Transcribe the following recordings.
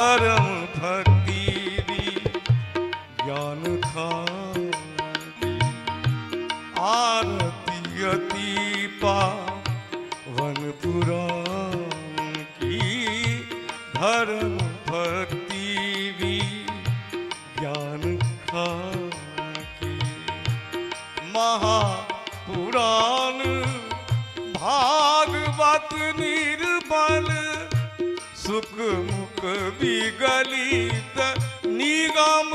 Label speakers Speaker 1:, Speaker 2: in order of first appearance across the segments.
Speaker 1: धर्म भक्ति ज्ञान खान आरती अति पावन पुराण की धर्म भक्ति ज्ञान खान की महापुराण भागवत निर्बल सुख मुख विगलित निगम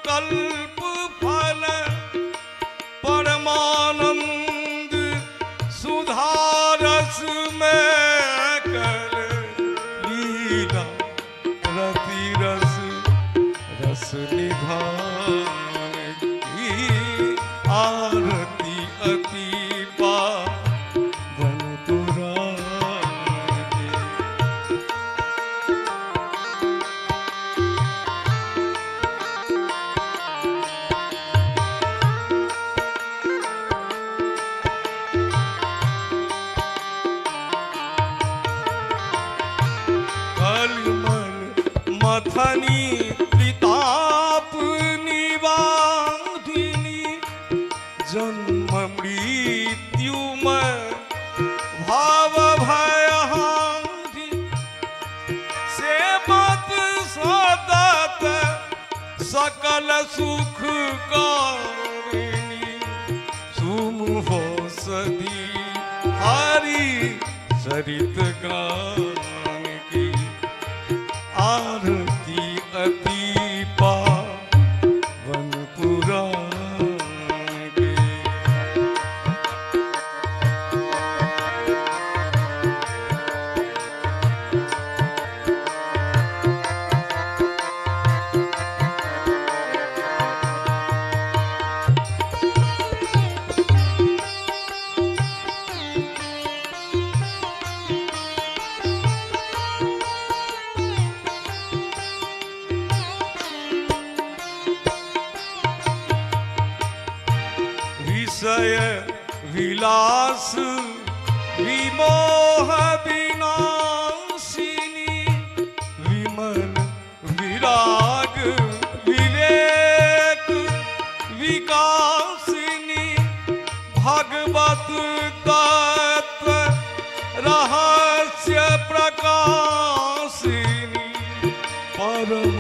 Speaker 1: कल्प फल परमानंद सुधारस में कर लीला रति रस रस निधान की आरती अति पावन पुराण की। कलमल मथनी त्रिताप निवारिणी जन्म मृत्युमय भाव भयहारी सेवत सदत सकल सुख कारिणी सुमुहोसधि हरि चरित गान की आरती अति पावन पुराण की। विषय विलास विमोह विनाशिनी विमल विराग विवेक विकासिनी भगवत तत्व रहस्य प्रकाशिनी परम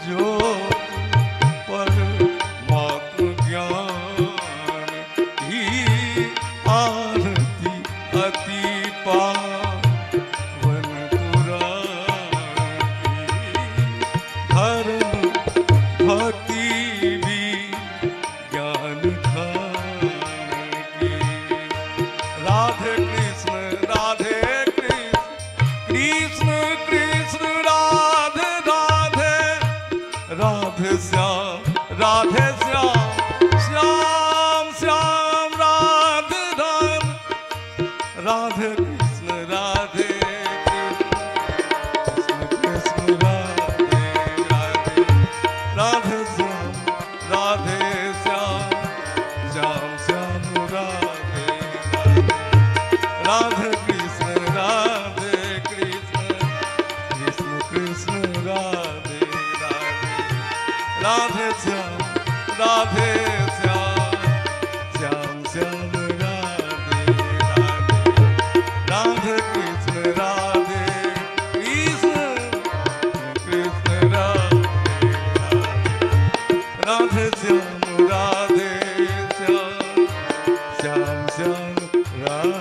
Speaker 1: ज्योति परमात्म ज्ञान की आरती अति पावन पुराण की धर्म भक्ति ज्ञान खान की। राधे कृष्ण कृष्ण कृष्ण राधे राधे राधे श्याम श्याम श्याम राधे राम राधे कृष्ण कृष्ण कृष्ण राधे राधे राधे श्याम श्याम श्याम राधे राधे राधे कृष्ण कृष्ण कृष्ण राधे राधे राधे श्याम श्याम श्याम राधे राधे राधे कृष्ण कृष्ण राधे राधे राधे श्याम श्याम श्याम राधे।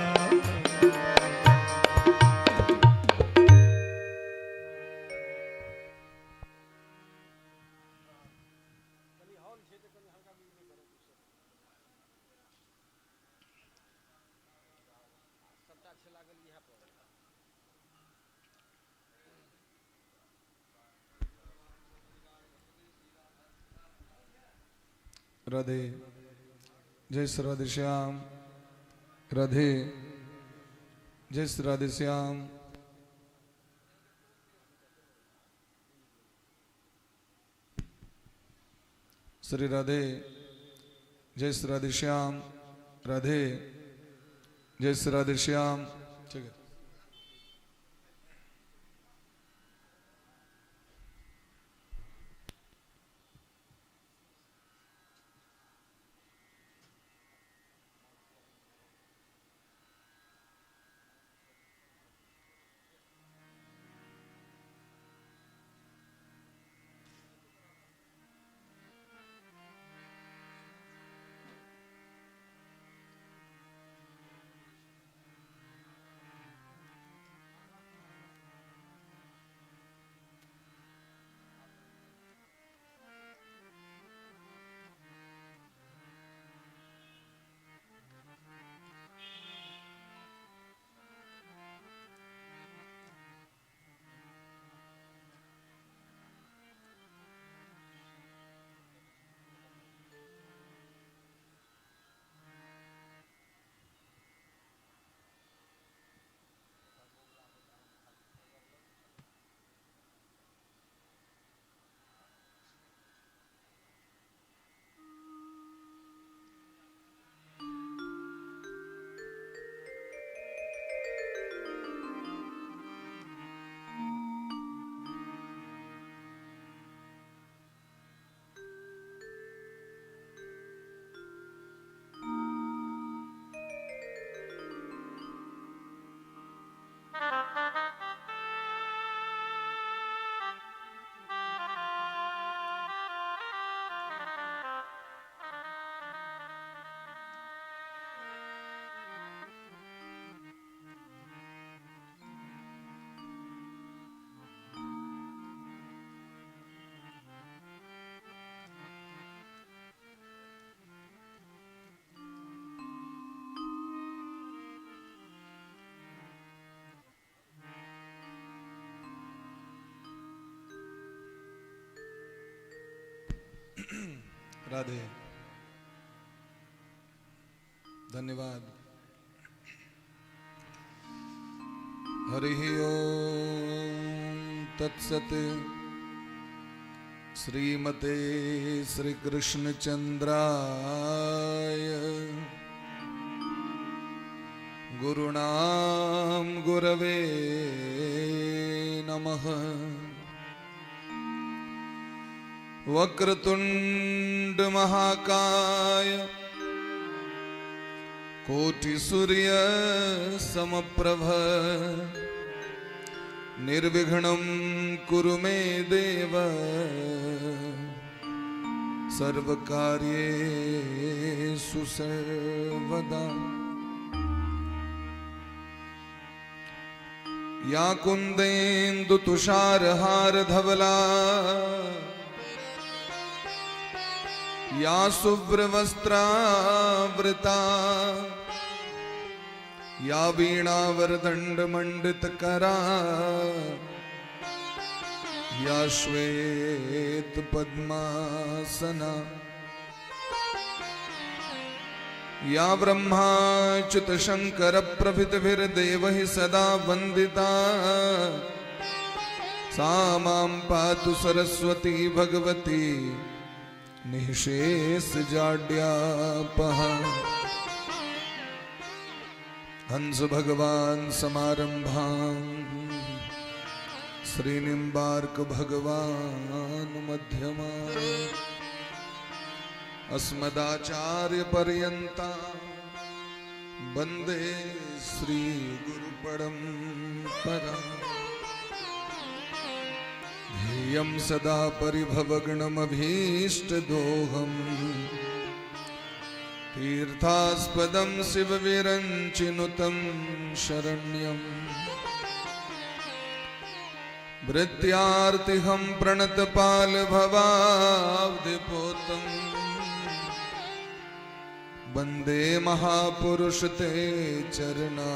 Speaker 2: राधे जय श्री राधे श्याम राधे जय श्री राधे श्याम। श्री राधे जय श्री राधे श्याम राधे जय श्री राधे श्याम। ठीक है। राधे। धन्यवाद। हरि ओम तत्सत। श्रीमते श्री कृष्ण चंद्राय गुरुणाम गुरवे नमः। वक्रतुंड महाकाय कोटि सूर्य समप्रभ निर्विघ्नं कुरु मे देव सर्वकार्येषु सर्वदा। या कुंदेन्दु तुषारहार धवला या शुभ्रवस्त्रावृता या वीणावरदंडमंडितकरा या श्वेत पद्मासना या ब्रह्माच्युत शंकर प्रभृतिभिर्देवैः सदा वंदिता सा मां पातु सरस्वती भगवती निःशेष जाड्यापहा। हंस भगवान समारंभां श्रीनिम्बार्क भगवान मध्यमा अस्मदाचार्य पर्यन्ता वंदे श्री गुरु परंपरा। ध्येयं सदा परिभवगणमभीष्टदोहं तीर्थास्पदं शिवविरञ्चिनुतं शरण्यं भृत्यार्तिहं प्रणतपालभवाब्धिपोतं वंदे महापुरुष ते चरणारविन्दम्।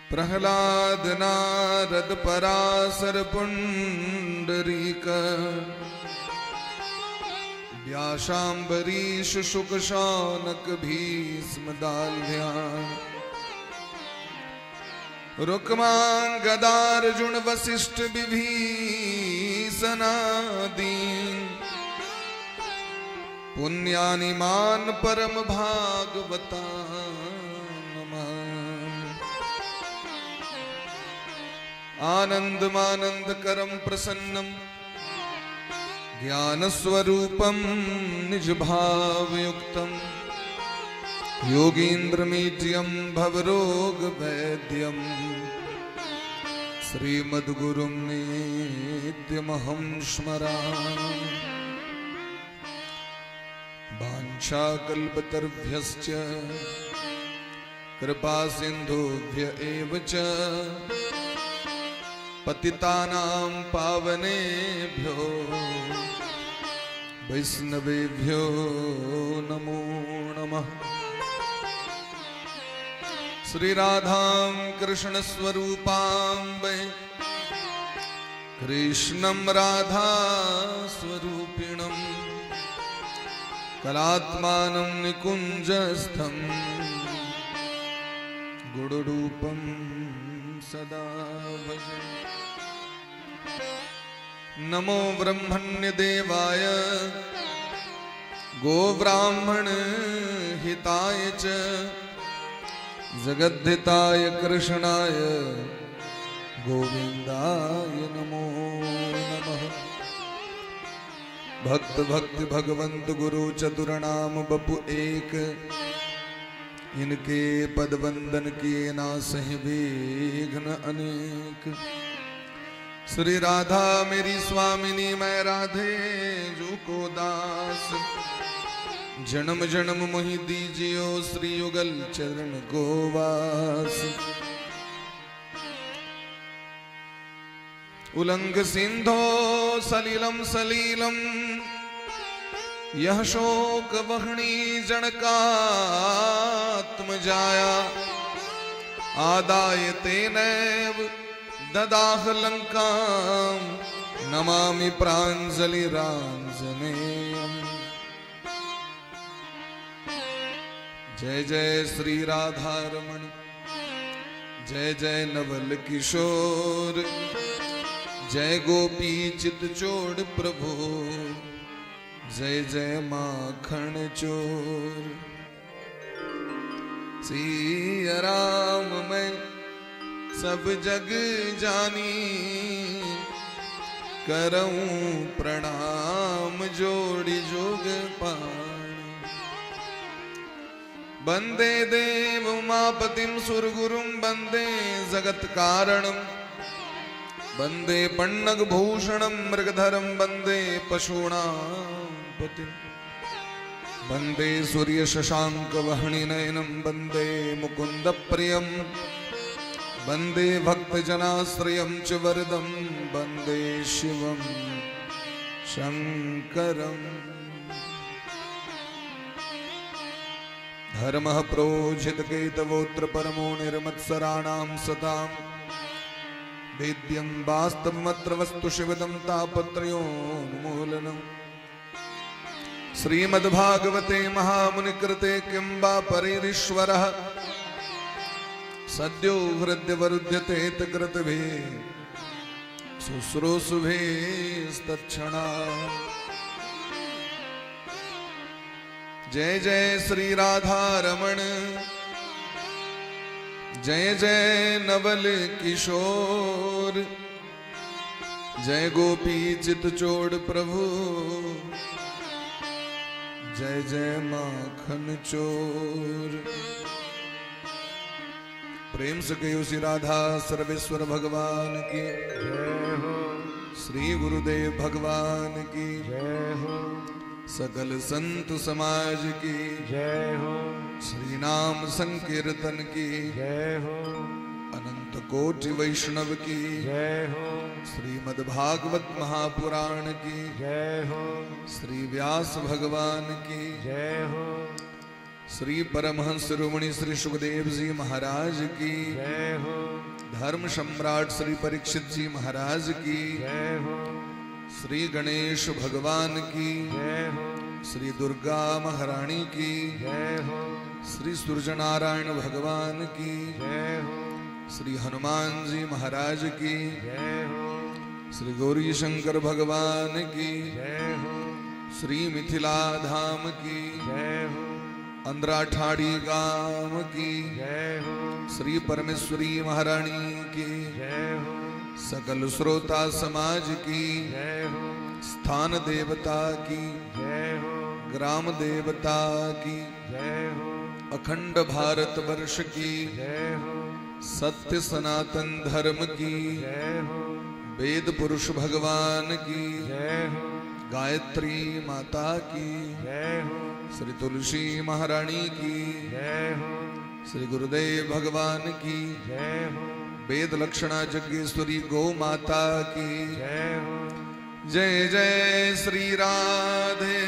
Speaker 2: प्रहलाद नारद पराशर पुंडरीक व्यासाम्बरीश शुक शौनक भीष्म दाल्भ्यान् रुक्मांगदार्जुन वशिष्ठ विभीषणादि पुण्यानि मान परम भागवता। आनंदमानंद करम प्रसन्नम ज्ञानस्वरूपं निजभावयुक्तं योगीन्द्रमीड्यं भवरोगवैद्यं श्रीमद्गुरुं नित्यमहं स्मरामि। वाञ्छाकल्पतरुभ्यश्च कृपासिन्धुभ्य एव च पतितानां पावनेभ्यो वैष्णवेभ्यो नमो नमः। श्री राधां कृष्ण स्वरूपां वै कृष्णं राधा स्वरूपिणं कलात्मानं निकुञ्जस्थं गुरुरूपं सदा भजे। नमो ब्रह्मण्य देवाय गोब्राह्मण हिताय च जगद्धिताय कृष्णाय गोविंदाय नमो नमः। भक्त भक्ति भगवंत गुरु चतुर नाम बपु एक, इनके पद वंदन किए ना सहि विघ्न अनेक। श्री राधा मेरी स्वामिनी मैं राधे जू को दास, जन्म जन्म मोहि दीजियो श्री युगल चरण को वास। उलंग सिंधो सलीलम सलीलम यह शोक वहणी जनकात्म जाया, आदाय तेनैव ददाह लंकां नमामि प्राञ्जलिराञ्जनेयम्। जय जय श्री राधारमण, जय जय नवल किशोर, जय गोपी चित चोड़ प्रभु, जय जय माखन चोर। सिया राम मैं सब जग जानी, करऊं प्रणाम जोड़ी जोग पानी। वंदे देव उमापतिं सुरगुरुं वंदे जगत कारणं, वंदे पन्नगभूषणं मृगधरं वंदे पशूनां पतिं, वंदे सूर्य शशांक वह्निनयनं वंदे मुकुंदप्रियं, वंदे भक्तजनाश्रयं च वरदं वंदे शिवं शंकरम्। धर्मः प्रोज्झितकेतवोऽत्र परमो निर्मत्सराणां सतां, वेद्यं वास्तवमत्र वस्तु शिवदं तापत्रयोन्मूलनम्। श्रीमद्भागवते महामुनिकृते किं वा परेरीश्वरः, सद्यो हृद्यवरुध्यते तकृतभिः शुश्रूषुभिस्तत्क्षणात्। जय जय श्री राधा रमण, जय जय नवल किशोर, जय गोपी चित चोड़ प्रभु, जय जय माखन चोर। प्रेम से कहो श्री राधा सर्वेश्वर भगवान की
Speaker 1: जय हो,
Speaker 2: श्री गुरुदेव भगवान की
Speaker 1: जय हो,
Speaker 2: सकल संत समाज की
Speaker 1: जय हो,
Speaker 2: श्री नाम संकीर्तन की
Speaker 1: जय हो,
Speaker 2: अनंत कोटि वैष्णव की
Speaker 1: जय हो,
Speaker 2: श्रीमद् भागवत महापुराण की
Speaker 1: जय हो,
Speaker 2: श्री व्यास भगवान की
Speaker 1: जय हो,
Speaker 2: श्री परमहंस शिरोमणि श्री सुखदेव जी महाराज की
Speaker 1: जय हो,
Speaker 2: धर्म सम्राट श्री परीक्षित जी महाराज की
Speaker 1: जय हो,
Speaker 2: श्री गणेश भगवान की
Speaker 1: जय हो,
Speaker 2: श्री दुर्गा महारानी की
Speaker 1: जय हो,
Speaker 2: श्री सूर्यनारायण भगवान की
Speaker 1: जय हो,
Speaker 2: श्री हनुमान जी महाराज की
Speaker 1: जय हो,
Speaker 2: श्री गौरी शंकर भगवान की
Speaker 1: जय हो,
Speaker 2: श्री मिथिला धाम की
Speaker 1: जय हो,
Speaker 2: अंद्राठाड़ी गांव की
Speaker 1: जय हो,
Speaker 2: श्री परमेश्वरी महारानी की
Speaker 1: जय हो,
Speaker 2: सकल श्रोता समाज की
Speaker 1: जय हो,
Speaker 2: स्थान देवता की
Speaker 1: जय हो,
Speaker 2: ग्राम देवता की
Speaker 1: जय हो,
Speaker 2: अखंड भारत वर्ष की
Speaker 1: जय हो,
Speaker 2: सत्य सनातन धर्म की
Speaker 1: जय हो,
Speaker 2: वेद पुरुष भगवान की
Speaker 1: जय हो,
Speaker 2: गायत्री माता की
Speaker 1: जय हो,
Speaker 2: श्री तुलसी महारानी की
Speaker 1: जय हो,
Speaker 2: श्री गुरुदेव भगवान की
Speaker 1: जय हो,
Speaker 2: वेद लक्षणा जगेश्वरी गौ माता की
Speaker 1: जय हो।
Speaker 2: जय जय श्री राधे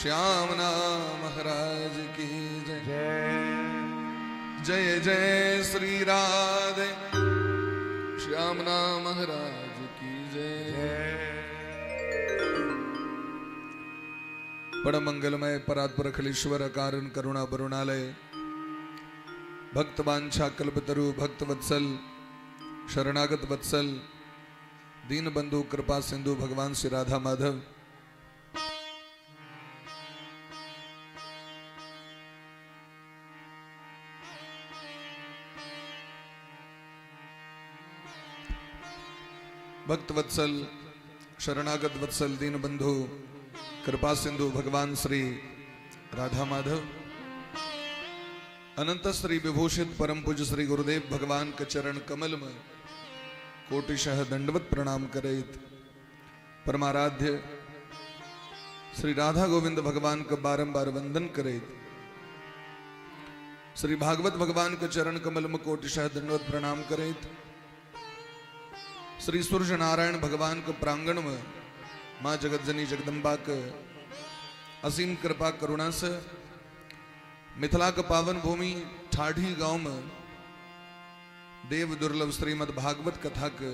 Speaker 2: श्याम नाम महाराज की जय, जय जय श्री राधे श्याम नाम महाराज की जय। परम मंगलमय परात्पर अखिलेश्वर अकारण करुणा वरुणालय भक्त वांछा कल्पतरु भक्त वत्सल शरणागत वत्सल दीन बंधु कृपा सिंधु भगवान श्री राधा माधव भक्त वत्सल शरणागत वत्सल दीन बंधु कृपा सिंधु भगवान श्री राधा माधव अनंत श्री विभूषित परम पूज्य श्री गुरुदेव भगवान के चरण कमल में कोटिशः दंडवत प्रणाम करैत परमाराध्य श्री राधा गोविंद भगवान के बारंबार वंदन करैत श्री भागवत भगवान के चरण कमल में कोटिशः दंडवत प्रणाम करैत श्री सूर्य नारायण भगवान के प्रांगण में मां जगतजनी जगदम्बा के असीम कृपा करुणा से मिथिला के पावन भूमि ठाढ़ी गांव में देव दुर्लभ श्रीमद् भागवत कथा के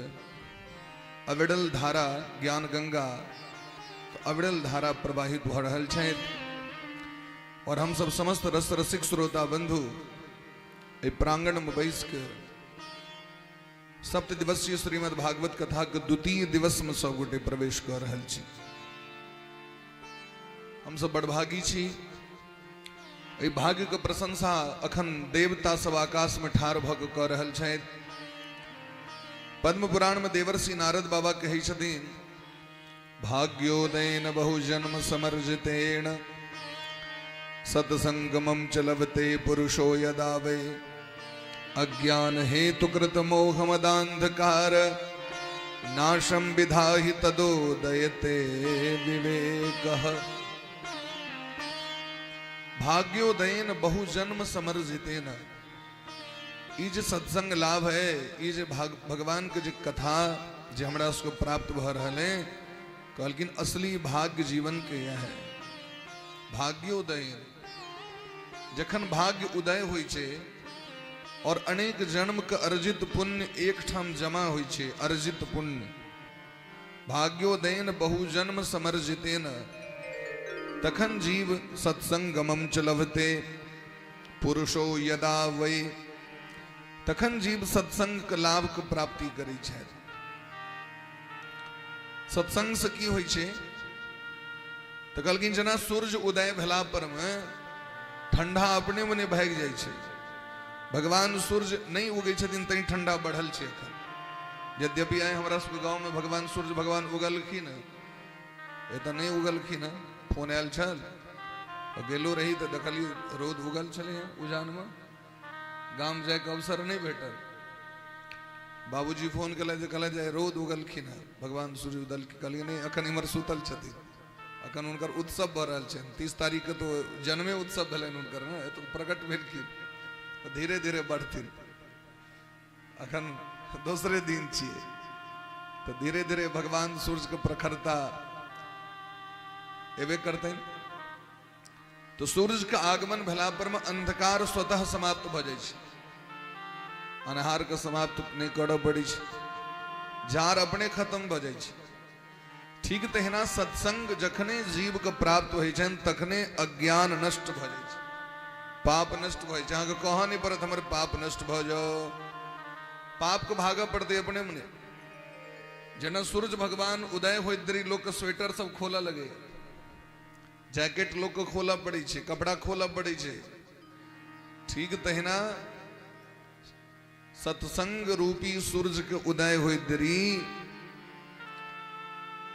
Speaker 2: अविरल धारा ज्ञान गंगा अविरल धारा प्रवाहित भऽ रहल छथि और हम सब समस्त रस रसिक श्रोता बंधु एहि प्रांगण में बैस के सप्त दिवसीय श्रीमद् भागवत कथा के द्वितीय दिवस में सब गोटे प्रवेश कर रहल छी। हम सब बड़भागी छी। एहि भाग्य के प्रशंसा अखन देवता सब आकाश में ठाढ़ भऽ के कऽ रहल छथि। पद्म पुराण में देवर्षि नारद बाबा कहै छथिन, भाग्योदयन बहुजन्म समर्जितेन सत्संगमं च लभते पुरुषो यदा वै अज्ञान हेतुकृत मोह मदांधकार नाशं विधाहि तदोदयते विवेकः। भाग्योदयन बहुजन्म समर्जितेन, ई जे सत्संग लाभ है, ई जे भगवान के जे कथा जे हमरा सबके प्राप्त भऽ रहल है, कहलखिन असली भाग्य जीवन के यह है। भाग्योदयन, जखन भाग्य उदय होइ छै और अनेक जन्म के अर्जित पुण्य एक ठाम जमा होइ छै, अर्जित पुण्य भाग्योदयन बहुजन्म समर्जितेन, तखन जीव सत्संगमम च लभते पुरुषो यदा वै, तखन जीव सत्संग के लाभ के प्राप्ति करै छै। सत्संग से की होइ छै तऽ कहलखिन जेना सूर्य उदय भेला पर में ठंडा अपने मने भागि जाइ छै। भगवान सूर्य नहीं उगै छथिन तैं ठंडा बढ़ल छै एखन। यद्यपि आइ हमरा सबके गाँव में भगवान सूर्य भगवान उगलखिन, एतऽ नहि उगलखिन। फोन आयल छल, गेलो रही तऽ देखलियै रौद उगल छलै हँ उजान में। गाम जायके अवसर नहीं भेटल। बाबूजी फोन केलथि जे कहलथि जे रौद उगलखिन हँ भगवान सूर्य उगल। कहलियै नहि, अखन इम्हर सुतल छथिन, अखन हुनकर उत्सव भऽ रहल छनि। 30 तारीख के तो जन्मे उत्सव भेलनि हुनकर ने, तो प्रकट भेलखिन, धीरे धीरे बढ़थिन। अखन दोसरे दिन छियै, तो धीरे धीरे भगवान सूर्य के प्रखरता एबे करतनि। तो सूर्य के आगमन भेला पर में अंधकार स्वतः समाप्त भऽ जाइ छै, अन्हार के समाप्त नहीं करऽ पड़ै छै, जार अपने खत्म भऽ जाइ छै। ठीक तहिना सत्संग जखने जीव के प्राप्त होइ छनि तखने अज्ञान नष्ट भऽ जाइ छै, पाप नष्ट भऽ जाइ छै। अहाँके कहऽ नहि पड़त हमर पाप नष्ट भऽ जाओ, पाप के भागऽ पड़तै अपने मने। जेना सूर्य भगवान उदय होइत देरी लोक के स्वेटर सब खोलऽ लगैया, जैकेट लोक के खोलऽ पड़ै छै, कपड़ा खोलऽ पड़ै छै। ठीक तहिना सत्संग रूपी सूर्य के उदय होइत देरी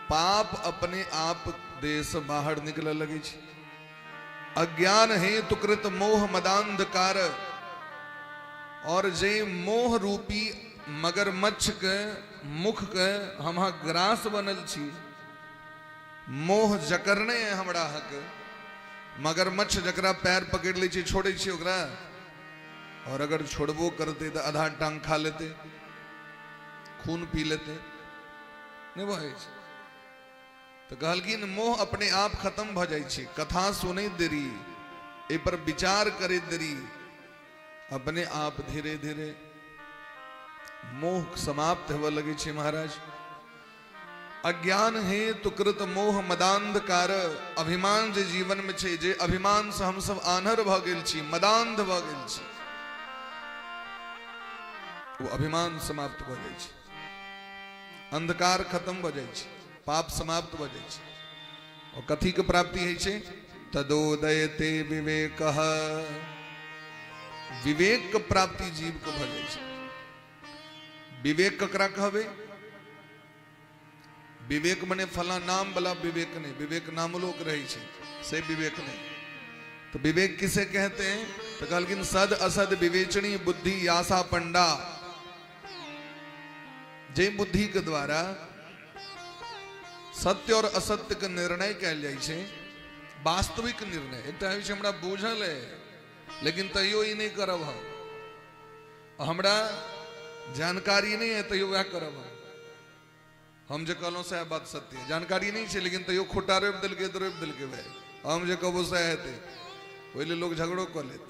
Speaker 2: पाप अपने आप देश बाहर निकल लगे छै। अज्ञान हेतुकृत मोह मदांधकार, और जे मोह रूपी मगरमच्छ के मुख के हम ग्रास बनल छी, मोह जकरने है हमरा हक। मगरमच्छ जकरा पैर पकड़ लै छै छोड़ै छै ओकरा, और अगर छोड़बो करते तो आधा टांग खा लेते, खून पी लेते, नहीं बहै छै। तो कहलखिन मोह अपने आप खत्म भऽ जाइ छै। कथा सुनैत देरी, एहि पर विचार करैत देरी, अपने आप धीरे धीरे मोह समाप्त होबऽ लगै छै। महाराज, अज्ञान हेतुकृत मोह मदांधकार, अभिमान जे जीवन में छै, जे अभिमान से हम सब आन्हर भऽ गेल छी, मदांध भऽ गेल छी, वो अभिमान समाप्त भऽ जाइ छै, अंधकार खत्म भऽ जाइ छै, पाप समाप्त भऽ जाइ छै। और कथी के प्राप्ति होइ छै? तदोदयते विवेकः, विवेक के प्राप्ति जीव के भऽ जाइ छै। विवेक ककरा कहबै? विवेक मने फला नाम वाला विवेक नहीं, विवेक नाम लोक रहै छै से विवेक नहीं। तो विवेक किसे कहते हैं? तो कहलखिन सद असद विवेचनी बुद्धि यासा पंडा, जे बुद्धि के द्वारा सत्य और असत्य के निर्णय कयल जाइ छै, वास्तविक निर्णय। एकटा होइ छै हमरा बुझल है लेकिन तैयो ई नहीं करब हम, हमरा जानकारी नहीं है तैयो वएह करब हम। हम जे कहलहुँ सएह बात सत्य है, जानकारी नहीं छै लेकिन तैयो खोटा रोपि देलकै तऽ रोपि देलकै भाई, हम जे कहबो सएह हेतै, ओहि लेल लोक झगड़ो कऽ लेत।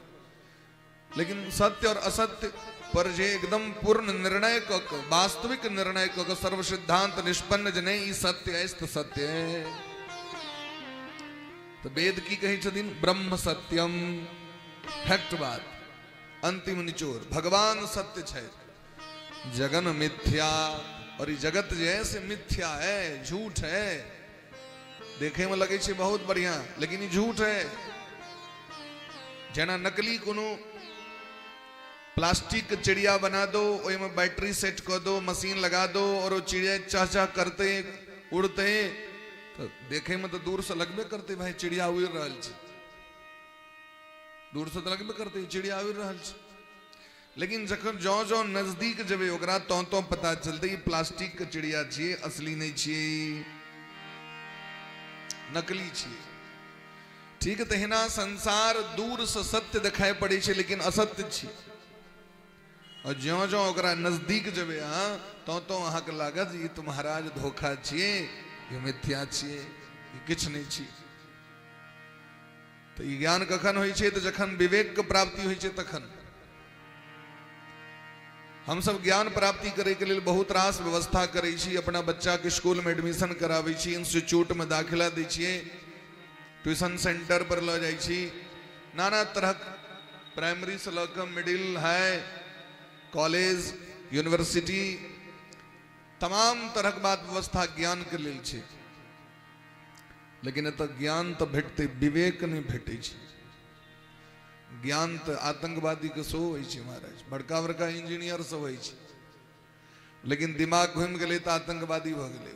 Speaker 2: लेकिन सत्य और असत्य पर जे एकदम पूर्ण निर्णय क के, वास्तविक निर्णय क के, सर्व सिद्धांत निष्पन्न जे नहीं ई सत्य अछि तऽ सत्य है। तो वेद की कहै छथिन? ब्रह्म सत्यम, फैक्ट बात, अंतिम निचोड़, भगवान सत्य छै, जगन मिथ्या। और ई जगत जे है से मिथ्या है, झूठ है। देखे में लगे छै बहुत बढ़िया, लेकिन ई झूठ है। जेना नकली कोनो प्लास्टिक चिड़िया बना दो, ओहिमे बैटरी सेट कर दो, मशीन लगा दो और वो चिड़िया चह चह करते उड़ते, तो देखे में तो दूर से लगबे करते भाई चिड़िया उड़ रहल छै, दूर से तो लगबे करते चिड़िया उड़ रहल छै। लेकिन जखन जौ जौ नजदीक जेबै ओकरा तो तो पता चलते ई प्लास्टिक के चिड़िया छियै, असली नहीं छियै, नकली छियै। ठीक तहिना संसार दूर से सत्य देखाय पड़ै छै लेकिन असत्य छियै। और ज्यों ज्यों ओकरा नजदीक जेबै अहाँ तो तो अहाँके लागत ई तो महाराज धोखा छियै, ई मिथ्या छियै, ई किछु नहीं छियै। तो ई ज्ञान कखन होइ छै? तो जखन विवेक के प्राप्ति होइ छै तखन। हम सब ज्ञान प्राप्ति करे के लेल बहुत रास व्यवस्था करै छी, अपना बच्चा के स्कूल में एडमिशन कराबै छी, इंस्टीट्यूट में दाखिला दै छियै, ट्यूशन सेंटर पर लऽ जाइ छी, नाना तरहक प्राइमरी से लऽ कऽ मिडिल हाई कॉलेज यूनिवर्सिटी तमाम तरहक बात व्यवस्था ज्ञान के लेल छै। लेकिन एतऽ ज्ञान तऽ भेटतै, विवेक नहि भेटै छै। ज्ञान तऽ आतंकवादी के सेहो होइ छै महाराज, बड़का बड़का इंजीनियर सब होइ छै, लेकिन दिमाग घुमि गेलै तऽ आतंकवादी भऽ गेलै।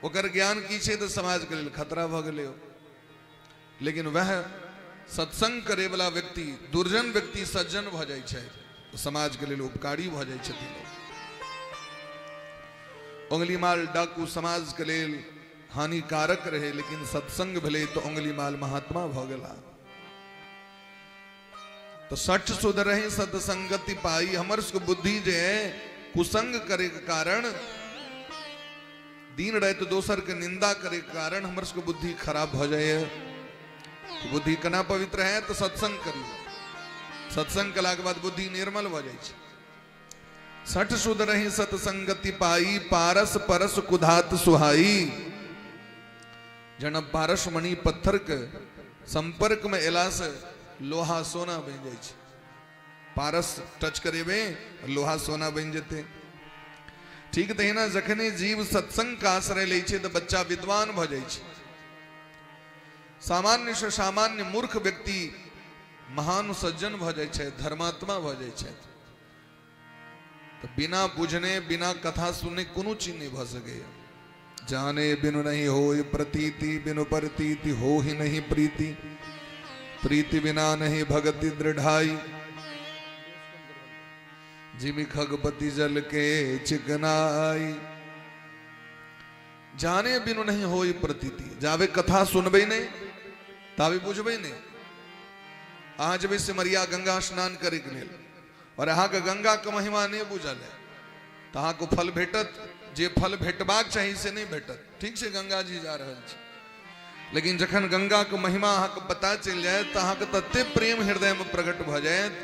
Speaker 2: ओकर ज्ञान की छै तऽ समाज के लेल खतरा भऽ गेलै। लेकिन वह सत्संग करे वाला व्यक्ति, दुर्जन व्यक्ति सज्जन भऽ जाइ छै, समाज के लेल उपकारी भऽ जाइ छथिन। उंगलीमाल डाकू समाज के लेल हानिकारक रहे, लेकिन सत्संग भेलै तऽ उंगलीमाल महात्मा भऽ गेला। तो सठ सुध रहे सत्संगति पाई। हमर सबके बुद्धि जे है कुसंग करे के कारण, दिन राति दोसर के निंदा करे के कारण हमर सबके बुद्धि खराब भऽ जाइए। बुद्धि केना पवित्र है? तो सत्संग करियौ। सत्संग कला के बाद बुद्धि निर्मल भऽ जाइ छै। सठ सुध रही सत्संगति पाई, पारस परस कुधात सुहाई। जना पारस मणि पत्थर के संपर्क में एला से लोहा सोना बनि जाइ छै। पारस टच करेबे लोहा सोना बनि जेतै। ठीक तहिना जखने जीव सत्संग के आश्रय लै छै तऽ बच्चा विद्वान भऽ जाइ छै। सामान्य से सामान्य मूर्ख व्यक्ति महान सज्जन भऽ जाइ छै, धर्मात्मा भऽ जाइ छै। तऽ बिना बुझने बिना कथा सुनने कोनो चीज नहीं भऽ सकैए। जाने बिनु नहीं होय प्रतीति, बिनु प्रतीति हो ही नहीं प्रीति, प्रीति बिना नहीं भगति दृढ़ाई, जिमि खगपति जल के चिकनाई। जाने बिनु नहीं होई प्रतीति, जाबे कथा सुनबै नहीं ताबे बुझबै नहीं। अहाँ जेबै सिमरिया गंगा स्नान करे के लेल और अहाँके गंगा के महिमा नहीं बुझल है तऽ अहाँके फल भेटत, जे फल भेटबाक चाही से नहीं भेटत। ठीक छै गंगा जी जा रहल छी, लेकिन जखन गंगा के महिमा अहाँके पता चलि जायत तऽ अहाँके तते प्रेम हृदय में प्रकट भऽ जायत,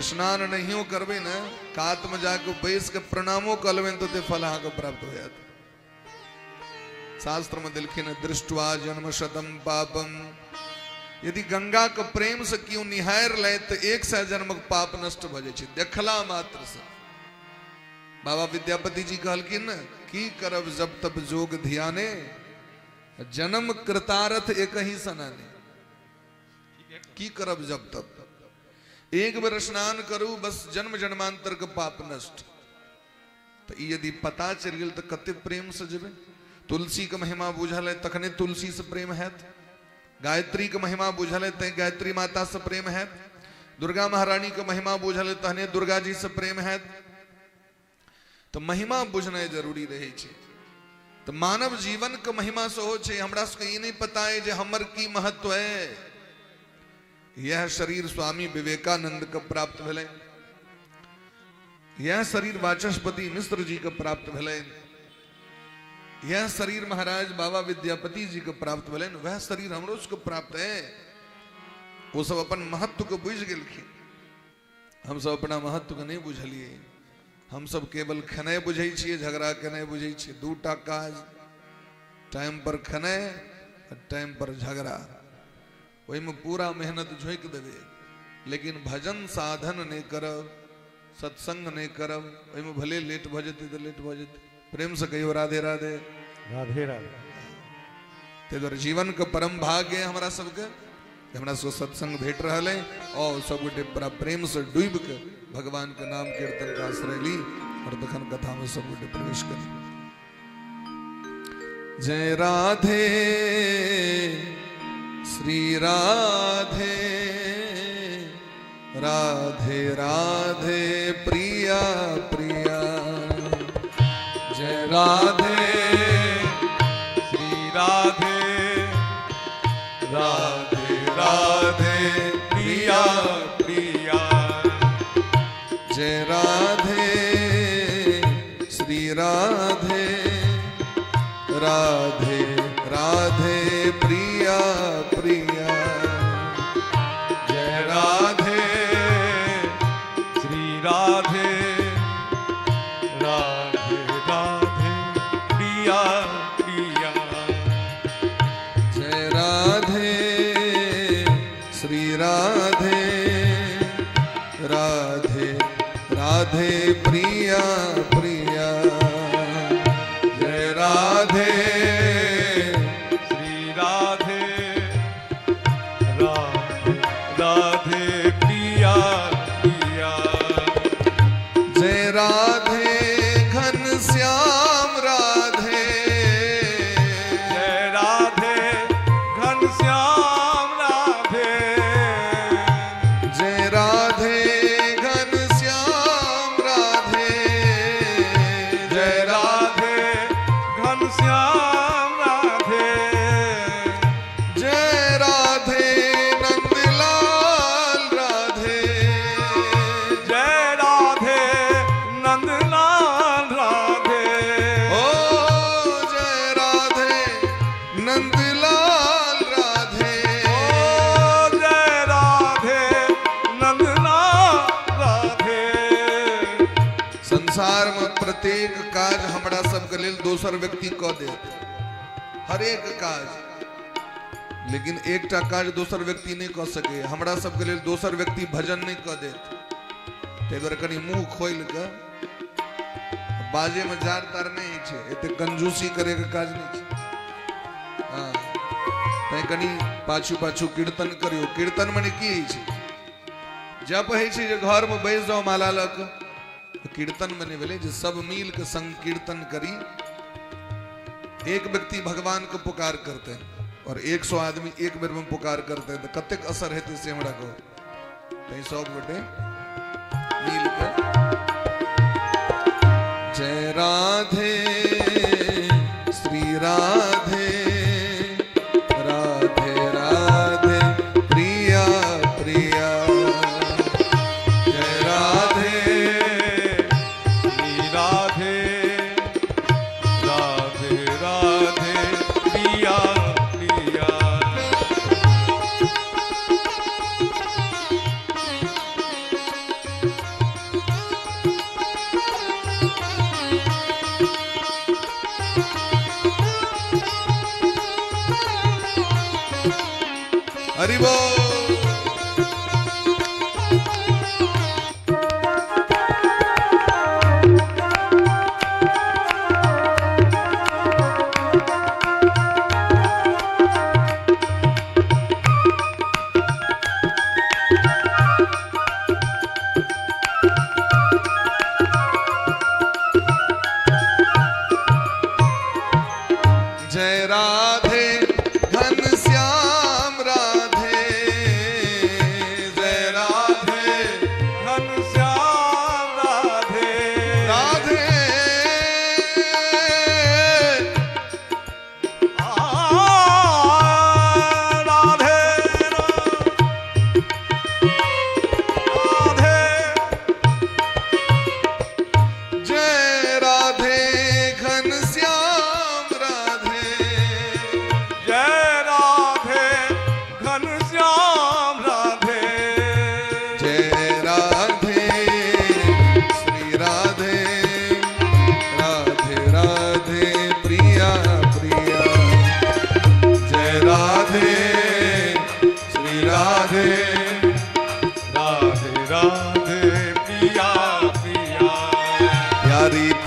Speaker 2: स्नान नहियो करबै ने, कात में जाके बैस के प्रणामो कऽ लेबै तऽ ओते फल अहाँके प्राप्त हो जायत। शास्त्र में देलखिन दृष्ट्वा जन्म शतम पापम। यदि गंगा के प्रेम से केओ निहार ले तऽ 100 जन्मक पाप नष्ट भऽ जाइ छै देखला मात्र से। बाबा विद्यापति जी कहलखिन ने, की करब जब तब जोग ध्याने, जन्म कृतार्थ एक ही सनाने। की करब जब तब, एक बेर स्नान करू बस जन्म जन्मांतर के पाप नष्ट। तो यदि पता चलि गेल तऽ कते प्रेम से जेबै। तुलसी के महिमा बुझल है तखने तुलसी से प्रेम हैत, गायत्री के महिमा बुझल है तैं गायत्री माता से प्रेम हैत, दुर्गा महारानी के महिमा बुझल है तहने दुर्गा जी से प्रेम हैत। तो महिमा बुझनाइ जरूरी रहै छै। तो मानव जीवन के महिमा सेहो छै। हमरा सबके ई नहीं पता है जे हमर की महत्व है। यह शरीर स्वामी विवेकानंद के प्राप्त भेलै, यह शरीर वाचस्पति मिश्र जी के प्राप्त भेलै, यह शरीर महाराज बाबा विद्यापति जी के प्राप्त भेलै, वह शरीर हमरो सबके प्राप्त है। वो सब अपन महत्व के बुझि गेलखिन। हम सब अपना महत्व के नहीं बुझलिए। हम सब केवल खेनाइ बुझै छियै, झगड़ा केनाइ बुझै छियै। दूटा काज, टाइम पर खेनाइ आ टाइम पर झगड़ा, ओहिमे पूरा मेहनत झोंकि देबै। लेकिन भजन साधन नहीं करब, सत्संग नहीं करब, ओहिमे भले लेट भऽ जेतै तऽ लेट भऽ जेतै। प्रेम से कहियो राधे राधे।
Speaker 1: राधे राधे।
Speaker 2: ताहि दुआरे जीवन के परम भाग्य हमरा सबके, हमरा सबके सत्संग भेट रहल है और सब गोटे बड़ा प्रेम से डूबि के भगवान के नाम कीर्तन का आश्रय ली और तखन कथा में सब गोटे प्रवेश करी। जय राधे श्री राधे राधे राधे प्रिया प्रिया। जय राधे
Speaker 1: श्री राधे राधे राधे प्रिया प्रिया।
Speaker 2: जय राधे श्री राधे राधे राधे प्रिया प्रिया।
Speaker 1: जय राधे श्री राधे राधे राधे प्रिया प्रिया।
Speaker 2: जय राधे श्री राधे राधे राधे प्रिया प्रिया।
Speaker 1: जय राधे श्री राधे राधे राधे प्रिया प्रिया।
Speaker 2: जय राधे घन श्याम राधे।
Speaker 1: जय राधे घन श्याम राधे।
Speaker 2: जय राधे घन श्याम राधे।
Speaker 1: जय राधे घन श्याम राधे।
Speaker 2: जय राधे नंदलाल राधे।
Speaker 1: जय राधे नंदलाल राधे।
Speaker 2: ओ जय राधे नंदलाल राधे।
Speaker 1: ओ जय राधे नंदलाल राधे।
Speaker 2: संसार में प्रत्येक काज हमरा सबके लेल दोसर व्यक्ति कऽ देत, हरेक काज। लेकिन एकटा काज दोसर व्यक्ति नहीं कऽ सके, हमरा सबके लेल दोसर व्यक्ति भजन नहीं कऽ देत। ताहि दुआरे कनि मुँह खोलि कऽ बाजे में जार तार नहीं छै, एते कंजूसी करे के काज नहीं छै। हाँ, तैं कनि पाछू पाछू कीर्तन करियो। कीर्तन मने की होइ छै? जप होइ छै जे घर में बैस जाओ माला लऽ कऽ। कीर्तन मने भेलै जे सब मिल के संकीर्तन करी। एक व्यक्ति भगवान के पुकार करते और 100 आदमी एक बेर में पुकार करते हैं तो कतेक असर हेतै से हमरा कहू। तैं सब गोटे मिल के जय राधे श्री राधे राधे राधे प्रिया प्रिया।
Speaker 1: जय राधे श्री राधे राधे राधे प्रिया प्रिया।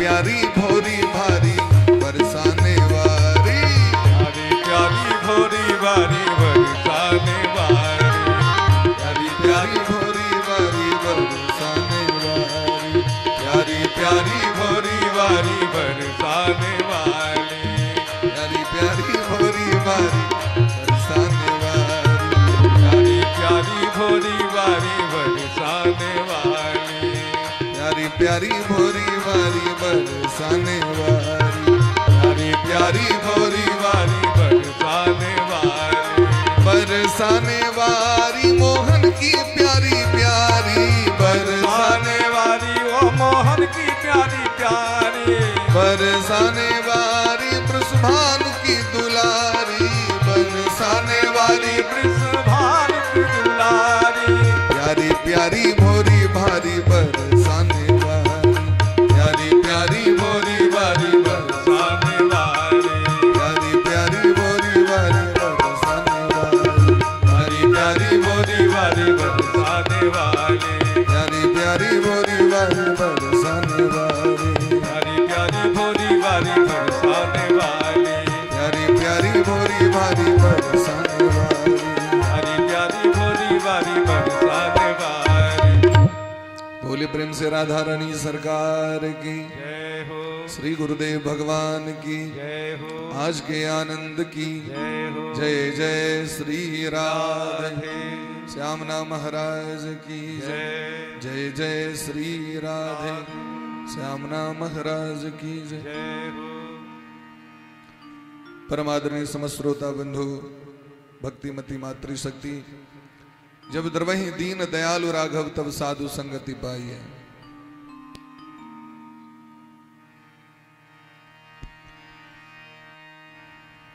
Speaker 2: प्यारी भोरी भारी बरसाने वाली,
Speaker 1: प्यारी प्यारी भोरी भारी बरसाने वाली,
Speaker 2: प्यारी प्यारी भोरी भारी बरसाने वाली,
Speaker 1: प्यारी प्यारी भोरी भारी बरसाने वाली,
Speaker 2: प्यारी प्यारी भोरी भारी बरसाने वाली,
Speaker 1: प्यारी प्यारी भोरी भारी बरसाने वाली,
Speaker 2: प्यारी प्यारी भोरी भारी बरसाने वाली,
Speaker 1: प्यारी प्यारी भोरी भारी बरसाने वाली,
Speaker 2: बरसाने वाली मोहन की प्यारी प्यारी,
Speaker 1: बरसाने वाली ओ मोहन की प्यारी प्यारी,
Speaker 2: बरसाने वाली वृषभानु की दुलारी, बरसाने वाली
Speaker 1: वृषभानु की दुलारी,
Speaker 2: प्यारी प्यारी भोरी भारी बरसाने वाली,
Speaker 1: प्यारी प्यारी भोरी भारी बरसाने वाली,
Speaker 2: प्यारी प्यारी भोरी भारी बरसाने वाली,
Speaker 1: प्यारी प्यारी भोरी भारी बरसाने वाली,
Speaker 2: प्यारी प्यारी भोरी भारी बरसाने वाली,
Speaker 1: प्यारी प्यारी भोरी भारी बरसाने वाली,
Speaker 2: प्यारी प्यारी भोरी भारी बरसाने वाली,
Speaker 1: प्यारी प्यारी भोरी भारी बरसाने वाली।
Speaker 2: बोले प्रेम से राधा रानी सरकार की
Speaker 1: जय हो,
Speaker 2: श्री गुरुदेव भगवान की
Speaker 1: जय हो,
Speaker 2: आज के आनंद की
Speaker 1: जय हो,
Speaker 2: जय जय श्री राधे,
Speaker 1: राधे
Speaker 2: श्यामना महाराज की जय,
Speaker 1: जय
Speaker 2: जय जय श्री राधे, श्यामना महाराज की जय।
Speaker 1: जय हो।
Speaker 2: परमादरणीय समस्त श्रोता बंधु, भक्तिमती मातृशक्ति, जब द्रवहि दीन दयालु राघव तब साधु संगति पाई है।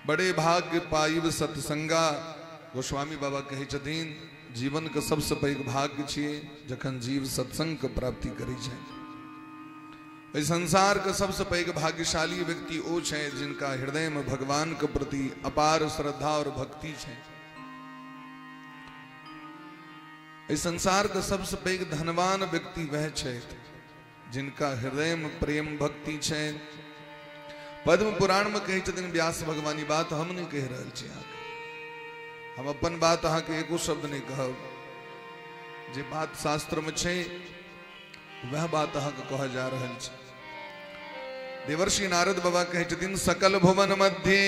Speaker 2: बड़े भाग्य पाइब सत्संगा, गोस्वामी बाबा कहै छथिन जीवन के सबसे पैघ भाग्य छियै जखन जीव सत्संग के प्राप्ति करै छै। एहि संसार के सबसे पैघ भाग्यशाली व्यक्ति ओ छै जिनका हृदय में भगवान के प्रति अपार श्रद्धा और भक्ति छै। एहि संसार के सबसे पैघ धनवान व्यक्ति वह छै जिनका हृदय में प्रेम भक्ति छै। पद्म पुराण में कहै छथिन व्यास भगवान, ई बात हम नहीं कहि रहल छी अहाँके, हम अपन बात अहाँके एको शब्द नहीं कहब, जे बात शास्त्र में छै वह बात अहाँके कहल जा रहल छै। देवर्षि नारद बाबा कहै छथिन सकल भुवन मध्ये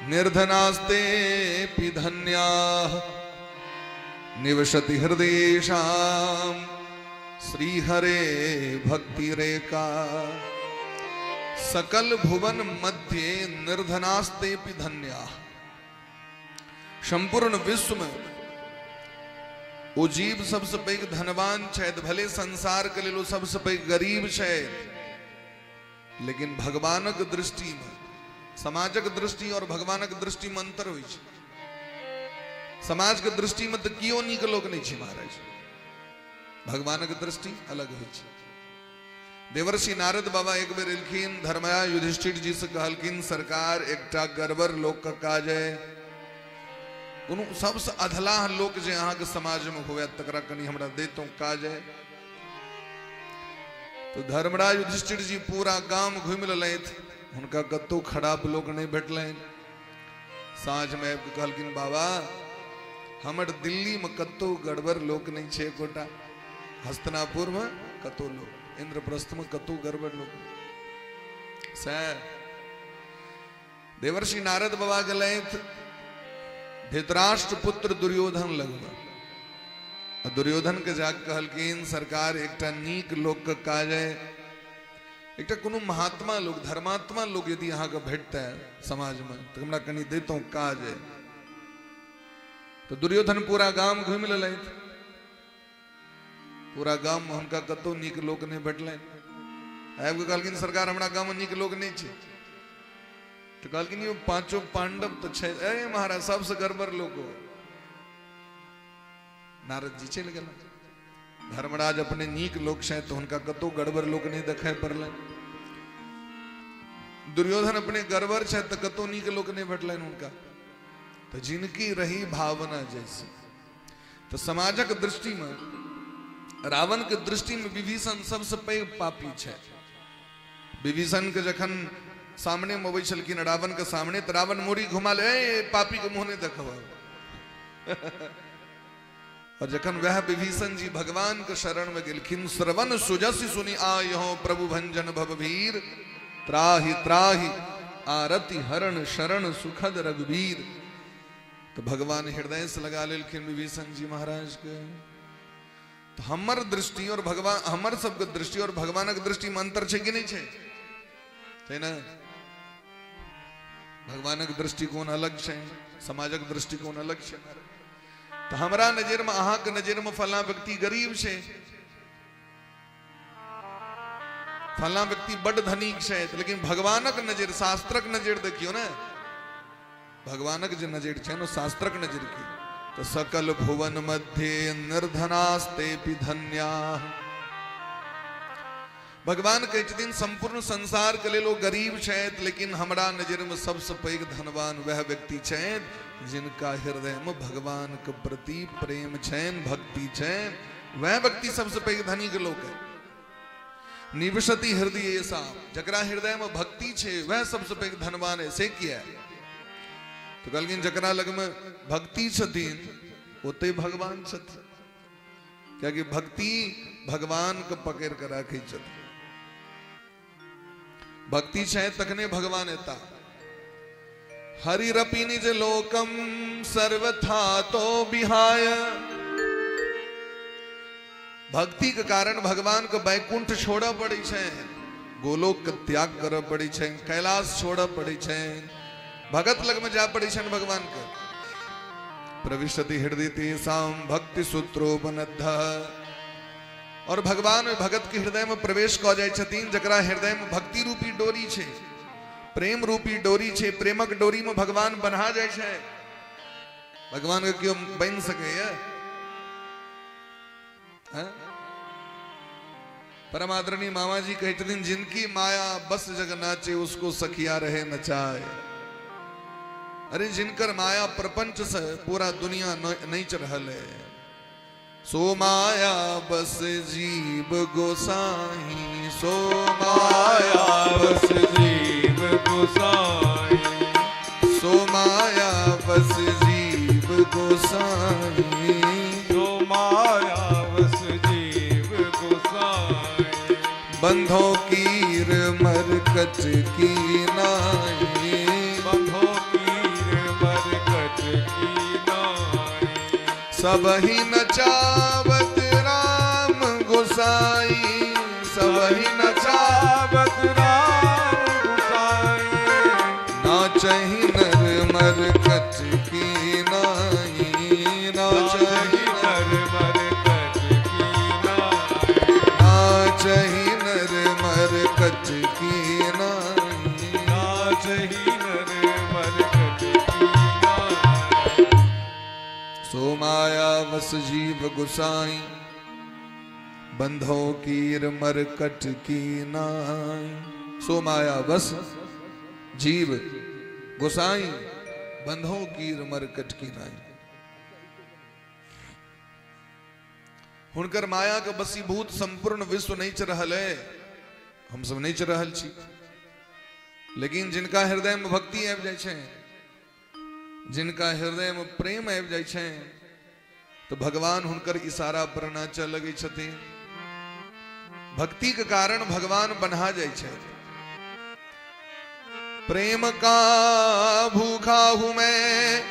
Speaker 2: निर्धनास्ते धन्याः निवसति हृदयेषां श्रीहरे भक्तिरेका। सकल भुवन मध्य निर्धनास्ते धन्याः, संपूर्ण विश्व में ओ जीव सबसे पैघ धनवान छथि, भले संसार के लेल ओ सबसे पैघ गरीब छथि, लेकिन भगवानक दृष्टि में समाजक दृष्टि और भगवानक दृष्टि में अंतर होइ छै। समाज के दृष्टि में तो कियो नीक लोक नहीं छै महाराज, भगवानक दृष्टि अलग होइ छै। देवर्षि नारद बाबा एक बेर एलखिन, धर्मराज युधिष्ठिर जी से कहलखिन सरकार एकटा गड़बड़ लोक के काज है, कोनो सबसे अधलाह लोक जे अहाँके समाज में हुए तकरा कनि हमरा दैतहुँ काज है। तो धर्मराज युधिष्ठिर जी पूरा गाम घुमि लेलथि, हुनका कतहु खराब लोक नहीं भेटलनि। साँझ में आबि कऽ कहलखिन बाबा हमर दिल्ली में कतहु गड़बड़ लोक नहीं छै एकोटा, हस्तिनापुर में कतहु लोक, इंद्रप्रस्थ में कतहु गड़बड़ लोक से। देवर्षि नारद बाबा गेलथि धृतराष्ट्र पुत्र दुर्योधन लगमे, दुर्योधन के जाके कहलखिन सरकार एकटा नीक लोक के काज है, एकटा कोनो महात्मा लोक धर्मात्मा लोक यदि अहाँके भेटतै समाज में तो हमरा कनि दैतहुँ काज है। तो दुर्योधन पूरा गाम घुमि लेलथि, पूरा गाम में हुनका कतहु नीक लोक नहीं भेटलनि। आबि कऽ कहलखिन सरकार हमरा गाम में नीक लोक नहीं छै। तो कहलखिन यौ पांचों पांडव तो छै, ए महाराज सबसे गड़बड़ लोक हो। नारद जी चलि गेला। धर्मराज अपने नीक लोक छथि तो हुनका कतहु गड़बड़ लोक नहीं देखाइ पड़लनि। दुर्योधन अपने गड़बड़ छथि तो कतहु नीक लोक नहीं भेटलनि हुनका। तो जिनकी रही भावना जैसी, तो समाजक दृष्टि में रावण के दृष्टि में विभीषण सबसे पैघ पापी छै। विभीषण के जखन सामने में अबै छलखिन रावण के सामने, तो रावण मुड़ी घुमा ले, पापी के मुंह नहीं देखब। और जखन वह विभीषण जी भगवान के शरण में गेलखिन, श्रवण सुजस सुनि आय हो प्रभु भंजन भवभीर, त्राहि त्राहि आरति हरण शरण सुखद रघुवीर। तो भगवान हृदय से लगा लेलखिन विभीषण जी महाराज के। तो हमर दृष्टि और भगवान, हमर सबके दृष्टि और भगवानक दृष्टि में अंतर छै कि नहीं छै? छै ना? भगवानक दृष्टिकोण अलग छै, समाजक दृष्टिकोण अलग छै। तो हमरा नजर में, अहाँ के नजर में फला व्यक्ति गरीब छै, फला व्यक्ति बड धनिक छै, लेकिन भगवानक नजर, शास्त्रक नजर देखियो ने, भगवानक जे नजर छै ने, शास्त्रक नजर की, तो सकल भुवन मध्य निर्धनास्ते धन्या। भगवान कहै छथिन संपूर्ण संसार के लेल ओ गरीब छथि, लेकिन हमरा नजर में सबसे पैघ धनवान वह व्यक्ति छथि जिनका हृदय में भगवान के प्रति प्रेम छनि, भक्ति छनि, वह व्यक्ति सबसे पैघ धनिक लोक है। निवसति हृदय ऐसा, जकरा हृदय में भक्ति छे वह सबसे पैघ धनवान है। से किया? तो कहलखिन जकरा लग में भक्ति छथिन ओते भगवान छथिन, कियाकि भक्ति भगवान के पकड़ के राखै छथिन। भक्ति छै तखने भगवान एता। हरिरपि निज लोकम सर्वथा तो विहाय, भक्ति के कारण भगवान के वैकुंठ छोड़ऽ पड़ै छै, गोलोक के त्याग करऽ पड़ै छै, कैलाश छोड़ऽ पड़ै छै, भगत लग में जाय पड़ै छै भगवान के। प्रविशति हृदय तेषां भक्ति सूत्रोपनद्ध, और भगवान भगत के हृदय में प्रवेश कऽ जाइ छथिन जकरा हृदय में भक्ति रूपी डोरी छै, प्रेम रूपी डोरी छै, प्रेमक डोरी में भगवान बन्हा जाइ छै। भगवान के केओ बनि सकैया? परम आदरणीय मामा जी कहै छथिन जिनकी माया बस जग नाचे उसको सखिया रहे नचाए। अरे जिनकर माया प्रपंच से पूरा दुनिया नच रहल है, सो माया बस जीव गोसाई, सो माया
Speaker 1: बस जीव गोसाई,
Speaker 2: सो माया बस जीव गोसाई,
Speaker 1: सो माया बस जीव गोसाई,
Speaker 2: बंधों कीर मरकट की नाई,
Speaker 1: बंधों कीर मरकट की नाई,
Speaker 2: सब ही नचावत राम गोसाई, सब ही नचावत
Speaker 1: राम गोसाई,
Speaker 2: नाचहि नर मरकट की नाई, नाचहि
Speaker 1: नर मरकट की नाई,
Speaker 2: नाचहि नर मरकट की नाई,
Speaker 1: नाचहि नर मरकट की नाई,
Speaker 2: सो माया वस जीव गोसाई, बंधों कीर मरकट की नाई। सो माया वस जीव गोसाई, बंधों कीर मरकट की नाई। हुनकर माया के बसीभूत संपूर्ण विश्व नचि रहल है, हम सब नचि रहल छी, लेकिन जिनका हृदय में भक्ति आबि जाइ छै, जिनका हृदय में प्रेम आबि जाइ छै, तो भगवान हुनकर इशारा पर नाचऽ लगै छथिन। भक्ति के कारण भगवान बन्हा जाइ छै। प्रेम का भूखा हूं मैं,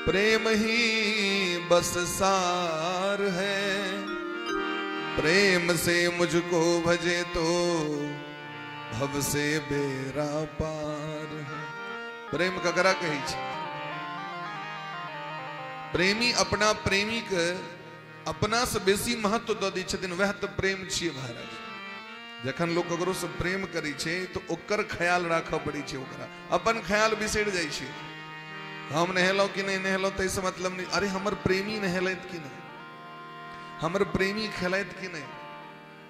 Speaker 2: प्रेम ही बस सार है, प्रेम से मुझको भजे तो भव से बेरा पार है। प्रेम ककरा कहै छै? प्रेमी अपना प्रेमी के अपना से बेसी महत्व दऽ दै छथिन, वएह तऽ प्रेम छियै महाराज। जखन लोक ककरो से प्रेम करै छै तऽ ओकर ख्याल राखऽ पड़ै छै, ओकरा अपन ख्याल बिसरि जाइ छै। हम नहेलहुँ कि नहि नहेलहुँ ताहिसँ मतलब नहि, अरे हमर प्रेमी नहेलथि कि नहि, हमर प्रेमी खेलथि कि नहि,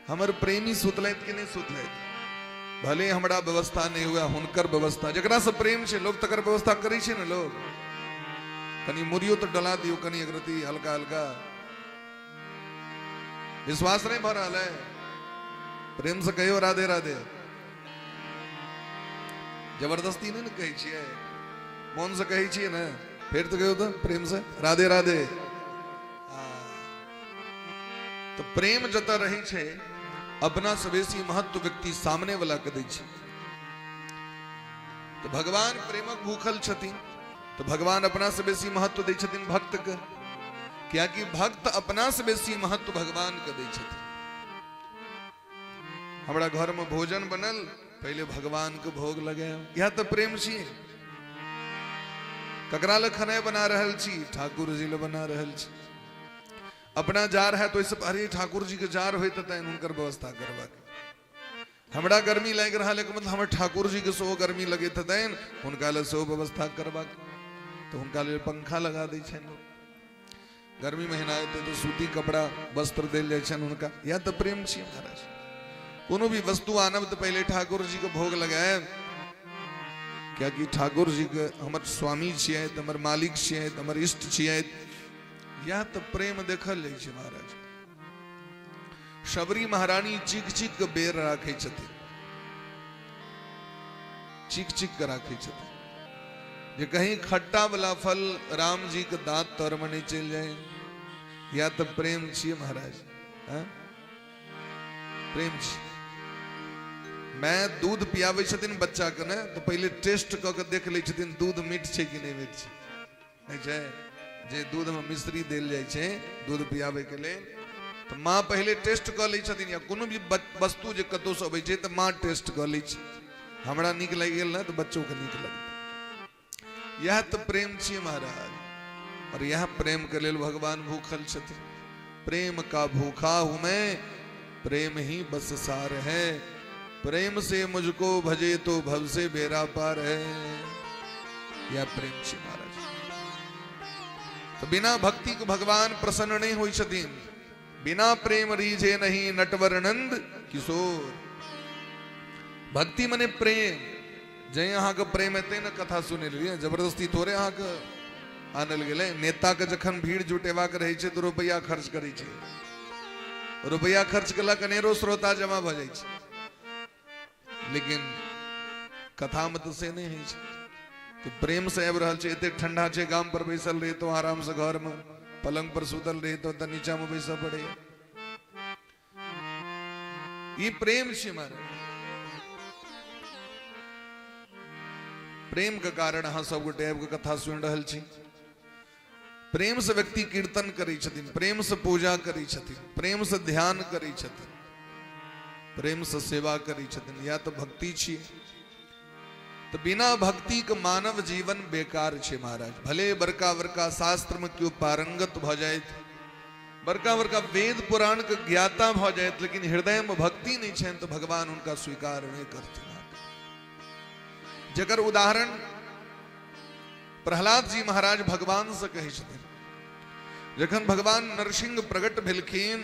Speaker 2: हमर प्रेमी सुतलथि कि नहि सुतलथि, भले हमरा व्यवस्था नहि हुए हुनकर व्यवस्था, जकरा से प्रेम छै लोक तकर व्यवस्था करै छै ने। लोक कनि मुड़ियो तऽ डला दियौ, कनि एकरती हल्का हल्का। विश्वास नहीं भऽ रहल है? प्रेम से कहियो राधे राधे। जबरदस्ती नहीं ने कहै छियै, मोन से कहै छियै ने। फिर तो कहियो तो प्रेम से राधे राधे। तो प्रेम जतऽ रहै छै अपना से बेसी महत्व व्यक्ति सामने वाला के दै छै। तो भगवान प्रेमक भूखल छथिन, तो भगवान अपना से बेसी महत्व दै छथिन भक्त के, कियाकि भक्त अपना से बेसी महत्व भगवान के दै छथिन। हमरा घर में भोजन बनल, पहले भगवान के भोग लगायब, यह तो प्रेम छियै। ककरा लए खेनाइ बना रहल छी? ठाकुर जी लए बना रहल छी। अपना जार है तो ओहिसँ अरे ठाकुर जी के जार होइत तैन हुनकर व्यवस्था करबाक। हमरा गर्मी लागि रहल है, मतलब हमर ठाकुर जी के सेहो गर्मी लगैत हेतनि, हुनका लए सेहो व्यवस्था करबाक। तो हुनका लेल पंखा लगा दै छनि लोक। गर्मी महीना एतै तऽ सूती कपड़ा वस्त्र देल जाइ छनि हुनका। यह तऽ प्रेम छियै महाराज। कोनो भी वस्तु आनब तऽ पहिले ठाकुर जी के भोग लगायब, कियाकि ठाकुर जी के हमर स्वामी छियै, हमर मालिक छियै, हमर इष्ट छियै। यह तऽ प्रेम देखल जाइ छै महाराज। शबरी महारानी चीख चीख के बेर राखै छथिन, चीख चीख के राखै छथिन जे कहीं खट्टा वाला फल राम जी के दांत तर में नहीं चलि जाए। यह तऽ प्रेम छियै महाराज। प्रेम छियै। मैं दूध पियाबै छथिन बच्चा के ने, तो पहिले टेस्ट कऽ के देख लै छथिन दूध मीठ छै कि नहि मीठ छै। नहि छै जे दूध में मिश्री देल जाइ छै दूध पियाबै के लेल, तो माँ पहिले टेस्ट कऽ लै छथिन। या कोनो भी वस्तु जे कतहुसँ अबै छै तऽ माँ टेस्ट कऽ लै छै। हमरा नीक लागि गेल ने तऽ बच्चोके नीक लगतै। यह तऽ प्रेम छियै महाराज। और यह प्रेम के लेल भगवान भूखल छथिन। प्रेम का भूखा हूं मैं, प्रेम ही बस सार है, प्रेम से मुझको भजे तो भव से बेरा पार है। यह प्रेम छियै महाराज। तो बिना भक्ति के भगवान प्रसन्न नहीं होइ छथिन। बिना प्रेम रीझे नहीं नटवर नंद किशोर। भक्ति मने प्रेम। जे अहाँके प्रेम हेतै ने कथा सुनै लिए, जबरदस्ती थोड़े अहाँके आनल गेलै। नेता के जखन भीड़ जुटेबाक रहै छै तऽ रुपैआ खर्च करै छै, रुपैआ खर्च केलक अनेरो श्रोता जमा भऽ जाइ छै। लेकिन कथा में तऽ से नहि होइ छै। तो प्रेम से आबि रहल छै। एते ठंडा छै, गाम पर बैसल रहितो आराम से घर में पलंग पर सुतल रहितो तऽ नीचा में बैसऽ पड़ैया। ई प्रेम छै महाराज। प्रेम के कारण अहाँ सब गोटे आबि कऽ कथा सुनि रहल छी। प्रेम से व्यक्ति कीर्तन करै छथिन, प्रेम से पूजा करै छथिन, प्रेम से ध्यान करै छथिन, प्रेम से सेवा करै छथिन। यह तऽ भक्ति छियै। तो बिना भक्ति के मानव जीवन बेकार छै महाराज। भले बड़का बड़का शास्त्र में केओ पारंगत भऽ जाइत, बड़का बड़का वेद पुराण के ज्ञाता भऽ जाइत, लेकिन हृदय में भक्ति नहीं छनि तऽ भगवान हुनका स्वीकार नहीं करथिन। जकर उदाहरण प्रहलाद जी महाराज भगवान से कहै छथिन। जखन भगवान नरसिंह प्रकट भेलखिन,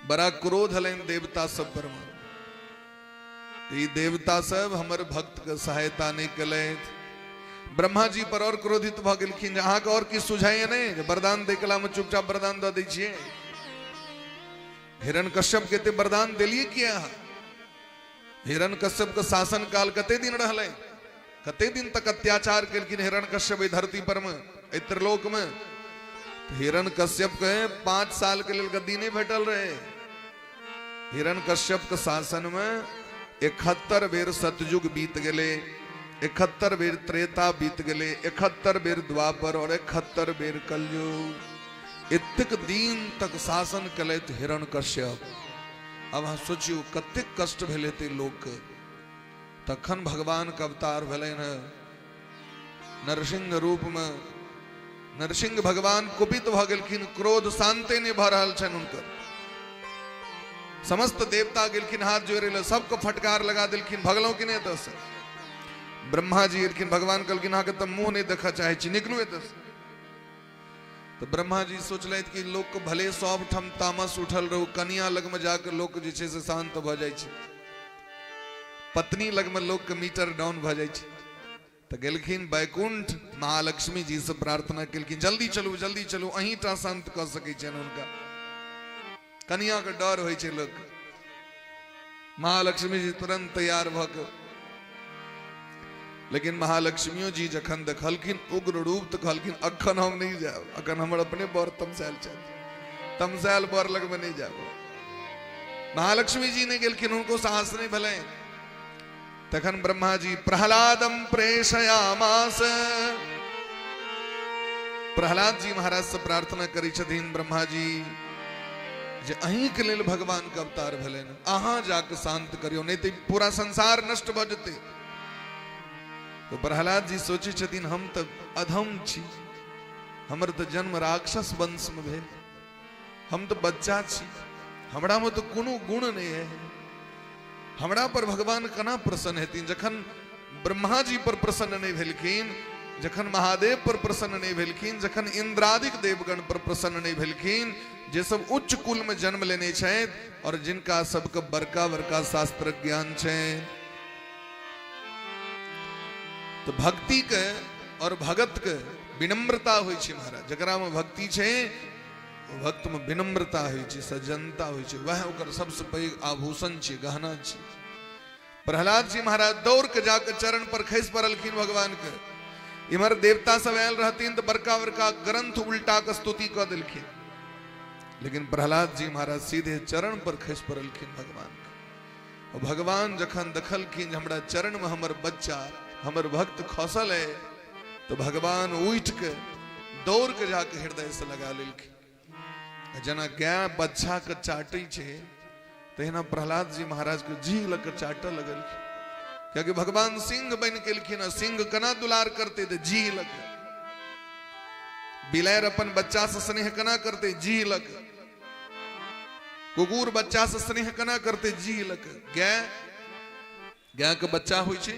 Speaker 2: बड़ा क्रोध हलनि देवता सब पर। ई देवता सब हमर भक्त के सहायता नहीं केलथि। ब्रह्मा जी पर और क्रोधित भऽ गेलखिन जे अहाँके और किछु सुझाइए नहि, जे वरदान दै कला में चुपचाप वरदान दऽ दै छियै। हिरण्यकश्यप के एते वरदान देलियै किया अहाँ? हिरण्यकश्यप के शासन काल कते दिन रहलै? कते दिन तक अत्याचार केलखिन हिरण्यकश्यप एहि धरती पर में, एहि त्रिलोक में? हिरण्यकश्यप के 5 साल के लेल गद्दी नहीं भेटल रहे। हिरण्यकश्यप के शासन में 71 बेर सतयुग बीत गेलै, 71 बेर त्रेता बीत गेलै, 71 बेर द्वापर और 71 बेर कलयुग। एतेक दिन तक शासन केलथि हिरण्यकश्यप। अब अहाँ सोचियौ कतेक कष्ट भेल हेतै लोकके। तखन भगवान के अवतार भेलनि हँ नरसिंह रूप में। नरसिंह भगवान कुपित भऽ गेलखिन, क्रोध शांते नहि भऽ रहल छनि हुनकर। समस्त देवता गेलखिन हाथ जोड़े लए, सबके फटकार लगा देलखिन, भगलहुँ कि नहि एतऽसँ? ब्रह्मा जी एलखिन, भगवान कहलखिन अहाँके तऽ मुँह नहि देखऽ चाहै छी, निकलू एतऽसँ। तऽ ब्रह्मा जी सोचलथि कि लोकके भले सब ठाम तामस उठल रहू, कनिया लगमे जाके लोक जे छै से शान्त भऽ जाइ छै, पत्नी लगमे लोकके मीटर डाउन भऽ जाइ छै। तऽ गेलखिन वैकुंठ, महालक्ष्मी जी से प्रार्थना केलखिन, जल्दी चलू जल्दी चलू, अहीं टा शान्त कऽ सकै छियनि हुनका। कनिया के डर होइ छै लोक। महालक्ष्मी जी तुरंत तैयार भऽ के, लेकिन महालक्ष्मियो जी जखन देखलखिन उग्र रूप तऽ कहलखिन अखन हम नहीं जायब, अखन हमर अपने बर तमसायल छथि, तमसायल बर लगमे नहीं जायब। महालक्ष्मी जी नहीं गेलखिन, हुनको साहस नहीं भेलनि। तखन ब्रह्मा जी प्रहलादम प्रेषयामास, प्रहलाद जी महाराज से प्रार्थना करै छथिन ब्रह्मा जी जे अहीं के लेल भगवान के अवतार भेलनि, अहाँ जाके शांत करियौ, नहीं तऽ पूरा संसार नष्ट भऽ जेतै। तो प्रहलाद जी सोचै छथिन हम तऽ अधम छी, हमर तऽ जन्म राक्षस वंश में भेल, हम तऽ बच्चा छी, हमरा में तऽ कोनो गुण नहीं है, हमरा पर भगवान केना प्रसन्न हेथिन। जखन ब्रह्मा जी पर प्रसन्न नहीं भेलखिन, जखन महादेव पर प्रसन्न नहीं भेलखिन, जखन इंद्रादिक देवगण पर प्रसन्न नहीं भेलखिन, जे सब उच्च कुल में जन्म लेने छथि और जिनका सबके बड़का बड़का शास्त्र ज्ञान छै, तो भक्ति के और भगत के विनम्रता होइ छै महाराज। जकरा में भक्ति छै भक्त में विनम्रता होइ छै, सज्जनता होइ छै, वह ओकर सबसे पैघ आभूषण छै, गहना छै। प्रहलाद जी महाराज दौड़ के जाके चरण पर खसि पड़लखिन भगवान के। इम्हर देवता सब आयल रहथिन तो बड़का बड़का ग्रंथ उल्टा के स्तुति कऽ देलखिन, लेकिन प्रहलाद जी महाराज सीधे चरण पर खसि पड़लखिन भगवान के। और भगवान जखन देखलखिन हमरा चरण में हमर बच्चा हमर भक्त खसल है, तो भगवान उठि के दौड़ के जाके हृदय से लगा लेलखिन। जेना गाय बच्चा के चाटै छै तहिना प्रहलाद जी महाराज के जी लग के चाटऽ लगलखिन, कियाकि भगवान सिंह बनि गेलखिन। सिंह केना दुलार करते तऽ जी लग, बिलाड़ि अपन बच्चा से स्नेह केना करते जी लग, कुकुर बच्चा से स्नेह केना करते जी लग। गाय, गाय के बच्चा होइ छै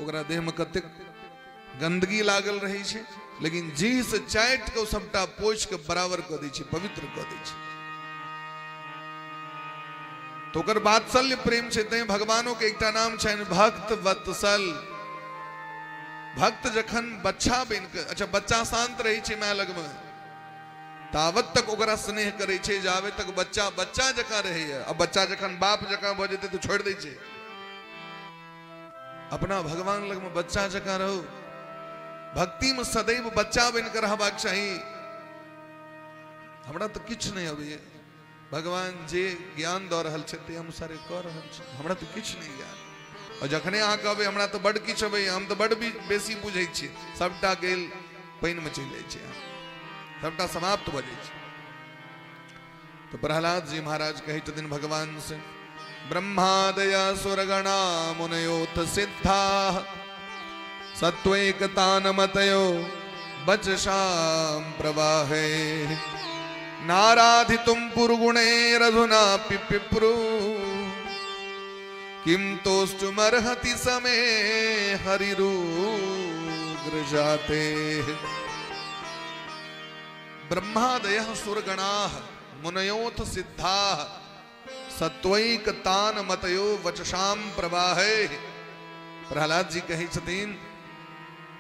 Speaker 2: ओकरा देह में कतेक गंदगी लागल रहै छै, लेकिन जी से चाटि के सबटा पोछि के बराबर कऽ दै छै, पवित्र कऽ दै छै। तो ओकर वात्सल्य प्रेम छै, तैं भगवानों के एकटा नाम छनि भक्त वत्सल। भक्त जखन बच्चा बनि के, अच्छा बच्चा शांत रहै छै माय लगमे, तावत तक ओकरा स्नेह करै छै जाबे तक बच्चा बच्चा जकाँ रहैया। आ बच्चा जखन बाप जकाँ भऽ जेतै तऽ छोड़ि दै छै। अपना भगवान लगमे बच्चा जकाँ रहू, भक्ति में सदैव बच्चा बनि कऽ रहबाक चाही। हमरा तऽ किछु नहि अबैया, भगवान जे ज्ञान दऽ रहल छै ते अनुसारे कऽ रहल छी, हमरा तऽ किछु नहि ज्ञान। और जखने अहाँ कहबै हमरा तऽ बड्ड किछु अबैया, हम तऽ बड्ड बेसी बुझै छी, सबटा गेल पानिमे चलि जाइ छै, सबटा समाप्त भऽ जाइ छै। तो प्रहलाद जी महाराज कहै छथिन भगवान से, ब्रह्मादय सुरगणा मुनयोथ सिद्धा सत्वैकतानमतयो वचसां प्रवाहे नाराधितुं पुरगुणैरधुना पिप्रू किं तोष्टुमर्हति समे हरिरुग्र जाते। ब्रह्मादय सुरगणाः मुनयोथ सिद्धाः सत्वैकतानमतयो वचसां प्रवाहे। प्रहलाद जी कहै छथिन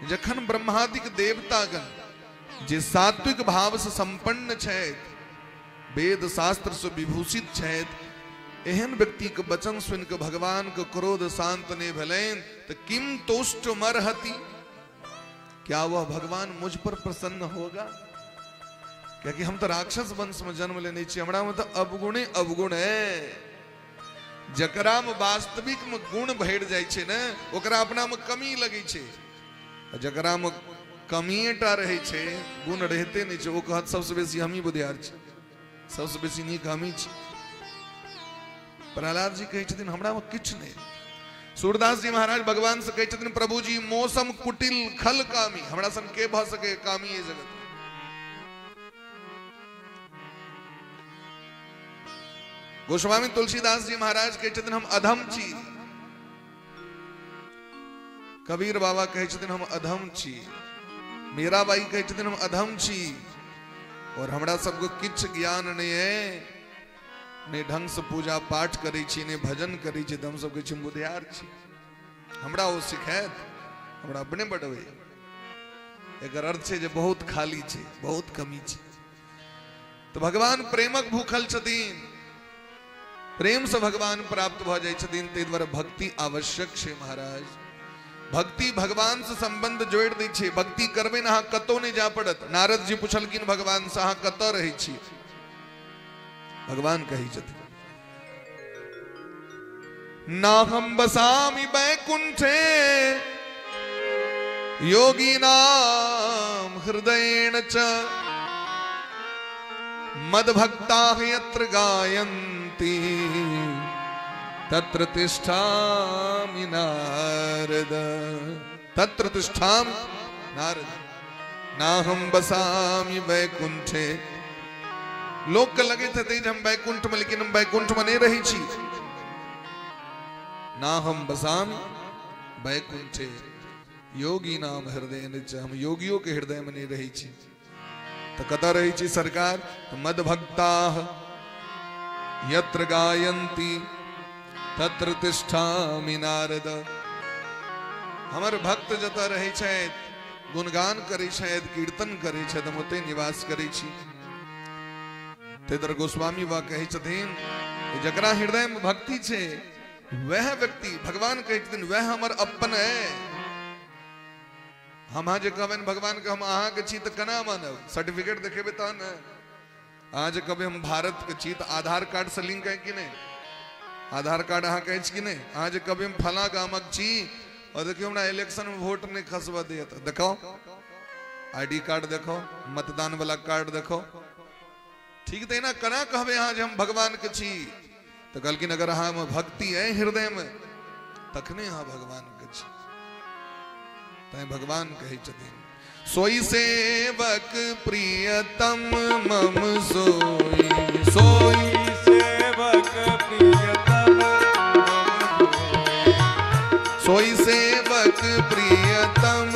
Speaker 2: जखन ब्रह्मादिक देवतागण जे सात्विक भाव से संपन्न छथि, वेद शास्त्र से विभूषित छथि, एहन व्यक्ति के वचन सुनि के भगवान के क्रोध शांत नहीं भेलनि तो किम तुष्टमर्हति, क्या वह भगवान मुझ पर प्रसन्न होगा? क्योंकि हम तो राक्षस वंश में जन्म लेने छी, हमरा में तो अवगुणे अवगुण है। जकरा में वास्तविक में गुण भरि जाइ छै ने ओकरा अपना में कमी लगै छै, जकरा में कमिएटा रहै छै गुण रहिते नहि छै, ओ कहत सबसे बेसी हमही बुधियार छी, सबसे बेसी नीक हमही छी। प्रहलाद जी कहै छथिन हमरा में किछु नहि। सूरदास जी महाराज भगवान से कहै छथिन प्रभु जी मौसम कुटिल खल कामी, हमरा सन के भऽ सके कामी एहि जगत। गोस्वामी तुलसीदास जी महाराज कहै छथिन हम अधम छी। कबीर बाबा कहै छथिन हम अधम छी। मीराबाई कहै छथिन हम अधम छी और हमरा सबके किछु ज्ञान नहीं है, नहीं ढंग से पूजा पाठ करै छी, नहीं भजन करै छी, तऽ हम सब कहै छी बुधियार छी, हमरा ओ सिखायत, हमरा अपने बढ़बै। एकर अर्थ छै जे बहुत खाली छै, बहुत कमी छै। तो भगवान प्रेमक भूखल छथिन। प्रेम से भगवान प्राप्त भऽ जाइ छथिन। ताहि दुआरे भक्ति आवश्यक छै महाराज। भक्ति भगवान से संबंध जोड़ि दै छै। भक्ति करबै ने अहाँ कतौ नहि जाय पड़त। नारद जी पुछलखिन भगवान से, अहाँ कतऽ रहै छी? भगवान कहै छथिन, ना हम बसामि वैकुंठे योगिनाम हृदयेन च मद्भक्ता यत्र गायन्ति तत्र तिष्ठामि नारद। तत्र तिष्ठामि नारद। नाहं बसामि वैकुंठे। लोक के लगैत हेतै जे हम वैकुंठ में, लेकिन हम वैकुंठ में नहीं रहै छी। नाहं बसामि वैकुंठे योगी नाम हृदय च, हम योगियों के हृदय में नहीं रहै छी। तो कतऽ रहै छी सरकार? मद्भक्ता यत्र गायन्ति तत्र तिष्ठामि नारद। हमर भक्त जतऽ रहै छथि, गुणगान करै छथि, कीर्तन करै छथि, हम ओतहि निवास करै छी। ताहि दुआरे गोस्वामी बा कहै छथिन जकरा हृदय में भक्ति छै वह व्यक्ति, भगवान कहै छथिन वह हमर अपन है। हम अहाँ जे कहबनि भगवान के हम अहाँके छी तऽ केना मानब? सर्टिफिकेट देखेबै तहन ने। अहाँ जे कहबै हम भारत के छी तऽ आधार कार्ड से लिंक है कि नहि? आधार कार्ड अहाँके अछि कि नहि? अहाँ जे कहबै हम फलाँ गामक छी और देखियौ हमरा इलेक्शन में वोट नहि खसबऽ दैया, तऽ देखाओ आईडी कार्ड, देखाओ मतदान वाला कार्ड देखाओ। ठीक तऽ एना केना कहबै अहाँ जे हम भगवान के छी? तऽ कहलखिन अगर अहाँ में भक्ति है हृदय में तखने अहाँ भगवान के छी। तैं भगवान कहै छथिन, सोई सेवक प्रियतम मम सोई, सोई
Speaker 1: सेवक प्रियतम मम
Speaker 2: सोई सेवक प्रियतम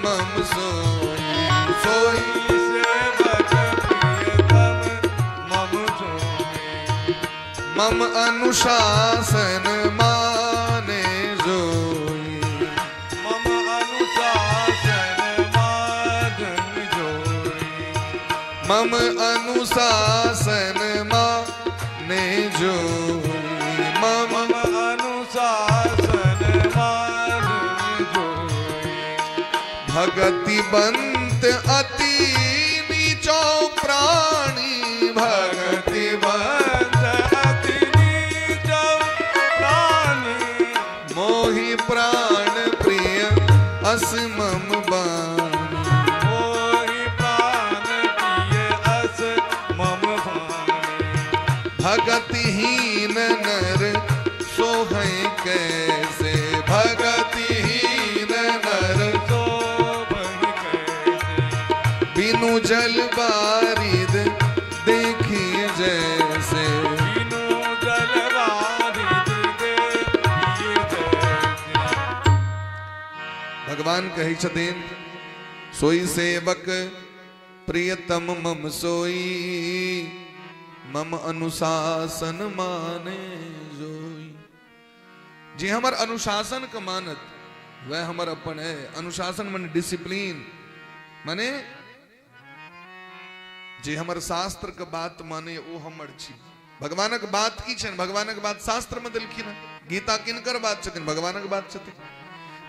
Speaker 2: मम सोई, सोई
Speaker 1: सेवक प्रियतम मम सोई,
Speaker 2: मम अनुशासन माने जोई,
Speaker 1: मम अनुशासन माने जोई,
Speaker 2: मम अनुशासन माने जोई, मम
Speaker 1: अनुशासन माने जोई।
Speaker 2: भगति बंत अति नीचो प्राणी, भगति
Speaker 1: बंत अति नीचो प्राणी,
Speaker 2: मोहि प्राण प्रिय अस मम बानी,
Speaker 1: मोहि प्राण प्रिय अस मम बानी।
Speaker 2: भगतिहीन नर सोहै कैसे, भगतिहीन नर
Speaker 1: सोहै कैसे,
Speaker 2: बिनु जल बारिद देखिए जैसे,
Speaker 1: बिनु जल बारिद देखिए जैसे।
Speaker 2: भगवान कहै छथिन, सोई सेवक प्रियतम मम सोई, मम अनुशासन माने जोई। जे हमर अनुशासन के मानत वह हमर अपन है। अनुशासन माने डिसिप्लिन, माने जे हमर शास्त्र के बात माने वो हमर छी। भगवानक बात की छनि? भगवानक बात शास्त्र में देलखिन। गीता किनकर बात छथिन? भगवानक बात छथिन।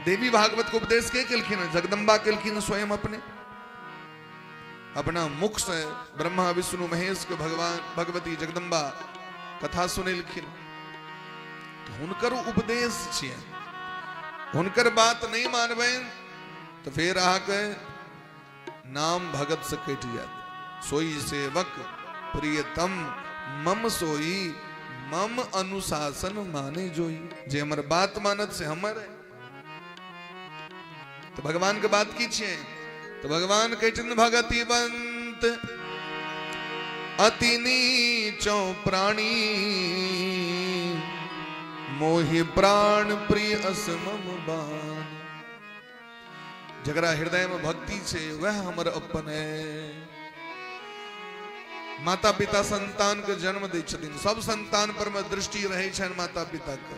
Speaker 2: देवी भागवत के उपदेश के केलखिन? जगदम्बा केलखिन स्वयं अपने अपना मुख से ब्रह्मा विष्णु महेश के भगवान भगवती जगदम्बा कथा सुनेलखिन। तो हुनकर उपदेश छियै, हुनकर बात नहीं मानबनि तो फिर अहाँके नाम भगत से कटि जायत। सोई सेवक प्रियतम मम सोई, मम अनुशासन माने जोई। जे हमर बात मानत से हमर है। तो भगवान के बात की छियै? तो भगवान कहै छथिन, भगति बंत अति नीचो प्राणी, मोहि प्राण प्रिय अस मम बानी। जकरा हृदय में भक्ति छै वह हमर अपन है। माता पिता संतान के जन्म दै छथिन, सब संतान पर में दृष्टि रहै छनि माता पिता के।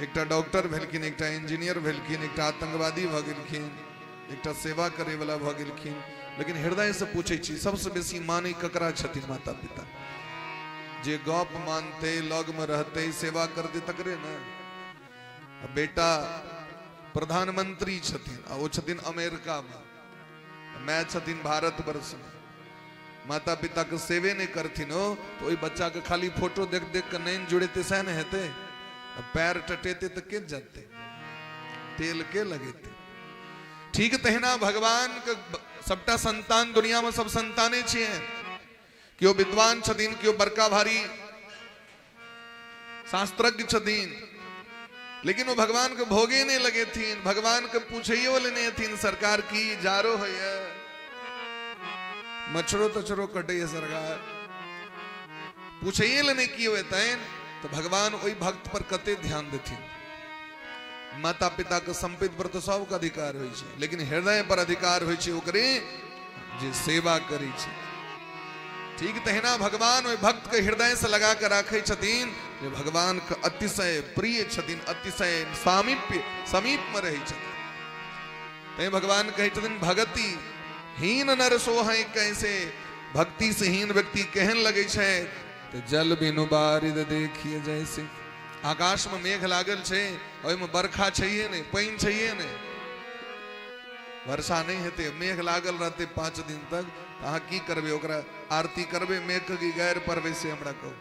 Speaker 2: एकटा डॉक्टर भेलखिन, एकटा इंजीनियर भेलखिन, एकटा आतंकवादी भऽ गेलखिन, एकटा सेवा करे वाला भऽ गेलखिन, लेकिन हृदय से पूछै छी सबसे बेसी मानै ककरा छथिन? माता पिता। जे गप मानते लग में रहते सेवा करते तकरे ने। बेटा प्रधानमंत्री छथिन आ ओ छथिन अमेरिका में, मैं छथिन भारतवर्ष में, माता पिता के सेवे नहीं करथिन हो तो ओहि बच्चा के खाली फोटो देख देख के नैन जुड़ेते सह ने हेतै, पैर टटेते तो के जते, तेल के लगेते। ठीक तहिना भगवान के सबटा संतान दुनिया में सब संताने छियै, केओ विद्वान छथिन, केओ बड़का भारी शास्त्रज्ञ छथिन, लेकिन वो भगवान के भोगे नहीं लगेथिन, भगवान के पूछैयो ले नहीं हथिन सरकार की जारो होइए, मच्छरो तछरो कटैये सरकार, पूछैये ले नहीं की हेतनि तो भगवान ओहि भक्त पर कते ध्यान देथिन। माता पिता के संपत्ति पर तो सबके अधिकार होइ छै, लेकिन हृदय पर अधिकार होइ छै ओकरे जे सेवा करै छै। ठीक तहिना भगवान ओहि भक्त के हृदय से लगा के राखै छथिन जे भगवान के अतिशय प्रिय छथिन, अतिशय सामीप्य समीप में रहै छथिन। तैं भगवान कहै छथिन भगति हीन नर सोहै कैसे, भक्ति से हीन व्यक्ति केहन लगै छै तो जल बिनु बारिद देखिए जैसे। आकाश में मेघ लागल छै, ओहिमे बरखा छैहे नहि, पानि छैहे नहि, वर्षा नहीं हेतै, मेघ लागल रहतै 5 दिन तक, अहाँ की करबै? ओकरा आरती करबै मेघ की गैर पड़बै से हमरा कहू?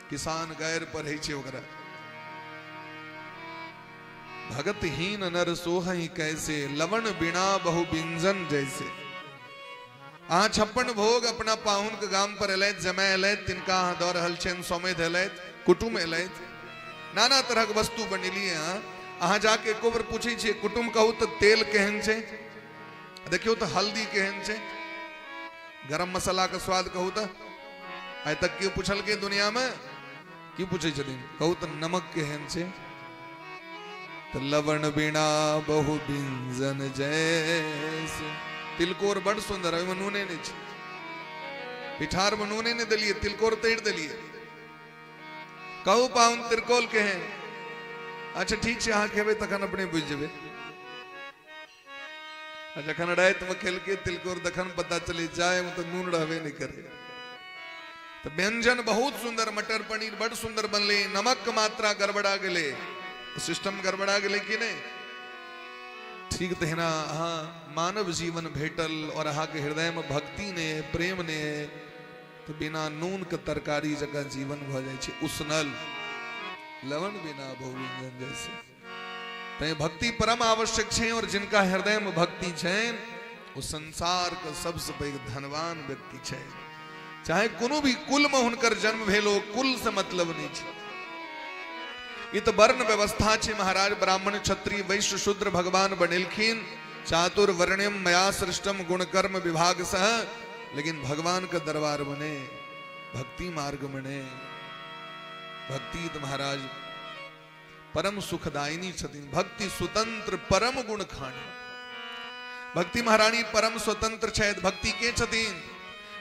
Speaker 2: किसान गैर पढ़ै छै ओकरा। भगतहीन नर सोहहि कैसे, लवण बिना बहु व्यंजन जैसे। अहाँ 56 भोग अपना पाहुन के गाम पर एलथि, जमाय एलथि, तिनका अहाँ दऽ रहल छियनि, समेध एलथि, कुटुम्ब एलथि, नाना तरहक वस्तु बनेलियै अहाँ। अहाँ जाके एको बेर पूछै छियै कुटुम्ब कहू तऽ तेल केहन छै, देखियौ तऽ हल्दी केहन छै, गरम मसाला के स्वाद कहू तऽ। आइ तक केओ पूछलकै दुनिया में? की पूछै छथिन? कहू तऽ नमक केहन छै, तऽ लवण बिना बहु व्यंजन जैसे। तिलकोर बड़ सुंदर, ओहिमे नूने नहि छै, पिठार में नूने नहि देलियै, तिलकोर तैर देलियै। कहू पाहुन तिलकोर केहन? अच्छा ठीक छै, अहाँ खेबै तखन अपने बुझि जेबै। जखन राति में खेलके तिलकोर तखन पता चले जाय में तो नून रहबे नहीं करे। तो व्यंजन बहुत सुंदर, मटर पनीर बड़ सुंदर बनले, नमक के मात्रा गड़बड़ा गेले, सिस्टम गड़बड़ा गेले कि नहीं? ठीक तहिना अहाँ मानव जीवन भेटल और अहाँ के हृदय में भक्ति ने प्रेम ने तो बिना नून के तरकारी जकाँ जीवन भऽ जाइ छै उसनल, लवण बिना बहु व्यंजन जैसे। तैं भक्ति परम आवश्यक छै और जिनका हृदय में भक्ति छनि ओ संसार के सबसे पैघ धनवान व्यक्ति छै। चाहे कोनो भी कुल में हुनकर जन्म भेल हो, कुल से मतलब नहीं छै। ई तो वर्ण व्यवस्था छै महाराज, ब्राह्मण क्षत्रिय वैश्य शूद्र भगवान बनेलखिन, चातुर्वर्ण्यम मया सृष्टम गुण कर्म विभाग सह, लेकिन भगवान के दरबार बने भक्ति मार्ग बने। भक्ति तो महाराज परम सुखदायिनी छथिन, भक्ति स्वतंत्र परम गुण खाने। भक्ति महारानी परम स्वतंत्र छथि। भक्ति के छथिन?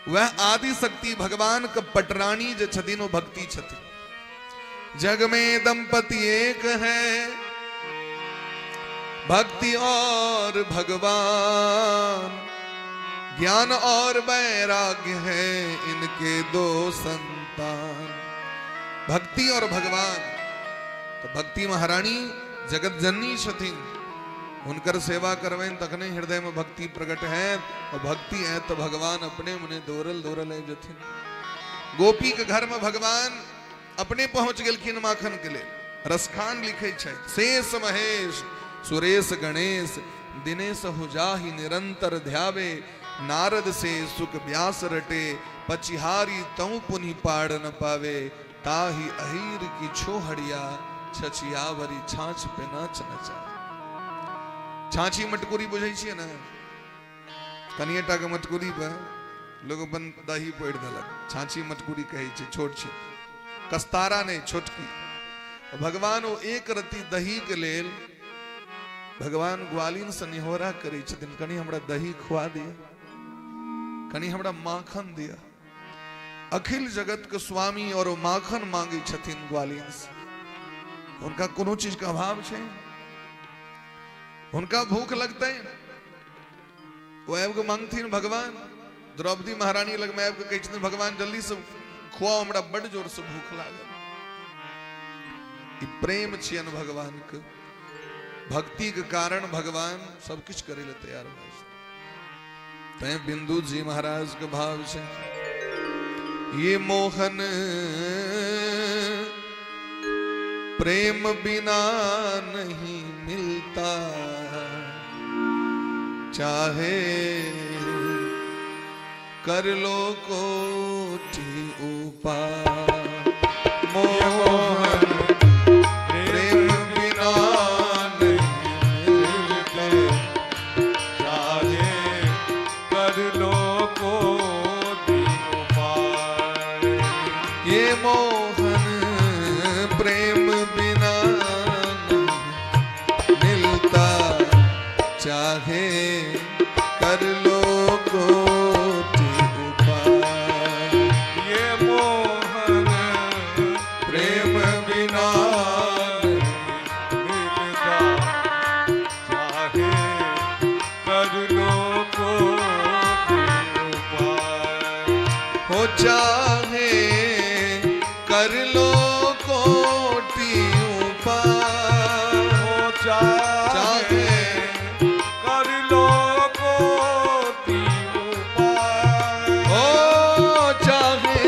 Speaker 2: वह आदि शक्ति भगवान के पटरानी जे छथिन वो भक्ति छथिन। जग में दंपति एक है, भक्ति और भगवान, ज्ञान और वैराग्य है इनके दो संतान। भक्ति और भगवान, तो भक्ति महारानी जगत जननी छथिन, हुनकर सेवा करबनि तखने हृदय में भक्ति प्रकट है, और भक्ति है तो भगवान अपने मने दौड़ल दौड़ल आबि जथिन। गोपी के घर में भगवान अपने पहुंच गेलखिन माखन के लेल। रसखान लिखे छै, शेष महेश सुरेश गणेश दिनेश हो जाहि निरंतर ध्यावे, नारद से सुख व्यास रटे, पचिहारी तऊ पुनि पाड़ न पावे, ताही अहीर की छोहड़िया छछियावरी छाछ पे नाच नचा। छाछी मटकुरी बुझै छियै ने? कनिए टा के मटकुरी पर लोग अपन दही पोड़ि देलक, छाछी मटकुरी कहै छै, छोट छै, कस्तारा नहीं, छोटकी। भगवान ओ एक रत्ती दही के लेल भगवान ग्वालिन से निहोरा करै छथिन, कनि हमरा दही खुआ दिअ, कनि हमरा माखन दिअ। अखिल जगत के स्वामी और ओ माखन मांगे छथिन ग्वालिन से। उनका कोनो चीज के अभाव छै? उनका भूख लगतै वो आबि के मांगथिन भगवान। द्रौपदी महारानी लग में आबि के कहै छथिन भगवान जल्दी से खुआओ, हमरा बड जोर से भूख लागल। ई प्रेम छियन भगवान के, भक्ति के कारण भगवान सब किछु करै लए तैयार भए छै। तैं बिंदु जी महाराज के भाव छै, ये मोहन प्रेम बिना नहीं मिलता, चाहे कर लो कोटि उपाय। मोहन प्रेम बिना नहीं मिलता,
Speaker 1: चाहे कर लो कोटि उपाय।
Speaker 2: ये मोहन प्रेम बिना नहीं मिलता, चाहे कर लो कोटि उपाय।
Speaker 1: ये मोहन प्रेम बिना नहीं मिलता, चाहे कर लो कोटि उपाय।
Speaker 2: हो चाहे कर लो कोटि उपाय,
Speaker 1: हो चाहे कर लो कोटि उपाय।
Speaker 2: ओ चाहे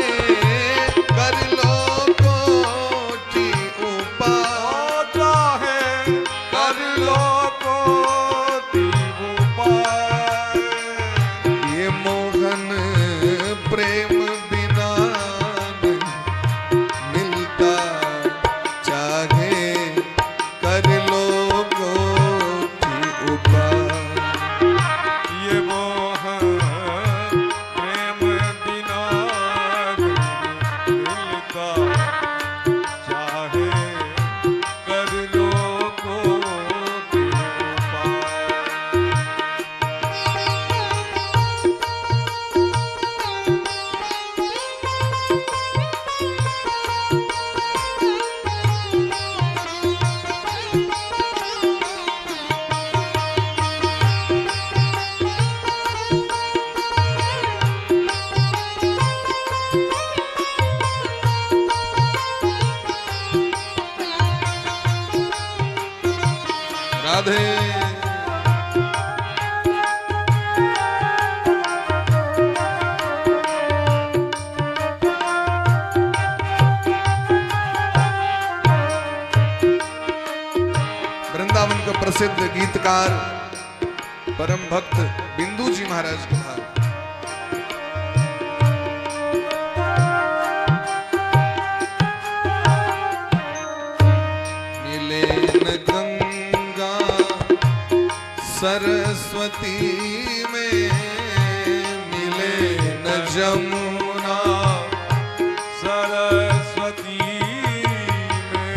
Speaker 2: कर लो कोटि उपाय,
Speaker 1: हो चाहे कर लो कोटि उपाय।
Speaker 2: ये मोहन प्रेम बिना नहीं मिलता, चाहे कर लो कोटि उपाय।
Speaker 1: ये मोहन प्रेम बिना नहीं मिलता, चाहे कर लो कोटि उपाय।
Speaker 2: राधे। वृंदावन के प्रसिद्ध गीतकार परम भक्त बिंदु जी महाराज के भाव। मिले न गंगा सरस्वती में, मिले न जमुना
Speaker 1: सरस्वती में,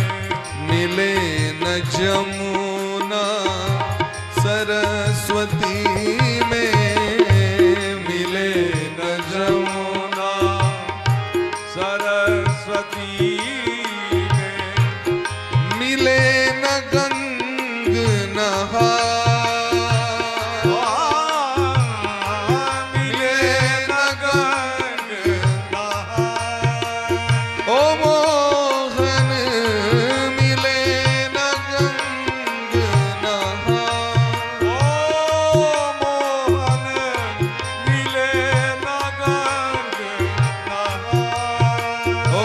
Speaker 2: मिले न जमुना सरस्वती में, मिले न जमुना
Speaker 1: जमुना सरस्वती में,
Speaker 2: मिले न गंग नहा,
Speaker 1: मिले न गंग नहाय।
Speaker 2: ओ मोहन मिले न गंग नहा,
Speaker 1: ओ मोहन मिले न गंग नहाय।
Speaker 2: ओ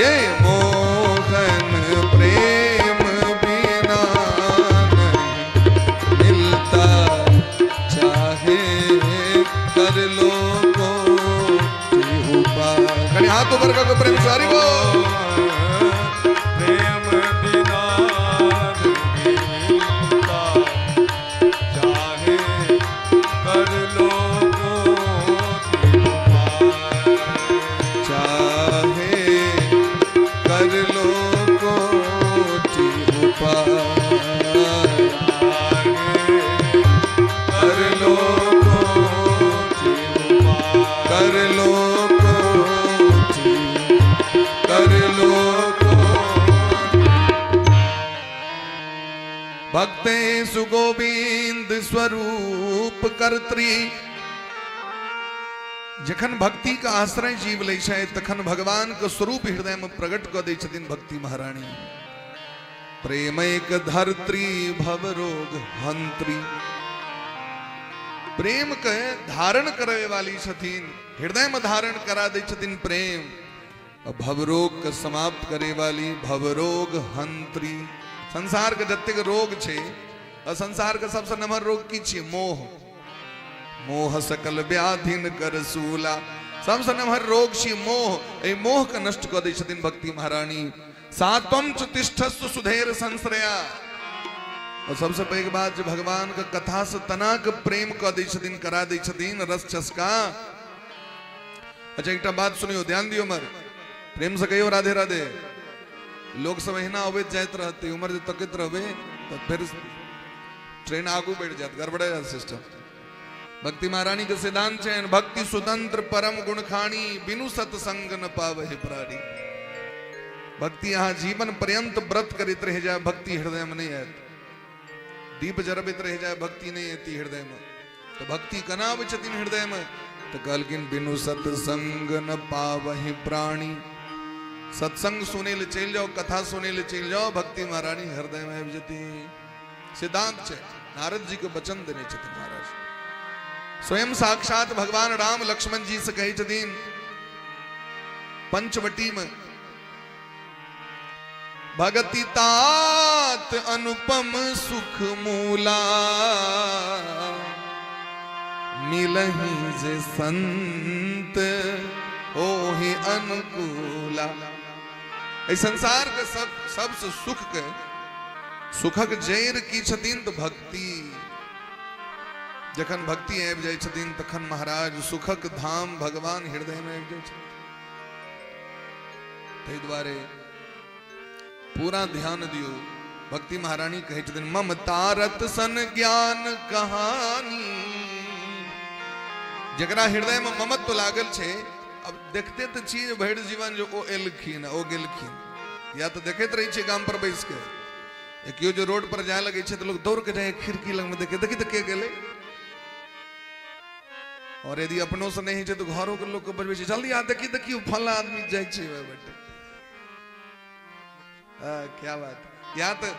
Speaker 2: ये मोहन प्रेम बिना नहीं मिलता, चाहे कर लो कोटि उपाय। कनी हाथ ऊपर करके प्रेम से हरि बोल।
Speaker 1: प्रेम बिना नहीं मिलता, चाहे कर लो कोटि उपाय।
Speaker 2: चाहे कर लो कोटि उपाय, कर लो कोटि
Speaker 1: उपाय,
Speaker 2: कर लो कोटि, कर लो कोटि। भक्ते सुगोविंद स्वरूप कर्त्री। जखन भक्ति का आश्रय जीव लै छै तखन भगवान के स्वरूप हृदय में प्रकट कऽ दै छथिन भक्ति महारानी। प्रेम एक धरत्री भव रोग हंत्री। प्रेम के धारण करे वाली छथिन, हृदय में धारण करा दै छथिन प्रेम। भवरोग के समाप्त करे वाली भवरोग हंत्री। संसार के जतेक रोग छै, संसार के सबसे नमहर रोग की छियै? मोह। मोह सकल व्याधिन कर सूला। सबसे नमहर रोग छी मोह। एहि मोह के नष्ट कऽ दै छथिन भक्ति महारानी। सातम च तिष्ठस्व सुधेर संश्रया। और सबसे पैघ बात जे भगवान के कथा से तनाक प्रेम कऽ दै छथिन, करा दै छथिन रस चस्का। अच्छा एकटा बात सुनियो, ध्यान दियो, उमर प्रेम से कहियो राधे राधे। लोग सब अहिना अबैत जाइत रहते, उमर जे तकैत रहबै तऽ फेर ट्रेन आगू बढ़ि जायत, गड़बड़ा जायत सिस्टम। भक्ति महारानी के सिद्धांत छै भक्ति स्वतंत्र परम गुण खानी, बिनु सत्संग न पावे प्राणी। भक्ति अहाँ जीवन पर्यंत व्रत करैत रहि जाय, भक्ति हृदय में नहीं आयत। दीप जरबैत रहि जाय, भक्ति नहीं एती हृदय में। तो भक्ति केना आबै छथिन हृदय में? तो कहलखिन बिनु सत्संग न पावहि प्राणी। सत्संग सुनै ले चलि जाओ, कथा सुनै ले चलि जाओ, भक्ति महारानी हृदय में आबि जेती। सिद्धांत छै, नारद जी के वचन देने छथिन महाराज। स्वयं साक्षात भगवान राम लक्ष्मण जी से कहै छथिन पंचवटी में, भगति तात अनुपम सुख मूला, मिलहि जे संत ओहि अनुकूला। एहि संसार के सब सबसे सुख के सुखक जड़ि की छथिन तो भक्ति। जखन भक्ति आबि जाइ छथिन तखन महाराज सुखक धाम भगवान हृदय में आबि जाइ छथिन। ताहि दुआरे पूरा ध्यान दियौ। भक्ति महारानी कहै छथिन ममतारत सन ज्ञान कहानी। जकरा हृदय में ममत्व लागल छै, अब देखते तऽ छी जे भरि जीवन जे ओ एलखिन ओ गेलखिन, या तऽ देखैत रहै छियै गाम पर बैस के। केओ जे रोड पर जाय लगै छै तऽ लोग दौड़ के जाय खिड़की लग में देखे, देखी तऽ के गेलै। और यदि अपनो से नहीं होइ छै तऽ घरो के लोग के बजबै छै, जल्दी आ देखी देखी फला आदमी जाइ छै बेटे। क्या बात। या तऽ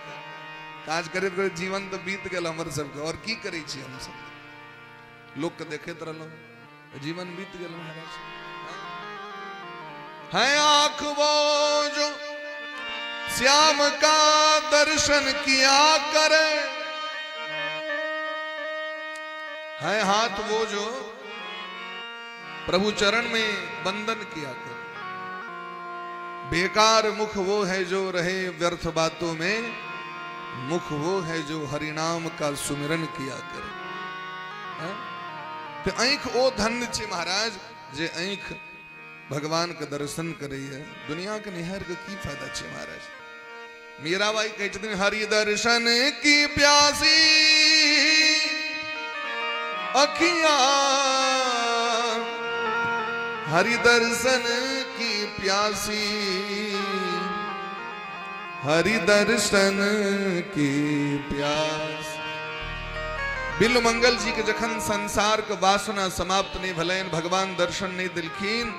Speaker 2: काज करैत करैत जीवन तऽ बीत गेल हमर सबके, और की करै छी हमसब? लोग के देखैत रहलहुँ, जीवन बीत गेल महाराज। है आंख वो जो श्याम का दर्शन किया करे, है हाथ वो जो प्रभु चरण में बंधन किया करे, बेकार मुख वो है जो रहे व्यर्थ बातों में, मुख वो है जो हरिनाम का सुमिरन किया करे। तो आँख ओ धन्य छे महाराज जे आँख भगवान के दर्शन करैया, दुनिया के निहार के की फायदा छे महाराज। मीराबाई कहै छथिन हरि दर्शन की प्यासी अखियां, हरि दर्शन की प्यासी, हरि दर्शन की प्यास। बिल्व मंगल जी के जखन संसार के वासना समाप्त नहीं भलनि, भगवान दर्शन नहीं दिलखिन,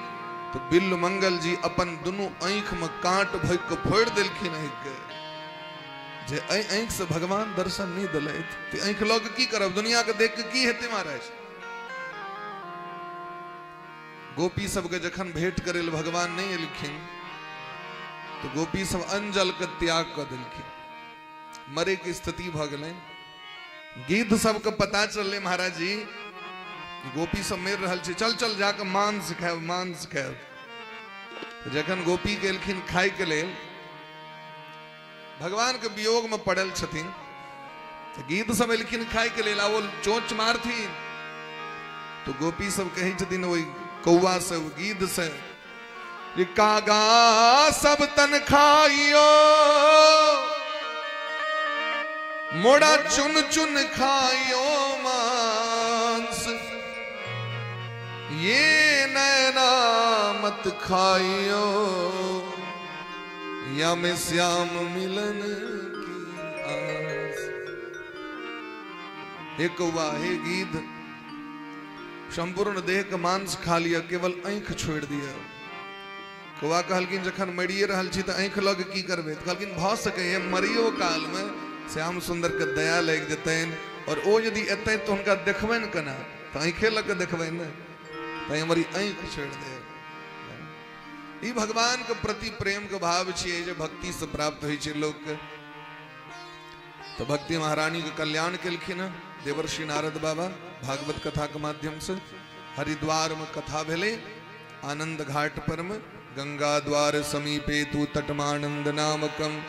Speaker 2: तो बिल्व मंगल जी अपन दुनू आँख में कांट भोग के फोड़ दिलखिन आँख के। जे आँख से भगवान दर्शन नहीं दिलथि तो आँख लऽ के की करब, दुनिया के देख के की हेतै महाराज। गोपी सबके जखन भेंट करे भगवान नहीं एलखिन तो गोपी सब अन्न जल के त्याग कऽ देलखिन, मरे के स्थिति भऽ गेलनि। गिद्ध सबके पता चललै महाराज जी गोपी सब मरि रहल छै, चल चल जाके मांस खायब मांस खायब। जखन गोपी गेलखिन खाय के लेल, भगवान के वियोग में पड़ल छथिन, तो गिद्ध सब एलखिन खाय के लेल आ ओ चोंच मारथिन, तो गोपी सब कहै छथिन ओहि कौआ से, गिद्ध से, कागा सब तन खाइयो मोड़ा चुन चुन खाइयो मांस, ये नैना मत खाइयो या में श्याम मिलन की आस। हे कौआ, हे गिद्ध, संपूर्ण देह के मांस खा लिया, केवल आँखि छोड़ दिया। कौआ कहलखिन जखन मरिए रहल छी तऽ आँखि लग की करबै? तऽ कहलखिन भऽ सकैए मरियो काल में श्याम सुंदर के दया लागि जेतनि, और ओ यदि एतनि तऽ हुनका देखबनि केना? तऽ आँखे लग के देखबनि ने, तैं हमर ई आँखि छोड़ि देब। ई भगवान के प्रति प्रेम के भाव छियै जे भक्ति से प्राप्त होइ छै लोक के। तो भक्ति महारानी के कल्याण केलखिन हँ देवर्षि नारद बाबा भागवत कथा के माध्यम से। हरिद्वार में कथा भेलै, आनंद घाट पर में, गंगा द्वार समीपे तू तटमानंद नामकम।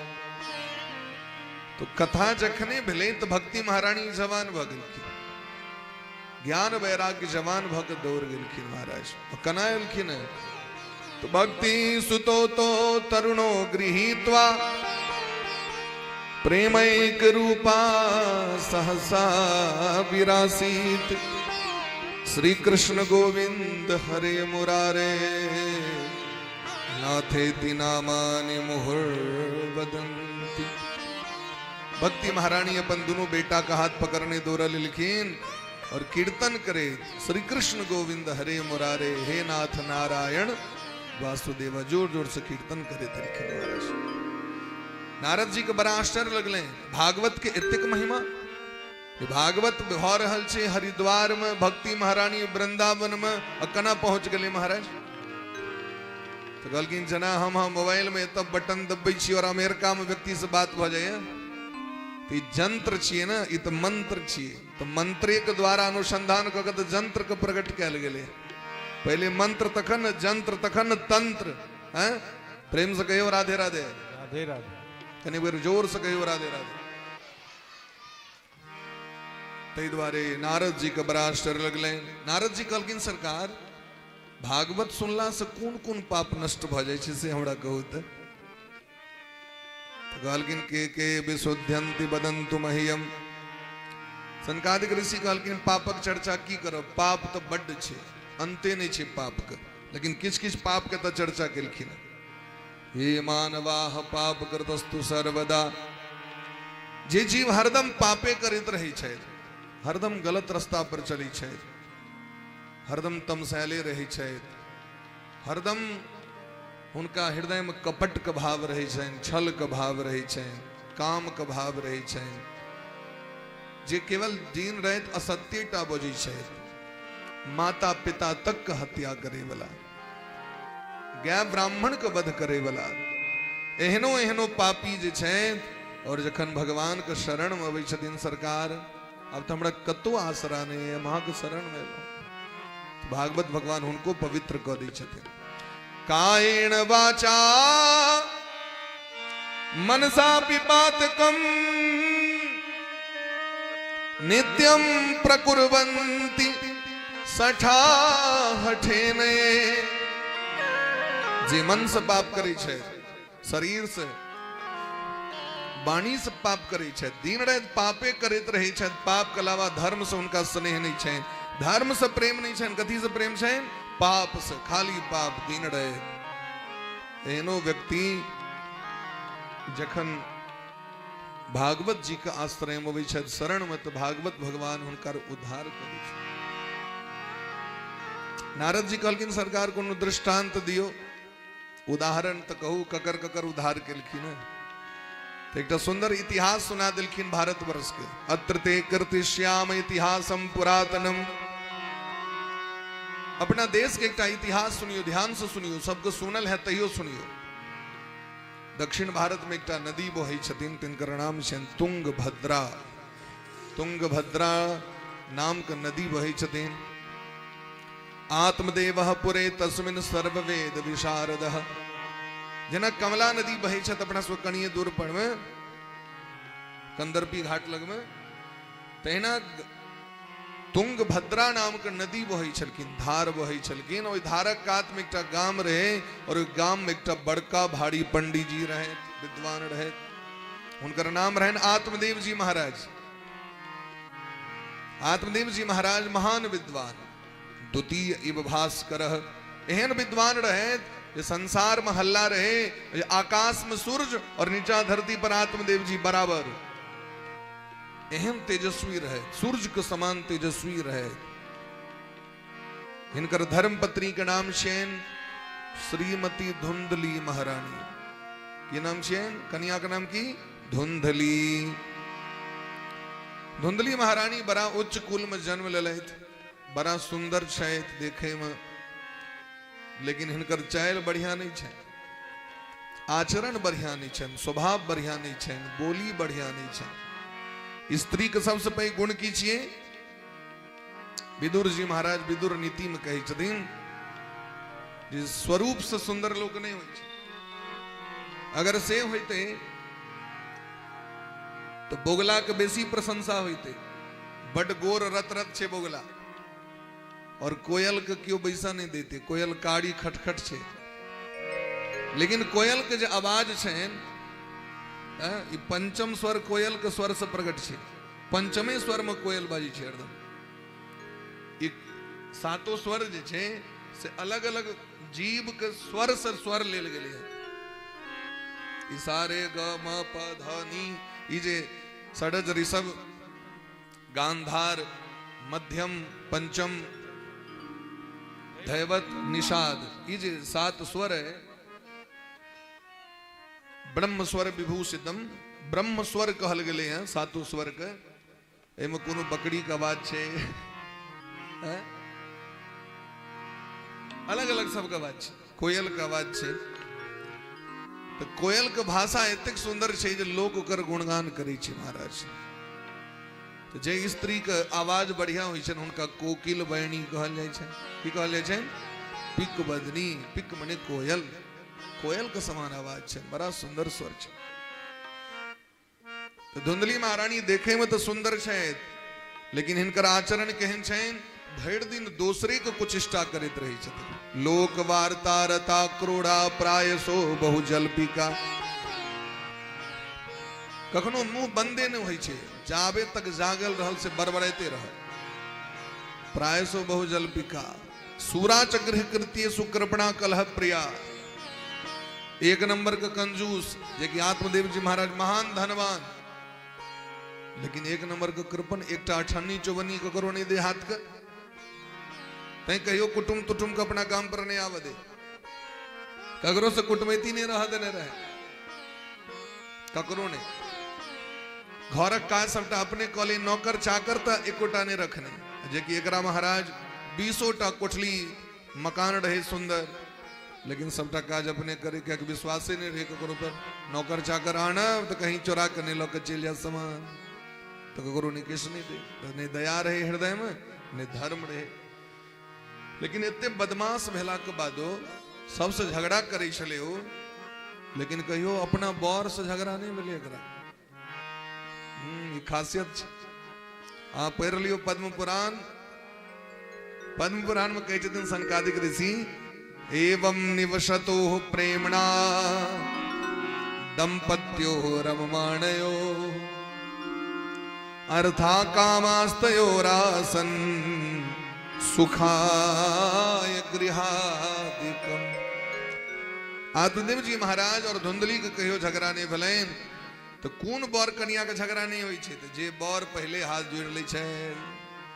Speaker 2: तो कथा जखने भेलै तो भक्ति महारानी जवान भऽ गेलखिन, ज्ञान वैराग्य जवान भऽ के दौड़ गेलखिन महाराज। केना एलखिन? तो भक्ति सुतो तो तरुणो गृहीत्वा प्रेमैक रूपा सहसा विरासीत, श्री कृष्ण गोविंद हरे मुरारे नाथेति नामानि मुहुर्वदन्ति। भक्ति महारानी अपन दोनों बेटा का हाथ पकड़ने दौड़ लेलखिन और कीर्तन करे श्री कृष्ण गोविंद हरे मुरारे हे नाथ नारायण वासुदेव, जोर जोर से कीर्तन करे थे महाराज। नारद जी के बड़ा आश्चर्य लगले, भागवत के एतेक महिमा, भागवत भऽ रहल छै हरिद्वार में, भक्ति महारानी वृंदावन में, आ केना पहुंच गेलै महाराज? तो कहलखिन जना हम मोबाइल में एतऽ बटन दबबै छी और अमेरिका में व्यक्ति से बात भऽ जाइए, तो यंत्र छियै ने, ई तऽ मंत्र छियै, तो मंत्रे के द्वारा अनुसंधान कऽ के तऽ यंत्र के प्रकट कयल गेलै। पहिले मंत्र तखन यंत्र तखन तंत्र। हैं, प्रेम से कहियो राधे राधे,
Speaker 1: राधे राधे,
Speaker 2: कनि बेर जोर से कहियो राधे राधे। ताहि दुआरे नारद जी के बड़ा आश्चर्य लगलै। नारद जी कहलखिन सरकार भागवत सुनला से कोन कोन पाप नष्ट भऽ जाइ छै से हमरा कहू। तऽ कहलखिन के विशुद्ध्यन्ति वदन्तु मह्यम। सनकादिक ऋषि कहलखिन पापक चर्चा की करब, पाप तऽ बड्ड छै, अन्ते नहि छै पापके, लेकिन किछु किछु पापके तऽ चर्चा केलखिन। हे मानवाह पाप कृतस्तु सर्वदा, जे जीव हरदम पापे करैत रहै छथि, हरदम गलत रास्ता पर चलै छथि, हरदम तमसैले रहै छथि, हरदम हुनका हृदय में कपट के भाव रहै छनि, छल के भाव रहै छनि, काम के भाव रहै छनि, जे केवल दिन राति असत्य टा बजै छथि, माता पिता तक के हत्या करे वाला, गाय ब्राह्मण के वध करे वाला, एहनो एहनो पापी जे छथि, और जखन भगवान के शरण में अबै छथिन सरकार, अब तो हमरा कतौ आसरा नहीं है, अहाँ के शरण में एलहुँ, भागवत भगवान हुनको पवित्र कऽ दै छथिन। कायेन वाचा मनसा पिपातकम नित्यम प्रकुर्वन्ति सठा हठेन। जे मन से पाप करै छै, शरीर से, वाणी से पाप करै छै, दिन राति पापे करैत रहै छै, पाप के अलावा धर्म से हुनका स्नेह नहीं छै, धर्म से प्रेम नहीं छै, कथी से प्रेम छै? पाप से, खाली पाप दिन राति। एहनो व्यक्ति जखन भागवत जी के आश्रय में अबै छथि, शरण में, तो भागवत भगवान हुनकर उद्धार करै छै। नारद जी कहलखिन सरकार कोनो दृष्टांत दियौ, उदाहरण तऽ कहू, ककर ककर उद्धार केलखिन। तो एक सुंदर इतिहास सुना दिलखिन भारतवर्ष के। अत्र ते कीर्तिश्याम इतिहासम पुरातनम। अपना देश के एक इतिहास सुनियो, ध्यान से सुनियो, सबको सुनल है तैयो सुनियो। दक्षिण भारत में एकटा नदी बहै छथिन, तिनकर नाम छनि तुंगभद्रा। तुंगभद्रा नाम के नदी बहै छथिन। आत्मदेव पुरे तस्मिन सर्ववेद विशारद। जेना कमला नदी बहै छथि अपना सब कनिए दूर पर में, कंदर्पी घाट लग में, तहिना तुंगभद्रा नाम के नदी बहै छलखिन, धार बहै छलखिन। ओहि धारक कात में एकटा गाम रहे और ओहि गाम में एकटा बड़का भारी पंडित जी रहे, विद्वान रहे। हुनकर नाम रहनि आत्मदेव जी महाराज। आत्मदेव जी महाराज महान विद्वान, द्वितीय इव भास्कर। एहन विद्वान रहे जे संसार में हल्ला रहे, आकाश में सूरज और नीचा धरती पर आत्मदेव जी बराबर। एहन तेजस्वी रहे, सूरज के समान तेजस्वी रहे। हिनकर धर्म पत्नी के नाम छनि श्रीमती धुंधली महारानी। की नाम छनि कन्या के नाम की? धुंधली। धुंधली महारानी बड़ा उच्च कुल में जन्म लेलथि, बड़ा सुंदर छथि देखे में, लेकिन हिनकर चालि बढ़िया नहीं छनि, आचरण बढ़िया नहीं छनि, स्वभाव बढ़िया नहीं छनि, बोली बढ़िया नहीं छनि। स्त्री के सबसे पैघ गुण की छियै? विदुर जी महाराज विदुर नीति में कहै छथिन जे स्वरूप से सुंदर लोक नहीं होइ छै। अगर से होइते तो बोगला के बेसी प्रशंसा होइते। बड गोर रत रत छै बोगला, और कोयल के क्यों बैसा नहीं देते, कोयल कारी खटखट छै। लेकिन कोयल के जे आवाज छनि, ई पंचम स्वर कोयल के स्वर से प्रकट छै। पंचमे स्वर में कोयल बाजै छै हरदम। ई सातो स्वर जे छै से अलग अलग जीव के स्वर से स्वर लेल गेलै हन। ई सारे ग म प ध नी, ई जे षडज ऋषभ गांधार मध्यम पंचम धैवत निषाद, ई जे सात स्वर है, ब्रह्म स्वर विभूषितम, ब्रह्म स्वर कहल गेलै हन सातो स्वर के। एहिमे कोनो बकरी के आवाज छै, अलग अलग सबके आवाज छै, कोयल के आवाज छै। तो कोयल के भाषा एतेक सुंदर छै जे लोक ओकर गुणगान करै छै महाराज। तो जे स्त्री के आवाज बढ़िया होइ छनि हुनका कोकिल बहिनी कहल जाइ छै। की कहल जाइ छै? पिक बदनी। पिक मने कोयल, कोयल के समान आवाज छै, बड़ा सुंदर स्वर छै। तो धुंधली महारानी देखे में तो सुंदर छै, लेकिन हिनकर आचरण केहन छनि? भरि दिन दोसरे के कुचेष्टा करैत रहै छथिन। लोक वार्ता रता क्रोड़ा प्रायसो बहु जल्पिका। कखनो मुंह बंदे नहीं होइ छै, जाबे तक जागल रहल से बड़बड़ाइते रहल। प्रायसो बहु जल्पिका सूरा च गृह कृत्य सुकृपणा कलह प्रिया। एक नंबर के कंजूस, जे कि आत्मदेव जी महाराज महान धनवान, लेकिन एक नंबर के कृपण, एकटा अठन्नी चौवन्नी ककरो नहीं दे हाथ के। तैं कहियो कुटुम तुटुम के अपना काम पर नहीं आवे दे, ककरो से कुटमैती नहीं रह देने रहे, ककरो नहीं। घरक काज सबटा अपने कऽ नौकर चाकर तऽ एकोटा नहीं रखने। जे कि एकरा महाराज 20टा कोठली मकान रहे सुंदर, लेकिन सबटा काज अपने करे, कियाकि विश्वासे नहीं रहे ककरो पर। नौकर चाकर आनब तो कहीं चोरा के नहीं लऽ के चलि जायत सामान, तो ककरो नहीं किछु नहीं दे, नहीं दया रहे हृदय में, नहीं धर्म रहे। लेकिन एते बदमाश भेला के बादो सबसे झगड़ा करै छलै ओ, लेकिन कहियो अपना बर से झगड़ा नहीं भेलै एकरा। ई खासियत छै। अहाँ पढ़ि लियौ पद्म पुराण। पद्म पुराण में कहै छथिन सनकादिक ऋषि, एवं निवसतो प्रेमणा दंपत्यो रममाणयो अर्था कामास्तयोरासन सुखाय गृहादिकम। आत्मदेव जी महाराज और धुंधली के कहियो झगड़ा नहीं भेलनि तो कोन बर कनिया के झगड़ा नहीं होइ छै? तो जे बर पहले हाथ जोड़ि लै छै,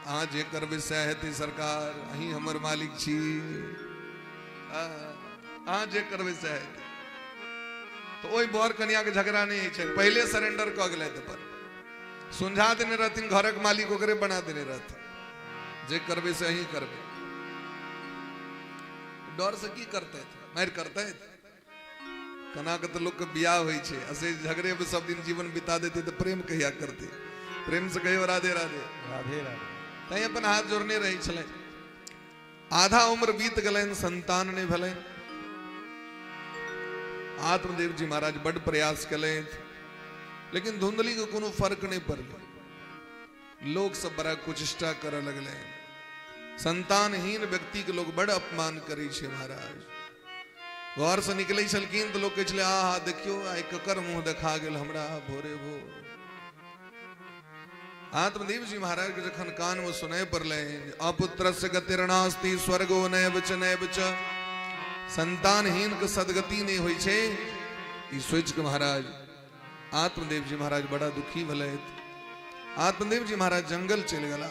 Speaker 2: अहाँ जे करबै सएह हेतै सरकार, अहीं हमर मालिक छी, अहाँ जे करबै सएह हेतै, तो ओहि बर कनिया के झगड़ा नहीं होइ छै। पहले सरेंडर कऽ गेलथि, पर सुलझा देने रहथिन, घरक मालिक ओकरे बना देने रहथिन, जे करबै से अहीं करबै। डर से की करतै? मारि करतै? केना के तऽ लोकके बियाह होइ छै, असे झगड़े में सब दिन जीवन बिता देते तऽ प्रेम कहिया करते। प्रेम से कहियो राधे राधे
Speaker 1: राधे राधे।
Speaker 2: तैं अपन हाथ जोड़ने रहै छलनि। आधा उम्र बीत गेलनि, संतान नहि भेलनि। आत्मदेव जी महाराज बड प्रयास केलथि, लेकिन धुंधली के कोनो फर्क नहीं पड़लै। लोग सब बड़ा कुचेष्टा करऽ लगलै। संतानहीन व्यक्ति के लोग बड़ अपमान करै छै महाराज। घर से निकलै छलखिन तऽ लोग कहै छलै, आहा देखियौ आइ ककर मुँह देखा गेल हमरा भोरे भोर। आत्मदेव जी महाराज के जखन कान में सुनाय पड़लै, अपुत्रस्य गतिर्नास्ति स्वर्गो नैव च नैव च, संतानहीन के सदगति नहीं होइ छै, ई सोचि के महाराज आत्मदेव जी महाराज बड़ा दुखी भेलथि। आत्मदेव जी महाराज जंगल चलि गेला,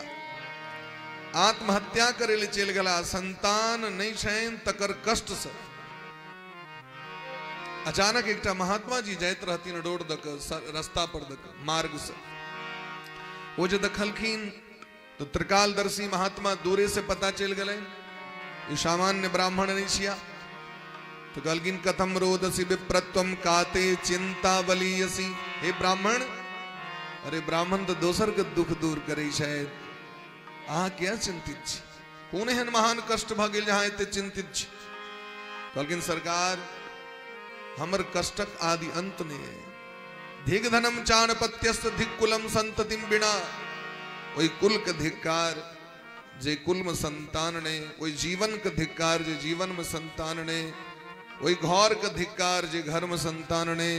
Speaker 2: आत्महत्या करे ले चलि गेला। संतान नहीं छनि तकर कष्ट से। अचानक एकटा महात्मा जी जाइत रहथिन रोड दक, रास्ता पर दक, मार्ग से। ओ जे देखलखिन तो त्रिकालदर्शी महात्मा दूरे से पता चलि गेलनि ई सामान्य ब्राह्मण नहीं छिया। तो कहलखिन, कथम रोदसी विप्रत्वम काते चिंता बलियसी। हे ब्राह्मण, अरे ब्राह्मण तो दोसर के दुख दूर करै छथि, अहाँ किया चिंतित छी? कोन एहन महान कष्ट भऽ गेल जे अहाँ एते चिंतित छी? कहलखिन, सरकार हमर कष्टक आदि अंत नहि है। धिग धनम चाणपत्यस्त धिक्कुलम संततिम बिना। ओहि कुल के धिक्कार जे कुल में संतान नहीं, ओहि जीवन के धिक्कार जे जीवन में संतान नहीं, ओहि घर के धिक्कार जे घर में संतान नहीं,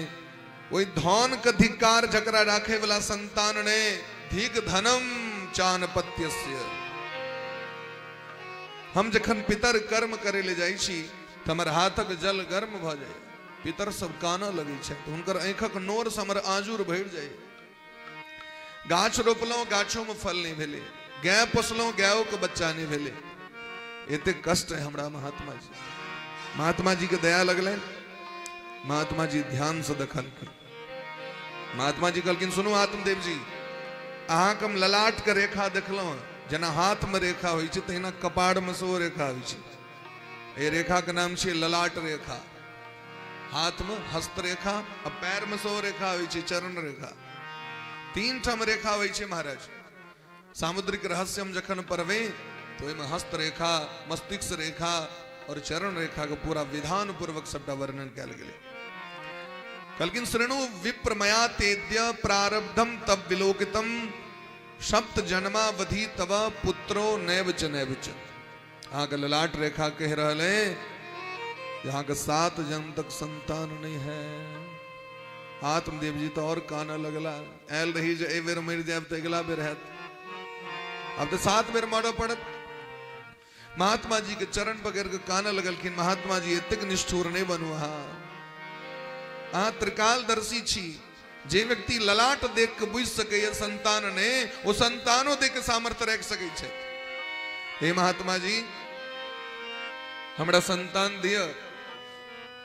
Speaker 2: ओहि धन के धिक्कार जकरा राखे वाला संतान नहीं। धिक धनम चाणपत्यस्य। हम जखन पितर कर्म करे ले जाइ छी त हमर हाथक जल गर्म भ जाय, पितर सब कानऽ लगै छै, हुनकर आँखक नोर से हमर आजूर भरि जाय। गाछ रोपलहुँ, गाछो में फल नहीं भेलै, गाय पोसलहुँ, गायो के बच्चा नहीं भेलै। एते कष्ट है हमरा महात्मा जी। महात्मा जी के दया लगलनि। महात्मा जी ध्यान से देखलखिन। महात्मा जी कहलखिन, सुनू आत्मदेव जी, अहाँके हम ललाट के रेखा देखलहुँ, जेना हाथ में रेखा होइ छै तहिना कपाड़ में सेहो रेखा होइ छै। एहि रेखा के नाम छै ललाट रेखा। हाथ में हस्तरेखा आ पैर में सेहो रेखा होइ छै, चरण रेखा। तीन ठाम रेखा होइ छै महाराज। सामुद्रिक रहस्य हम जखन पढ़बै तो ओहिमे हस्तरेखा, मस्तिष्क रेखा और चरण रेखा के पूरा विधान पूर्वक सबटा वर्णन कयल गेलै। कहलखिन, शृणु विप्रमया तेद्य प्रारब्धम तब विलोकितम सप्त जन्मावधि तव पुत्रो नैव च नैव च। अहाँके ललाट रेखा कहि रहल है यहाँ के 7 जन्म तक संतान नहीं है। आत्मदेव जी तो और कानऽ लगला, आयल रही जे एहि बेर मरि जायब तऽ अगिला बेर हैत, अब तो 7 बेर मरऽ पड़त। महात्मा जी के चरण पकड़ के कानऽ लगलखिन, महात्मा जी एतेक निष्ठुर नहीं बनू, अहाँ त्रिकालदर्शी छी। जे व्यक्ति ललाट देख के बुझि सकैए संतान ने, ओ संतानो देख के सामर्थ्य राखि सकै छै। हे महात्मा जी, हमरा संतान दिअ,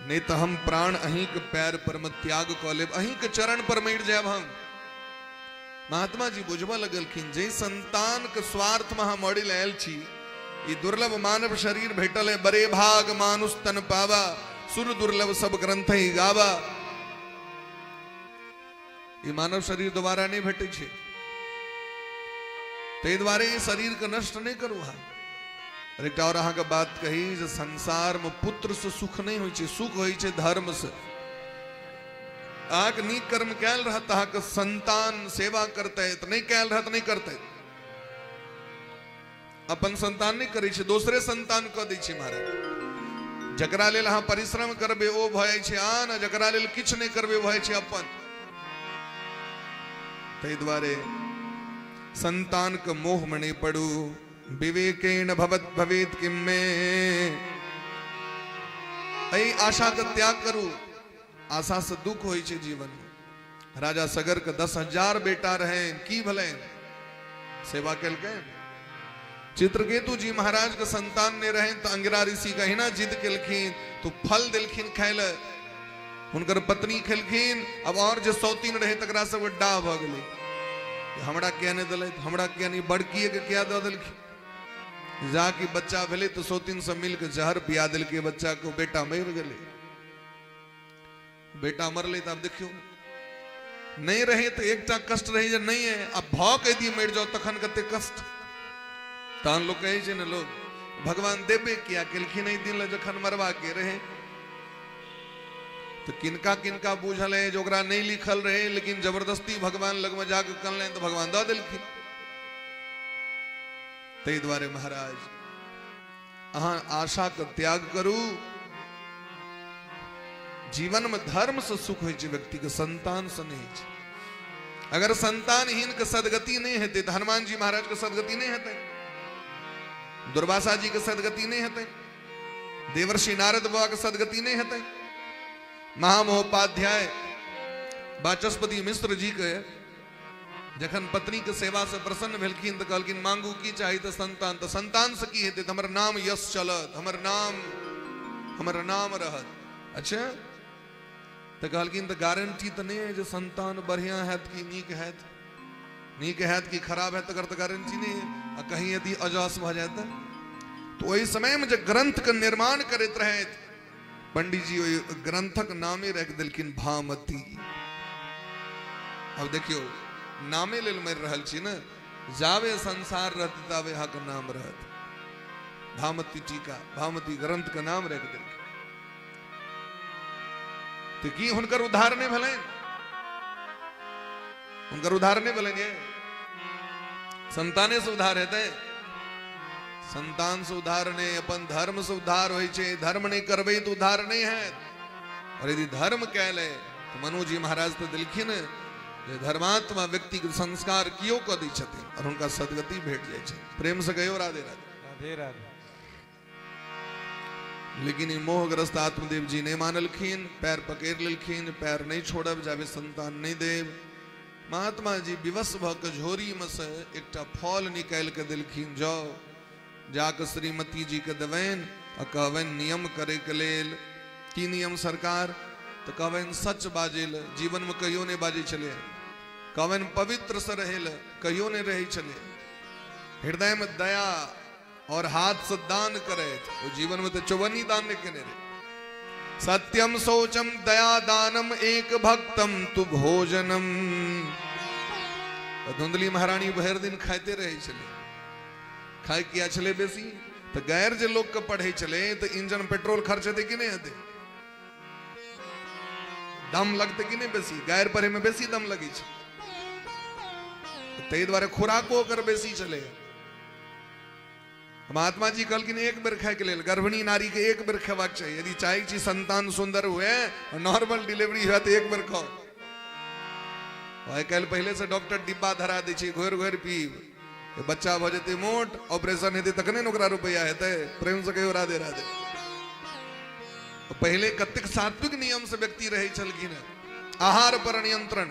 Speaker 2: नहीं तो हम प्राण अहीं के पैर पर में त्याग कऽ लेब, अहीं के चरण पर मरि जायब हम। महात्मा जी बुझबऽ लगलखिन, जे संतान के स्वार्थ में हम मरि आयल छी, ई दुर्लभ मानव शरीर भेटल है, बड़े भाग मानुष तन पावा, सुर दुर्लभ सब ग्रंथ ही गावा। ई मानव शरीर दोबारा नहीं भेटै छै, ताहि दुआरे ई शरीर के नष्ट नहीं करू अहाँ। एकटा और अहाँके बात कही जे संसार में पुत्र से सुख नहीं होइ छै, सुख होइ छै धर्म से। अहाँके नीक कर्म कयल रहत अहाँके संतान सेवा करतै, तऽ नहीं कयल रहत नहीं करतै। अपन संतान नहीं करै छै, दोसरे संतान कऽ दै छै महाराज। जकरा लेल अहाँ परिश्रम करबै ओ भऽ जाइ छै आन, आ जकरा लेल किछु नहि करबै भऽ जाइ छै अपन। ताहि दुआरे संतान के मोह में नहीं पड़ू। विवेकेन भवत भवेत किम में, एहि आशा के त्याग करू। आशा से दुख होइ छै जीवन में। राजा सगर के 10,000 बेटा रहे, की भेलनि? सेवा केलकनि। चित्रकेतु जी महाराज के संतान नहीं रहे तो अंगिरा ऋषि के अहिना जिद केलखिन तो फल देलखिन खाय लए, हुनकर पत्नी खेलखिन। अब और जे सौतीन रहे तकरा सब डाह भऽ गेलै, हमरा किया नहीं देलथि, हमरा किया नहीं, बड़किए के किया दऽ देलखिन। जाकि बच्चा भेलै तो सौतीन सब मिल के जहर पिया देलकै बच्चा को, बेटा मरि गेलै। बेटा मरलै तऽ आब देखियौ नहीं रहे तो एकटा कष्ट रहे जे नहीं है, अब भऽ के यदि मरि जाओ तखन कते कष्ट। तहन लोग कहै छै ने, लोग भगवान देबे किया केलखिन एहि दिन लए जखन मरबा के रहे। तो किनका किनका बूझल है जो ओकरा नहीं लिखल रहे, लेकिन जबरदस्ती भगवान लगमे जाके कहलनि तऽ भगवान दऽ देलखिन। ताहि दुआरे महाराज अहाँ आशा के त्याग करू। जीवन में धर्म से सुख होइ छै व्यक्ति के, संतान से नहीं होइ छै। अगर संतानहीन के सदगति नहीं हेतै तऽ हनुमान जी महाराज के सदगति नहीं हेतै, दुर्वासा जी के सदगति नहीं हेतै, देवर्षि नारद बाबा के सदगति नहीं हेतै, महामहोपाध्याय वाचस्पति मिश्र जी के जखन पत्नी के सेवा से प्रसन्न भेलखिन तऽ कहलखिन मांगू की चाही, तऽ संतान। तऽ संतान से की हेतै, तऽ हमर नाम यश चलत, हमर नाम रहत। अच्छा, तऽ कहलखिन तऽ गारंटी तऽ नहीं है जे संतान बढ़िया हैत कि नीक हैत, नीक हैत कि खराब हैत, तकर तऽ गारंटी नहीं है। आ कहीं यदि अजस भऽ जाए तऽ ओहि समय में जे ग्रंथ के निर्माण करैत रहथि पंडित जी, ओहि ग्रंथक नामे राखि देलखिन भामती। अब देखियौ नामे लेल मरि रहल छी ने, जावे संसार रहत तावे अहाँके नाम रहत। भामती टीका, भामती ग्रंथ के नाम राखि देलखिन। तो की हुनकर उद्धार नहीं भेलनि? हुनकर उद्धार नहीं भेलनि? ये संताने से उद्धार हेतै? संतान से उद्धार नहीं, अपन धर्म से उद्धार होइ छै। धर्म नहीं करबै तो उद्धार नहीं हैत। और यदि धर्म कैल है तो मनु जी महाराज तो देलखिन जे धर्मात्मा व्यक्ति के संस्कार कियो कऽ दै छथिन और हुनका सदगति भेट जाइ छै। प्रेम से कहियो राधे राधे।
Speaker 1: राधे राधे।
Speaker 2: लेकिन ई मोहग्रस्त आत्मदेव जी नहीं मानलखिन, पैर पकड़ लेलखिन, पैर नहीं छोड़ब जाबे संतान नहीं देव। महात्मा जी विवश भऽ के झोरी में से एकटा फल निकालि के देलखिन, जाओ जाके श्रीमती जी के देबनि आ कहबनि नियम करे के लेल। की नियम सरकार? तो कहबनि सच बाजै लए, जीवन में कहियो नहीं बाजै छलै। कहबनि पवित्र से रहै लए, कहियो नहीं रहै छलै। हृदय में दया और हाथ से दान करे, वो जीवन में तो चौवन्नी दान नहीं केने रहे। सत्यम शौचम दया दानम एक भक्तम तु भोजनम। धुंधली महारानी भरि दिन खाइते रहे छलै। खाय किया छलै बेसी? तो गैर जे लोग के पढ़े छलै तो इंजन पेट्रोल खर्च हेतै कि नहीं हेतै? दम लगतै कि नहीं बेसी? गैर पढ़े में बेसी दम लगै छै, ताहि दुआरे खुराको ओकर बेसी छलै। महात्मा जी कहलखिन एक बेर खाय के लेल, गर्भिणी नारी के एक बेर खेबाक चाही। यदि चाहै छी संतान सुंदर हुए और नॉर्मल डिलीवरी हुए तो एक बेर खाओ। आइ काल्हि पहिले से डॉक्टर डिब्बा धरा दै छै, घोरि घोरि पीब, बच्चा भऽ जेतै मोट, ऑपरेशन हेतै तखने ने ओकरा रुपैआ हेतै। प्रेम से कहियो राधे राधे। पहिले कतेक सात्विक नियम से व्यक्ति रहै छलखिन। आहार पर नियंत्रण,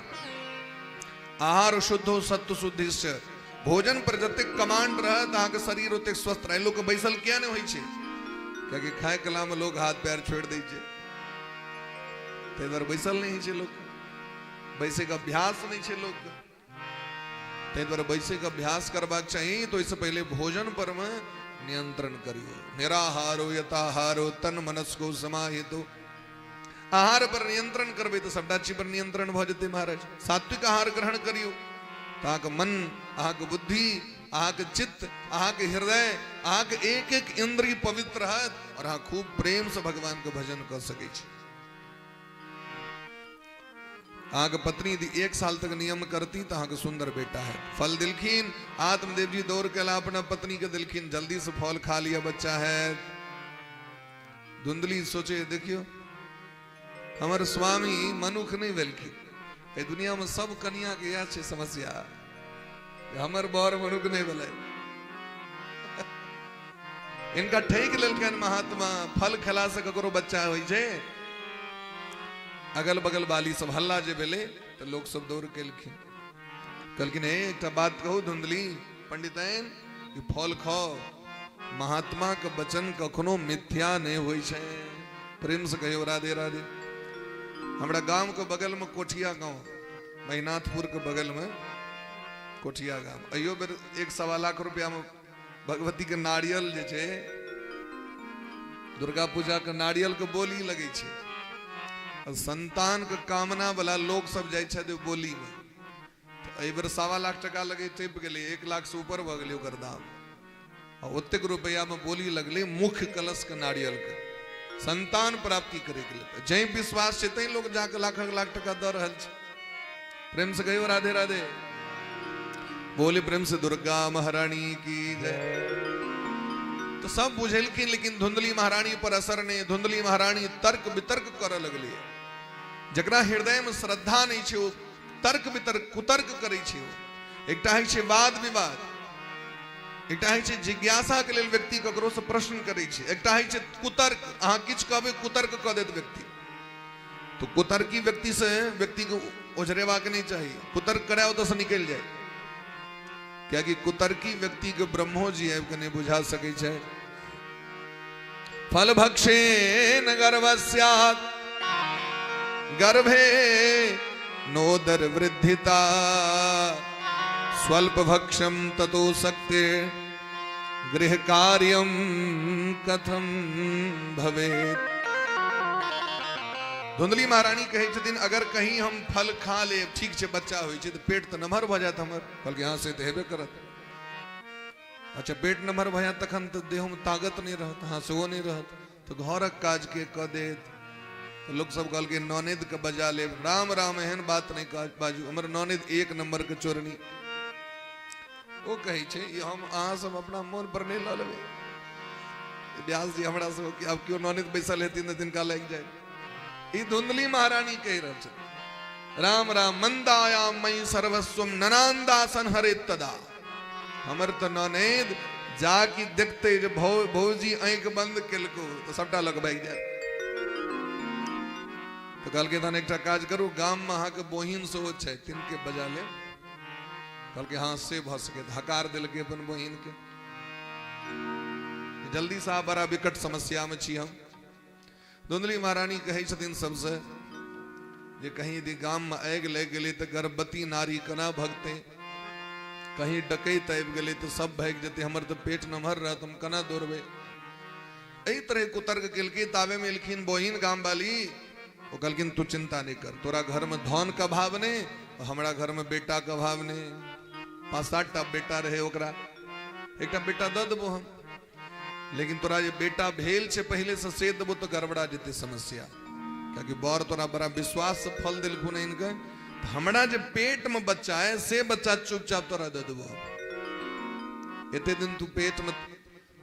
Speaker 2: आहार शुद्धो सत्व शुद्धिश्च। भोजन पर जतेक कमांड रहत अहाँके शरीर ओतेक स्वस्थ रहे। लोक बैसल किया नहीं होइ छै? कियाकि खाय कला में लोग हाथ पैर छोड़ि दै छै, ताहि दुआरे बैसल नहीं होइ छै लोक। बैसे के अभ्यास नहीं छै लोक, ताहि दुआरे बैसे के अभ्यास करबाक चाही। तो इससे पहले भोजन पर में नियंत्रण करियो। निराहारो यथाहारो तन मनस्को समाहितो। आहार पर नियंत्रण करबै तऽ सबटा चीज पर नियंत्रण भऽ जेतै महाराज। सात्विक आहार ग्रहण करियो, अहाँके मन, अहाँके बुद्धि, अहाँके चित्त, अहाँके हृदय, अहाँके एक एक इंद्रिय पवित्र रहत और अहाँ खूब प्रेम से भगवान के भजन कर सकै छी। अहाँके पत्नी यदि 1 साल तक नियम करती तो अहाँके सुंदर बेटा है। फल दिलखिन आत्मदेव जी, दौड़ के अपना पत्नी के दिलखिन, जल्दी से फल खा लिया बच्चा है। धुंधली सोचे देखियो हमर स्वामी मनुख नहीं भेलखिन, एहि दुनिया में सब कनिया के इएह छै समस्या, हमर बर मनुख नहीं भेलै। इनका ठकि लेलकनि महात्मा, फल खेला से ककरो बच्चा होइ छै। अगल बगल वाली सब हल्ला जे भेलै तऽ लोक सब दौड़ केलखिन, कहलखिन हे एकटा बात कहू धुंधली पंडिताइन, ई फल खाओ, महात्मा के वचन कखनो मिथ्या नहीं होइ छै। प्रेम से कहियो राधे राधे। हमरा गाम के बगल में कोठिया गांव, महिनाथपुर के बगल में कोठिया गाम, अहियो बेर 1.25 लाख रुपया में भगवती के नारियल जे छै, दुर्गा पूजा के नारियल के बोली लगै छै। संतान के कामना वाला लोग सब जाइ छथि बोली में। तो एहि बेर 1.25 लाख टका लगे टपि गेलै, 1 लाख से ऊपर भऽ गेलै ओकर दाम। आ ओतेक रुपैया में बोली लगलै मुख्य कलश के नारियल के संतान प्राप्ति करे के लिए। जै विश्वास छै तै लोग जाके लाख लाख टका दऽ रहल छै। प्रेम से कहियो राधे राधे, बोले प्रेम से दुर्गा महारानी की जय। तो सब बुझेलखिन, लेकिन धुंधली महारानी पर असर नहीं। धुंधली महारानी तर्क वितर्क करऽ लगली। जकरा हृदय में श्रद्धा नहीं छै ओ तर्क वितर्क कुतर्क करै छै। एकटा होइ छै वाद विवाद, एकटा होइ छै जिज्ञासा के लेल व्यक्ति ककरो से प्रश्न करै छै, एकटा होइ छै कुतर्क। अहाँ किछु कहबै कुतर्क कऽ देत व्यक्ति। तो कुतर्की व्यक्ति से व्यक्ति के ओझरेबाक नहीं चाही, कुतर्क कराय ओतऽ से निकलि जाय। कियाकि कुतर्की व्यक्ति के ब्रह्मो जी आबि के नहीं बुझा सकै छै। फल भक्षेन गर्भस्यात् गर्भे नोदर वृद्धिता स्वल्प भक्षम ततो शक्ति गृह कार्यम कथम भवेत्। धुंधली महारानी कहै छथिन अगर कहीं हम फल खा लेब, ठीक छै बच्चा होइ छै तऽ पेट तऽ नमहर भऽ जायत हमर। कहलकै हाँ से तऽ हेबे करत। अच्छा पेट नमहर भऽ जायत तखन तऽ देहमे ताकत नहि रहत, हाँ सेहो नहि रहत, तऽ घरक काज के कऽ देत। तऽ लोक सब कहलकै ननैद के बजा लेब। राम राम एहन बात नहि बाजू, हमर ननैद 1 नंबर के चोरनी। ओ कहै छै ई हम अहाँ सब अपना मोन पर नहि लऽ लेबै। व्यास जी हमरा सब आब केओ ननैद बैसल हेथिन तऽ तिनका लागि जाय। ई धुंधली महारानी कहि रहल छथि राम राम मंदायाम मयि सर्वस्वम ननांदासन हरे तदा। हमर तऽ ननैद जा कि देखते जे भौजी आँखि बंद केलको तऽ सबटा लग भागि जायत। तऽ कहलकै तहन एकटा काज करू, गाममे अहाँके बहिन सेहो छै तिनके बजा लेब। कहलकै हाँ से भऽ सकै। हकार देलकै अपन बहिन के, जल्दी से आ, बड़ा विकट समस्या में छी हम। धुंधली महारानी कहै छथिन सबसे जे कहीं यदि गाम में आगि लागि गेलै तऽ गर्भवती नारी केना भगतै, कहीं डकैत आबि गेलै तऽ सब भागि जेतै, हमर तऽ पेट नमहर रहत, हम केना दौड़बै। एहि तरह कुतर्क केलकै। ताबे में एलखिन बहिन गाम वाली। ओ कहलखिन तू चिंता नहीं कर, तोरा घर में धन के अभाव नहीं, हमरा घर में बेटा के अभाव नहीं। 5-7 टा बेटा रहे ओकरा, एकटा बेटा दऽ देबो हम, लेकिन तोरा जे बेटा भेल छै पहले से देबो तो गड़बड़ा जेतै समस्या। कियाकि बर तोरा बड़ा विश्वास से फल देलखुन इनके, हमरा जे पेट में बच्चा है से बच्चा चुपचाप तोरा दऽ देबो। एते दिन तू पेट में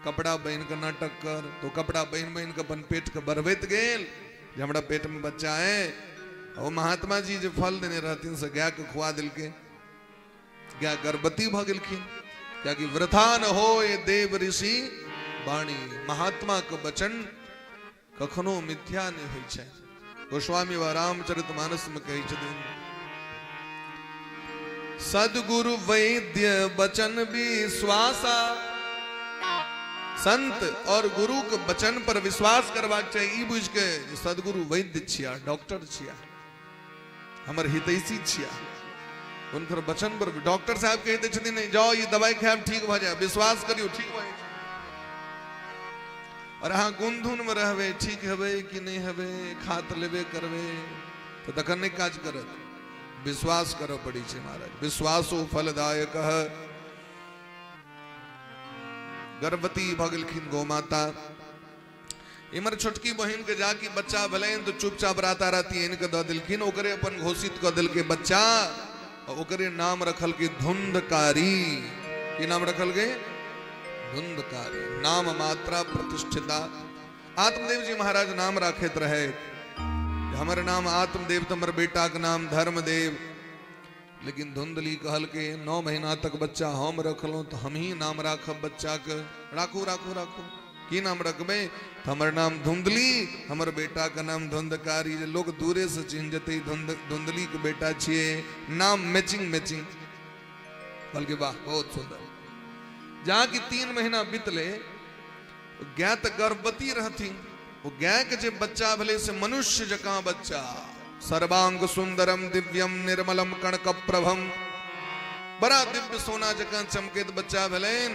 Speaker 2: कपड़ा बान्हि के नाटक कर, तो कपड़ा बान्हि बान्हि के अपन पेट के बढ़बैत गेल जे हमरा पेट में बच्चा है। ओ महात्मा जी जे फल देने रहथिन से गाय के खुआ देलकै, गाय गर्भवती भऽ गेलखिन। कियाकि वृथा न होए देव ऋषि वाणी, महात्मा के वचन कखनो मिथ्या नहीं होइ छै। गोस्वामी व रामचरित मानस में कहै छथिन सदगुरु वैद्य वचन विश्वासा। संत और गुरु के वचन पर विश्वास करबाक चाही, ई बुझि के सदगुरु वैद्य छिया, डॉक्टर छिया, हमर हितैषी छिया, हुनकर वचन पर। डॉक्टर साहब कहि दै छथिन नहीं जाओ ई दवाई खायब ठीक भऽ जायब, विश्वास करियौ ठीक भऽ जायत। और अहाँ गुनधुन में रहबै ठीक हेबै कि नहीं हेबै, खा तऽ लेबे करबै, तऽ तखन नहि काज करत। विश्वास करऽ पड़ै छै महाराज, विश्वासो फलदायक। गर्भवती भऽ गेलखिन गौ माता। इमर छोटकी बहिन के जाके बच्चा भेलनि तऽ चुपचाप राताराती आनि कऽ दऽ देलखिन, ओकरे अपन घोषित कऽ देलकै बच्चा, ओकरे नाम रखलकै धुंधकारी। की नाम रखलकै? धुंधकारी। नाम मात्रा प्रतिष्ठिता। आत्मदेव जी महाराज नाम राखैत रहे, हमर नाम आत्मदेव तो हमर बेटा के नाम धर्मदेव। लेकिन धुंधली कहलकै 9 महीना तक बच्चा हम रखलहुँ तो हम ही नाम राखब बच्चा के, राखू राखू राखू। की नाम रखबै? तो हमर नाम धुंधली, हमर बेटा के नाम धुंधकारी। जे लोग दूरे से चिन्ह जेतै धुंधली के बेटा छियै, नाम मैचिंग मैचिंग। कहलकै वाह बहुत सुंदर। जहाँ की 3 महीना बीतले, गाय तो गर्भवती रहथिन, वो गाय के जे बच्चा भेलै से मनुष्य जकाँ बच्चा, सर्वांग सुंदरम दिव्यम निर्मलम कणक प्रभम, बड़ा दिव्य सोना जकाँ चमकैत बच्चा भेलनि,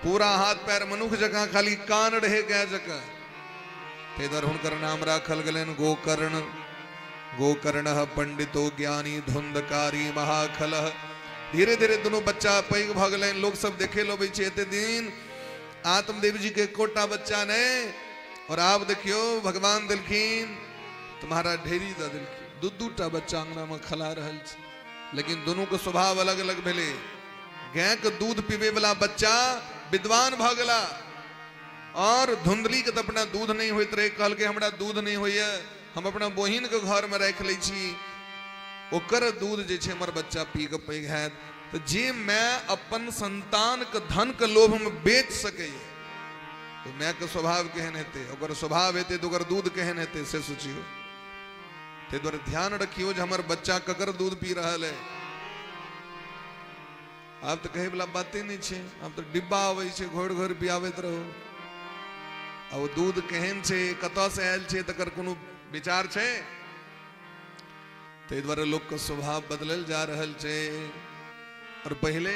Speaker 2: पूरा हाथ पैर मनुख जकाँ, खाली कान रहे गाय जकाँ। ताहि दुआरे हुनकर नाम राखल गेलनि गोकर्ण। गोकर्ण पंडितो ज्ञानी धुंधकारी महाखल। धीरे धीरे दुनू बच्चा पैघ भऽ गेलनि, लोक सब देखे लऽ अबै छै। एते दिन आत्मदेव जी के एकोटा बच्चा नहि, और आब देखियो भगवान देलखिन तऽ महाराज ढेरी दऽ देलखिन, दू दूटा बच्चा अंगना में खला रहल छै। लेकिन दुनू के स्वभाव अलग अलग भेलै। गाय के दूध पीबे वाला बच्चा विद्वान भऽ गेला, और धुंधली के तऽ अपना दूध नहीं होइत रहे, कहलकै हमरा दूध नहीं होइए, हम अपना बहिन के घर में राखि लै छी, ओकर दूध जे छै हमर बच्चा पी के पैघ हैत। तऽ जे my अपन संतान के धन के लोभ में बेच सकैए, तो my के स्वभाव केहन हेतै, ओकर स्वभाव हेतै तऽ ओकर दूध केहन हेतै से सोचियौ। ताहि दुआरे ध्यान रखियौ जे हमर बच्चा ककर दूध पी रहल है। आब तऽ कहै वला बाते नहि छै, आब तऽ डिब्बा अबै छै, घोरि घोरि पियाबैत रहू। आ ओ दूध केहन छै, कतऽसँ आयल छै, तकर कोनो विचार छै? ताहि दुआरे लोकके स्वभाव बदलल जा रहल छै। और पहिले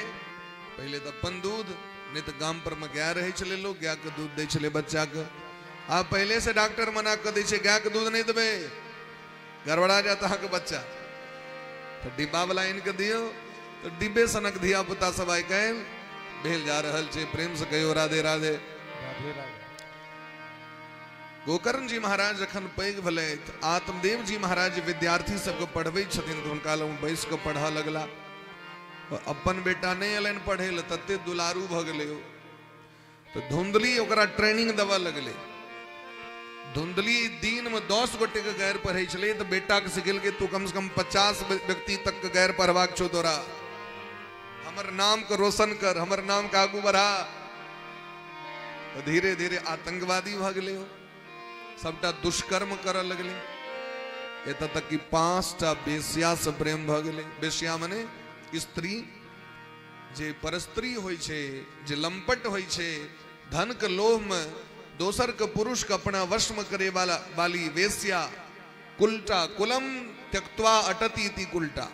Speaker 2: पहिले तऽ अपन दूध, नहि तऽ गाम पर मे गाय रहै छलै, लोक गायके दूध दै छलै बच्चाके। आब पहिले से डॉक्टर मना कऽ दै छै गायके दूध नहि देबै, गड़बड़ा जायत अहाँके बच्चा। तऽ डिब्बा वला आनि कऽ दियौ, तऽ डिब्बे सनक धिया पुता सब आइ काल्हि भेल जा रहल छै। प्रेम से कहियो राधे राधे।
Speaker 3: राधे राधे।
Speaker 2: गोकर्ण जी महाराज जखन पैघ भेलै तऽ आत्मदेव जी महाराज विद्यार्थी सबके पढ़बै छथिन तऽ हुनका लग बैस कऽ पढ़ऽ लगला। अपन बेटा नहि एलनि पढ़ै लए, तते दुलारू भऽ गेलै ओ। तऽ धुंधली ओकरा ट्रेनिंग देबऽ लगलै। धुंधली दिन में 10 गोटे के गैर पढ़ै छलै, तऽ बेटा के सिखेलकै तू कम से कम 50 व्यक्ति तक के गैर पढ़बाक छौ तोरा, हमर नाम के रोशन कर, हमर नाम के आगू बढ़ा। तऽ धीरे धीरे आतंकवादी भऽ गेलै ओ, सबटा दुष्कर्म करऽ लगलै। एतऽ तक कि 5टा बेश्या से प्रेम भऽ गेलै। बेश्या मने स्त्री, जे परस्त्री होइ छै, जे लंपट होइ छै, धन के लोभ में दोसर के पुरुष के अपना वश में करे वाला वाली वेश्या, कुलटा, कुलम त्यक्त्वा अटति इति कुलटा।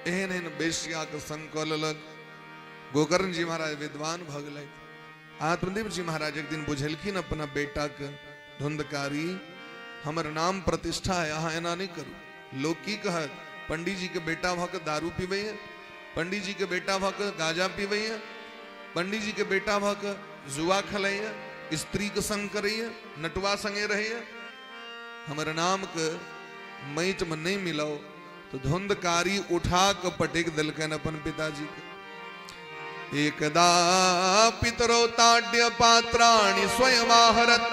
Speaker 2: एहन एहन वेश्या के संग कऽ लेलक। गोकर्ण जी महाराज विद्वान भऽ गेलथि। आत्मदेव जी महाराज एक दिन बुझेलखिन अपना बेटा के, धुंधकारी हमर नाम प्रतिष्ठा है, अहाँ एना नहि करू। लोक की कहत, पंडित जी के बेटा भऽ के दारू पीबैए, पंडित जी के बेटा भऽ के गांजा पीबैए, पंडित जी के बेटा भऽ के जुआ खेलैए, स्त्री के संग करैए, नटुआ संगे रहैए, हमर नाम के माटि में नहीं मिलाओ। तो धुंधकारी उठा के पटक देलकनि अपन पिताजी के। एकदा पितरो ताड्य पात्राणि स्वयं आहरत,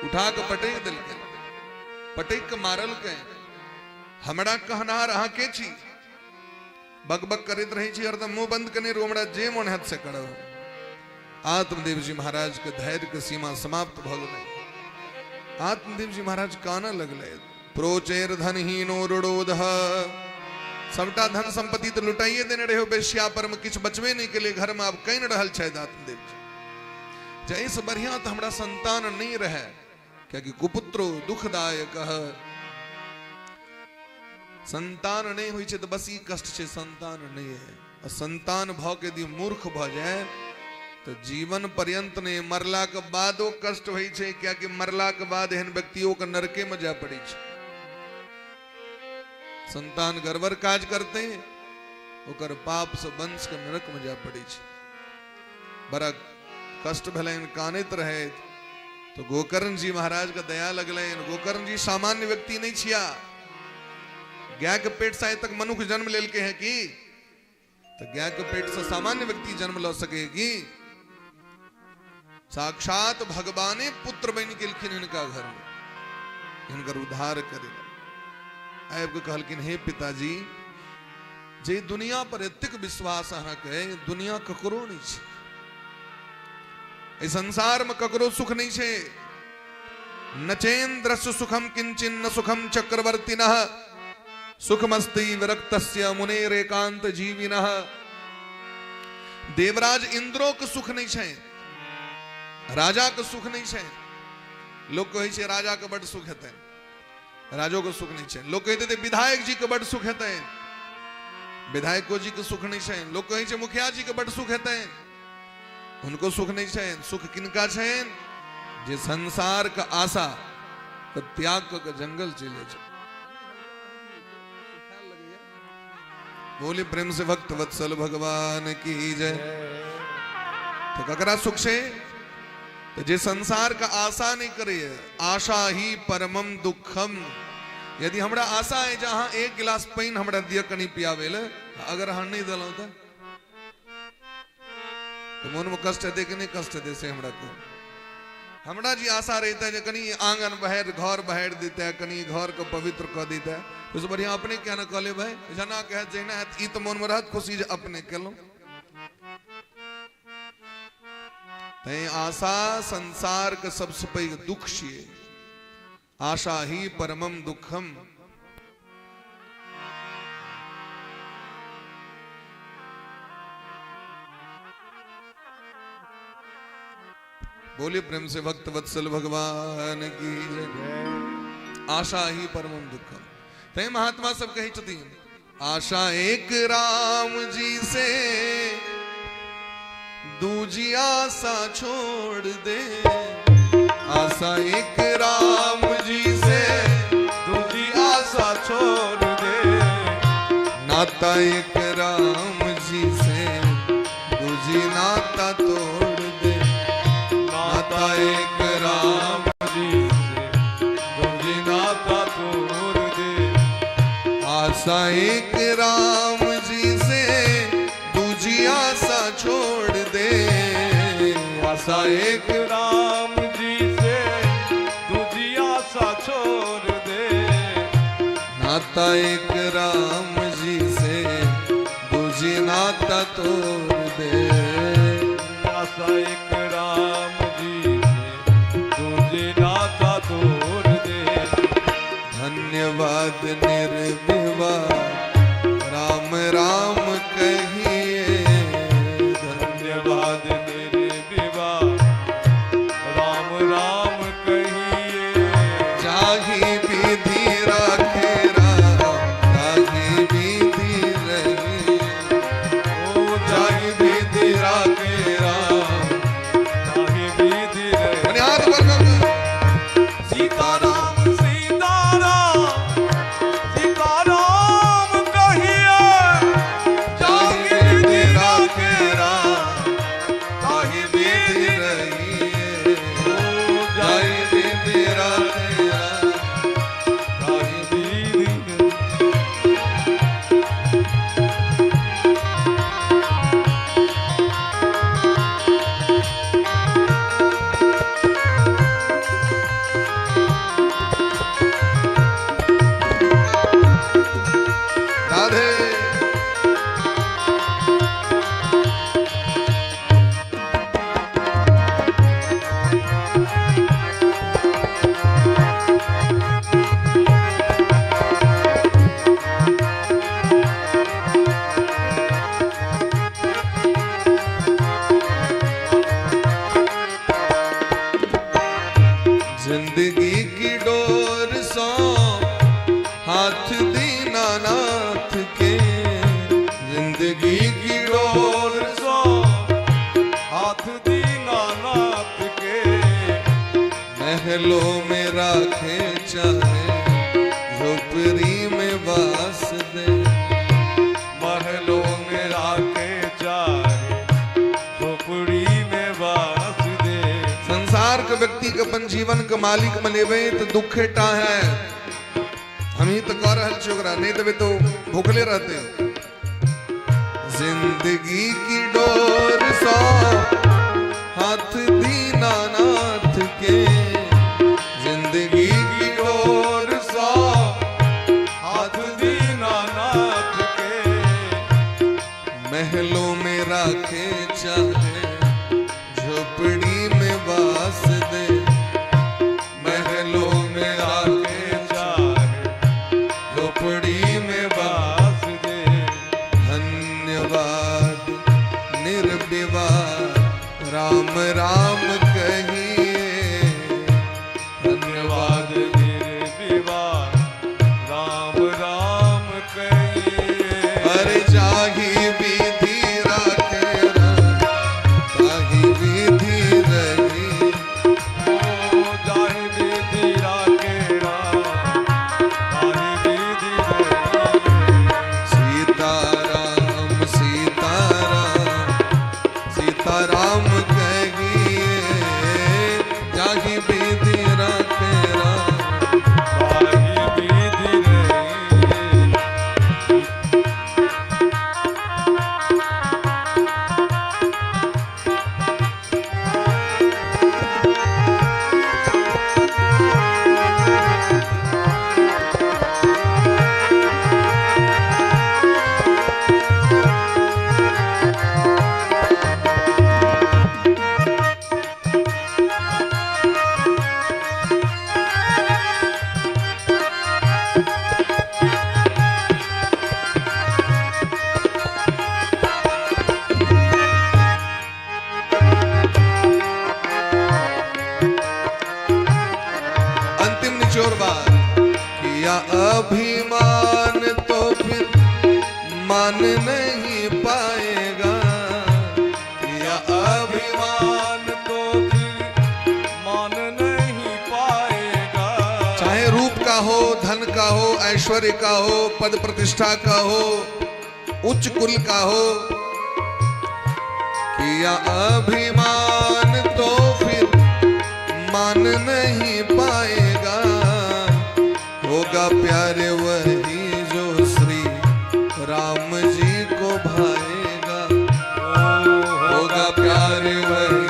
Speaker 2: उठा के पटक देलकनि, पटक के मारलकनि। हमरा कहनहार अहाँ के छी, बकबक करैत रहै छी, हरदम मुंह बंद कने रहू, हमरा जे मोन हैत से करब। आत्मदेव जी महाराज के धैर्य के सीमा समाप्त भऽ गेलै। आत्मदेव जी महाराज कानऽ लगलै, प्रोचेर धनहीनो रुड़ोध, सबटा धन संपत्ति तऽ लुटाइए देने रहे वेश्या पर में, किछु बचबे नहि केलै, घर में आब कानि रहल छथि आत्मदेव जी। जे एहिसँ बढ़िया तऽ हमरा संतान नहि रहै, कियाकि कुपुत्रो दुखदायक, संतान नहीं होइ छै तऽ बस ई कष्ट छै, संतान नहीं है। आ संतान भऽ के यदि मूर्ख भऽ जाय तऽ जीवन पर्यंत नहीं, मरला के बादो कष्ट होइ छै, कियाकि मरला के बाद एहन व्यक्तियों के नरके में जाय पड़ै छै। संतान गड़बड़ काज करते ओकर पाप से वंश के नरक में जाय पड़ै छै। बड़ा कष्ट भेलनि, कानैत रहैत तो गोकर्ण जी महाराज के दया लगलनि। गोकर्ण जी सामान्य व्यक्ति नहीं छिया, गाय के पेट से आइ तक मनुख जन्म लेलके हैं की, तो गाय के पेट से सामान्य व्यक्ति जन्म ल सकेगी? साक्षात भगवाने पुत्र बनि गेलखिन हिनका घर में, हिनकर उद्धार करे आबि के कहलखिन, हे पिताजी, जे दुनिया पर एतेक विश्वास अहाँके, दुनिया ककरो नहीं छै, एहि संसार में ककरो सुख नहीं छै। न चेन्द्रस्य सुखम किंचिन न सुखम चक्रवर्तिनः, सुखमस्ति विरक्तस्य मुनेरेकांत जीविनः। देवराज इंद्रो के सुख नहीं छै, राजा के सुख नहीं छै। लोग कहै छै राजा के बड सुख हेतै, राजो के सुख नहीं छै। लोग कहैत हेतै विधायक जी के बड सुख हेतै, विधायको जी के सुख नहीं छै। लोग कहै छै मुखिया जी के बड सुख हेतै, हुनको सुख नहीं छै। सुख किनका छै? जे संसार के आशा तो त्याग कऽ के जंगल चलि जाइ छै। बोले प्रेम से भक्त वत्सल भगवान की जय। तो ककरा सुख छै? तो जे संसार का आशा नहीं करे, आशा ही परमम दुखम। यदि हमरा आशा है जे अहाँ एक गिलास पानि हमरा दिअ कनि पियाबै लए, अगर अहाँ नहीं देलहुँ तो मन में कष्ट हेतै कि नहीं कष्ट हेतै से हमरा कहू। हमरा जी आशा रहितै जे कनि आंगन बहारि घर बहारि दितै, कनि घर के पवित्र कऽ दितै, ओहिसँ बढ़िआँ अपने किया ने कऽ लेबै, जेना कहत जहिना हैत, ई तऽ मनमे रहत खुशी जे अपने केलहुँ। तैं आशा संसार के सबसँ पैघ दुख छियै। आशा ही परमम दुखम। बोलिए प्रेम से भक्त वत्सल भगवान की जय। आशा ही परमम दुखम। तैं महात्मा सब कहै छथिन, आशा एक राम जी से दूजी आशा छोड़ दे। आशा एक राम जी से
Speaker 1: दूजी आशा छोड़ दे।
Speaker 2: नाता एक राम जी से दूजी नाता तोड़ दे।
Speaker 1: नाता एक राम जी से दूजी नाता तोड़ दे।
Speaker 2: आशा एक राम जी से दूजी आशा छोड़ दे। आशा एक
Speaker 1: राम जी से दूजी आशा छोड़ दे।
Speaker 2: नाता एक राम जी से दूजी नाता तोड़ दे।
Speaker 1: आशा एक राम जी से दूजी नाता तोड़ दे।
Speaker 2: धन्यवाद निर्विवाद राम राम कहिए।
Speaker 1: धन्यवाद निर्विवाद राम राम कहिए।
Speaker 2: जाहि विधि राखे राम ताहि विधि रहिए।
Speaker 1: ओ जाहि विधि राखे राम ताहि विधि रहिए।
Speaker 2: हाथ ऊपर कर।
Speaker 1: सीताराम सीताराम सीताराम कहिए। जाहि विधि राखे राम ताहि विधि
Speaker 2: रहिए।
Speaker 1: ओ
Speaker 2: जाहि विधि राखे राम
Speaker 1: ताहि विधि रहिए।
Speaker 2: राधे। जिंदगी की डोर सो हाथ दीनानाथ के। जिंदगी की डोर
Speaker 1: सो हाथ दीनानाथ के।
Speaker 2: महलों में राखे चाहे झोपड़ी में वास दे।
Speaker 1: महलों में राखे चाहे झोपड़ी में वास दे।
Speaker 2: संसार के व्यक्ति के अपन जीवन के मालिक मनेबे तो दुखे टा है। हम ही तो कह रहल छी ओकरा, नहीं देबे तो भूखले रहते। जिंदगी की डोर सो हाथ दीनानाथ के। जिंदगी की
Speaker 1: डोर सो हाथ दीनानाथ के।
Speaker 2: महलों में राखे चाहे झोपड़ी में वास दे।
Speaker 1: महलों में राखे चाहे झोपड़ी में वास दे।
Speaker 2: धन्यवाद निर्विवाद किया अभिमान तो फिर मान नहीं पाएगा। किया
Speaker 1: अभिमान तो फिर मान नहीं पाएगा।
Speaker 2: चाहे रूप का हो, धन का हो, ऐश्वर्य का हो, पद प्रतिष्ठा का हो, उच्च कुल का हो, किया अभिमान तो फिर मान नहीं पाएगा। होगा प्यारे वही जो श्री राम जी को भाएगा। होगा प्यारे वही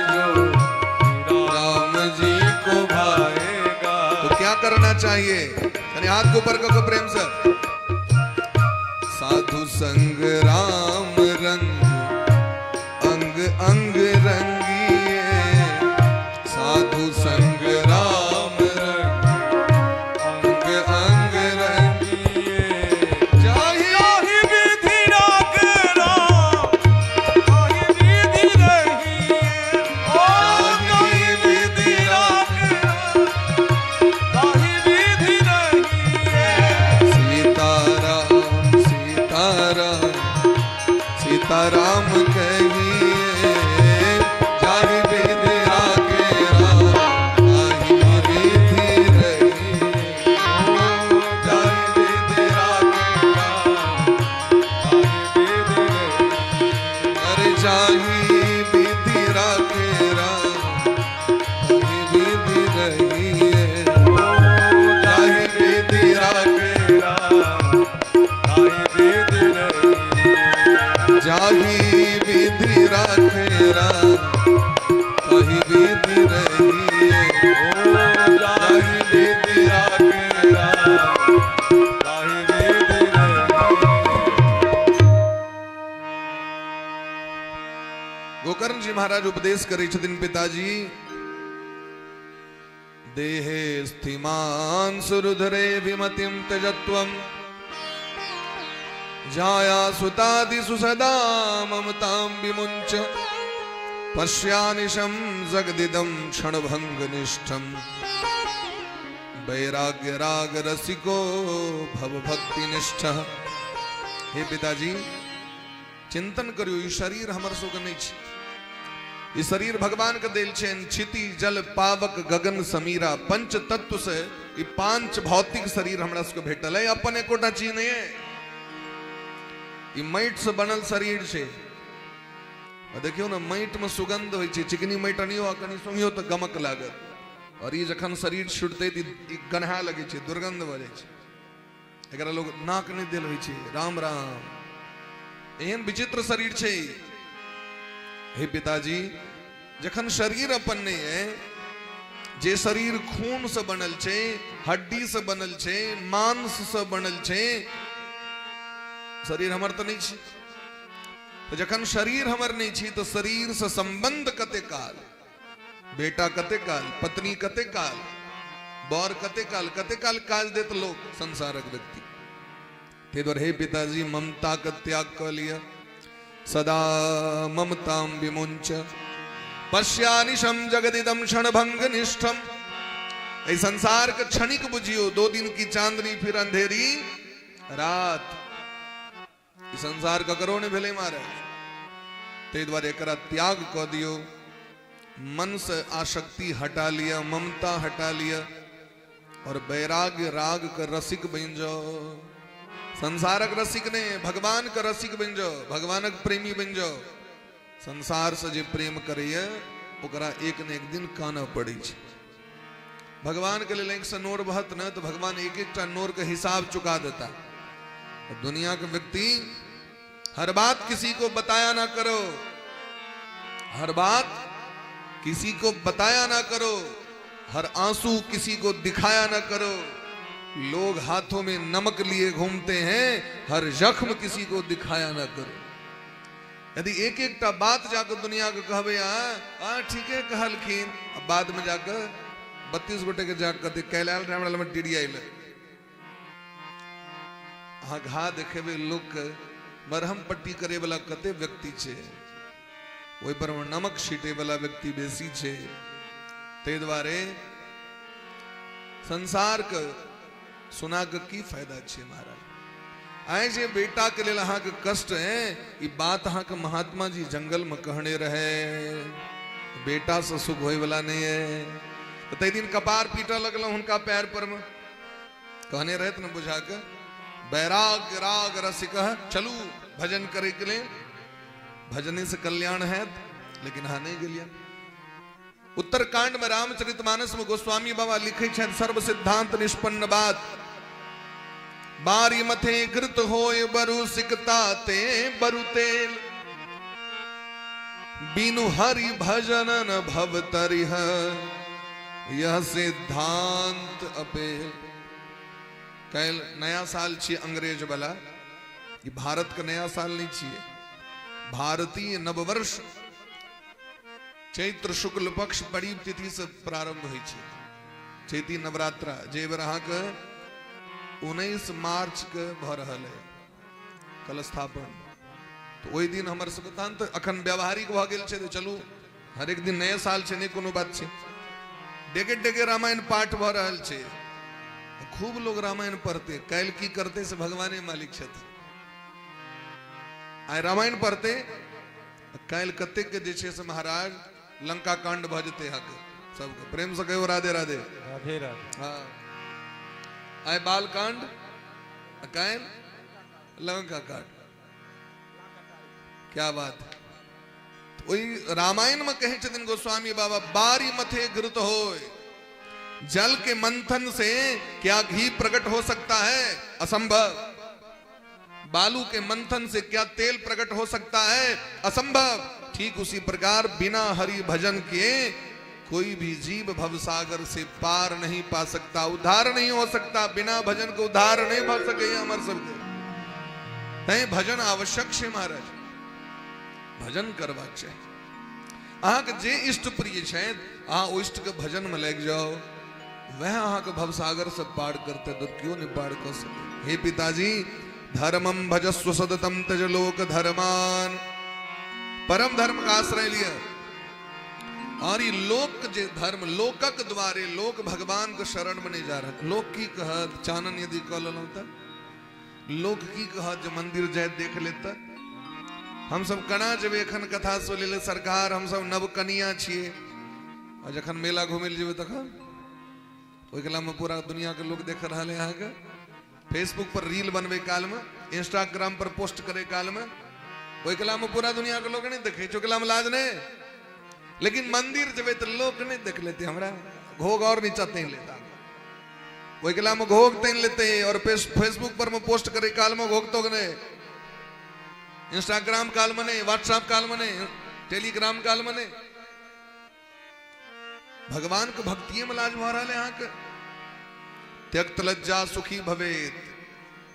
Speaker 2: जो राम जी को
Speaker 1: भाएगा।
Speaker 2: तो क्या करना चाहिए? यानी हाथ को ऊपर करो प्रेम से। साधु संग राम रंग अंग अंग रंगिए। साधु संग राम रंग अंग अंग रंगिए।
Speaker 1: जाहि विधि राख राम ताहि विधि रहिए। ओ ताहि विधि राख राम ताहि विधि रहिए।
Speaker 2: सीता राम सीता राम सीता राम कहिए। जाहि विधि राखे राम ताहि विधि रहिए।
Speaker 1: जाहि विधि राखे राम ताहि विधि रहिए।
Speaker 2: अरे जाहि विधि राखे राम ताहि विधि रहिए।
Speaker 1: जाहि विधि राखे राम ताहि विधि रहिए।
Speaker 2: जाहि विधि राखे राम ताहि विधि रहिए।
Speaker 1: जाहि विधि राखे राम ताहि विधि रहिए।
Speaker 2: गोकर्ण जी महाराज उपदेश करै छथिन, पिताजी देहे स्थिमान सुरुधरे विमतिं त्यजत्वं जाया सुतादिषु सदा ममतां विमुञ्च पश्यानिशं जगदिदं क्षणभङ्गनिष्ठं वैराग्य राग रसिको भव भक्तिनिष्ठः। हे पिताजी, चिंतन करियो, ई शरीर हमर सबके नहीं छै। ई शरीर भगवान के देल छनि। क्षिति जल पावक गगन समीरा पंच तत्व से ई पांच भौतिक शरीर हमरा सबके भेटल है। अपन एकोटा चीज नहीं है। ई माटि से बनल शरीर छै। आ देखियो ने, माटि में सुगंध होइ छै। चिकनी माटि अनियो आ कनि सुंघियो तऽ गमक लागत। और ई जखन शरीर छुटतै तऽ ई गन्हा लगै छै, दुर्गंध भऽ जाइ छै। एकरा लोग नाक नहि देल होइ छै। राम राम, एहन विचित्र शरीर छै। हे पिताजी, जखन शरीर अपन नहीं है, जे शरीर खून से बनल छै, हड्डी से बनल छै, मांस से बनल छै, शरीर हमर तऽ नहीं छै। तो जखन शरीर हमर नहीं छै तो शरीर से संबंध कते काल, बेटा कते काल, पत्नी कते काल, बर कते काल, कते काल काज देत लोक संसारक व्यक्ति। ते दुआरे हे पिताजी, ममता के त्याग कऽ लिअ। सदा ममतां विमुञ्च पश्यानिशं जगदिदं क्षणभंगनिष्ठम। एहि संसार के क्षणिक बुझियो। 2 दिन की चांदनी फिर अंधेरी रात। ई संसार ककरो नहि भेलै महाराज। ताहि दुआरे एकरा त्याग कऽ दियौ। मन से आसक्ति हटा लिअ, ममता हटा लिअ और वैराग्य राग के रसिक बनि जाओ। संसारक रसिक नहीं, भगवान के रसिक बनि जाओ, भगवानक प्रेमी बनि जाओ। संसार से जे प्रेम करैया ओकरा एक न एक दिन कानऽ पड़ै छै। भगवान के लेल आँखि से नोर बहत न तो भगवान एक एकटा नोर के हिसाब चुका देता। दुनिया के व्यक्ति हर बात किसी को बताया ना करो, हर बात किसी को बताया ना करो, हर आंसू किसी को दिखाया ना करो। लोग हाथों में नमक लिए घूमते हैं, हर जख्म किसी को दिखाया ना करो। यदि एक एकटा बात जाकर दुनिया के कहबे आ ठीक है कहलखिन, बाद में जाकर 32 गोटे के जाकर कैलाल हमरा में टिड़ी आयल। अहाँ घा देखेबे लोक के, मरहम पट्टी करे वाला कते व्यक्ति छे, ओहि पर नमक छीटे वाला व्यक्ति बेसी छे। ताहि दुआरे संसार के सुना के की फायदा छे महाराज। आए जे बेटा के लेल अहाँ के कष्ट है, ई बात अहाँ के महात्मा जी जंगल में कहने रहे, बेटा से सुख होय वाला नहीं है। तो तै दिन कपार पीटऽ लगलहुँ हुनका पैर पर में, कहने रहत न बुझा के बैराग राग रसिक चलू भजन करे के लिए, भजने से कल्याण है, लेकिन हाँ नहीं गेलियन। उत्तरकांड में रामचरितमानस में गोस्वामी बाबा लिखे छथि सर्व सिद्धांत निष्पन्न बात, बारी मथे घृत होय बरु सिकता ते बरु तेल, बिनु हरि भजन न भव तरिह यह सिद्धांत अपेल। कैल नया साल छी अंग्रेज वाला, ई भारत के नया साल नहीं छिए, भारतीय नववर्ष चैत्र शुक्ल पक्ष बड़ी तिथि से प्रारंभ होइ छै चैती नवरात्रा, जे बेर अहाँके 19 मार्च के भऽ रहल है कलस्थापन, तो ओहि दिन हमर सबके तहन तऽ अखन व्यावहारिक भऽ गेल छै, चलू हरेक दिन नया साल छै, नहि कोनो बात छै। डेगे डेगे रामायण पाठ भऽ रहल छै, खूब लोग रामायण पढ़ते, काल्हि की करते से भगवाने मालिक छथि। आइ रामायण पढ़ते, काल्हि कतेक के जे छै से महाराज लंका कांड भऽ जेतै अहाँके सबके। प्रेम से कहियौ राधे राधे
Speaker 1: राधे राधे।
Speaker 2: हाँ, आइ बाल कांड, काल्हि लंका कांड, क्या बात है। ओहि रामायण में कहै छथिन गोस्वामी बाबा, बारी मथे घृत होय, जल के मंथन से क्या घी प्रकट हो सकता है? असंभव। बालू के मंथन से क्या तेल प्रकट हो सकता है? असंभव। ठीक उसी प्रकार बिना हरि भजन के कोई भी जीव भवसागर से पार नहीं पा सकता, उद्धार नहीं हो सकता। बिना भजन को उद्धार नहीं भऽ सकैया हमर सबके। तैं भजन आवश्यक छै महाराज, भजन करबाक चाही। अहाँके जे इष्ट प्रिय छथि अहाँ ओ इष्ट के भजन में लागि जाओ, वह अहाँके भवसागर से पार करते, तो क्यों नहीं पार कर सके। हे पिताजी, धर्मम भजस्व सततम तज लोक धर्मान, परम धर्म का आश्रय लिया। और ये लोक जे धर्म, लोकक द्वारे लोक भगवान के शरण में नहीं जा रहा। लोक की कहत, चानन यदि कह लेलहुँ तऽ लोक की कहत जे मंदिर जाय देख लेता। हम सब कना जेबै एखन कथा सुनै ले सरकार, हम सब नवकनिया छियै, और जखन मेला घुमै लए जेबै तखन ओहि कला में पूरा दुनिया के लोग देख रहल है अहाँके। फेसबुक पर रील बनबै काल में, इंस्टाग्राम पर पोस्ट करे काल में, ओहि कला में पूरा दुनिया के लोग नहीं देखे, ओहि कला में लाज नहीं। लेकिन मंदिर जेबै तऽ लोक नहीं देख लेते हमरा, घोघ और नीचा तानि लेता, ओहि कला में घोघ तानि लेते, और फेसबुक पर में पोस्ट करे काल में घोघ तोघ नहीं, इंस्टाग्राम काल में नहीं, व्हाट्सएप काल में नहीं, टेलीग्राम काल में नहीं। भगवान के भक्तिये में लाज भऽ रहल है अहाँके। त्यक्त लज्जा सुखी भवेत,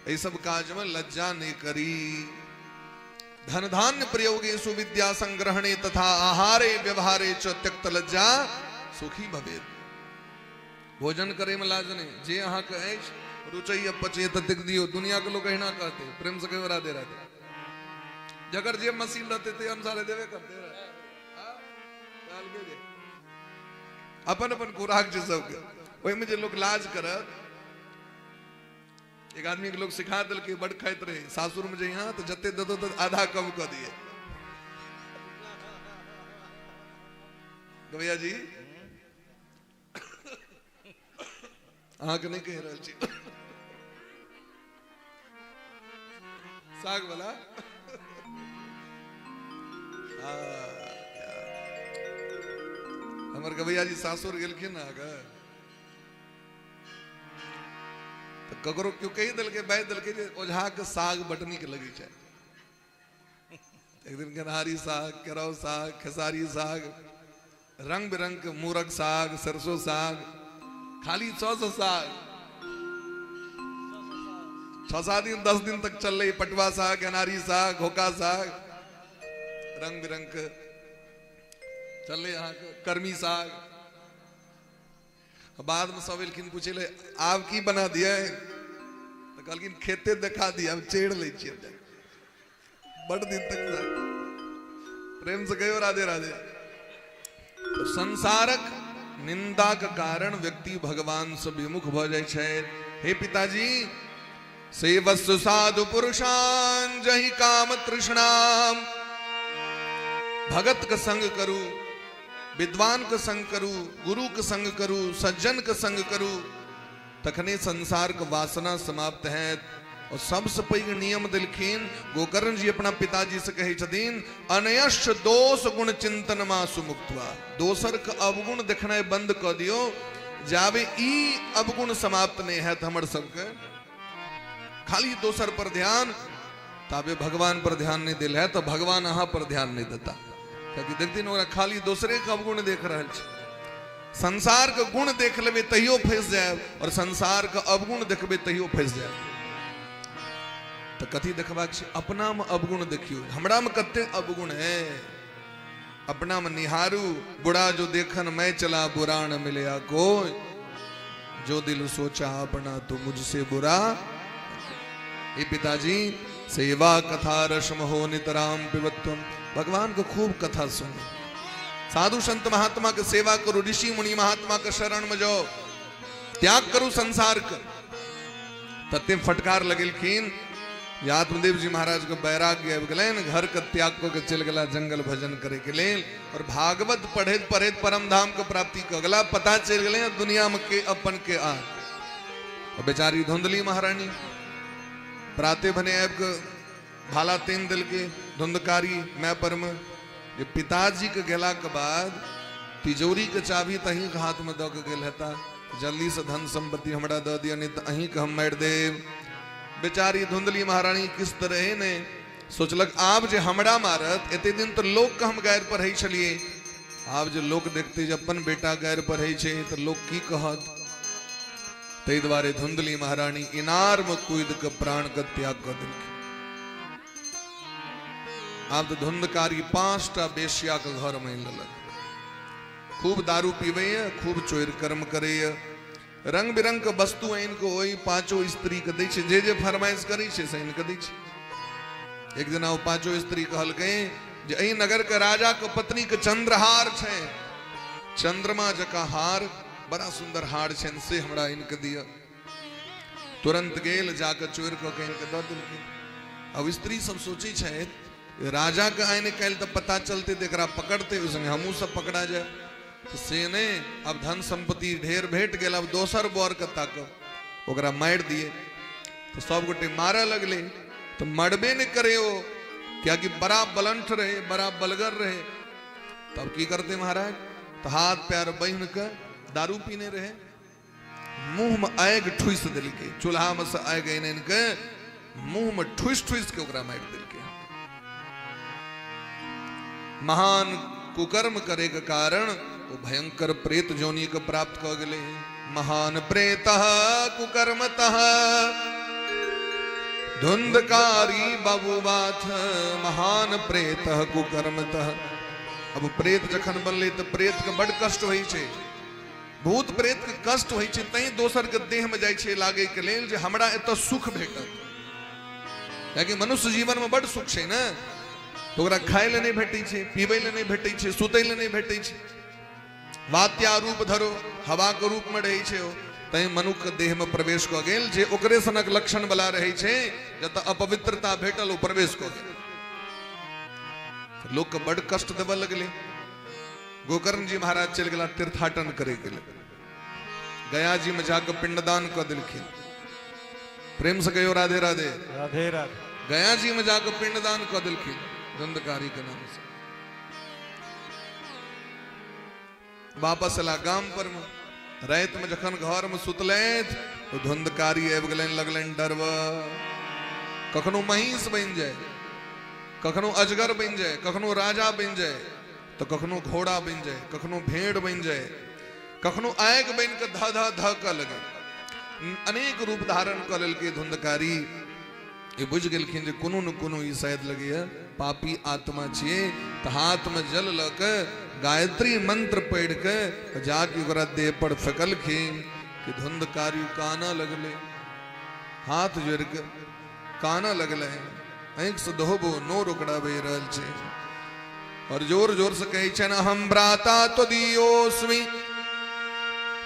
Speaker 2: एहि सब काज में लज्जा नहीं करी। धन धान्य प्रयोगेषु विद्या संग्रहणे तथा आहारे व्यवहारे च त्यक्त लज्जा सुखी भवेत। भोजन करे में लाज नहीं, जे अहाँके अछि रुचैया पचैया ततेक दियौ, दुनिया के लोग एहिना कहते। प्रेम से कहियौ राधे राधे। जकर जे मशीन रहते ते अनुसारे देबे करते। अपन अपन खुराक छै सबके, ओहिमे जे लोक लाज करत। एक आदमी के लोग सिखा देलकै, बड खाइत रहे सासुर में जइहा तो जते देतो तो आधा कम कऽ दिए। भैया जी अहाँके नहीं कहि रहल छी, साग वाला हमर गवैया जी सासुर गेलखिन अहाँके, तऽ ककरो केओ कहि देलकै, बाजि देलकै जे ओझा के साग बड नीक लगै छै। एक दिन गेनहारी साग, केराउ साग, खेसारी साग, रंग बिरंग के मूरक साग, सरसों साग, खाली 100 साग, 6-7 दिन 10 दिन तक चल रही। पटवा साग, गेनहारी साग, घोका साग, रंग बिरंग के चल रहे अहाँके, कर्मी साग। बाद में सब एलखिन पूछे ले आब की बना दिए, तो कहलखिन खेते देखा दिए, हम चेड़ लै छियै बड दिन तक। प्रेम से कहियो राधे राधे। तो संसारक निंदा के कारण व्यक्ति भगवान से विमुख भऽ जाइ छै। हे पिताजी, सेवस्सु साधु पुरुषान जहि काम तृष्णाम। भगत के संग करू, विद्वान के संग करू, गुरु के संग करू, सज्जन के संग करू, तखने संसार के वासना समाप्त है। और सबसे पैघ नियम दिलखिन गोकर्ण जी अपना पिताजी से कहै छथिन, अनयश दोष गुण चिंतन मासु मुक्त्वा। दोसर के अवगुण देखनाइ बंद क दियो, जाबे ई अवगुण समाप्त नहीं है हमर सबके। खाली दोसर पर ध्यान, ताबे भगवान पर ध्यान नहीं दिल है तो भगवान अहाँ पर ध्यान नहीं देता। क्योंकि देखते ओकरा खाली दोसरे के अवगुण देख रहल छै। संसार के गुण देख लेबै तैयो फंसि जायब, और संसार के अवगुण देखबै तैयो फंसि जायब। तो कथी देखबाक छै? अपना में अवगुण देखियो, हमरा में कते अवगुण है। अपना में निहारू, बुरा जो देखन मैं चला बुरा न मिलया कोई, जो दिल सोचा अपना तो मुझसे बुरा। हे पिताजी, सेवा कथा रसम हो नितराम पिबत्वम। भगवान को खूब कथा सुनो, साधु संत महात्मा के सेवा करो, ऋषि मुनि महात्मा के शरण में जाओ, त्याग करो संसार का। तते फटकार लगेलखिन आत्मदेव जी महाराज के वैराग्य आबि गेलनि, घर के त्याग कऽ के चलि गेला जंगल भजन करे के लेल, और भागवत पढ़ैत पढ़ैत परम धाम के प्राप्ति कऽ गेला। पता चलि गेलै दुनिया में के अपन के आ। और बेचारी धुंधली महारानी प्राते भने आबि कऽ भाला तेन देलकै धुंधकारी my पर में। जे पिताजी के गेला के बाद तिजोरी के चाभी तऽ अहींके हाथ में दऽ के गेल हेता, जल्दी से धन संपत्ति हमरा दऽ दिअ, नहीं तऽ अहींके हम मारि देब। बेचारी धुंधली महारानी किस तरह ने सोचलक आब जे हमरा मारत, एते दिन तो लोक के हम गारि पढ़ै छलियै, आब जे लोक देखते जे अपन बेटा गारि पढ़ै छै तऽ लोक की कहत। ताहि दुआरे धुंधली महारानी इनार में कूदि के प्राण के त्याग कऽ देलखिन। आब तऽ धुंधकारी 5टा बेश्या के घर में लेलक, खूब दारू पीबैया, खूब चोर कर्म करैया, रंग बिरंग के वस्तु आनि के ओहि पांचों स्त्री के दै छै, जे जे फरमाइश करै छै से आनि के दै छै। एक दिना ओ पांचों स्त्री कहलकै जे एहि नगर के राजा के पत्नी के चंद्रहार छै, चंद्रमा जकाँ हार, बड़ा सुंदर हार छै, से हमरा आनि के दिअ। तुरंत गेल, जाके चोरि कऽ के आनि के दऽ देलखिन। अब स्त्री सब सोचै छै राजा के आनि काल्हि तऽ पता चलते तऽ एकरा पकड़ते, ओहि संगे हमहूँ सब पकड़ा जायब। से नहीं, अब धन संपत्ति ढेर भेट गेल, अब दोसर बर के ताकब, ओकरा मारि दिए। तो सब गोटे मारऽ लगले, तो मरबे नहीं करे ओ, कियाकि बड़ा बलंठ रहे, बड़ा बलगर रहे। तब की करते महाराज, तो हाथ पैर बान्हि के दारू पीने रहे, मुंह में आगि ठुसि देलकै, चूल्हा में से आगि आनि आनि के मुंह में ठुसि ठुसि के ओकरा मारि देलकै। महान कुकर्म करे के कारण वो भयंकर प्रेत जोनी के प्राप्त क गेलै। महान प्रेत कुकर्मतः धुंधकारी बबुवाथ, महान प्रेत कुकर्मतः। अब प्रेत जखन बनलै तऽ प्रेत के बड कष्ट होइ छै, भूत प्रेत के कष्ट होइ छै, तैं दोसर के देह में जाइ छै लागै के लेल जे हमरा एतऽ सुख भेटत। कियाकि मनुष्य जीवन में बड सुख छै ने, तो ओकरा खाय लए नहि भेटै छै, पीबै लए नहि भेटै छै, सुतै लए नहि भेटै छै। वात्या रूप धरो, हवा के रूप में रहै छै ओ, तैं मनुख देह में प्रवेश कऽ गेल। जे ओकरे सनक लक्षण वाला रहै छै, जतऽ अपवित्रता भेटल ओ प्रवेश कऽ गेल। लोक के बड कष्ट देबऽ लगलै। गोकर्ण जी महाराज चलि गेला तीर्थाटन करे के लेल, गया जी में जाके पिंडदान कऽ देलखिन। प्रेम से कहियो राधे राधे।
Speaker 1: राधे राधे।
Speaker 2: गया जी में जाके पिंडदान कऽ देलखिन धुंधकारी के नाम से। वापस अला गाम पर में, राति में जखन घर में सुतलथि तो धुंधकारी आबि गेलनि, लगलनि डरबऽ। कखनो महींस बनि जाय, कखनो अजगर बनि जाय, कखनो राजा बनि जाय, तो कखनो घोड़ा बनि जाय, कखनो भेड़ बनि जाय, कखनो आगि बनि कऽ ध ध ध कऽ लगे। अनेक रूप धारण कऽ लेलकै धुंधकारी। ई बुझि गेलखिन जे कोनो न कोनो ई शायद लगैया पापी आत्मा छियै। तऽ हाथ में जल लऽ के गायत्री मंत्र पढ़ि के जाके ओकरा देह पर फेकलखिन कि धुंधकारी कानऽ लगलै, हाथ जोड़ि के कानऽ लगलै, आँखि से धोबो नोर ओकरा बहि रहल छै, और जोर जोर से कहै छनि, अहं भ्राता त्वदीयोऽस्मि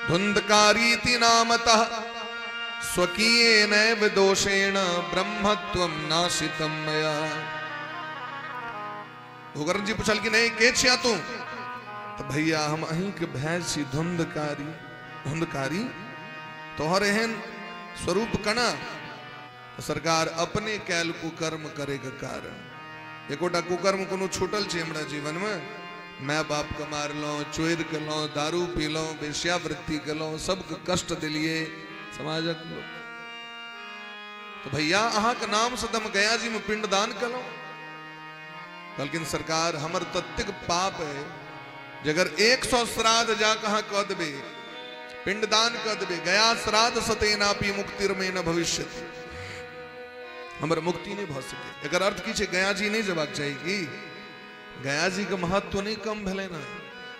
Speaker 2: धुंधकारीति नामतः। स्वकीयेनैव दोषेण ब्रह्मत्वं नाशितं मया। गोकर्ण जी पुछलखिन नहीं के छिया तू? तो भैया हम अहीं के भैंस छी धुंधकारी। धुंधकारी तोहर एहन स्वरूप कना? तो सरकार अपने कैल कुकर्म करे के कारण एकोटा कुकर्म कोनो छूटल छे हमरा जीवन में? मैं बाप के मारलहुँ, चोरि केलहुँ, दारू पीलहुँ, वेश्यावृत्ति केलहुँ, सबके कष्ट दिलिए समाजक लोक। तो भैया अहाँ के नाम से हम गया जी में पिंडदान केलहुँ। कहलखिन सरकार हमर ततेक पाप है जे अगर 100 श्राद्ध जा कहाँ कऽ देबै, पिंडदान कऽ देबै, गया श्राद्ध सतेनापि मुक्तिर्मे न भविष्यति, हमर मुक्ति नहीं भऽ सके। एकर अर्थ की छै? गया जी नहीं जेबाक चाही की? गया जी के महत्व नहीं कम भेलै ना।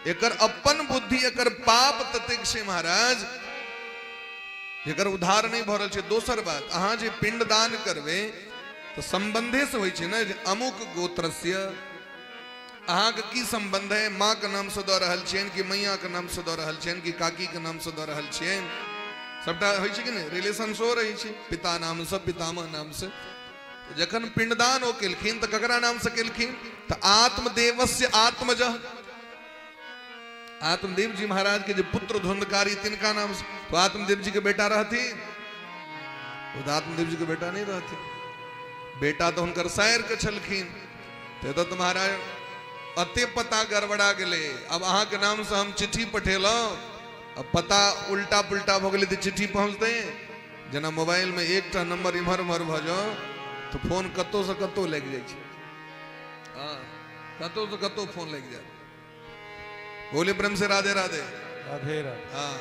Speaker 2: एकर अपन बुद्धि, एकर पाप ततेक छै महाराज, एकर उद्धार नहीं भऽ रहल छै। दोसर बात, अहाँ जे पिंडदान करबै तो संबंधे से होइ छै ने, जे अमुक गोत्रस्य अहाँके की संबंध है? माँ के नाम से दऽ रहल छियनि कि मैया के नाम से दऽ रहल छियनि कि काकी के नाम से दऽ रहल छियनि? सबटा होइ छै कि नहि? रिलेशन सेहो रहै छै, पिता नाम से, पितामह नाम से। जखन पिंडदान ओ केलखिन तऽ ककरा नाम से केलखिन? तऽ आत्मदेवस्य आत्मज, आत्मदेव जी महाराज के जे पुत्र धुंधकारी तिनका नाम से। तो आत्मदेव जी के बेटा रहथिन? वो तो आत्मदेव जी के बेटा नहीं रहथिन, बेटा तो हुनकर सायर के छलखिन। तो महाराज अते पता गड़बड़ा गेलै। अब अहाँ के नाम से हम चिट्ठी पठेलहुँ, अब पता उल्टा पुल्टा भऽ गेलै तऽ चिट्ठी पहुँचतै। जेना मोबाइल में एकटा नंबर इम्हर उम्हर भऽ जाओ तो फोन कतौ से कतौ लागि जाइ छै। हाँ, कतौ से कतौ फोन लागि जाए। बोले प्रेम से राधे राधे।
Speaker 1: राधे राधे।
Speaker 2: हाँ,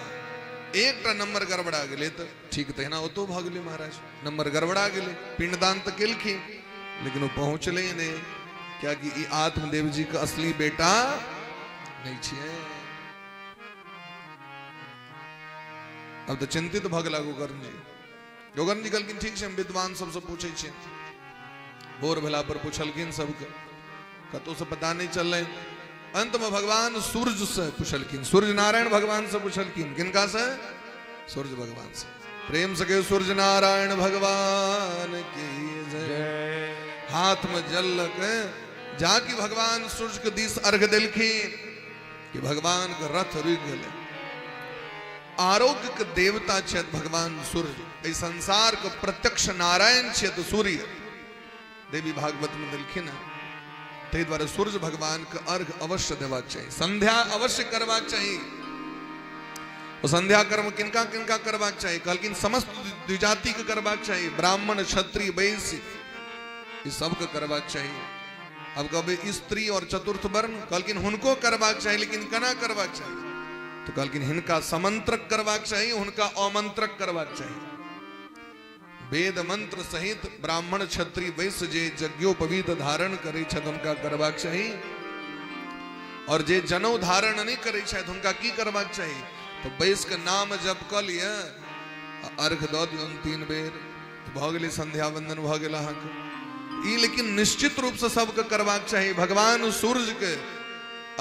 Speaker 2: एकटा नंबर गड़बड़ा गेलै तऽ ठीक तहिना ओतौ भऽ गेलै महाराज, नंबर गड़बड़ा गेलै। पिंडदान तऽ केलखिन लेकिन ओ पहुँचलै नहि, कियाकि ई आत्मदेव जी के असली बेटा नहीं छियै। अब तो चिंतित भऽ गेला गोकर्ण जी। गोकर्ण जी कहलखिन ठीक छै, हम विद्वान सबसे पूछै छियै। भोर भेला पर पुछलखिन सबके, कतौ से पता नहीं चललै। अंत में भगवान सूर्य से पुछलखिन, सूर्य नारायण भगवान से पुछलखिन। किनका से? सूर्य भगवान से। प्रेम से कहियो सूर्य नारायण भगवान की जय। हाथ में जल लके जाकि भगवान सूर्य के दिस अर्घ देलखिन कि भगवान के रथ रुकि गेलै। आरोग्य के देवता छथि भगवान सूर्य, एहि संसार के प्रत्यक्ष नारायण छथि सूर्य। देवी भागवत में देलखिन हँ। ताहि दुआरे सूर्य भगवान के अर्घ अवश्य देबाक चाही, संध्या अवश्य करबाक चाही। ओ संध्या कर्म किनका किनका करबाक चाही? कहलखिन समस्त द्विजाति के करबाक चाही, ब्राह्मण क्षत्रिय वैश्य ई सबके करबाक चाही। अब कहबै स्त्री और चतुर्थ वर्ण, कहलखिन हुनको करबाक चाही, लेकिन केना करबाक चाही? तो कहलखिन हिनका समंत्रक करबाक चाही, हुनका अमंत्रक करबाक चाही। वेद मंत्र सहित ब्राह्मण क्षत्रिय वैश्य जे यज्ञोपवीत धारण करै छथि हुनका करबाक चाही, और जे जनौ धारण नहीं करै छथि हुनका की करबाक चाही? तो बैस के नाम जप कऽ लिअ, अर्घ दऽ दियौन 3 बेर, तो भऽ गेलै संध्या वंदन भऽ गेल अहाँके। ई लेकिन निश्चित रूप से सबके करबाक चाही। भगवान सूर्य के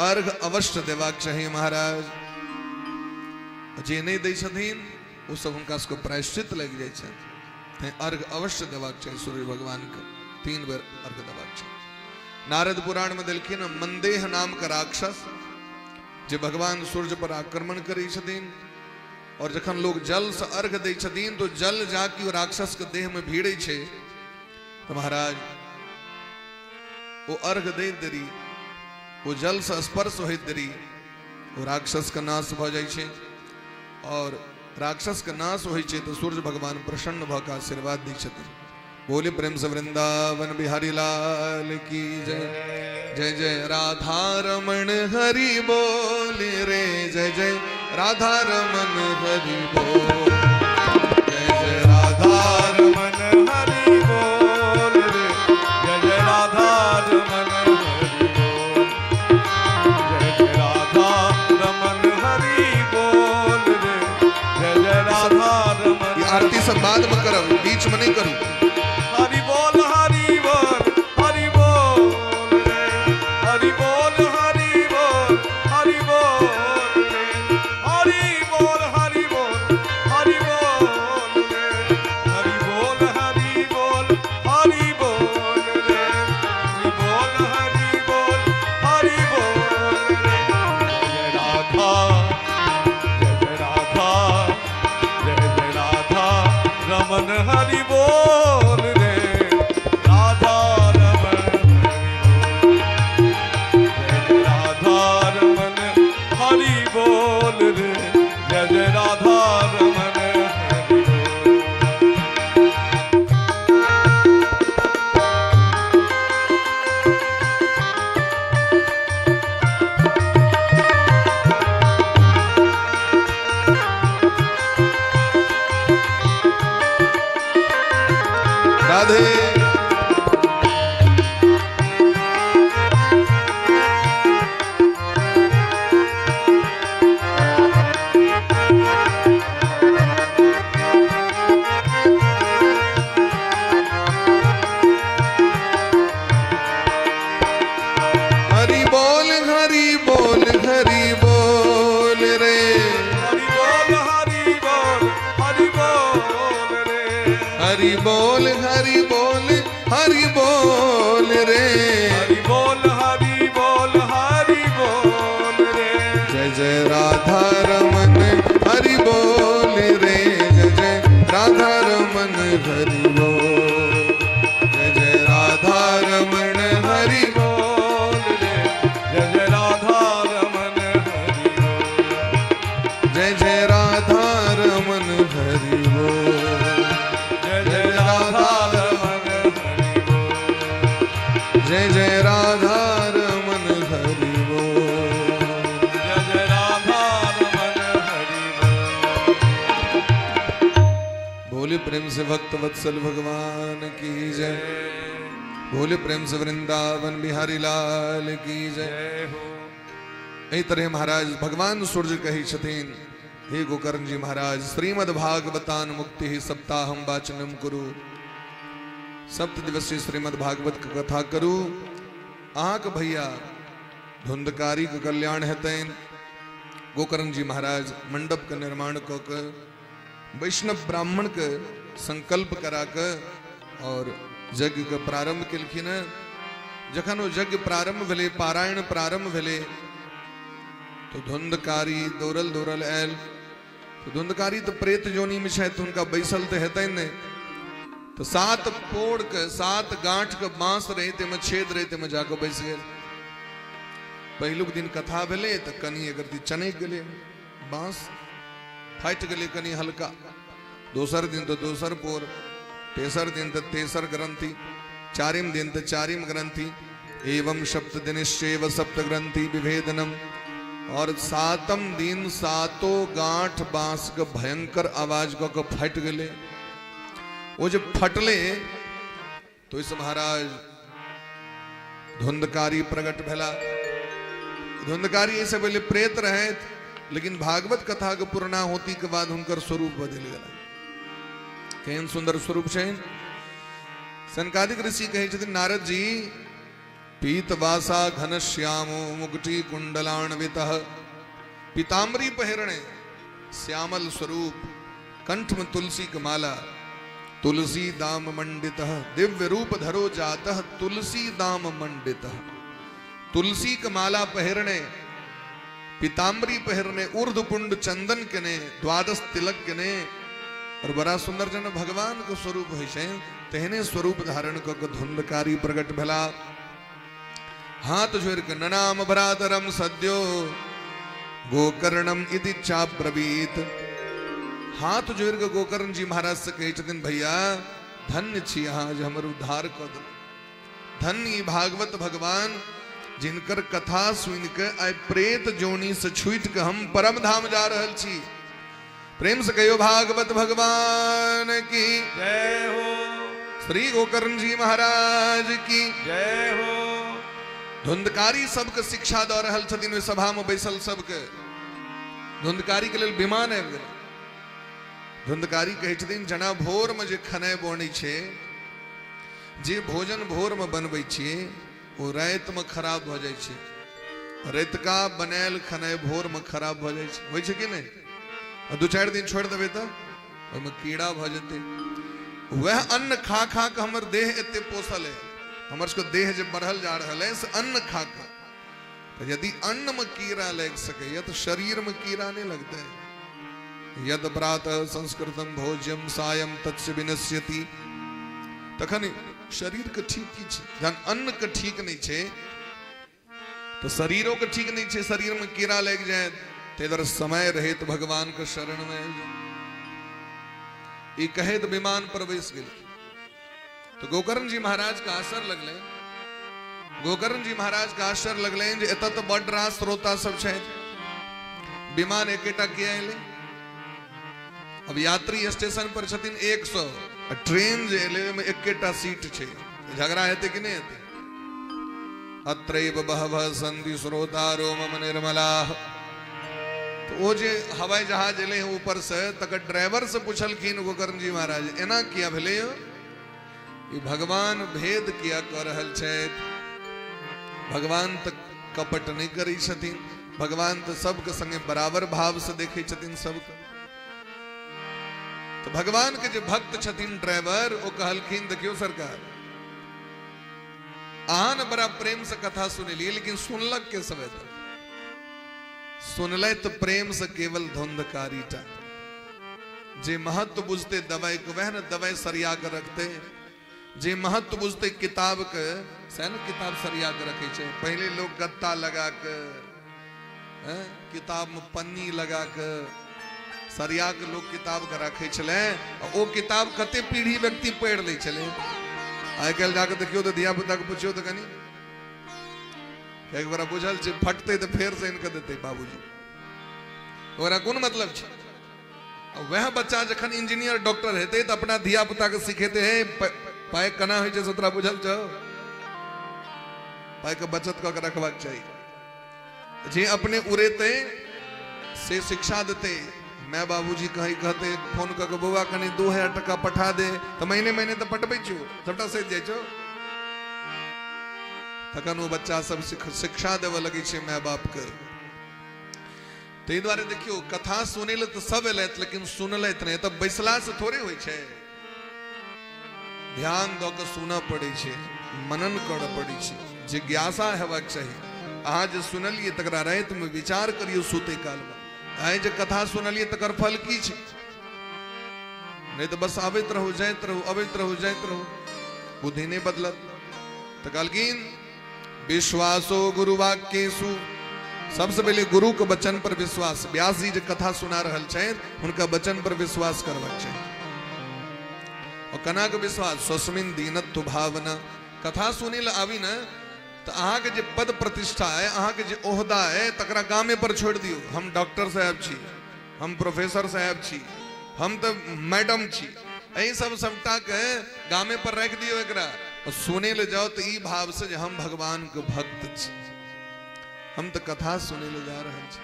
Speaker 2: अर्घ अवश्य देबाक चाही महाराज। जे नहीं दै छथिन ओ सब हुनका सबके प्रायश्चित लागि जाइ छनि। तैं अर्घ अवश्य देबाक चाही सूर्य भगवान के, 3 बेर अर्घ देबाक चाही। नारद पुराण में देलखिन मंदेह नाम के राक्षस जे भगवान सूर्य पर आक्रमण करै छथिन, और जखन लोग जल से अर्घ दै छथिन तो जल जाकि राक्षस के देह में भीड़ै छै। तो महाराज वो अर्घ दैत देरी, वो जल से स्पर्श होइत देरी, वो राक्षस के नाश भऽ जाइ छै। और राक्षस के नाश होइ छै तो सूर्य भगवान प्रसन्न भऽ के आशीर्वाद दै छथिन। बोले प्रेम से वृंदावन बिहारी लाल की जय। जय जय राधा रमण हरि बोल रे, जय जय राधा रमण हरि बोल, जय जय राधा
Speaker 1: रमण हरि बोल रे, जय जय राधा रमण हरि बोल, जय जय राधा रमण हरि बोल रे, जय जय राधा रमण।
Speaker 2: ये आरती सब बाद में करब, बीच में नहीं करू।
Speaker 1: हरि बोल हरि बोल हरि बोल रे, हरि बोल हरि बोल हरि बोल रे, हरि बोल हरि बोल हरि बोल रे, हरि बोल रे, राधा रमन हरि बोल, जय जय राधा रमन हरि बोल रे, जय जय राधा रमन हरि बोल।
Speaker 2: राधे। हरि बोल हरि बोल हरि बोल रे,
Speaker 1: हरि बोल हरि बोल हरि बोल रे,
Speaker 2: हरि बोल हरि बोल हरि बोल रे,
Speaker 1: हरि बोल हरि बोल हरि बोल रे,
Speaker 2: जय जय राधा रमन हरि बोल रे, जय जय राधा रमन हरि बोल, जय जय राधा रमन हरि
Speaker 1: बोल रे, जय जय राधा रमन हरि बोल,
Speaker 2: जय जय राधा रमन हरि बोल,
Speaker 1: जय जय राधा रमन हरि बोल,
Speaker 2: जय जय राधा रमन हरि बोल,
Speaker 1: जय जय राधा रमन हरि बोल।
Speaker 2: बोले प्रेम से भक्त वत्सल भगवान की जय, बोले प्रेम से वृंदावन बिहारी लाल की जय।
Speaker 1: जय हो।
Speaker 2: एहि तरह महाराज भगवान सूर्य कहै छथिन, हे गोकर्ण जी महाराज, श्रीमद् भागवतान मुक्ति ही सप्ताहम वाचनम कुरु। सप्त दिवसीय श्रीमद् भागवत के कथा करू। अहाँके भैया धुंधकारी के कल्याण हेतनि। गोकर्ण जी महाराज मंडप के निर्माण कऽ के वैष्णव ब्राह्मण के संकल्प करा के और यज्ञ के प्रारंभ केलखिन। जखन ओ यज्ञ प्रारंभ भेलै, पारायण प्रारंभ भेलै, तो धुंधकारी दौड़ल दौड़ल आयल। तो धुंधकारी तो प्रेत जोनी में छथि, हुनका बैसल तो हेतनि नहि। तो 7 पोड़ के 7 गांठ के बांस रहे, ताहिमे छेद रहे, ताहिमे जाके बैस गेल। पहिलुक दिन कथा भेलै तो कनि एक चनकि गेलै, बांस फाटि गेलै कनि हल्का। दोसर दिन तो दोसर पोर, तेसर दिन तो तेसर ग्रंथि, चारिम दिन तो चारिम ग्रंथि, एवं सप्त दिनश्चैव सप्त ग्रंथि विभेदनम। और सातम दिन सातो गांठ बांस के भयंकर आवाज कऽ के फाटि गेलै। वो जब फटले तो इस महाराज धुंधकारी प्रकट भेला। धुंधकारी ऐसे पहले प्रेत रहे, लेकिन भागवत कथा के पूर्णाहुति के बाद हुनकर स्वरूप बदलि गेलै। केहन सुंदर स्वरूप छै। सनकादिक ऋषि कहै छथिन, नारद जी, पीतवासा घनश्यामो मुकुटी कुंडलान्वितः, पीताम्बरी पहिरने श्यामल स्वरूप, कंठ में तुलसी के माला, तुलसी दाम मंडितः, दिव्य रूप धरो जातः तुलसी दाम मंडितः। तुलसी के माला पहिरने, पीताम्बरी पहिरने, ऊर्ध्वपुंड चंदन केने, द्वादश तिलक केने, और बड़ा सुंदर जन भगवान के स्वरूप होइ छै, तेहने स्वरूप धारण कऽ के धुंधकारी प्रकट भेला। हाथ जोड़ के ननाम भ्रातरम सद्यो गोकर्णम इति चाब्रवीत। हाथ जोड़ के गोकर्ण जी महाराज से कहै छथिन, भैया धन्य छी अहाँ जे हमर उद्धार कऽ देलहुँ। धन्य ई भागवत भगवान जिनकर कथा सुनि के आइ प्रेत जोनी से छूटि के हम परम धाम जा रहल छी। प्रेम से कहियो भागवत भगवान की
Speaker 1: जय हो,
Speaker 2: श्री गोकर्ण जी महाराज की
Speaker 1: जय हो।
Speaker 2: धुंधकारी सबके शिक्षा दऽ रहल छथिन ओहि सभा में बैसल सबके। धुंधकारी के लेल विमान आबि गेलै। धुंधकारी कहै छथिन, जना भोर में जे खेनाइ बनै छै, जे भोजन भोर में बनबै छियै, ओ राति में खराब भऽ जाइ छै। रातिका बनायल खेनाइ भोर में खराब भऽ जाइ छै, होइ छै कि नहि? आ 2-4 दिन छोड़ि देबै तऽ ओहिमे कीड़ा भऽ जेतै। वएह अन्न खा खा के हमर देह एते पोसल है, हमर सबके देह जे बढ़ल जा रहल है से अन्न खा के। तऽ यदि अन्न में कीड़ा लागि सकैया तऽ शरीर में कीड़ा नहि लगतै। यद प्रातः संस्कृतम भोज्यम सायं तत्स्य विनश्यति। तखन शरीर के ठीक की छै, जहन अन्न के ठीक नहीं छै तो शरीरों के ठीक नहीं छै, शरीर में कीड़ा लागि जाए। ताहि दुआरे समय रहैत भगवान के शरण में आबि जाउ। ई कहैत विमान पर बैस गेल। तो गोकर्ण जी महाराज के आश्चर्य लगलनि, गोकर्ण जी महाराज के आश्चर्य लगलनि जे एतऽ तऽ बड रास श्रोता सब छथि, विमान एकेटा किया एलै? अब यात्री स्टेशन पर छथिन 100, आ ट्रेन जे एलै ओहिमे एकेटा सीट छै, झगड़ा हेतै कि नहि हेतै? अत्रैव बहवः सन्ति श्रोतारो मम निर्मलाः। तो ओ जे हवाई जहाज एलै ऊपर से, तकर ड्राइवर से पुछलखिन गोकर्ण जी महाराज, एना किया भेलै यौ? ई भगवान भेद किया कऽ रहल छथि? भगवान तऽ कपट नहि करै छथिन, भगवान तऽ सबके संगे बराबर भाव से देखै छथिन सबके। तो भगवान के जे भक्त छथिन ड्राइवर, ओ कहलखिन देखियौ सरकार, अहाँ ने बड़ा प्रेम से कथा सुनेलियै, लेकिन सुनलक के सब एतऽ? सुनलै तऽ प्रेम से केवल धुंधकारी टा। जे महत्व बुझते दवाई के, वह ने दवाई सरिया के रखते। जे महत्व बुझते किताब के, सएह ने किताब सरिया के रखै छै। पहिले लोग गत्ता लगा के, किताब में पन्नी लगा के सरिया के लोग किताब के रखै छलै। ओ किताब कते पीढ़ी व्यक्ति पढ़ि लै छलै। आइ काल्हि जाके देखियौ तऽ धिया पुता के पुछियौ तऽ कनि एक बार बुझल छै, फटतै तऽ फेर से आनि कऽ देतै बाबूजी, ओकरा कोन मतलब छै? वएह बच्चा जखन इंजीनियर डॉक्टर हेतै तऽ अपना धिया पुता के सिखेतै, हे पाइ केना होइ छै से तोरा बुझल छौ? पाइ के बचत कऽ के रखबाक चाही। जे अपने उड़ेतै से शिक्षा देतै। My बाबूजी कहीं कहते फोन कऽ के, बौआ कनि 2000 टका पठा दे, तऽ महीने महीने तऽ पटबै छियौ, सबटा सधि जाइ छौ। तखन ओ बच्चा सब शिक्षा देबऽ लगै छै my बाप के। ताहि दुआरे देखियौ, कथा सुनै लए तऽ सब एलथि, लेकिन सुनलथि नहि। तऽ बैसला से थोड़े होइ छै, ध्यान दऽ कऽ सुनऽ पड़ै छै, मनन करऽ पड़ै छै, जिज्ञासा हेबाक चाही। अहाँ जे सुनलियै तकरा रातिमे विचार करियौ सुतै कालमे, आइ जे कथा सुनलियै तकर फल की छै? नहि तऽ बस अबैत रहू जाइत रहू, अबैत रहू जाइत रहू, बुद्धि नहि बदलत। तऽ कहलखिन विश्वासो गुरुवाक्येषु, सबसे पहिले गुरु के वचन पर विश्वास। व्यास जी जे कथा सुना रहल छथि हुनका वचन पर विश्वास करबाक चाही। और केना के विश्वास? स्वस्मिन दीनत्व भावना। कथा सुनै लए आबी ने तऽ अहाँके जे पद प्रतिष्ठा है, अहाँके जे ओहदा है, तकरा गामे पर छोड़ि दियौ। हम डॉक्टर साहब छी, हम प्रोफेसर साहब छी, हम तऽ मैडम छी, एहि सब सबटा के गामे पर राखि दियौ एकरा। सुनै लए जाउ तऽ ई भाव से जे हम भगवान के भक्त छी, हम तऽ कथा सुनै लए जा रहल छी।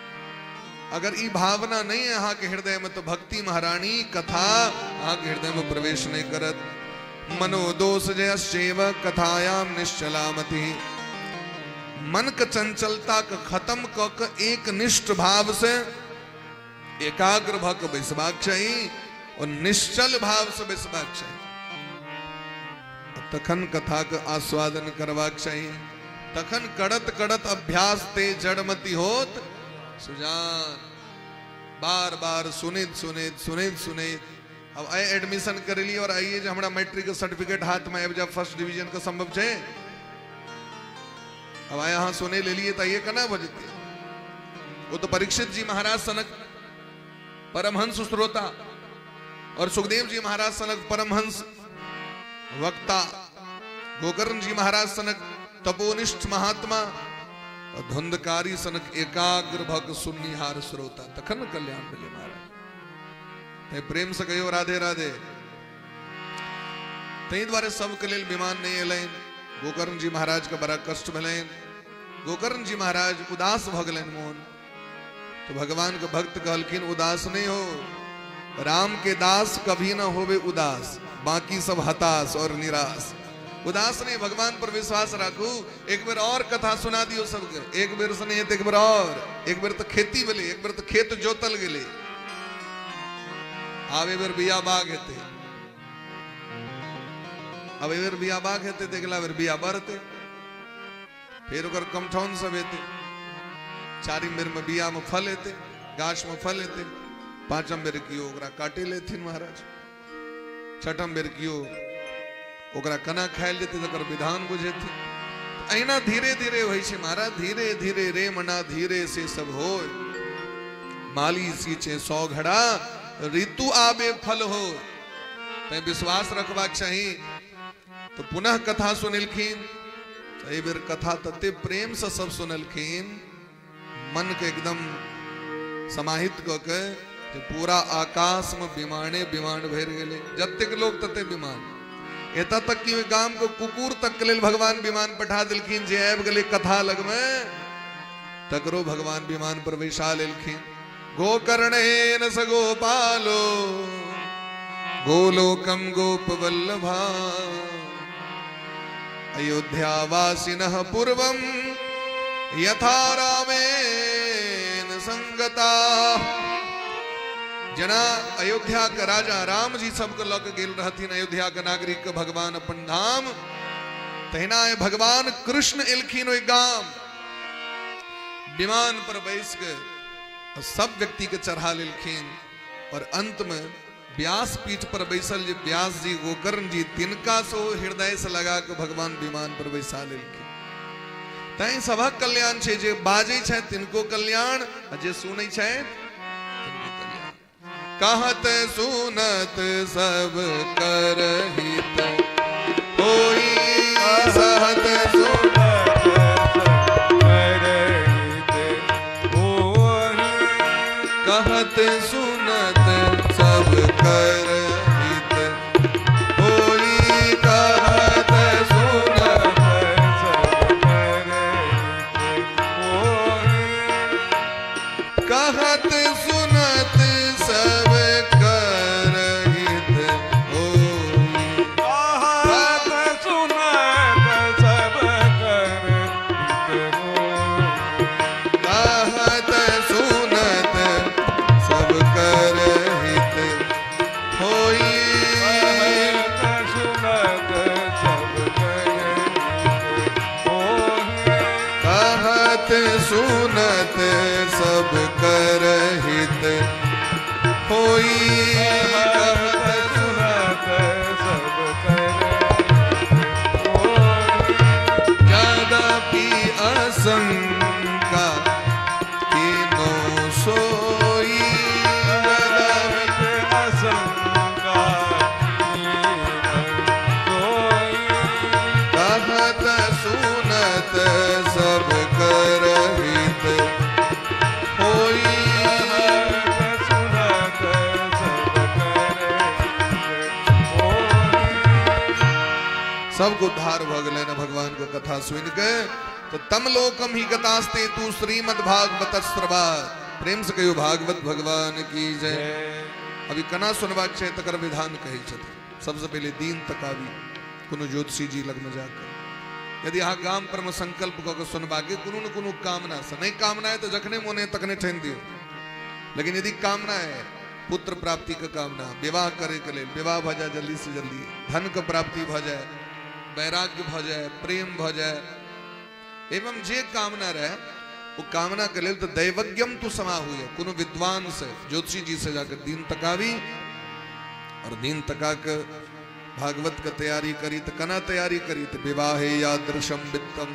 Speaker 2: अगर ई भावना नहीं है अहाँके हृदय में तो भक्ति महारानी कथा अहाँके हृदय में प्रवेश नहीं करत। मनोदोष जयश्चैव कथायाम निश्चलामति। मन के चंचलता के खत्म क के एक निष्ठ भाव से एकाग्र भ के बैसबाक चाही और निश्चल भाव से बैसबाक चाही, तखन कथा के आस्वादन करबाक चाही। तखन करत करत अभ्यास ते जड़मति होत सुजान। बार बार सुनैत सुनैत सुनैत सुनैत अब आइ एडमिशन करेली और आइए जे हमरा मैट्रिक के सर्टिफिकेट हाथ में आबि जाए फर्स्ट डिवीजन के संभव छै? अब आइ अहाँ सुनै लेलियै तऽ आइए केना भऽ जेतै? ओ तो परीक्षित जी महाराज सनक परमहंस श्रोता और सुखदेव जी महाराज सनक परमहंस वक्ता, गोकर्ण जी महाराज सनक तपोनिष्ठ महात्मा और धुंधकारी सनक एकाग्र भक्त सुननिहार श्रोता, तखन कल्याण भेलै महाराज। ते प्रेम से कहियो राधे राधे। ताहि दुआरे सबके लेल विमान नहीं एलनि। गोकर्ण जी महाराज के बड़ा कष्ट भेलनि। गोकर्ण जी महाराज उदास भऽ गेलनि मोन। तो भगवान के भक्त कहलखिन उदास नहीं हो, राम के दास कभी ना होवे उदास, बाकी सब हताश और निराश। उदास नहीं, भगवान पर विश्वास राखू। एक बेर और कथा सुना दियो सबके, एक बेर से नहीं एक बेर और। एक बेर तो खेती भेलै, एक बेर तो खेत जोतल गेलै, आब एक बेर बिया बाग हेतै, अब एक बेर बिया बाग हेतै तऽ अगिला बेर बिया बढ़तै, फेर ओकर कमठौन सब हेतै, चारिम बेर में बिया में फल हेतै, गाछ में फल हेतै, पांचम बेर कियो ओकरा काटे लेथिन महाराज, छठम बेर कियो ओकरा कना खायल जेतै तकर विधान बुझेथिन। अहिना धीरे धीरे होइ छै महाराज, धीरे धीरे रे मना धीरे से सब होय। माली सींचे 100 घड़ा ऋतु आबे फल हो। तैं विश्वास रखबाक चाही। तो पुनः कथा सुनलखिन। एहि बेर कथा तते प्रेम से सब सुनलखिन, मन के एकदम समाहित कऽ के पूरा आकाश में विमाने विमान भरि गेलै, जतेक लोक तते विमान। एतऽ तक कि गाम के कुकुर तक के लेल भगवान विमान पठा देलखिन, जे आबि गेलै कथा लगमे तकरो भगवान विमान पर बैसा लेलखिन। गोकर्णेन स गोपालो गोलोकम गोपवल्लभा अयोध्यावासिनः पूर्वं यथा रामेण संगता। जना अयोध्या के राजा राम जी सबके लऽ के गेल रहथिन अयोध्या के नागरिक के भगवान अपन धाम, तहिना भगवान कृष्ण एलखिन ओहि गाम विमान पर बैस के सब व्यक्ति के चढ़ा लेलखिन। और अंत में व्यास पीठ पर बैसल जे व्यास जी गोकर्ण जी तिनका सो हृदय से लगा के भगवान विमान पर बैसा लेलखिन। तैं सभक कल्याण छै, जे बाजै छै तिनको कल्याण आ जे सुनै छै तिनको कल्याण। कहत सुनत सब करहित होई, सहत सुनत
Speaker 1: करहित होई,
Speaker 2: कहत सुनत सब करहित होई, कहत सुनत
Speaker 1: सब करहित होई,
Speaker 2: कहत सुनत सब करहित होई,
Speaker 1: कहत सुनत सब करहित होई,
Speaker 2: कहत सुनत सब करहित होई,
Speaker 1: कहत सुनत सब करहित होई,
Speaker 2: कहत सुनत सब करहित होई,
Speaker 1: कहत सुनत सब करहित होई।
Speaker 2: यद्यपि असंका कीनो सोई,
Speaker 1: यद्यपि असंका कीनो सोई,
Speaker 2: कहत सुनत सब करहित होई,
Speaker 1: कहत सुनत सब करहित होई।
Speaker 2: सबको उद्धार भऽ गेलै ने भगवान के कथा सुनि के। तो तम लोकम ही गतास्ते तू श्रीमद भागवत श्रवाद। प्रेम से कहियो भागवत भगवान की जय। अभी कना सुनबाक छै तकर विधान कहै छथिन। सबसे पहिले दिन तकाबी कोनो ज्योतिषी जी लगमे जाकर, यदि अहाँ गाम पर में संकल्प कऽ के सुनबाके कोनो न कोनो कामना से, नहीं कामना है तो जखने मोन है तखने ठानि दियौ, लेकिन यदि कामना है पुत्र प्राप्ति के कामना, विवाह करे के लेल, विवाह भऽ जाए जल्दी से जल्दी, धन के प्राप्ति भऽ जाए, वैराग्य भऽ जाए, प्रेम भऽ जाए, एवं जे कामना रहे वो कामना के लेल तो दैवज्ञम तु समाहुए, कोनो विद्वान से ज्योतिषी जी से जाकर दिन तकावी और दिन तका के भागवत के तैयारी करी। तो कना तैयारी करी तो विवाहे यादृशम वित्तम,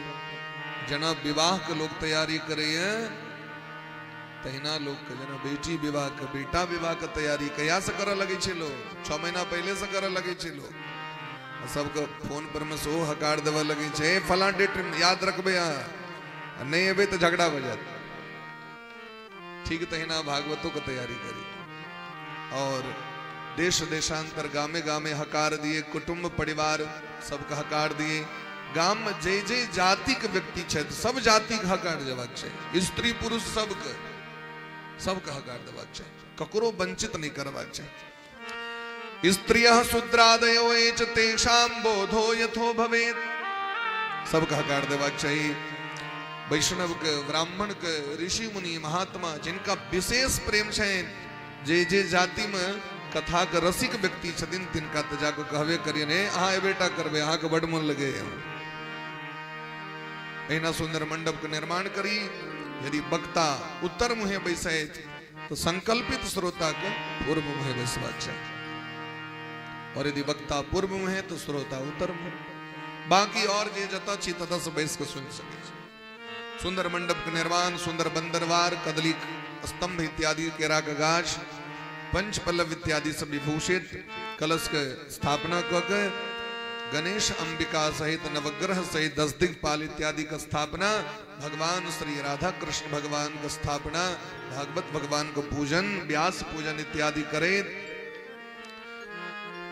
Speaker 2: जना विवाह के लोग तैयारी करे तहिना लोग के जना बेटी विवाह के बेटा विवाह के तैयारी कहिया से करऽ लगे छै लोग, 6 महीना पहले से करऽ लगे छै लोग। सबके फोन पर में सेहो हकार देबऽ लगे छै, फलां डेट याद रखबै अहाँ, नहीं एबै तऽ झगड़ा भऽ जायत। ठीक तहिना भागवतो के तैयारी करी और देश देशांतर गामे गामे हकार दिए, कुटुंब परिवार सबके हकार दिए। गाम में जे जे जाति के व्यक्ति छथि सब जाति के हकार देबाक छै, स्त्री पुरुष सबके सबके हकार देबाक छै, ककरो वंचित नहीं करबाक छै। स्त्रियः शूद्रादयो ये च तेषां बोधो यथो भवेत्, सबके हकार देबाक चाही। वैष्णव के, ब्राह्मण के, ऋषि मुनि महात्मा जिनका विशेष प्रेम छनि, जे जे जाति में कथा के रसिक व्यक्ति छथिन तिनका तऽ जाके कहबे करियनि, हे अहाँ एबेटा करबै, अहाँके बड मोन लगैए। एहिना सुंदर मंडप के निर्माण करी। यदि वक्ता उत्तर मुहे बैसैत तो संकल्पित श्रोता के पूर्व मुहे बैसबाक चाही, और यदि वक्ता पूर्व मुहे तो श्रोता उत्तर मुहे। बाकी और जे जतऽ छी ततऽ से बैस के सुनि सकै छी। सुंदर मंडप के निर्माण, सुंदर बंदरवार, कदली स्तंभ इत्यादि, केरा के गाछ, पंच पल्लव इत्यादि से विभूषित कलश के स्थापना कऽ के गणेश अंबिका सहित नवग्रह सहित 10 दिग्पाल इत्यादि का स्थापना, भगवान श्री राधा कृष्ण भगवान का स्थापना, भागवत भगवान का पूजन, व्यास पूजन इत्यादि करे,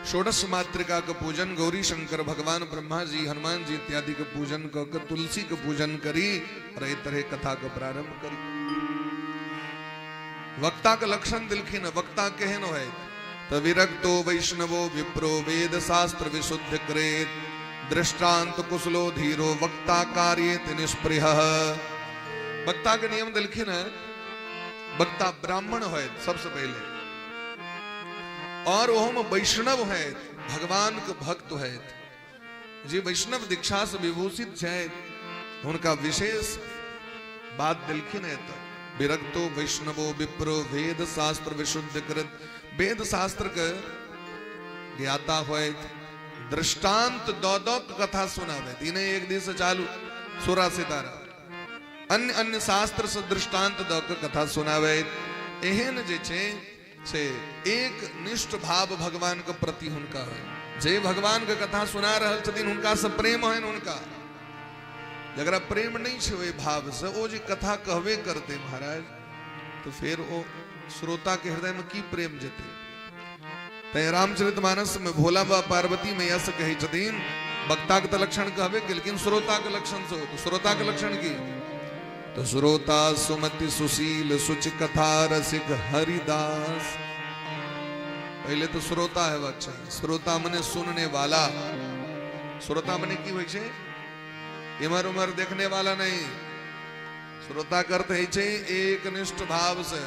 Speaker 2: षोडश मातृका का पूजन, गौरी शंकर भगवान, ब्रह्मा जी, हनुमान जी इत्यादि का पूजन कर तुलसी का पूजन करी और एहि तरह कथा का प्रारंभ करी। वक्ता का लक्षण दिलखिन, वक्ता केहन होय त विरक्तो वैष्णवो विप्रो वेद शास्त्र विशुद्ध कृत दृष्टांत कुशलो धीरो वक्ता कार्येति निष्पृह। वक्ता के नियम दिलखिन है, वक्ता ब्राह्मण होय सबसे पहले, और ओहो में वैष्णव है, भगवान के भक्त है, जे वैष्णव दीक्षा से विभूषित है, उनका विशेष बात दिलखिन है। तो विरक्तो वैष्णवो विप्रो वेद शास्त्र विशुद्ध कृत, वेद शास्त्र के ज्ञाता होय, दृष्टांत दो दो कथा सुनावे, दिन एक दिन से चालू सुरा सितारा, अन्य अन्य शास्त्र से दृष्टांत दो कथा सुनावे। एहन जे छे से एक निष्ठ भाव भगवान के प्रति हुनका है, जे भगवान के कथा सुना रहल छथिन हुनका से प्रेम है। हुनका जकरा प्रेम नहीं छे ओहि भाव से, ओ जे कथा कहबे करते महाराज, तो फिर ओ श्रोता के हृदय में की प्रेम जते। तैं रामचरितमानस में भोला बाबा पार्वती मैया से कहै छथिन, वक्ता के तो लक्षण कहबे के, लेकिन श्रोता के लक्षण से हो तो श्रोता के लक्षण की, तो श्रोता सुमति सुशील सुच कथा रसिक हरिदास। पहले तो श्रोता है चाहिए, श्रोता मने सुनने वाला, श्रोता मने की होइ छे इमर उमर देखने वाला नहीं, श्रोता करते है छे एक निष्ठ भाव से।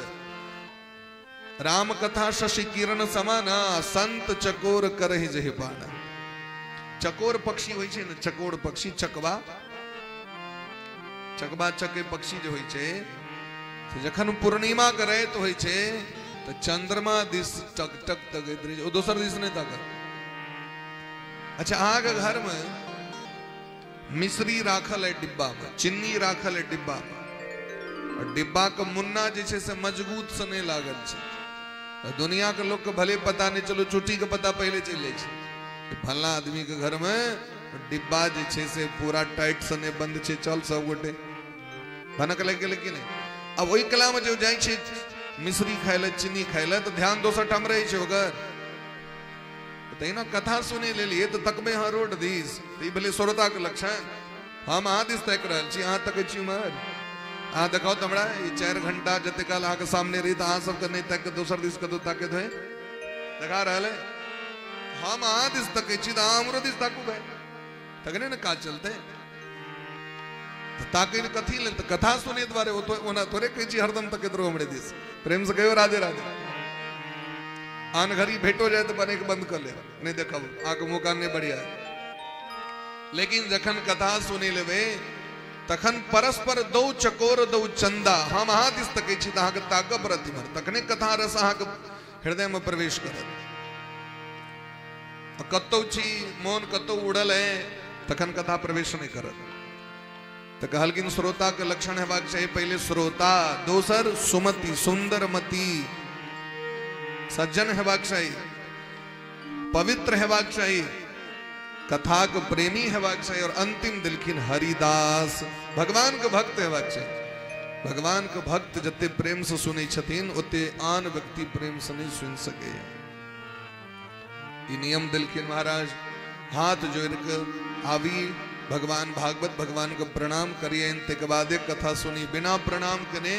Speaker 2: राम कथा शशि किरण समाना संत चकोर करहि जहि पाना। चकोर पक्षी होइ छे ने, चकोर पक्षी, चकवा, चकवा चके पक्षी जो होइ छे, जखन पूर्णिमा के राति होइ छे तो चंद्रमा दिस टक टक तकैत रहै छै, ओ दोसर दिस नहि ताकत। अच्छा, अहाँके घर में मिश्री राखल है डिब्बा में, चिन्नी राखल है डिब्बा में, और डिब्बा के मुन्ना जे छै से मजबूत से नहीं लागल छै। दुनिया के लोग के भले पता नहीं चलो, चुटी के पता पहले चलि जाइ छै, फलना आदमी के घर में डिब्बा जे छै से पूरा टाइट से नहीं बंद छै, चल सब गोटे भनक लागि गेलै कि नहि। अब ओहि कला में जे जाइ छै मिश्री खाय लए, चीनी खाय लए, तो ध्यान दोसर ठाम रहै छै ओकर। तहिना कथा सुनै लेलियै तऽ तकबै अहाँ रोड दिस, तऽ ई भेलै श्रोताके लक्षण। हम अहाँ दिस ताकि रहल छी, अहाँ तकै छी उम्हर, अहाँ देखाउ तऽ हमरा ई 4 घंटा जते काल अहाँके सामने रही तऽ अहाँ सबके नहि ताकि कऽ दोसर दिस कतहु ताकैत होइ, देखा रहल है। हम अहाँ दिस तकै छी तऽ अहाँ हमरो दिस ताकू भाई, तखने ने काज चलतै। ताकै ने कथी लेल, तऽ कथा सुनै दुआरे ओना थोड़े कहै छी हरदम तकैत रहू हमरे दिस, प्रेम से कहियो राधे राधे। आन घड़ी भेटो जाए तो बने के बंद कर ले, नहीं देखब अहाँके मौका नहीं बढ़िया। लेकिन जखन कथा सुनि लेबै तखन परस्पर दौ चकोर दौ चंदा, हम अहाँ दिस तकै छी तऽ अहाँके ताकऽ पड़त इम्हर, तखने कथा रस अहाँके हृदय में प्रवेश करत। कतौ छी मोन कतौ उड़ल है तखन कथा प्रवेश नहीं करत। तो कहलखिन श्रोता के लक्षण हेबाक चाही पहले श्रोता, दोसर सुमति, सुंदर मति, सज्जन हेबाक चाही, पवित्र हेबाक चाही, कथा के प्रेमी हेबाक चाही, और अंतिम दिलखिन हरिदास, भगवान के भक्त हेबाक चाही। भगवान के भक्त जते प्रेम से सुनै छथिन ओते आन व्यक्ति प्रेम से नहीं सुन सके। ई नियम दिलखिन महाराज। हाथ जोड़ के आवी भगवान भागवत भगवान के प्रणाम करिए, तक बादे कथा सुनी, बिना प्रणाम कने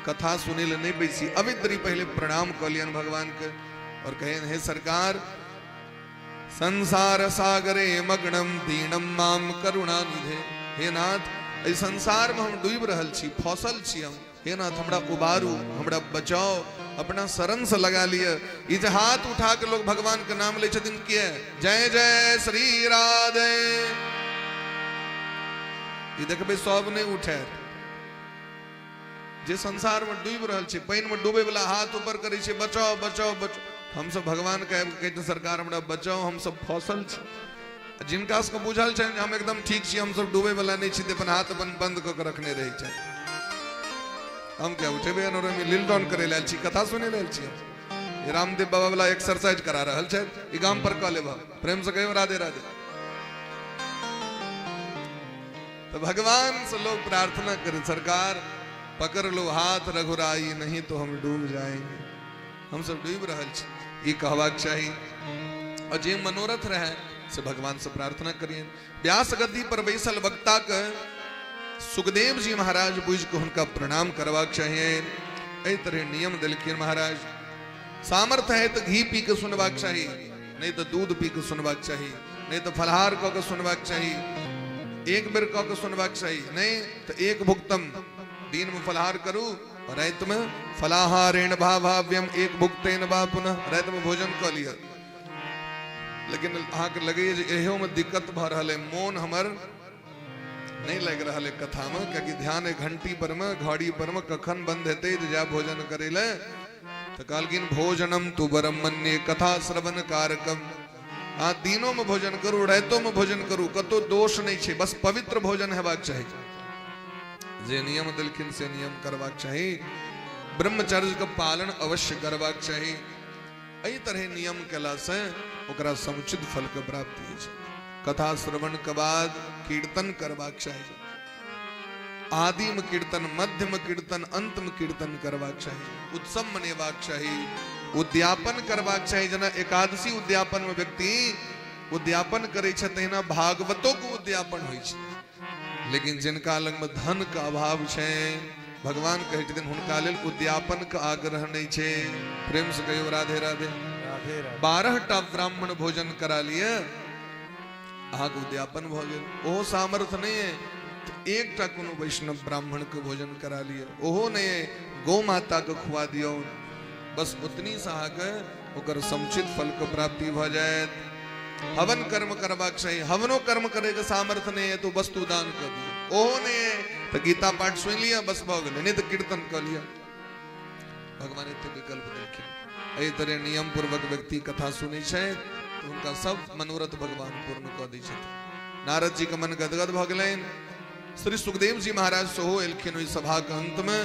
Speaker 2: कथा सुने ले नहीं बैसी। अविद्री पहले प्रणाम कर लियन भगवान के और कहें हे सरकार, संसार सागरे मग्नम दीनम माम करुणा निधे। हे नाथ, एहि संसार में हम डूबि रहल छी, फसल छी हम, हे नाथ हमरा उबारू, हमरा बचाओ, अपना शरण से लगा लिय। ई जे हाथ उठा के लोग भगवान के नाम लै छथिन किए, जय जय श्री राधे, ई देखबै सब नहीं उठे। जे संसार में डूबि रहल छै, पानि में डूबे वाला हाथ ऊपर करै छै, बचाओ बचाओ बचाओ। हमसब भगवान के आबि कहै सरकार हमरा बचाओ, हमसब फसल छी। जिनका सबके बुझल छनि हम एकदम ठीक छी, हमसब डूबे वाला नहि छी, अपन हाथ अपन बंद कऽ के रखने रहै छथि। हम क्या उठेबै अनोरमे लील डाउन करै लए आयल छी, कथा सुनै लए आयल छी। हम रामदेव बाबा वाला एक्सरसाइज करा रहल छथि, ई गाम पर कऽ लेब। प्रेम से कहियौ राधे राधे। तो भगवान से लोग प्रार्थना करें, सरकार पकड़ लो हाथ रघुराई, नहीं तो हम डूब जाएंगे। हम सब डूब रहल छी, ई कहबाक चाही। और जे मनोरथ रहे से भगवान से प्रार्थना करिए। व्यास गद्दी पर बैसल वक्ता के सुखदेव जी महाराज बुझ के हुनका प्रणाम करबाक चाहिए। एहि तरह नियम देलखिन महाराज। सामर्थ्य है तो घी पी के सुनबाक चाही, नहीं तो दूध पी के सुनबाक चाही, नहीं तो फलहार कऽ के सुनबाक चाही, एक बेर कऽ के सुनबाक चाही, नहीं तो एक भुक्तम दिन में फलहार करू, राति में फलाहारेण भाभाव्यम एक भुक्तेन वा पुनः, राति में भोजन कऽ लिअ। लेकिन अहाँके लगैए जे एहो में दिक्कत भऽ रहल है, मोन हमर नहीं लागि रहल है कथा में, कियाकि ध्यान है घंटी पर में, घड़ी पर में, कखन बंद हेतै जे जाय भोजन करै लए। तो कहलखिन भोजनम तु ब्रह्मण्य कथा श्रवण कारकम। अहाँ दिनों में भोजन करू, रातिो में भोजन करू, कतौ दोष नहीं छै, बस पवित्र भोजन हेबाक चाही। जे नियम देलखिन से नियम करबाक चाही। ब्रह्मचर्य के पालन अवश्य करबाक चाही। एहि तरह नियम केला से ओकरा समुचित फल के प्राप्ति होइ छै। कथा श्रवण के बाद कीर्तन करबाक चाही। आदि में कीर्तन, मध्य में कीर्तन, अंत में कीर्तन करबाक चाही। उत्सव मनेबाक चाही, उद्यापन करबाक चाही। जेना एकादशी उद्यापन में व्यक्ति उद्यापन करै छै, तहिना भागवतो के उद्यापन होइ छै। लेकिन जिनका लग में धन के अभाव छै, भगवान कहै छथिन हुनका लेल उद्यापन के आग्रह नहीं छै। प्रेम से कहियो राधे राधे। 12 टा ब्राह्मण भोजन करा लिय, अहाँके उद्यापन भऽ गेल। ओहो सामर्थ्य नहीं है तो एकटा कोनो वैष्णव ब्राह्मण के भोजन करा लिय, ओहो नहीं है गौ माता के खुआ दियौ, बस उतनी सँ अहाँके ओकर समुचित फल के प्राप्ति भऽ जायत। हवन कर्म करबाक चाही। हवनो कर्म करे के सामर्थ्य नहीं है तो वस्तु दान कर दियौ, ओहो नहीं है तो गीता पाठ सुनि लिअ, बस भऽ गेलै, नहीं तो कीर्तन कऽ लिअ। भगवान एते विकल्प देलखिन। एहि तरह नियम पूर्वक व्यक्ति कथा सुनै छै तो हुनका सब मनोरथ भगवान पूर्ण कऽ दै छथिन। नारद जी के मन गदगद भऽ गेलनि। श्री सुखदेव जी महाराज सेहो एलखिन ओहि सभा के अंत में।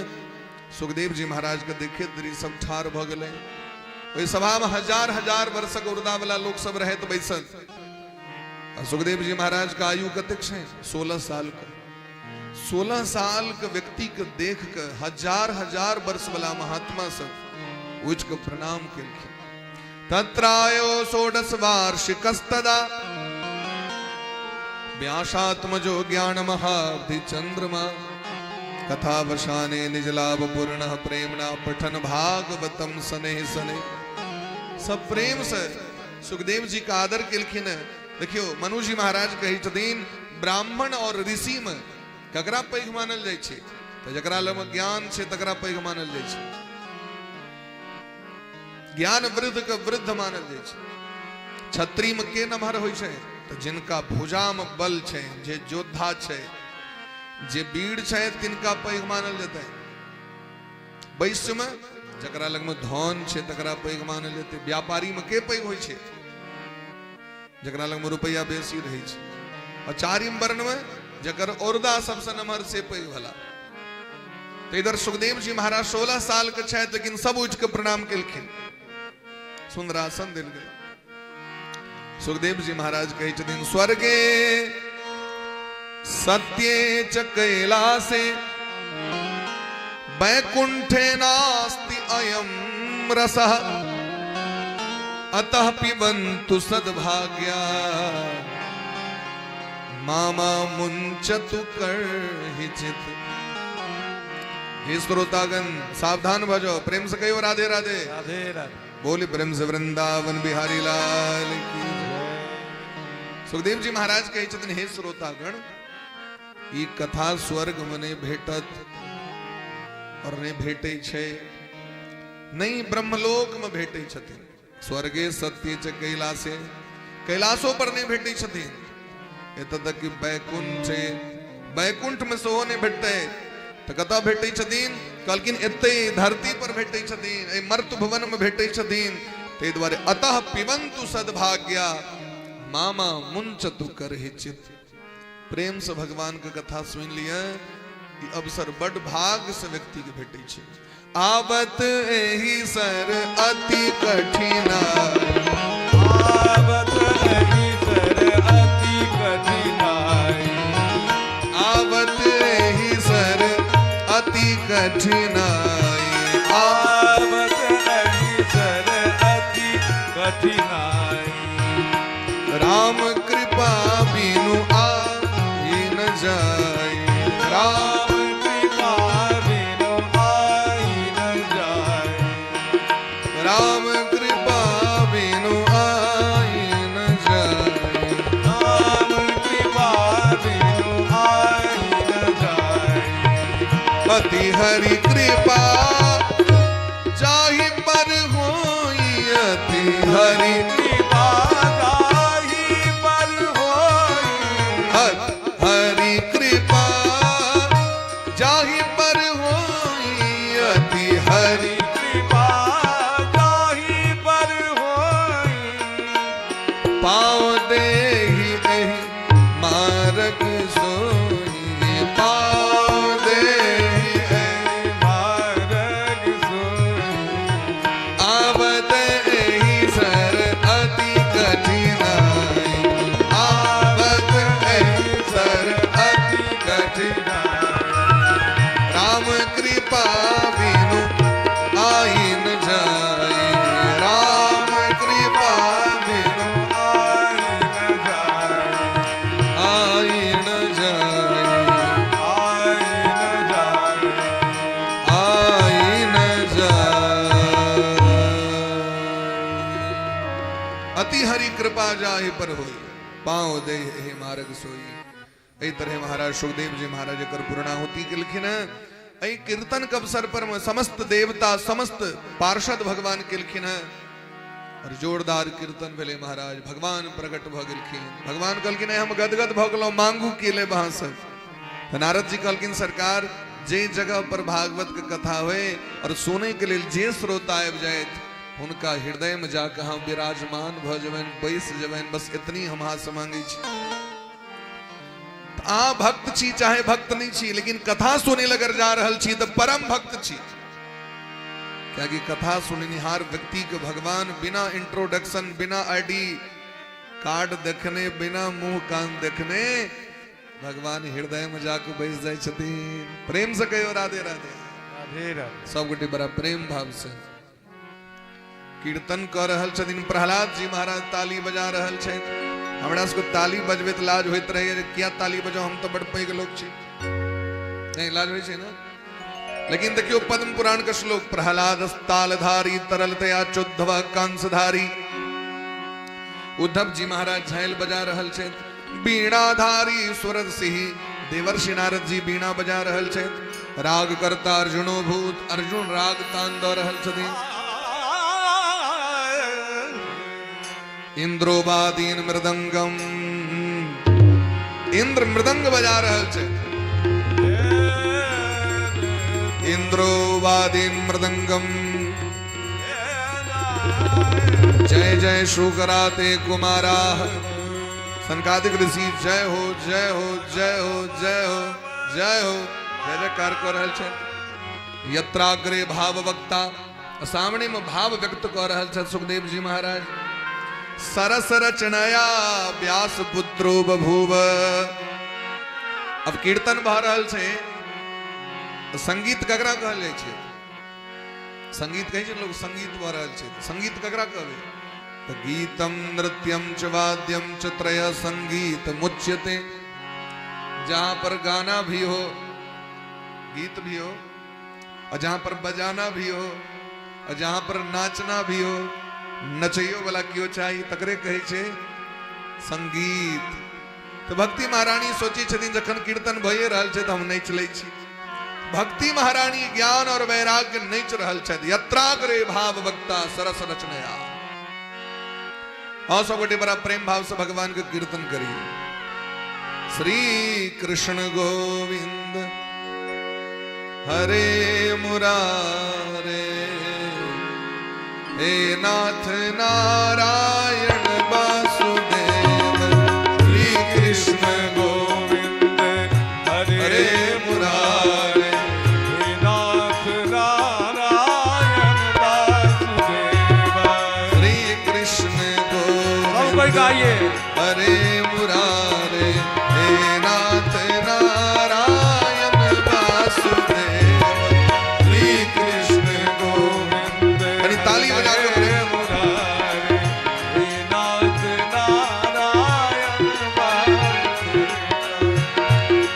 Speaker 2: सुखदेव जी महाराज के देखैत देरी सब ठाढ़ भऽ गेलै। ओहि सभा में हजार हजार वर्षक उर्दा वाला लोक सब रहैत बैसल। आ सुखदेव जी महाराज के आयु कतेक छै? 16 साल के। 16 साल के व्यक्ति के देख के हजार हजार वर्ष वाला महात्मा सब उठि के प्रणाम केलखिन। तत्रायो षोडश वार्षिकस्तदा व्यासात्मजो ज्ञान महाब्धि चंद्रमा कथावसाने निजलाभ पूर्ण प्रेमणा पठन भागवतम सने सने। सब प्रेम से सुखदेव जी का आदर केलखिन। देखियो मनु जी महाराज कहै छथिन ब्राह्मण और ऋषि में ककरा पैघ मानल जाइ छै? तो जकरा लग में ज्ञान छै तकरा पैघ मानल जाइ छै। ज्ञान वृद्ध के वृद्ध मानल जाइ छै। क्षत्रिय में के नमहर होइ छै? तो जिनका भुजा में बल छै, जे योद्धा छै, जे वीर छै, तिनका पैघ मानल जेतै। वैश्य में जकरा लग में धन छै तकरा पैघ मानल जेतै। व्यापारी में के पैघ होइ छै? जकरा लग में रुपया बेसी रहै छै। और चारिम वर्ण में जकर औरदा सबसे नमहर से पैघ भला। तो इधर सुखदेव जी महाराज 16 साल के छथि, लेकिन सब उठि के प्रणाम केलखिन, सुंदर आसन देल गेल। सुखदेव जी महाराज कहै छथिन स्वर्गे सत्ये च कैलासे वैकुंठे नास्ति अयम रसः अतः पिबन्तु सद्भाग्या मामा मुंचतु कर्हिचित। हे श्रोतागण सावधान भ जाओ, प्रेम से कहियो राधे राधे।
Speaker 1: राधे राधे।
Speaker 2: बोले प्रेम से वृंदावन बिहारी लाल की जय। सुखदेव जी महाराज कहै छथिन हे श्रोतागण, ई कथा स्वर्ग में नहीं भेटत और नहीं भेटै छै, नहीं ब्रह्मलोक में भेटै छथिन। स्वर्गे सत्य च कैलासे, कैलासो पर नहीं भेटै छथिन। एतऽ तक कि वैकुंठ, वैकुंठ में सेहो नहीं भेटतै। तऽ कतऽ भेटै छथिन? कहलखिन एते धरती पर भेटै छथिन, एहि मर्त भुवन में भेटै छथिन, ताहि दुआरे अतः पिबंतु सद्भाग्या मामा मुंचतु करहि चित। प्रेम से भगवान के कथा सुनि लिअ, ई अवसर बड भाग्य से व्यक्ति के भेटै छै। आवत एहि सर अति कठिनाई,
Speaker 1: आवत एहि सर अति कठिनाई,
Speaker 2: आवत एहि सर अति कठिनाई,
Speaker 1: आवत एहि सर अति कठिनाई,
Speaker 2: राम कृपा बिनु आई न जाई,
Speaker 1: राम कृपा बिनु आई न जाई,
Speaker 2: राम कृपा बिनु आई न जाई,
Speaker 1: राम कृपा बिनु आई न जाई,
Speaker 2: अति हरि कृपा जाहि पर होई, अति हरि
Speaker 1: कृपा जाहि पर होई,
Speaker 2: हरि कृपा जाहि पर होई, अति हरि
Speaker 1: कृपा जाहि पर होई,
Speaker 2: पाँव देहि एहि मारग सोई, पाँव देहि एहि
Speaker 1: मारग सोई,
Speaker 2: आवत एहि सर अति कठिनाई, आवत एहि सर अति कठिनाई, राम कृपा बिनु आई न जाई, राम कृपा बिनु
Speaker 1: आई न जाई,
Speaker 2: आई न जाई,
Speaker 1: आई न जाई,
Speaker 2: आई न जाई। अति हरि कृपा जाहि पर होई, पाँव दे एहि मार्ग सोई। एहि तरह महाराज सुखदेव जी महाराज एकर पूर्णाहुति केलखिन हैं। एहि कीर्तन के अवसर पर में समस्त देवता समस्त पार्षद भगवान केलखिन हैं और जोरदार कीर्तन भेलै महाराज। भगवान प्रकट भऽ गेलखिन। भगवान कहलखिन हम गदगद भऽ गेलहुँ, मांगू के लेब अहाँ सब। तऽ नारद जी कहलखिन सरकार जे जगह पर भागवत के कथा होय और सुनै के लेल जे श्रोता आबि जाइत हुनका हृदय में जाके अहाँ विराजमान भऽ जेबनि, बैस जेबनि, बस इतनी हम अहाँ से मांगै छी। अहाँ भक्त छी चाहे भक्त नहीं छी, लेकिन कथा सुनै लग जा रहल छी तऽ परम भक्त छी। कियाकि कथा सुननिहार व्यक्ति के भगवान बिना इंट्रोडक्शन, बिना आईडी कार्ड देखने, बिना मुंह कान देखने भगवान हृदय में जाके बैस जाइ छथिन। प्रेम से कहियो राधे राधे।
Speaker 1: राधे राधे।
Speaker 2: सब गोटे बड़ा प्रेम भाव से कीर्तन कर रहल छथिन। प्रहलाद जी महाराज ताली बजा रहल छथि। हमरा सबके ताली बजबैत लाज होइत रहैए जे किया ताली बजाउ, हम तऽ बड़ पैघ लोक छी। नहीं लाज होइ छै ने। लेकिन देखियो पद्म पुराण के श्लोक, प्रहलाद तालधारी तरलतया चोद्धव कांसधारी। उद्धव जी महाराज झायल बजा रहल छथि। बीणाधारी सुरद सिंह देवर्षि नारद जी बीणा बजा रहल छथि। राग करता अर्जुनो भूत, अर्जुन राग तान दऽ रहल छथिन। इंद्रोवादीन मृदंगम, इंद्र मृदंग बजा रहल छथि। इंद्रोवादीन मृदंगम, जय जय शुकराते कुमारा। सनकादिक ऋषि जय हो जय हो जय हो जय हो जय हो जय जयकार कऽ रहल छथि। यत्राग्रे भाव वक्ता, सामने में भाव व्यक्त कऽ रहल छथि सुखदेव जी महाराज। सरस रचनया व्यास पुत्रो बभूव। अब कीर्तन भऽ रहल छै तऽ संगीत ककरा कहल जाइ छै? संगीत कहै छै लोग, संगीत भऽ रहल छै, संगीत ककरा कहबै? तऽ गीतम नृत्यम च वाद्यम च त्रय संगीत मुच्यते। जहां पर गाना भी हो, गीत भी हो, और जहां पर बजाना भी हो, और जहां पर नाचना भी हो, नचैयो वाला क्यों चाही, तकरे कहै छै संगीत। तो भक्ति महारानी सोचै छथिन जखन कीर्तन भइए रहल छै तऽ हम नाचि लै छी। भक्ति महारानी ज्ञान और वैराग्य नाचि रहल छथि। यत्राग्रे भाव वक्ता सरस रचनया। और सब गोटे बड़ा प्रेम भाव से भगवान के कीर्तन करिए। श्री कृष्ण गोविंद हरे मुरारे। हे नाथ नारायण वासुदेव श्री कृष्ण
Speaker 1: गोविंद हरे
Speaker 2: हरे मुरारे।
Speaker 1: हे नाथ नारायण वासुदेव
Speaker 2: श्री कृष्ण
Speaker 1: सब
Speaker 2: गोविंद
Speaker 1: कोई गाइए।
Speaker 2: हरे मुरारे। हे नाथ नारायण वासुदेव श्री कृष्ण गोविंद।
Speaker 1: गोविंद
Speaker 2: ताली बजा के
Speaker 1: हरे मुरारे।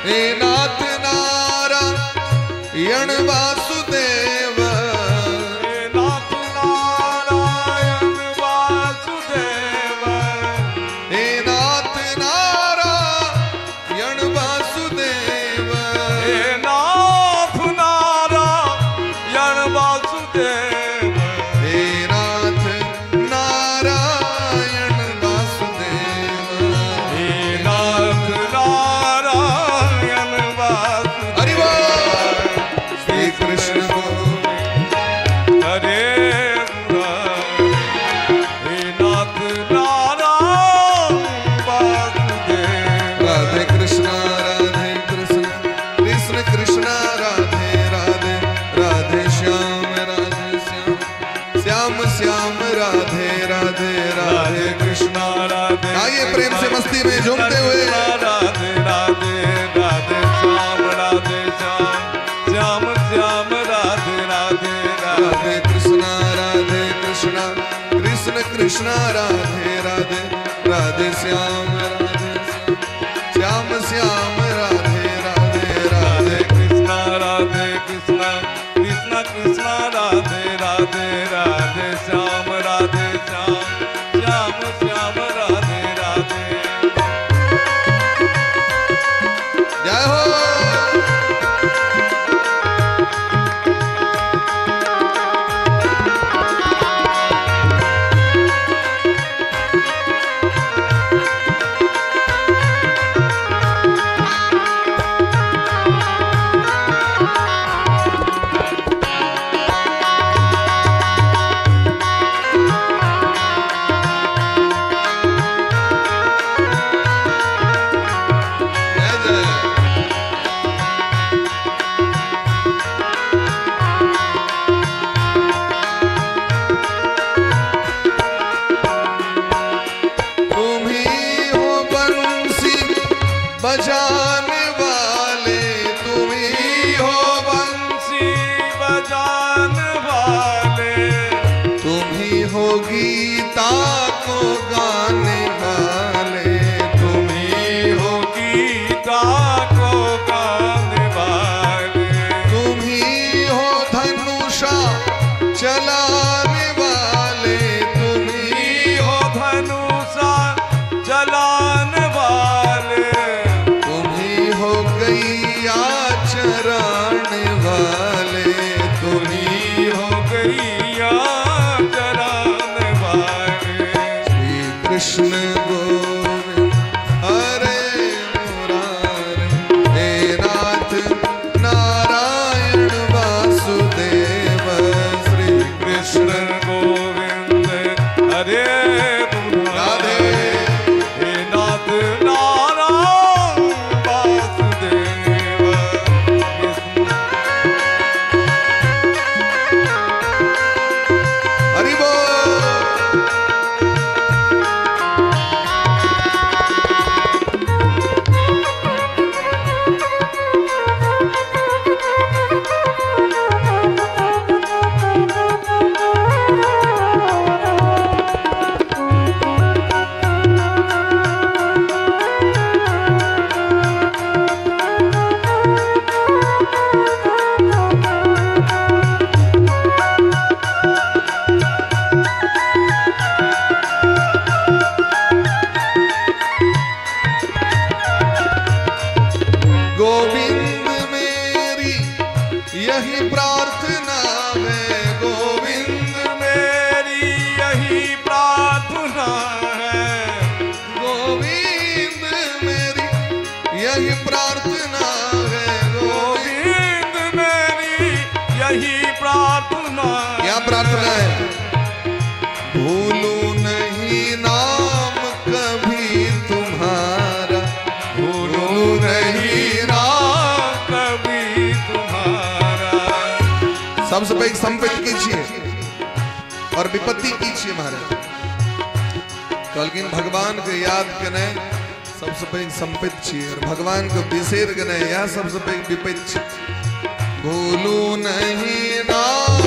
Speaker 1: हे नाथ नारायण वासुदेव
Speaker 2: हे नाथ नारायण वासुदेव
Speaker 1: हे नाथ नारायण वासुदेव
Speaker 2: हे नाथ नारायण वासुदेव
Speaker 1: हे नाथ नारायण वासुदेव
Speaker 2: हे नाथ नारायण वासुदेव
Speaker 1: हे नाथ नारायण वासुदेव
Speaker 2: हरि बोल। श्री कृष्ण गोविंद
Speaker 1: हरे मुरारे। हे नाथ नारायण वासुदेव
Speaker 2: राधे कृष्ण कृष्ण कृष्ण राधे राधे राधे श्याम श्याम श्याम राधे राधे राधे
Speaker 1: राधे कृष्णा राधे
Speaker 2: आइए प्रेम से मस्ती में झूमते हुए।
Speaker 1: राधे राधे राधे श्याम राधे श्याम श्याम श्याम राधे राधे राधे
Speaker 2: राधे कृष्ण कृष्ण कृष्ण राधे राधे राधे श्याम राधे श्याम श्याम राधे राधे राधे
Speaker 1: राधे कृष्णा कृष्ण कृष्ण राधे राधे राधे श्याम राधे श्याम श्याम श्याम राधे राधे।
Speaker 2: जय हो। जय जय। तुम ही हो बंसी बजाने वाले, तुम ही हो
Speaker 1: बंसी बजाने वाले,
Speaker 2: तुम ही हो गीता को गाने वाले,
Speaker 1: तुम ही हो गीता को गाने वाले,
Speaker 2: तुम ही हो धनुषा चलाने वाले, तुम
Speaker 1: ही हो धनुषा चलाने वाले,
Speaker 2: तुम ही हो गैया चराने वाले,
Speaker 1: तुम ही हो गैया चराने वाले।
Speaker 2: श्री कृष्ण गोविंद हरे मुरारे, हे नाथ नारायण वासुदेव, श्री
Speaker 1: कृष्ण गोविंद हरे
Speaker 2: राधे,
Speaker 1: हे नाथ नारायण वासुदेव।
Speaker 2: हरि बोल। गोविंद मेरी यही प्रार्थना है, गोविंद
Speaker 1: मेरी यही प्रार्थना है,
Speaker 2: गोविंद मेरी यही प्रार्थना है,
Speaker 1: गोविंद मेरी
Speaker 2: सबसे पैघ संपत्ति की छियै और विपत्ति की छियै महाराज? कहलखिन भगवान के याद केनाइ सबसे पैघ संपत्ति छियै और भगवान के बिसरि गेनाइ यह सबसे पैघ विपत्ति छियै। भूलू नहीं नाम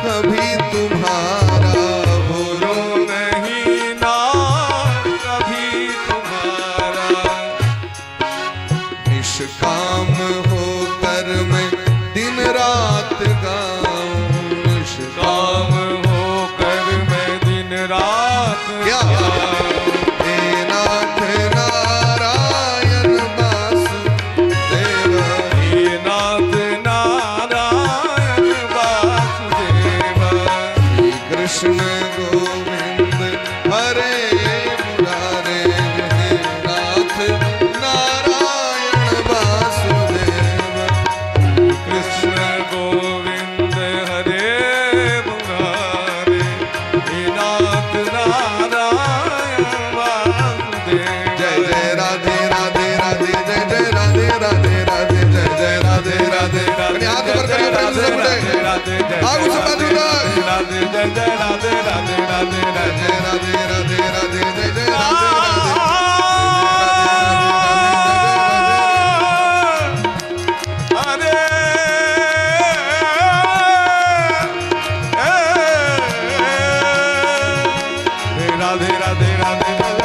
Speaker 2: कभी तुम्हारा,
Speaker 1: भूलू नहीं नाम कभी तुम्हारा।
Speaker 2: निष्काम होकर मैं दिन रात गाऊं,
Speaker 1: निष्काम होकर मैं दिन रात
Speaker 2: क्या। हे नाथ नारायण वासुदेव,
Speaker 1: हे नाथ नारायण वासुदेव।
Speaker 2: श्री कृष्ण गोविंद हरे मुरारे, हे नाथ नारायण वासुदेव।
Speaker 1: कृष्ण गोविंद हरे मुरारे, हे नाथ नारायण वासुदेव।
Speaker 2: जय जय राधे राधे राधे, जय जय राधे राधे राधे, जय जय राधे राधे। अपने हाथ ऊपर करिए प्रेम से सबने, आगू से बाजू तक।
Speaker 1: राधे जय जय राधे राधे राधे
Speaker 2: जय जय राधे राधे राधे, जय जय राधे राधे।
Speaker 1: हरे राधे राधे राधे राधे,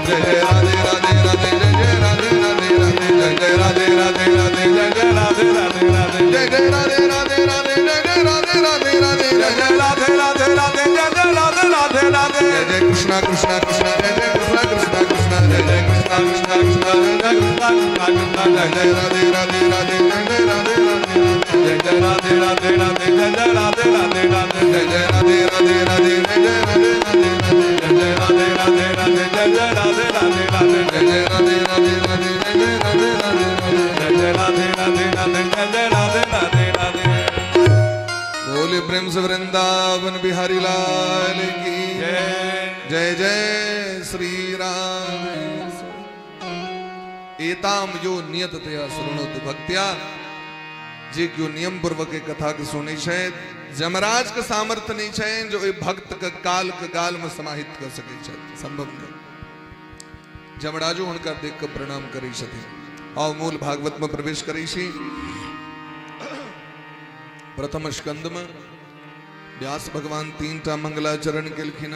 Speaker 2: जय जय राधे राधे राधे, जय जय राधे राधे राधे, जय जय राधे राधे राधे,
Speaker 1: जय जय राधे राधे राधे,
Speaker 2: जय जय राधे राधे राधे, जय जय राधे राधे राधे,
Speaker 1: जय जय राधे राधे राधे, जय जय राधे राधे राधे।
Speaker 2: जय जय कृष्णा कृष्णा कृष्णा, जय जय कृष्णा कृष्णा कृष्णा, जय जय कृष्णा कृष्णा कृष्णा, जय जय
Speaker 1: कृष्णा कृष्णा कृष्णा,
Speaker 2: जय जय राधे राधे राधे, जय जय राधे राधे,
Speaker 1: जय जय राधे राधे राधे, जय जय राधे राधे राधे,
Speaker 2: जय जय राधे राधे राधे, जय जय राधे राधे राधे,
Speaker 1: जय जय राधे राधे राधे, जय जय राधे राधे राधे,
Speaker 2: जय जय राधे राधे राधे, जय जय राधे राधे राधे,
Speaker 1: जय जय राधे राधे राधे, जय जय राधे राधे राधे।
Speaker 2: बोले प्रेम से वृंदावन बिहारी लाल की
Speaker 1: जय।
Speaker 2: जय जय श्री राम। एताम यो नियततया शृणोति भक्त्या, जे क्यों नियम पूर्वक कथा के सुनै छै, जमराज के सामर्थ्य नहीं छै जो ए भक्त के काल के गाल में समाहित कर सकै छै, संभव नहीं। जमराजो हुनका देख के प्रणाम करै छथिन। आओ मूल भागवत में प्रवेश करै छी। प्रथम स्कंद में व्यास भगवान तीन टा मंगलाचरण केलखिन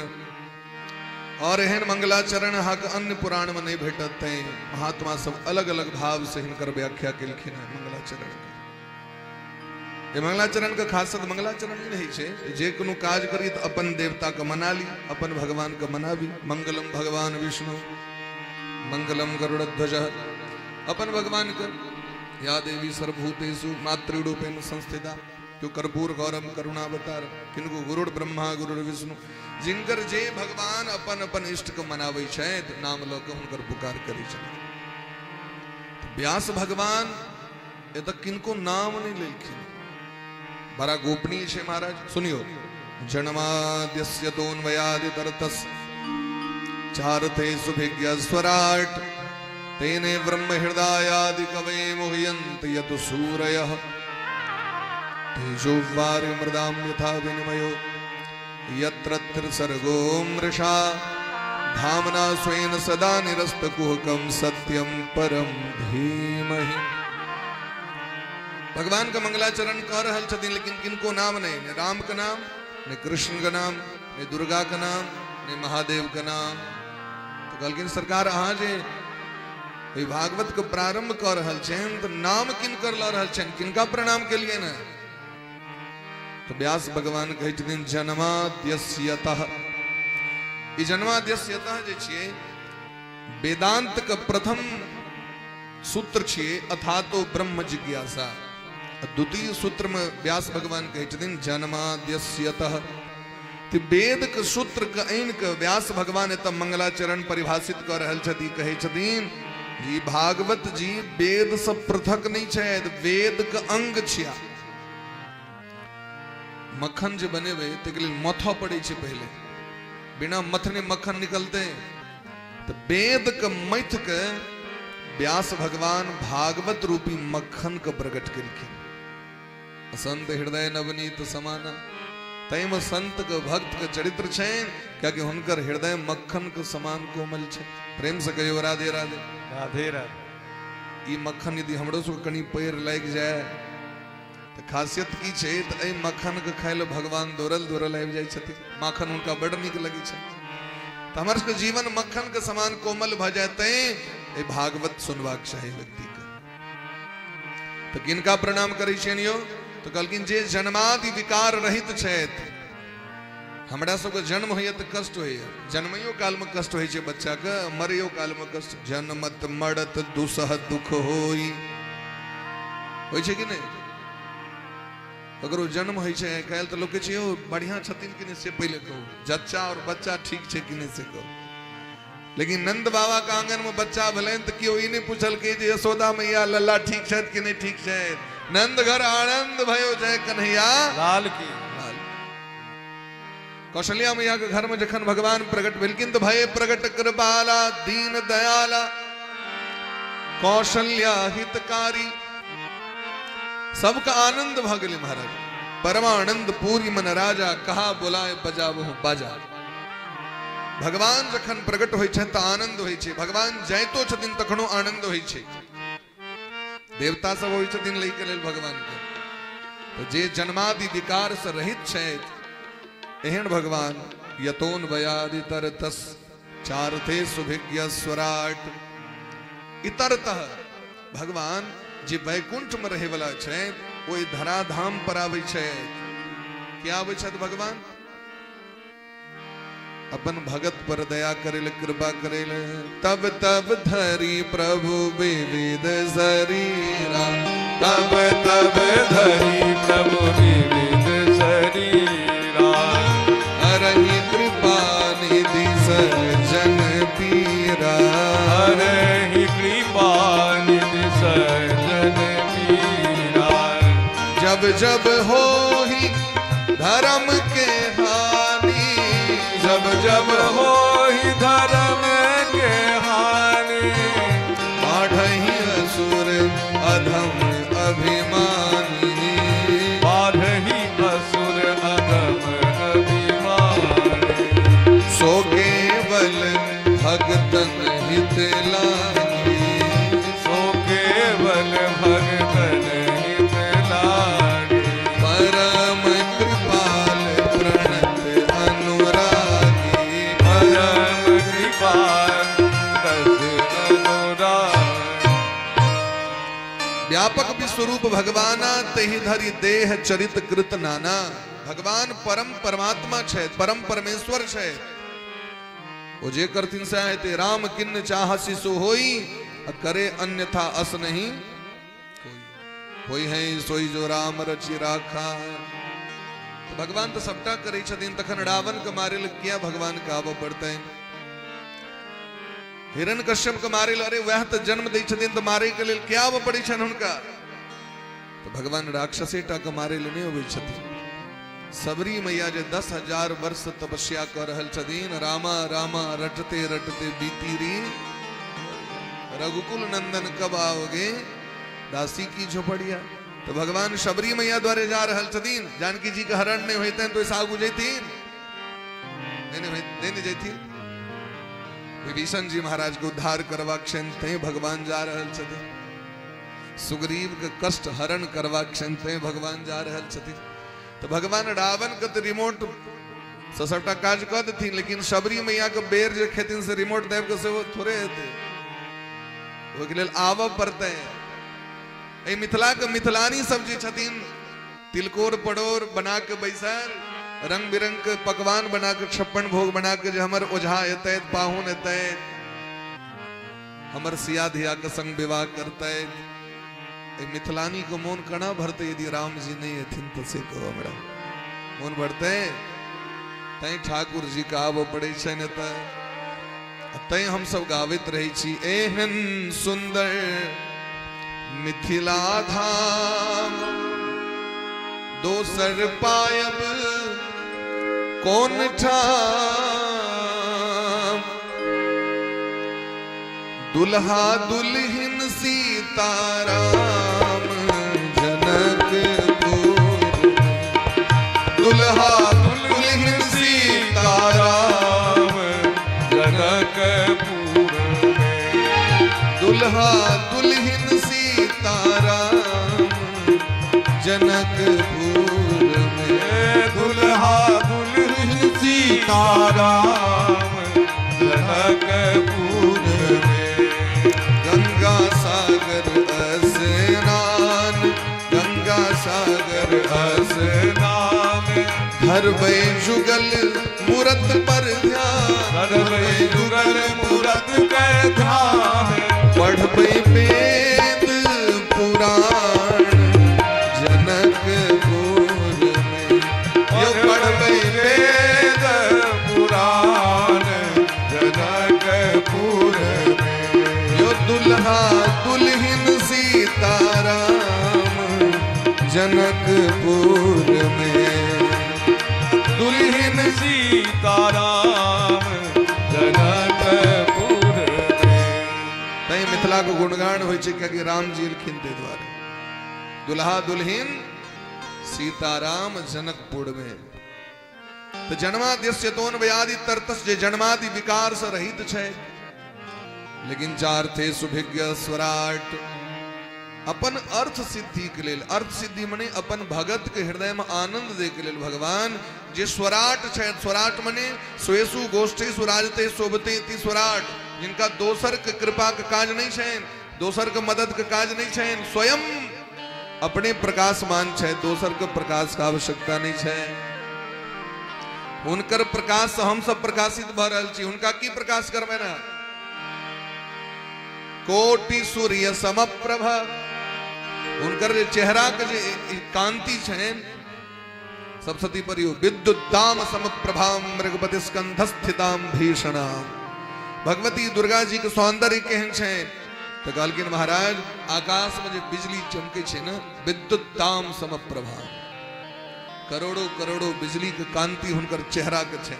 Speaker 2: और एहन मंगलाचरण अहाँके अन्य पुराण में नहीं भेटत, तैं महात्मा सब अलग अलग भाव से हिनकर व्याख्या केलखिन हैं मंगलाचरण के। ये मंगलाचरण के खासियत मंगलाचरण नहीं रहै छै, जे कोनो काज करी तो अपन देवता के मना ली, अपन भगवान के मनाबी। मंगलम भगवान विष्णु मंगलम गरुड़ध्वज, अपन भगवान के या देवी सर्वभूतेषु मातृरूपेण संस्थिता, क्यों कर्पूर गौरम करुणावतार, किनको गुरुड़ ब्रह्मा गुरुड़ विष्णु, जिनकर जे भगवान अपन अपन इष्ट के मनाबै छथि नाम लऽ के हुनकर पुकार करै छथि। व्यास भगवान एतऽ किनको नाम नहीं लेलखिन, बड़ा गोपनीय छै महाराज। सुनियो, जन्माद्यस्य तोन्वयादितरतस् चार्थे सुभिज्ञ स्वराट तेने ब्रह्म हृदयादि कवे मुह्यन्ति यत सूरयः तेजो वारि मृदां यथा विनिमयो यत्र त्रिसर्गो मृषा धाम्ना स्वेन सदा निरस्तकुहकं सत्यं परम धीमहि। भगवान का मंगलाचरण कर रहल छथिन, लेकिन किनको नाम नहीं, ने राम का नाम, ने कृष्ण का नाम, ने दुर्गा का नाम, ने महादेव का नाम। तो कहलखिन सरकार अहाँ जे भागवत के प्रारंभ कर रहल छनि तो नाम किनकर लऽ रहल छनि, किनका प्रणाम के लिए ने? तो व्यास भगवान कहै छथिन जन्माद्यस्यतः। ई जन्माद्यस्यतः जे छियै वेदांत के प्रथम सूत्र छियै अथातो ब्रह्म जिज्ञासा। द्वितीय सूत्र में व्यास भगवान कहै छथिन जन्माद्यस्यतः। तो वेद के सूत्र के आनि के व्यास भगवान एतऽ मंगलाचरण परिभाषित कऽ रहल छथि। कहै छथिन जी भागवत जी वेद से पृथक नहीं छै, वेद के अंग छिया। मक्खन जे बनेबै तैके लेल मथऽ पड़ै छै पहिले, बिना मथने मक्खन निकलते। तो वेद के मथ के व्यास भगवान भागवत रूपी मक्खन के प्रकट केलखिन। संत हृदय नवनीत समाना। तैमे संत के भक्त के चरित्र छनि, कियाकि हुनकर हृदय मक्खन के समान कोमल छै। प्रेम से कहियो राधे राधे।
Speaker 1: राधे राधे।
Speaker 2: ई मक्खन यदि हमरो सब कनी पैर लागि जाय तऽ खासियत की छै, तऽ एहि मक्खन के खाय लए भगवान दौड़ल दौड़ल आबि जाइ छथिन। माखन हुनका बड़ नीक लगै छै। तऽ हमर सबके जीवन मक्खन के समान कोमल भऽ जाय, तैं एहि भागवत सुनबाक चाही व्यक्ति के। तऽ किनका प्रणाम करै छियनि यौ? तऽ कहलखिन जे जन्मादि विकार रहित छथि। हमरा सबके जन्म होइए तऽ कष्ट होइए, जन्मैयो कालमे कष्ट होइ छै बच्चाके, मरैयो कालमे कष्ट। जन्मत मरत दुसह दुख होई, होइ छै कि नहि? ककरो जन्म होइ छै आइ काल्हि तऽ लोक कहै छै यौ बढ़िआँ छथिन कि नहि से पहिले कहू, जच्चा और बच्चा ठीक छै कि नहि से कहू। लेकिन नंद बाबा के आंगन में बच्चा भेलनि तऽ केओ ई नहि पुछलकै जे यशोदा मैया लल्ला ठीक छथि कि नहि ठीक छथि। नंद घर आनंद भयो जय कन्हैया
Speaker 1: लाल की
Speaker 2: लाल। कौशल्या मैया के घर में जखन भगवान प्रकट भेलखिन तऽ भय प्रकट कृपाला दीन दयाला कौशल्या हितकारी, सबका आनंद भऽ गेलै महाराज। परमानंद पूरी मन राजा कहा बोलाए बजाबहु बाजा। भगवान जखन प्रकट होइ छथि तऽ आनंद होइ छै, भगवान जाइतो छथिन तखनो आनंद होइ छै। देवता सब होइ छथिन लै के लेल भगवान के। तऽ जे जन्मादि विकार से रहित छथि एहन भगवान यतोन वयादि तरतस चारथे सुभिज्ञ स्वराट। इतरतः भगवान जे वैकुंठ में रहे वाला छथि ओहि धराधाम पर आबै छथि। क्या आबै छथि भगवान? अपन भगत पर दया करे ले, कृपा करे ले। तब तब धरी प्रभु विविध शरीरा,
Speaker 1: तब तब धरी प्रभु विविध शरीरा,
Speaker 2: हरहि कृपा निधि सज्जन पीरा,
Speaker 1: हरहि कृपा निधि सज्जन पीरा।
Speaker 2: जब जब होहि धर्म के हानि,
Speaker 1: जब जब होहि धर्म के हानि,
Speaker 2: बाढ़हि असुर अधम अभिमानी,
Speaker 1: बाढ़हि असुर अधम अभिमानी।
Speaker 2: सो केवल भगतन हित लागी,
Speaker 1: सो केवल भगतन हित लागी।
Speaker 2: परम कृपाल प्रणत अनुरागी,
Speaker 1: परम कृपाल दस अनुरागी।
Speaker 2: व्यापक विश्वरूप भगवाना तेहि धरि देह चरित कृत नाना। भगवान परम परमात्मा छै, परम परमेश्वर छै। ओ जे करथिन सएह हेतै। राम किन्न चाहसि सो होई, आ करे अन्यथा अस नहीं कोई। होई है सोई जो राम रचि राखा। तो भगवान तो सबटा करै छथिन, तखन रावण के मारे लए किया भगवान के आबऽ पड़तनि? हिरण्यकश्यप के मारे लए, अरे वएह तऽ जन्म दै छथिन, तऽ मारे के लेल किया आबऽ पड़ै छनि हुनका? तऽ भगवान राक्षसे टा के मारे लए नहि अबै छथिन। सबरी मैया जे 10,000 वर्ष तपस्या कऽ रहल छथिन, रामा रामा रटते रटते बीती री, रघुकुल नंदन कब आओगे दासी की झोपड़िया। तो भगवान शबरी मैया द्वारे जा रहल छथिन, जानकी जी के हरण नहीं होइतनि तो ओहिसँ आगू जैथिन नहीं, नहीं जैथिन। विभीषण जी महाराज के उद्धार करबाक छनि तैं भगवान जा रहल छथिन। सुग्रीव के कष्ट हरण करबाक छनि तैं भगवान जा रहल छथिन। तो भगवान रावण के तो रिमोट से सबटा काज कऽ देथिन, लेकिन शबरी मैया के बेर जे खेथिन से रिमोट दाबि कऽ सेहो थोड़े हेतै, ओहिके लेल आबऽ पड़तै। एहि मिथिला के मिथिलानी सब जे छथिन तिलकोर परोर बना के बैसल, रंग बिरंग के पकवान बना के, 56 भोग बना के, जे हमर ओझा एतै, पाहुन एतै, हमर सिया धिया के संग विवाह करतै। एहि मिथिलानी के मोन केना भरतै यदि राम जी नहीं एथिन तऽ से कहू हमरा मोन भरतै? तैं ठाकुर जी के आबऽ पड़ै छनि एतऽ, तैं हमसब गाबैत रहै छी एहन सुंदर मिथिला धाम, दोसर पायब कोन ठाम, दुल्हा दुल्हिन सीताराम जनकपुर। दुल्हा दुल्हिन सीताराम
Speaker 1: जनकपुर में।
Speaker 2: दुल्हा दुल्हिन सीताराम जनकपुर में।
Speaker 1: दुल्हा दुल्हिन सीताराम जनकपुर में।
Speaker 2: गंगा सागर स्नान, गंगा सागर
Speaker 1: स्नान,
Speaker 2: धरबै जुगल मूरत पर ध्यान,
Speaker 1: धरबै जुगल मूरत के ध्यान,
Speaker 2: पढ़बै वेद पुराण जनकपुर में। यो पढ़बै
Speaker 1: वेद पुराण जनकपुर में।
Speaker 2: यो दुल्हा दुल्हिन सीताराम जनकपुर में।
Speaker 1: दुल्हिन सीताराम जनकपुर में।
Speaker 2: तैं मिथिला के गुणगान होइ छै कियाकि राम जी एलखिन ताहि दुआरे। दुल्हा दुल्हिन सीताराम जनकपुर में। तो जन्माद्यस्य तोन्वयादि तरतस, जे जन्मादि विकार से रहित छै, लेकिन चार्थे सुभिज्ञ स्वराट, अपन अर्थ सिद्धि के लेल, अर्थ सिद्धि मने अपन भगत के हृदय में आनंद दे के लेल भगवान जे स्वराट छै, स्वराट मने स्वेसु गोष्ठेषु राजते शोभते इति स्वराट, जिनका दोसर के कृपा के काज नहीं छैन, दोसर के मदद के काज नहीं छैन, स्वयं अपने प्रकाशमान छै, दोसर के प्रकाश के आवश्यकता नहीं छै। हुनकर प्रकाश से हम सब प्रकाशित भऽ रहल छी, हुनका की प्रकाश करबै ना? कोटि सूर्य समप्रभ, हुनकर जे चेहरा के जे कांति छैन, सप्तशती पर यो विद्युत दाम समप्रभाम मृगपति स्कंधस्थिताम भीषणाम। भगवती दुर्गा जी के सौंदर्य केहन छैन? तो कहलखिन महाराज आकाश में जे बिजली चमकै छै ना, विद्युत दाम समप्रभा, करोड़ों करोड़ों बिजली के कांति हुनकर चेहरा के छै।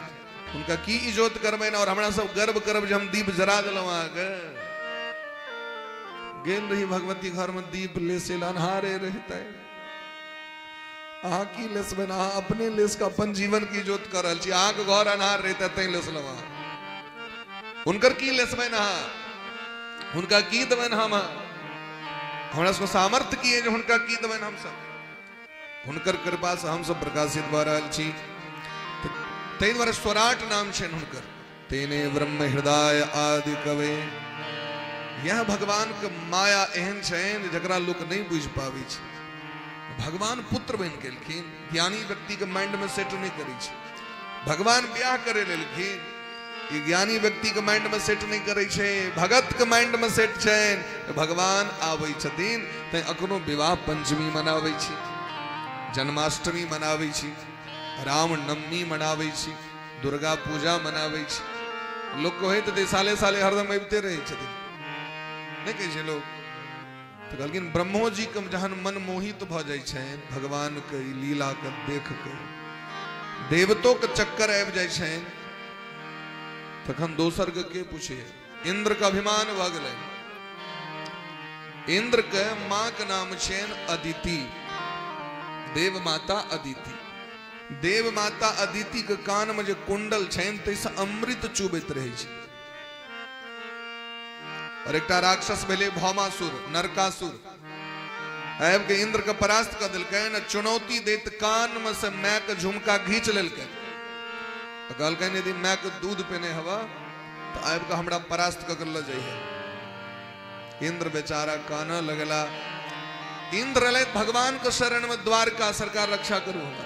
Speaker 2: हुनका की इजोत करबै ना? और हमरा सब गर्व करब जे हम दीप जरा देलहुँ अहाँके। गेल रही भगवती घर में दीप लेसे अन्हारे रहते, अहाँ की लेसबै? अहाँ अपने लेस के अपन जीवन की इजोत कर रहल छी, अहाँके घर अन्हार रहते तैं लेसलहुँ अहाँ। हुनकर की लेसबै अहाँ? हुनका की देबनि हम? हमरा सबके सामर्थ्य की है जे हुनका की देबनि हमसब? हुनकर कृपा से हमसब प्रकाशित भऽ रहल छी। ताहि दुआरे स्वराट नाम छनि हुनकर। तेने ब्रह्म हृदय आदि कवे। यह भगवान के माया एहन छनि जकरा लोक नहीं बुझि पाबै छै। भगवान पुत्र बनि गेलखिन, ज्ञानी व्यक्ति के माइंड में सेट नहीं करै छै। भगवान ब्याह करे लेलखिन, ई ज्ञानी व्यक्ति के माइंड में सेट नहीं करै छै, भगत के माइंड में सेट छनि। भगवान आबै छथिन तैं अखनो विवाह पंचमी मनाबै छी, जन्माष्टमी मनाबै छी, रामनवमी मनाबै छी, दुर्गा पूजा मनाबै छी। लोक कहैत हेतै साले साले हरदम अबिते रहै छथिन, नहीं कहै छै लोक? तो कहलखिन ब्रह्मो जी के जहन मन मोहित भऽ जाइ छनि भगवान के लीला के देख के, देवतो के चक्कर आबि जाइ छनि, तखन दोसर के के पूछे? इंद्र के अभिमान भऽ गेलनि। इंद्र के माँ के नाम छनि अदिति, देव माता अदिति। देव माता अदिति के कान में जे कुंडल छनि ताहिसँ अमृत चुबैत रहै छै। और एकटा राक्षस भेलै भौमासुर, नरकासुर, आबि के इंद्र के परास्त कऽ देलकनि। चुनौती दैत कान में से my के झुमका घींच लेलकनि। कहलकनि यदि my के दूध पीने हवा तो आबि के हमरा परास्त कऽ के लऽ जइहे। इंद्र बेचारा कानऽ लगला। इंद्र एलथि भगवान के शरण में, द्वारका सरकार रक्षा करू हमर।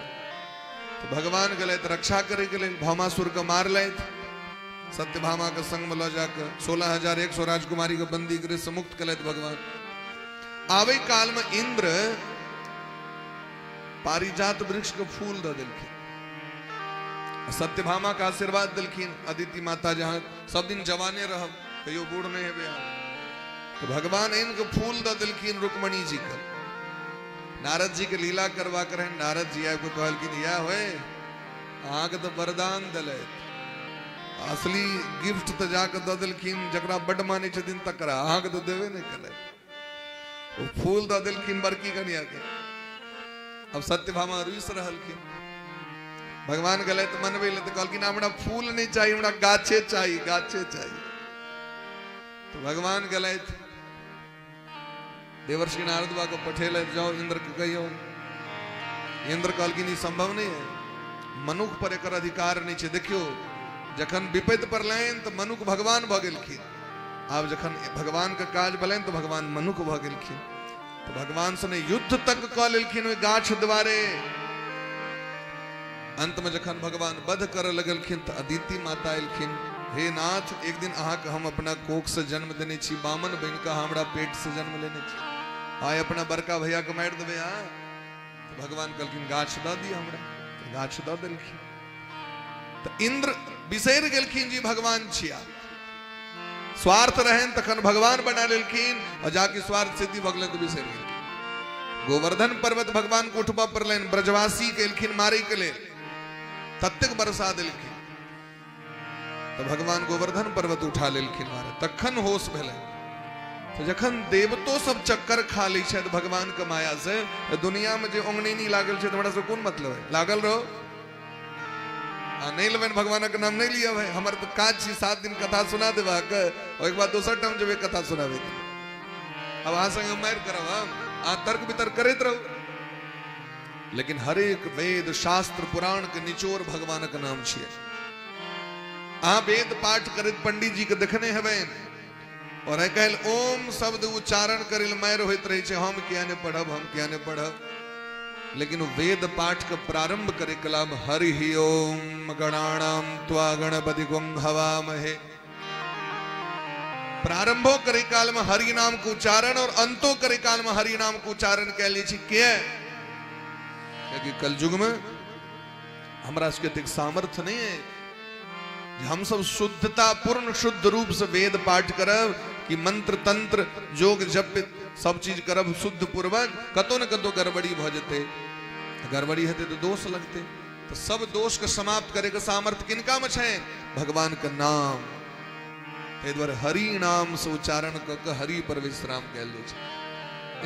Speaker 2: तो भगवान गेलथि रक्षा करे के लेल, भौमासुर के मारलथि, सत्यभामा के संग में लऽ जाके 16,100 राजकुमारी के बंदी गृह से मुक्त केलथि भगवान। आबै काल में इंद्र पारिजात वृक्ष के फूल दऽ देलखिन, सत्यभामा के आशीर्वाद देलखिन, अदिति माता जहाँ सब दिन जवाने रहब, कहियो बूढ़ नहीं हेबै अहाँ। तो भगवान इनके फूल दऽ देलखिन रुक्मणी जी के। नारद जी के लीला करवा के रहनि, नारद जी आबि के कहलखिन इएह होय अहाँके तऽ वरदान देलथि, असली गिफ्ट तऽ जाके दऽ देलखिन जकरा बड्ड मानै छथिन तकरा, अहाँके तऽ देबे नहि केलथि। ओ फूल दऽ देलखिन बड़की कनिया के। अब सत्यभामा रुसि रहलखिन। भगवान गेलथि मनबै लए तऽ कहलखिन हमरा फूल नहीं चाहिए, हमरा गाछे चाहिए, गाछे चाहिए। तो भगवान गेलथि देवर्षि नारद बाबा के पठेलथि, जाओ इंद्र के कहियो। इंद्र कहलखिन ई संभव नहीं है, मनुख पर एकर अधिकार नहीं छै। देखियो जखन विपत्ति पड़लनि तऽ मनुख भगवान भऽ गेलखिन, आब जखन भगवान के काज भेलनि तऽ भगवान मनुख भऽ गेलखिन। तो भगवान सने युद्ध तक कऽ लेलखिन ओहि गाछ द्वारे। अंत में जखन भगवान वध करऽ लगलखिन तऽ अदिति माता एलखिन, हे नाथ एक दिन अहाँके हम अपना कोख से जन्म देने छी, बामन बनि कऽ हमरा पेट से जन्म लेने छी, आइ अपना बड़का भैया के मारि देबै अहाँ? तऽ भगवान कहलखिन गाछ दऽ दिअ हमरा, तऽ गाछ दऽ देलखिन। तऽ इंद्र बिसरि गेलखिन जी भगवान छिया, स्वार्थ रहनि तखन भगवान बना लेलखिन, और जाके स्वार्थ सिद्धि भऽ गेलनि तऽ बिसरि गेलखिन। गोवर्धन पर्वत भगवान के उठबऽ पड़लनि, ब्रजवासी के एलखिन मारै के लेल, ततेक बरसा देलखिन तऽ भगवान गोवर्धन पर्वत उठा लेलखिन मारे, तखन होश भेलनि। तऽ जखन देवतो सब चक्कर खा लै छथि भगवान के माया से, दुनिया में जे ओंगनेनी लागल छै तऽ हमरा सब कोन मतलब है, लागल रहो आ नहीं लेबनि भगवानक नाम नहीं लिअ भाई, हमर तऽ काज छी 7 दिन कथा सुना देबाक, ओहिके बाद दोसर टाइम जेबै कथा सुनाबै के। अब अहाँ संगे मारि करब हम, अहाँ तर्क वितर्क करैत रहू। लेकिन हरेक वेद शास्त्र पुराण के निचोड़ भगवानक नाम छियै। अहाँ वेद पाठ करैत पंडित जी के देखने हेबनि, और आइ काल्हि ओम शब्द उच्चारण करै लए मारि होइत रहै छै, हम किया नहि पढ़ब, हम किया नहि पढ़ब। लेकिन वेद पाठ के प्रारंभ करे कलाम हरि ओम गणानाम त्वा गणपति गुं हवामहे, प्रारंभो करे काल में हरि नाम के उच्चारण और अंतो करे काल में हरि नाम के उच्चारण कयल जाइ छै। किया? कियाकि कलयुग में हमरा सबके एतेक सामर्थ्य नहीं है जे हम सब शुद्धता पूर्ण शुद्ध रूप से वेद पाठ करब कि मंत्र तंत्र जोग जप सब चीज करब शुद्ध पूर्वक, कतो न कतो गड़बड़ी भऽ जेतै, गड़बड़ी हेतै तऽ दोष लगतै। तऽ सब दोष के समाप्त करे के सामर्थ्य किनका में छै? भगवान के नाम। ताहि दुआरे हरि नाम से उच्चारण कऽ के हरि पर विश्राम कयल जाइ छै।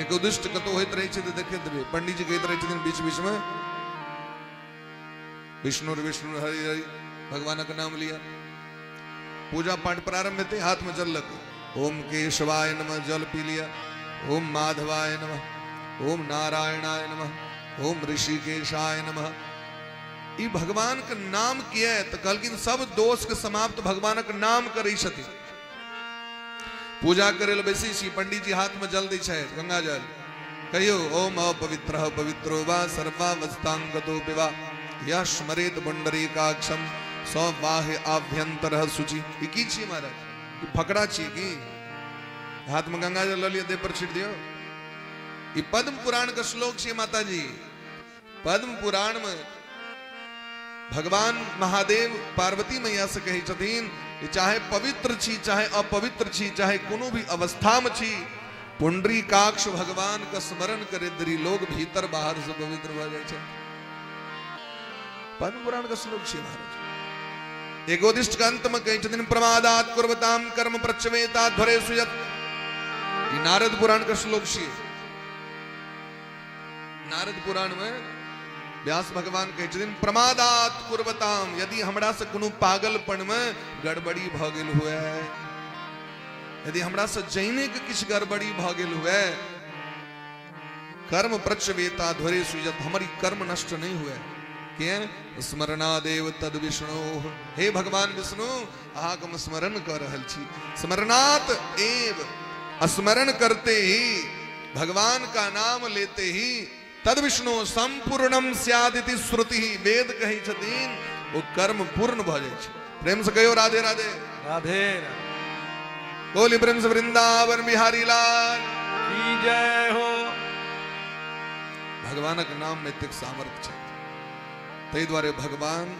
Speaker 2: एक उदिष्ट कतौ होइत रहै छै तऽ देखैत रहबै पंडित जी कहैत रहै छथिन बीच बीच में विष्णु विष्णु हरि हरि भगवानक नाम लिया। पूजा पाठ प्रारंभ हेतै, हाथ में जल लग ओम केशवाय नमः जल पी लिया, ओम माधवाय नमः, ओम नारायणाय नमः, ओम ऋषिकेशाय नमः। ई भगवान के नाम किया है? तो कहलखिन सब दोष के समाप्त भगवानक नाम करै छथिन। पूजा करे लए बैसै छी, पंडित जी हाथ में जल दै छै गंगा जल, कहियो ओम अपवित्र पवित्रो वा सर्वावस्थांगतो विवा यः स्मरेत पुंडरीकाक्षम सौबाह्य आभ्यंतर शुचि। ई की छी महाराज? ई फकड़ा छी की? हाथ में गंगा जल लऽ लिअ, देह पर छीट दियौ। ई पद्म पुराण के श्लोक छै माताजी। पद्म पुराण में भगवान महादेव पार्वती मैया से कहै छथिन चाहे पवित्र छी चाहे अपवित्र छी चाहे कोनो भी अवस्था में छी, पुंडरीकाक्ष भगवान के स्मरण करे देरी लोग भीतर बाहर से पवित्र भऽ जाइ छै। पद्म पुराण के श्लोक छै महाराज। एगोदिष्ट के अंत में कहै छथिन प्रमादात कुर्वताम कर्म प्रचवेता ध्वरे सुयत। ई नारद पुराण के श्लोक छै। नारद पुराण में व्यास भगवान कहै छथिन प्रमादात कुर्वताम, यदि हमरा से कोनो पागलपन में गड़बड़ी भऽ गेल हुए, यदि हमरा से जैने के किछु गड़बड़ी भऽ गेल हुए, कर्म प्रचवेता ध्वरे सुजत, हमर कर्म नष्ट नहीं हुए। के स्मरणादेव तद विष्णु, हे भगवान विष्णु अहाँके हम स्मरण कऽ रहल छी। स्मरणात एव, स्मरण करते ही भगवान का नाम लेते ही तद विष्णु संपूर्णम स्यादिति श्रुति, वेद कहै छथिन ओ कर्म पूर्ण भऽ जाइ छै। प्रेम से कहियो राधे राधे
Speaker 1: राधे।
Speaker 2: बोली प्रेम से वृंदावन बिहारी लाल
Speaker 1: की जय हो।
Speaker 2: भगवानक नाम में एतेक सामर्थ्य छै, ताहि दुआरे भगवान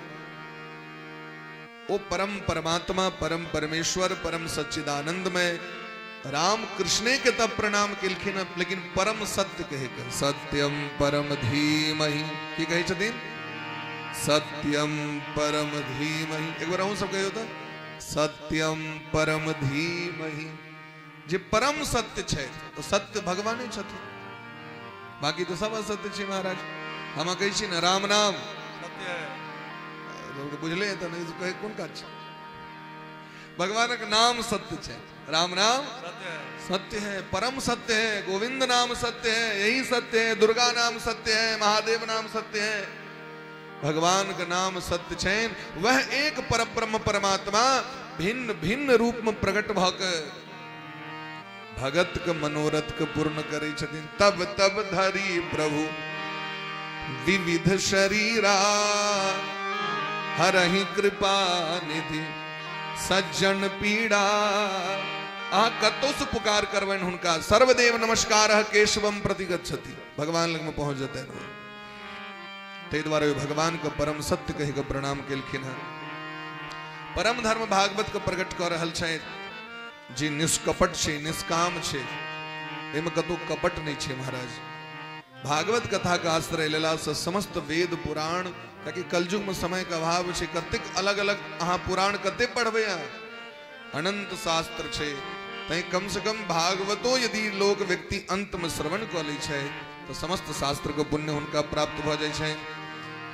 Speaker 2: ओ परम परमात्मा परम परमेश्वर परम सच्चिदानंदमय राम कृष्णे के तब प्रणाम केलखिन, लेकिन परम सत्य कहे के सत्यम परम धीमहि, की कहै छथिन? सत्यम परम धीमहि। एक बार अहूँ सब कहियो तऽ सत्यम परम धीमहि। जे परम सत्य छै तो सत्य भगवाने छथिन, बाकी तो सब असत्य छै महाराज। हम कहै छी ने राम नाम
Speaker 1: सत्य है,
Speaker 2: सबके बुझले हेतै ने, कहै कोन काज छै। भगवानक नाम सत्य छै, राम नाम सत्य है, परम सत्य है, गोविंद नाम सत्य है, यही सत्य है, दुर्गा नाम सत्य है, महादेव नाम सत्य है, भगवान का नाम सत्य छैन। वह एक परब्रह्म परमात्मा भिन्न भिन्न रूप में प्रकट भऽ के भगत के मनोरथ के पूर्ण करै छथिन। तब तब धरि प्रभु विविध शरीरा, हरहि कृपा निधि सज्जन पीड़ा। अहाँ कतौ से पुकार करबनि हुनका, सर्वदेव नमस्कार केशवम प्रतिगच्छति, भगवान लग में पहुंच जेतनि। ताहि दुआरे भगवान के परम सत्य कहि के प्रणाम केलखिन हँ। परम धर्म भागवत के प्रकट कऽ रहल छथि जे निष्कपट छै, निष्काम छै, एहिमे कतौ कपट नहि छै महाराज। भागवत कथा के आश्रय लेला से समस्त वेद पुराण, कियाकि कलयुग में समय के अभाव छै, कतेक अलग अलग अहाँ पुराण कते पढ़बै, अहाँ अनंत शास्त्र छै, तैं कम से कम भागवतो यदि लोक व्यक्ति अंत में श्रवण कऽ लै छै तऽ समस्त शास्त्र के पुण्य हुनका प्राप्त भऽ जाइ छै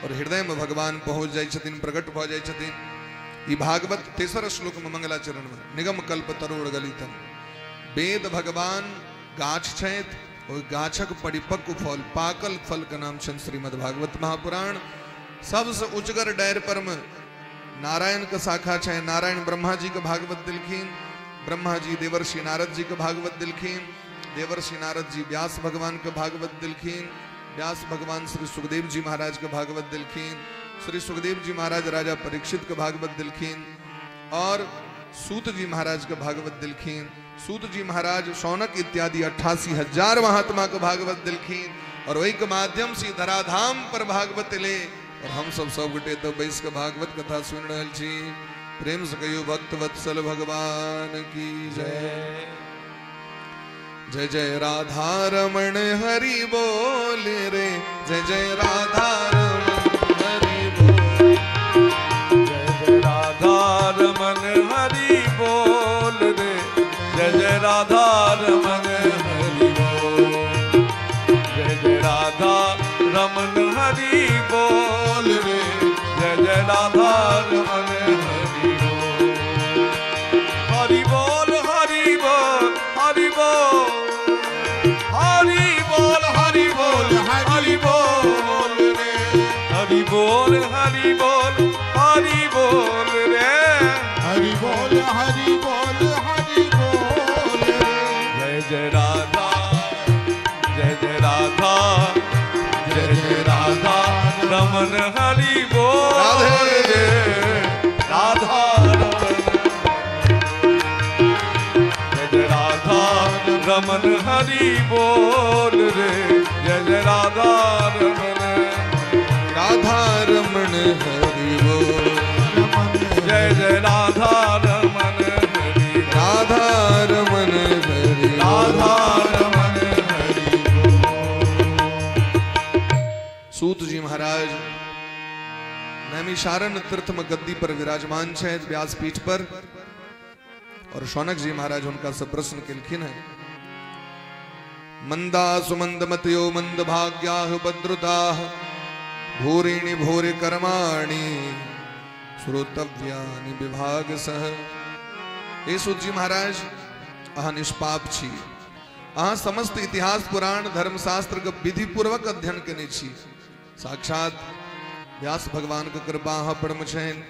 Speaker 2: और हृदय में भगवान पहुँच जाइ छथिन, प्रकट भऽ जाइ छथिन। ई भागवत तेसर श्लोक में मंगलाचरण में निगम कल्प तरोड़ गलितम, वेद भगवान गाछ छथि, ओहि गाछक परिपक्व फल, पाकल फल के नाम छनि श्रीमद् भागवत महापुराण। सबसे उचगर डायर पर में नारायण के शाखा छै, नारायण ब्रह्मा जी के भागवत दिलखिन, ब्रह्मा जी देवर्षि नारद जी के भागवत दिलखिन, देवर्षि नारद जी व्यास भगवान के भागवत दिलखिन, व्यास भगवान श्री सुखदेव जी महाराज के भागवत दिलखिन, श्री सुखदेव जी महाराज राजा परीक्षित के भागवत दिलखिन और सूत जी महाराज के भागवत दिलखिन, सूत जी महाराज शौनक इत्यादि 88,000 महात्मा के भागवत दिलखिन और वही के माध्यम से धराधाम पर भागवत ले और हम सब सब गोटे तो बैस के भागवत कथा सुन रहल छी। प्रेम से कहियो भक्त वत्सल भगवान की जय। जय जय राधा रमण हरि बोल रे, जय जय राधा रमण हरि बोल,
Speaker 1: जय जय राधा रमण हरि बोल रे, जय जय राधा रमण हरि बोल, जय जय राधा रमण हरि बोल रे, जय जय राधा रमण हरि बोल, हरि बोल हरि बोल हरि बोल हरि बोल हरि बोल हरि बोल रे, हरि बोल हरि बोल हरि बोल रे,
Speaker 3: हरि बोल हरि बोल हरि बोल रे,
Speaker 1: जय जय राधा जय जय राधा जय जय राधा रमन हरि बोल रे, राधा रमन जय जय राधा रमन हरि बोल रे, जय जय राधा रमन
Speaker 2: राधा रमन हरि बोल,
Speaker 1: जय जय राधा रमन हरि
Speaker 2: राधा रमन हरि
Speaker 1: राधा रमन हरि बोल।
Speaker 2: सूत जी महाराज नैमिषारण्य तीर्थ में गद्दी पर विराजमान छथि व्यासपीठ पर और शौनक जी महाराज उनका सब प्रश्न केलखिन है। मंदा सुमंद मतयो मंद भाग्याह उपद्रुताः भूरिणि भूरि कर्माणि श्रोतव्यानि विभाग सह। हे सूत जी महाराज, अहाँ निष्पाप छी, अहाँ समस्त इतिहास पुराण धर्मशास्त्र के विधि पूर्वक अध्ययन केने छी, साक्षात व्यास भगवान के कृपा अहाँ पर में छनि,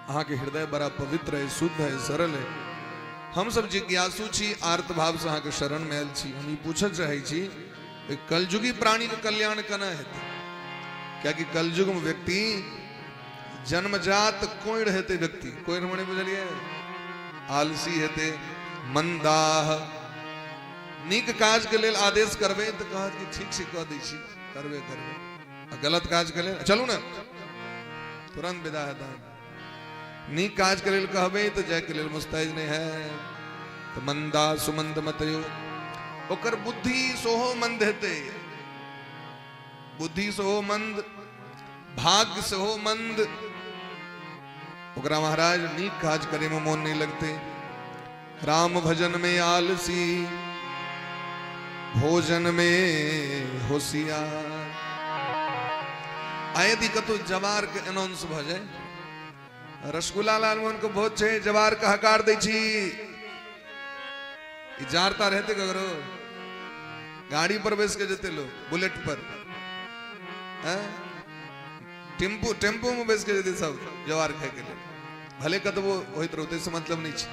Speaker 2: अहाँ के हृदय बड़ा पवित्र है, शुद्ध है, सरल है। हम सब जिज्ञासु छी, आर्त भाव से अहाँ के शरण में आयल छी। हम ई पूछत चाहै छी कलयुगी प्राणी के कल्याण केना हेतै? कियाकि कलयुग में व्यक्ति जन्मजात कोई हेतै, व्यक्ति कोई मने बुझलियै, आलसी हेतै, मंदाह, नीक काज के लेल आदेश करबै तऽ कहत कि ठीक से कह दै छी, करबे करबै, आ गलत काज के लेल चलू ने तुरंत विदा हेता। नीक काज के लेल कहबै तऽ जाय के लेल मुस्तैद नहीं है। तो मंदा सुमंद मतयो, ओकर बुद्धि सोहो मंद हेतै, बुद्धि सेहो मंद, भाग्य सेहो मंद, ओकरा महाराज नीक काज करे में मोन नहीं लगते। राम भजन में आलसी, भोजन में होशियार। आ यदि कतौ जवार के अनाउंस भऽ जाय, रसगुल्ला लालमोहन के भोज छै, जवार के हकार दै छी, ई जार तार हेतै ककरो? गाड़ी पर बैस के जेतै लोग, बुलेट पर, हैं, टेम्पू टेम्पू में बैस के जेतै सब जवार खाय के लेल। भले कतबो होइत रहतै से मतलब नहीं छै,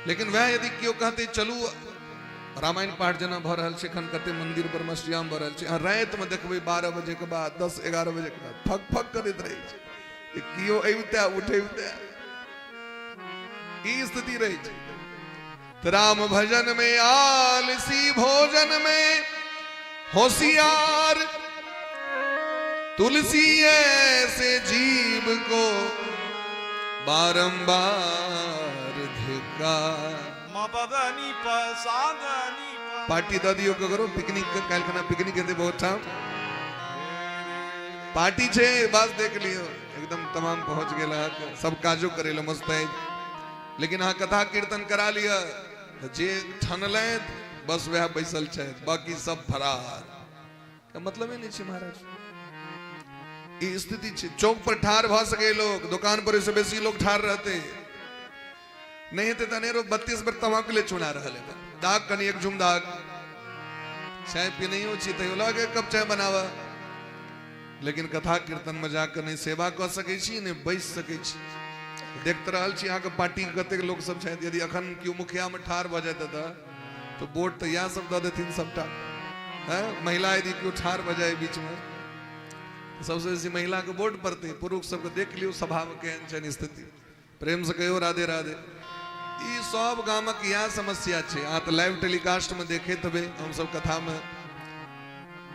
Speaker 2: लेकिन वह यदि केओ कहते चलू रामायण पाठ जेना भऽ रहल छै, एखन कते मंदिर पर मस्जियाम भऽ रहल छै, अहाँ रातिमे देखबै 12 बजे के बाद 10-11 बजे के बाद फक फक करैत रहै छै, केओ अबिते उठेबिते, ई स्थिति रहै छै। तऽ राम भजन में आलसी, भोजन में होशियार, तुलसी ऐसे जीव को बारंबार धिक्कार। पार्टी दऽ दियौ ककरो पिकनिक के, काल्हि खना पिकनिक हेतै बहुत ठाम, पार्टी छै, बस देख लियौ एकदम तमाम पहुंच गेल अहाँके, सब काजो करै लए मस्त है, लेकिन अहाँ कथा कीर्तन करा लिअ तऽ जे ठनलथि बस वएह बैसल छथि, बाकी सब फरार। के मतलब नहि छै महाराज, ई स्थिति छै। चौक पर ठार भऽ सकै लोग, दुकान पर ओहिसँ बेसी लोग ठार रहतै नहीं हेतै तऽ अनेरो 32 बेर तमाकुले ले चुना रहल है, दाग कनि एक झुम दाग, चाय पीनैयो छी तैयो लगे कप चाय बनावा, लेकिन कथा कीर्तन में जाकर नहीं सेवा कऽ सकै छी, नहीं बैस सकै छी। देखते रहल छी अहाँके पार्टी के कतेक लोग सब छथि, यदि अखन केओ मुखिया में ठार भऽ जाइत तऽ वोट तऽ इएह सब दऽ देथिन सबटा, हैं। महिला यदि केओ ठार भऽ जाय बीच में सबसे बेसी महिला के वोट पड़तै, पुरुष सबके देख लियौ सभा में केहन छनि स्थिति। प्रेम से कहियौ राधे राधे। ई सब गामक इएह समस्या छै। अहाँ तऽ लाइव टेलीकास्ट में देखैत हेबै, हमसब कथा में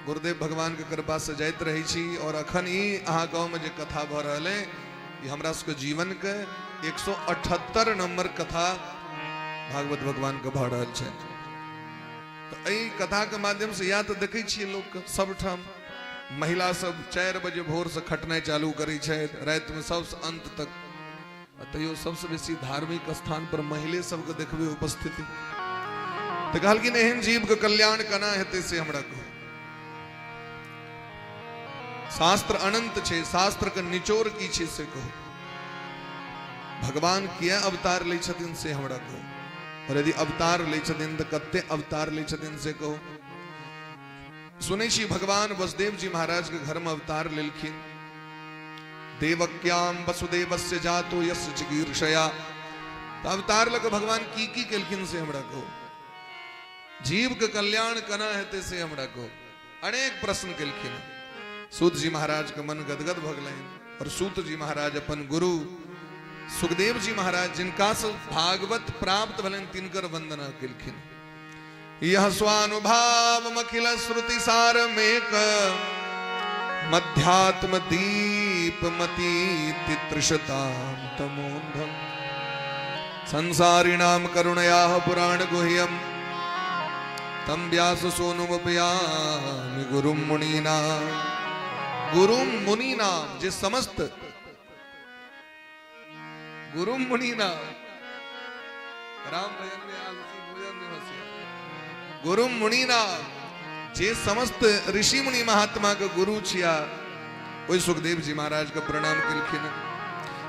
Speaker 2: गुरुदेव भगवान के कृपा से जाइत रहै छी, और अखन ई अहाँ गाँव में जे कथा भऽ रहल है, ई हमरा सबके जीवन के 178 नंबर कथा भागवत भगवान के भऽ रहल छै। तऽ एहि कथा के माध्यम से या तऽ देखै छियै लोक सबठाम महिला सब 4 बजे भोर से खटनाइ चालू करै छथि, राति में सबसे अंत तक, तैयो सबसे बेसी धार्मिक स्थान पर महिले सबके देखबै उपस्थिति। तऽ कहलखिन एहन जीव के कल्याण केना हेतै से हमरा कहू। शास्त्र अनंत छै, शास्त्र के निचोड़ की छै से कहू, भगवान किया अवतार लै छथिन से हमरा कहू, और यदि अवतार लै छथिन तऽ कते अवतार लै छथिन से कहू। सुनै छी भगवान वसुदेव जी महाराज के घर में अवतार लेलखिन, देवक्याम वसुदेवस्य जातो यस्य चिकीर्षया, तऽ अवतार लऽ कऽ भगवान की की केलखिन से हमरा कहू, जीव के कल्याण केना हेतै से हमरा कहू, अनेक प्रश्न केलखिन। सूत जी महाराज के मन गदगद भऽ गेलनि, और सूत जी महाराज अपन गुरु सुखदेव जी महाराज जिनका से भागवत प्राप्त भेलनि तिनकर वंदना केलखिन। यह स्वानुभाव मखिल श्रुति सार मेक मध्यात्म दीप मति तृषताम तमोन्धम संसारिणाम करुणयाः पुराण गुह्यम तम व्यास सोनुमपयामि गुरुं मुनीनाम। गुरुं मुनीनाम जे समस्त गुरुं मुनीनाम, राम भजन में आलसी भोजन में होशियार, गुरुं मुनीनाम जे समस्त ऋषि मुनि महात्मा के गुरु छिया, ओहि सुखदेव जी महाराज के प्रणाम केलखिन।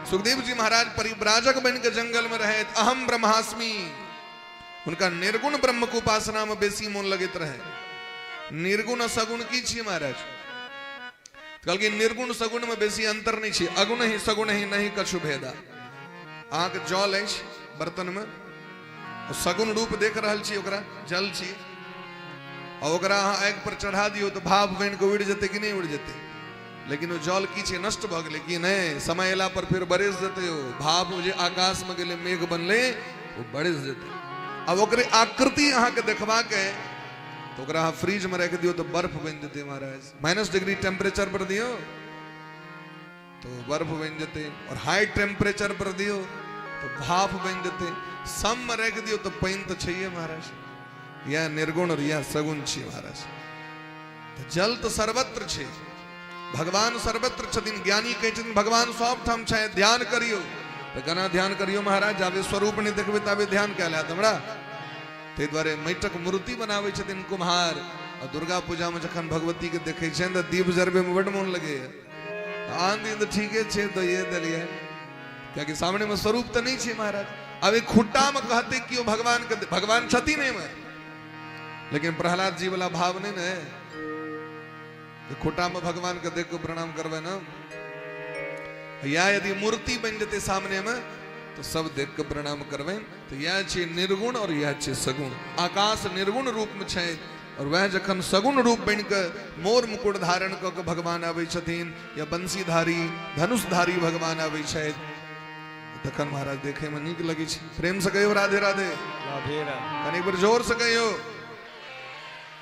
Speaker 2: सुखदेव जी महाराज परिव्राजक बन के जंगल में रहे, अहम ब्रह्मास्मि, उनका निर्गुण ब्रह्म के उपासना में बेसी मोन लगैत रहे। निर्गुण सगुण की छी महाराज? कहलखिन निर्गुण सगुण में बेसी अंतर नहीं छी, अगुण ही सगुण ही नहीं कछु भेदा। अहाँके जल अछि बर्तन में, सगुण रूप देख रहल छी, ओकरा जल छी, और ओकरा अहाँ आगि पर चढ़ा दियौ तऽ भाप बनि कऽ उड़ि जेतै कि नहि उड़ि जेतै? लेकिन ओ जल की छै, नष्ट भऽ गेलै कि नहि? समय अयला पर फेर बरसि जेतै, ओ भाप जे आकाश में गेलै मेघ बनलै ओ बरसि जेतै। आब ओकरे आकृति अहाँके देखबाक अइ तऽ ओकरा अहाँ फ्रिज में राखि दियौ तऽ बर्फ बनि जेतै महाराज। -डिग्री टेम्परेचर पर दियौ तो बर्फ बनि जेतै, और हाई टेम्परेचर पर दियौ तो भाप बनि जेतै, सम में राखि दियौ तऽ पानि तऽ छैहे महाराज। यह निर्गुण और यह सगुण छी महाराज। तऽ जल तऽ सर्वत्र छै, भगवान सर्वत्र छथिन। ज्ञानी कहै छथिन भगवान सब ठाम छै, ध्यान करियौ। तऽ केना ध्यान करियौ महाराज? जाबे स्वरूप नहि देखबै ताबे ध्यान कयल हैत हमरा? ताहि दुआरे माटिक मूर्ति बनाबै छथिन कुम्हार, आ दुर्गा पूजा में जखन भगवती के देखै छियनि तऽ दीप जरबे में बड मोन लगैया। आन दिन तऽ ठीके छै तऽ ये देलियै, कियाकि सामने में स्वरूप तऽ नहि छै महाराज। आब एक खुट्टा में कहते केओ भगवान के, भगवान छथिन एहिमे, लेकिन प्रहलाद जी वाला भाव नहीं ने, खुट्टा में भगवान के देख के प्रणाम करबै ने। या यदि मूर्ति बन जेतै सामने में तो सब देख के प्रणाम करबै। तो यह छै निर्गुण और यह छै सगुण। आकाश निर्गुण रूप में छै और वह जखन सगुण रूप बन के मोर मुकुट धारण कऽ के भगवान आबै छथिन या बंशीधारी धनुषधारी भगवान आबै छथि, तखन महाराज देखे में नीक लगै छै। प्रेम से कहियो राधे राधे।
Speaker 1: राधे राधे।
Speaker 2: कनी एक बेर जोर से कहियो,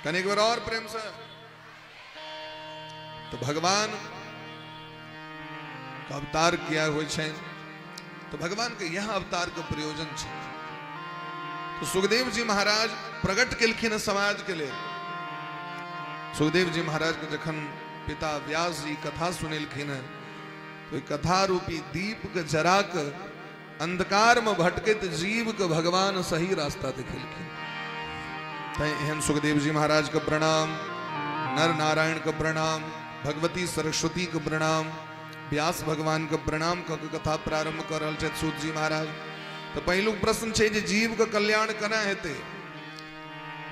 Speaker 2: कनी एक बेर और प्रेम से। तो भगवान का अवतार किया होइ छै, तो भगवान के यह अवतार के प्रयोजन छै। तो सुखदेव जी महाराज प्रकट केलखिन समाज के लेल। सुखदेव जी महाराज के जखन पिता व्यास जी कथा सुनेलखिन तो कथा रूपी दीप के जरा के अंधकार में भटकैत जीव के भगवान सही रास्ता देखेलखिन। तैं एहन सुखदेव जी महाराज के प्रणाम, नर नारायण के प्रणाम, भगवती सरस्वती के प्रणाम, व्यास भगवान के प्रणाम कऽ के कथा प्रारंभ कर रहल छथि सूत जी महाराज। तो पहिलुक प्रश्न छै जे जीव के कल्याण केना हेतै,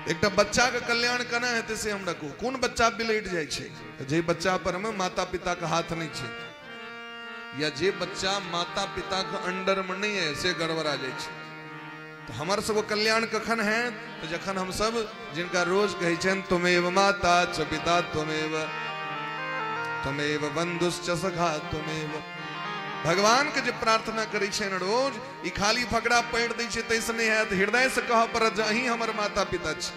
Speaker 2: एकटा बच्चा के कल्याण केना हेतै से हमरा कहू। कोन बच्चा बिलटि जाइ छै? जे बच्चा पर में माता पिता के हाथ नहीं छै, या जे बच्चा माता पिता के अंडर में नहीं है से गड़बड़ा जाइ छै। तो हमर सबके कल्याण कखन है? तो जखन हम सब जिनका रोज कहै छनि त्वमेव माता च पिता त्वमेव, त्वमेव बंधुश्च सखा त्वमेव, भगवान के जे प्रार्थना करै छनि रोज, ई खाली फकड़ा पढ़ि दै छै तैसँ नहि हैत, हृदय से कहऽ पड़त जे अहीं हमर माता पिता छी,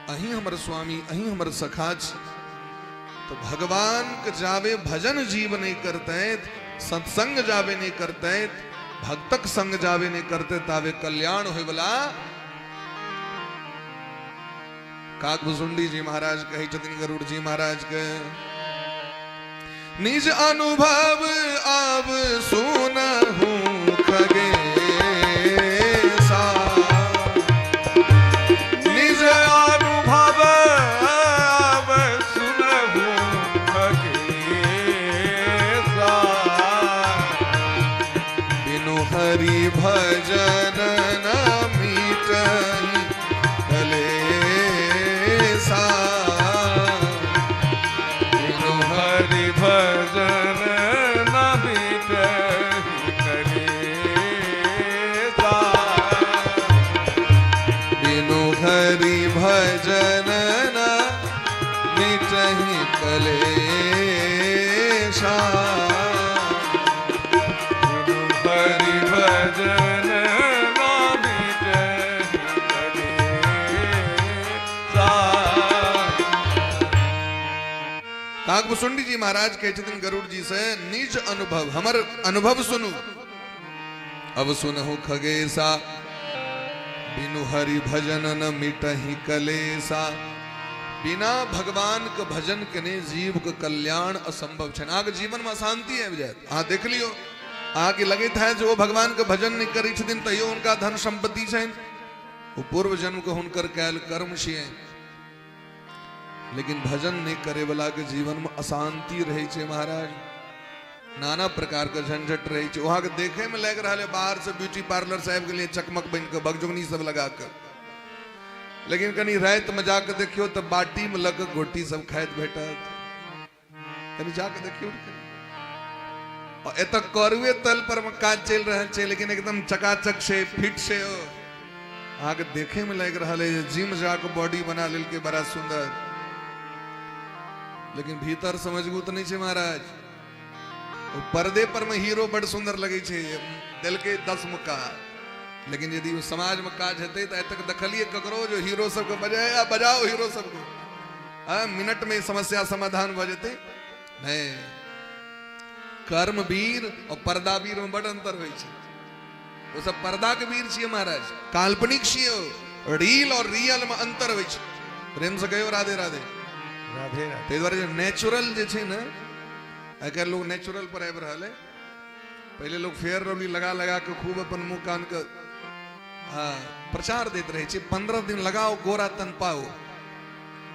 Speaker 2: अहीं हमर स्वामी, अहीं हमर सखा छी। तो भगवान के जाबे भजन जीव नहीं करते, सत्संग जाबे नहीं करते, भक्तक संग जाबे नहीं करते, ताबे कल्याण होय वाला। काकभुसुंडी जी महाराज कहै छथिन गरुड़ जी महाराज के, निज अनुभव अब सुनहु खगेसा,
Speaker 1: निज अनुभव अब सुनहु खगेसा,
Speaker 2: बिनु हरि भजन न मिटहि कलेसा,
Speaker 1: बिनु हरि भजन न मिटहि कलेसा,
Speaker 2: बिनु हरि भजन न मिटहि कलेसा,
Speaker 1: बिनु हरि भजन न मिटहि कलेसा।
Speaker 2: काकभुसुंडी जी महाराज कहै छथिन गरुड़ जी से, निज अनुभव हमर अनुभव सुनू, अब सुनहु खगेसा, बिनु हरि भजन न मिटहि कलेसा। बिना भगवान के भजन केने जीव के कल्याण असंभव छै। अहाँके जीवन में अशांति आबि जायत। अहाँ देख लियौ, अहाँके लगैत है जे ओ भगवान के भजन नहि करै छथिन तैयो हुनका धन संपत्ति छनि, ओ पूर्व जन्म के हुनकर कैल कर्म छियनि। लेकिन भजन नहीं करे वाला के जीवन में अशांति रहे छै महाराज, नाना प्रकार के झंझट रहे छै। वहां के देखे में लागि रहल है बाहर से ब्यूटी पार्लर साहब के लिए चकमक बन के बगजुगनी सब लगा के, लेकिन कनी रात में जाके देखियो तो बाटी में लग गोटी सब खाइत भेटत। कनी जाके देखियो और एतऽ करुए तल पर में काज चलि रहल छै, लेकिन एकदम चकाचक छै, फिट छै। अहाँके देखे में लागि रहल है जिम जाके बॉडी बना लेलकै बड़ा सुंदर, लेकिन भीतर से मजबूत नहीं छै महाराज। ओ पर्दे पर में हीरो बड़ सुंदर लगे छै, देलकै 10 मुक्का, लेकिन यदि ओ समाज में काज हेतै तऽ आइ तक देखलियै ककरो जो हीरो सबके बजाय, आ बजाओ हीरो सबके, आ मिनट में समस्या समाधान भऽ जेतै? नहीं। कर्म वीर और पर्दा वीर में बड़ अंतर होइ छै। ओ सब पर्दा के वीर छियै महाराज, काल्पनिक छियै। रील और रियल में अंतर होइ छै। प्रेम से कहियो राधे राधे।
Speaker 1: राधे राधे।
Speaker 2: ताहि दुआरे जे नेचुरल जे छै ने, आइ काल्हि लोग नेचुरल पर आबि रहल है। पहिले लोग फेयर लवली लगा लगा के खूब अपन मुँह कान के हाँ प्रचार दैत रहै छी, 15 दिन लगाओ गोरा तन पाओ।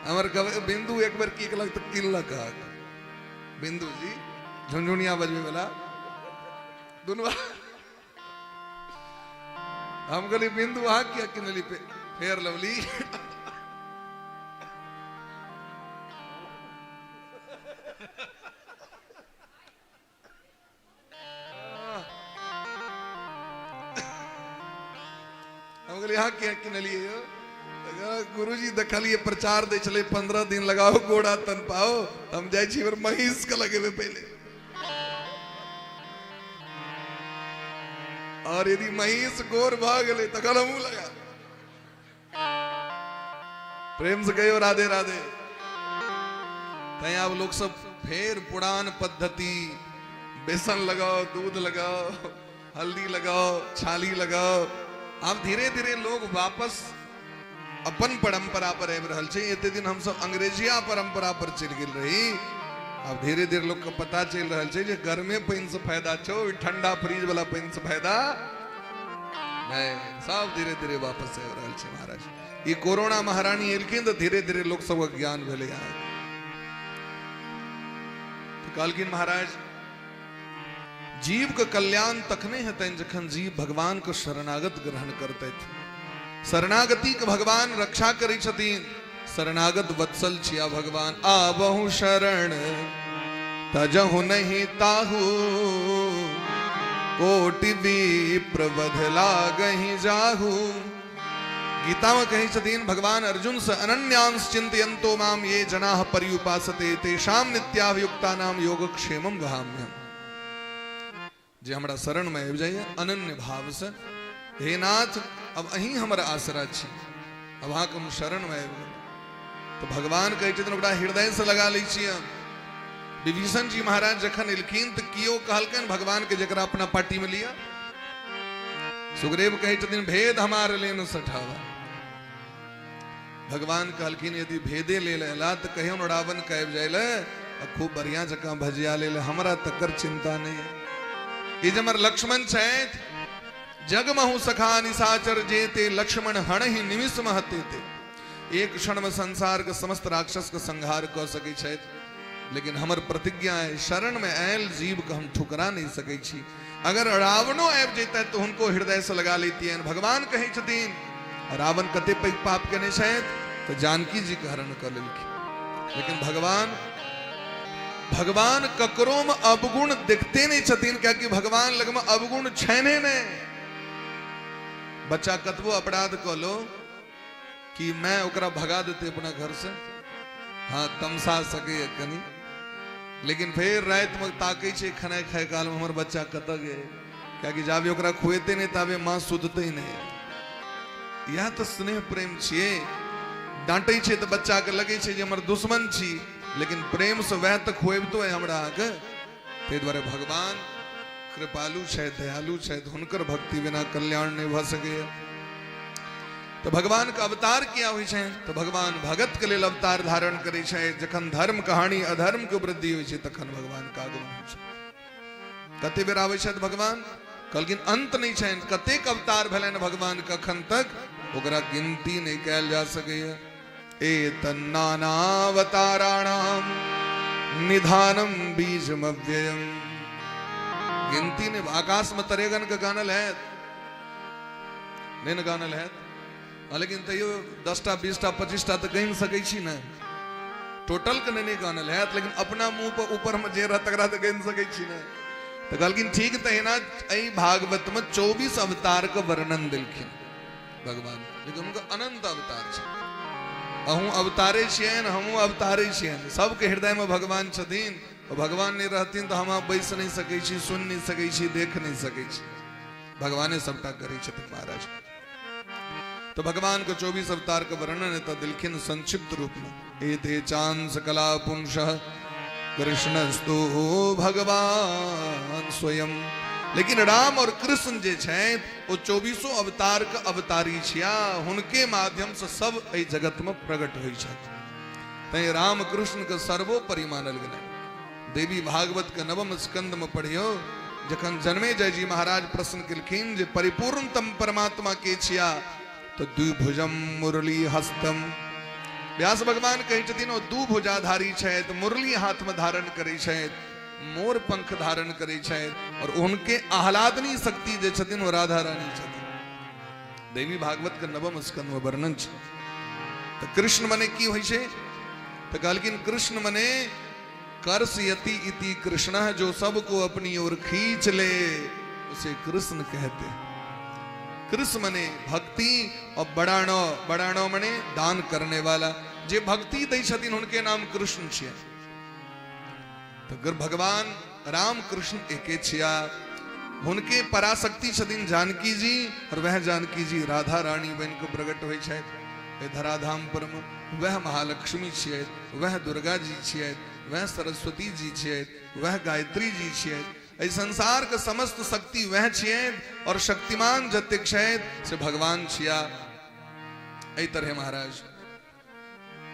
Speaker 2: हमर बिंदु एक बेर की केलक तऽ किनलक। बिंदु जी झुनझुनिया बजबै वाला दुनू। हम कहली बिंदु अहाँ किया किनली फेयर लवली? हम कहली अहाँ किया किनलियै यौ? गुरुजी देखलियै प्रचार दै छलै 15 दिन लगाओ गोरा तन पाओ, हम जाइ छी महींस के लगेबै पहिले। और यदि महींस गोर भऽ गेलै तखन हमहूँ लगा। प्रेम से कहियो राधे राधे। तैं आब लोक सब फेर पुरान पद्धति, बेसन लगाओ, दूध लगाओ, हल्दी लगाओ, छाली लगाओ। आब धीरे धीरे लोग वापस अपन परंपरा पर आबि रहल छै। एते दिन हमसब अंग्रेजिया परंपरा पर चलि गेल रही। आब धीरे धीरे लोग के पता चलि रहल छै जे गर्मे पानि से फायदा छौ, ठंडा फ्रिज वाला पानि से फायदा नहीं। सब धीरे धीरे वापस आबि रहल छै महाराज। ई कोरोना महारानी एलखिन तऽ धीरे धीरे लोक सबके ज्ञान भेलै। तऽ कहलखिन महाराज जीव के कल्याण तखने हेतनि जखन जीव भगवान के शरणागत ग्रहण करतथि। शरणागति के भगवान रक्षा करै छथिन। शरणागत वत्सल छिया भगवान। आबहु शरण तजहु नहीं ताहू, कोटि विप्र वध लागहि जाहू। गीता में कहै छथिन भगवान अर्जुन से, अनन्यांस चिंतयन्तो माम ये जनाः पर्युपासते तेषां नित्याभियुक्तानां योगक्षेमं वहाम्यहम्। जे हमरा शरण में आबि जाइए अनन्य भाव से, हे नाथ अब अहीं हमर आसरा छी, अब अहाँके हम शरण में आबि गेलहुँ। तो भगवान कहै छथिन ओकरा हृदय से लगा लै छी हम। विभीषण जी महाराज जखन एलखिन तऽ कियो कहलकनि भगवान के जकरा अपना पार्टी में लिया। सुग्रीव कहै छथिन भेद हमार लेन सठावा। भगवान कहलखिन यदि भेदे ले लेला तऽ कहियो न रावण के आबि जाय ले आ खूब बढ़िया जकाँ भजिया ले ले, हमरा तकर चिंता नहीं है। ई जे हमर लक्ष्मण छथि, जगमहु सखा निशाचर जेते लक्ष्मण हणहि निमिष महते ते। एक क्षण में संसार के समस्त राक्षस के संहार कऽ सकै छथि, लेकिन हमर प्रतिज्ञा है शरण में आयल जीव के हम ठुकरा नहीं सकै छी। अगर रावणो आबि जैतथि तऽ हुनको हृदय से लगा लैतियनि। भगवान कहै छथिन रावण कते पैघ पाप केने छथि तऽ जानकी जी के हरण कऽ लेलखिन। लेकिन भगवान भगवान ककरो में अवगुण देखते नहीं छथिन, कियाकि भगवान लग में अवगुण छैने नहीं। बच्चा कतबो अपराध कऽ लो कि मैं ओकरा भगा देते अपना घर से, हाँ तमसा सके कनी, लेकिन फिर राति में ताकै छै खेनाइ खाय काल में हमर बच्चा कतऽ गेल, कियाकि जाबे ओकरा खुएते नहीं ताबे माँ सुधते नहीं। इएह तऽ स्नेह प्रेम छियै। डांटै छै तऽ बच्चा के लगै छै जे हमर दुश्मन छी, लेकिन प्रेम से वएह तऽ खुएबतो है हमरा अहाँके। ताहि दुआरे भगवान कृपालु छथि, दयालु छथि, हुनकर भक्ति बिना कल्याण नहीं भऽ सकैए। तो भगवान के अवतार किया होइ छै? तो भगवान भगत के लेल अवतार धारण करै छै। जखन धर्म कहानी अधर्म के वृद्धि होइ छै तखन भगवान के आगमन होइ छै। कते बेर आबै छथि भगवान? कहलखिन अंत नहीं छनि, कतेक अवतार भेलनि भगवान के अखन तक ओकरा गिनती नहीं कयल जा सकैए। एतन्नानावताराणाम निधानम बीजमव्ययम। गिनती नहीं। आकाश में तरेगन के गानल है नहीं न गानल है, लेकिन तैयो 10टा 20टा 25टा तऽ गनि सकै छी ने। टोटल के नहीं गानल है, लेकिन अपना मुंह पर ऊपर में जे रह तकरा तऽ गनि सकै छी ने। तऽ कहलखिन ठीक तहिना एहि भागवत में 24 अवतार के वर्णन देलखिन भगवान, लेकिन हुनका अनंत अवतार छै। अहूँ अवतारे छियनि, हमहूँ अवतारे छियनि, सबके हृदय में भगवान छथिन। भगवान नहीं रहथिन तऽ हम बैस नहीं सकै छी, सुनि नहीं सकै छी, देख नहीं सकै छी। भगवाने सबटा करै छथिन महाराज। तो भगवान को 24 अवतार का वर्णन एतऽ देलखिन संक्षिप्त रूप में। एते चांस कला पुंसः कृष्णस्तु भगवान स्वयं। लेकिन राम और कृष्ण जे छथि ओ 24 अवतार के अवतारी छिया, हुनके माध्यम से सब एहि जगत में प्रकट होइ छथि। तैं राम कृष्ण के सर्वोपरि मानल गेलै। देवी भागवत के नवम स्कंद में पढ़ियो जखन जन्मेजय जी महाराज प्रश्न केलखिन जे परिपूर्णतम परमात्मा के छिया, तो द्विभुजम मुरली हस्तम। व्यास भगवान कहै छथिन ओ दू भुजाधारी छथि, मुरली हाथ में धारण करै छथि, मोर पंख धारण करै छथि, और उनके आह्लादनी शक्ति जे छथिन ओ राधा रानी छथिन। देवी भागवत के नवम स्कंद में वर्णन छै। तो कृष्ण मने की होइ छै? तो कहलखिन कृष्ण मने कर्षयति इति कृष्ण, जो सबको अपनी ओर खींच ले उसे कृष्ण कहते हैं। कृष्ण मने भक्ति और बड़ाणो, बड़ाणो मने दान करने वाला, जे भक्ति दै छथिन उनके नाम कृष्ण छियै। तो भगवान राम कृष्ण एके छिया, उनके पराशक्ति छथिन जानकी जी, और वह जानकी जी राधा रानी बन के प्रकट होइ छथि धराधाम पर। वह महालक्ष्मी छियै, वह दुर्गा जी छियै, वह सरस्वती जी छियै, वह गायत्री जी छियै। एहि संसार के समस्त शक्ति वह छियै, और शक्तिमान जतेक छथि से भगवान छिया। एहि तरह महाराज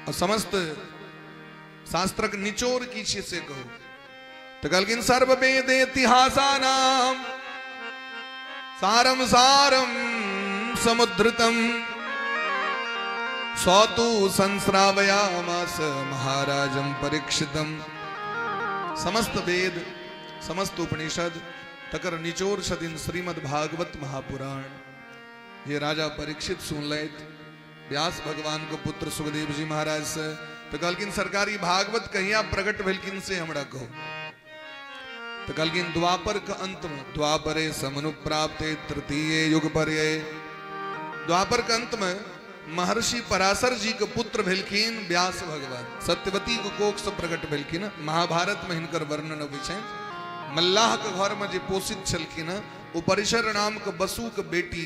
Speaker 2: और समस्त शास्त्रक निचोड़ की छियै से कहू। तो कहलखिन सर्व वेद इतिहासानाम सारम सारम समुद्रतम सौतु संस्रावयामास महाराजम परीक्षितम। समस्त वेद समस्त उपनिषद तकर निचोड़ छथिन श्रीमद् भागवत महापुराण। ये राजा परीक्षित सुनलथि व्यास भगवान के पुत्र सुखदेव जी महाराज से। तो कहलखिन सरकारी भागवत कहिया प्रकट भेलखिन से हमरा कहू। तो कहलखिन द्वापर के अंत में, द्वापरे समनुप्राप्ते तृतीय युग पर्य, द्वापर के अंत में महर्षि पराशर जी के पुत्र भेलखिन व्यास भगवान, सत्यवती के कोख से प्रकट भेलखिन। महाभारत में हिनकर वर्णन अबै छै। मल्लाह के घर में जे पोषित छलखिन ओ परिसर नाम के बसु के बेटी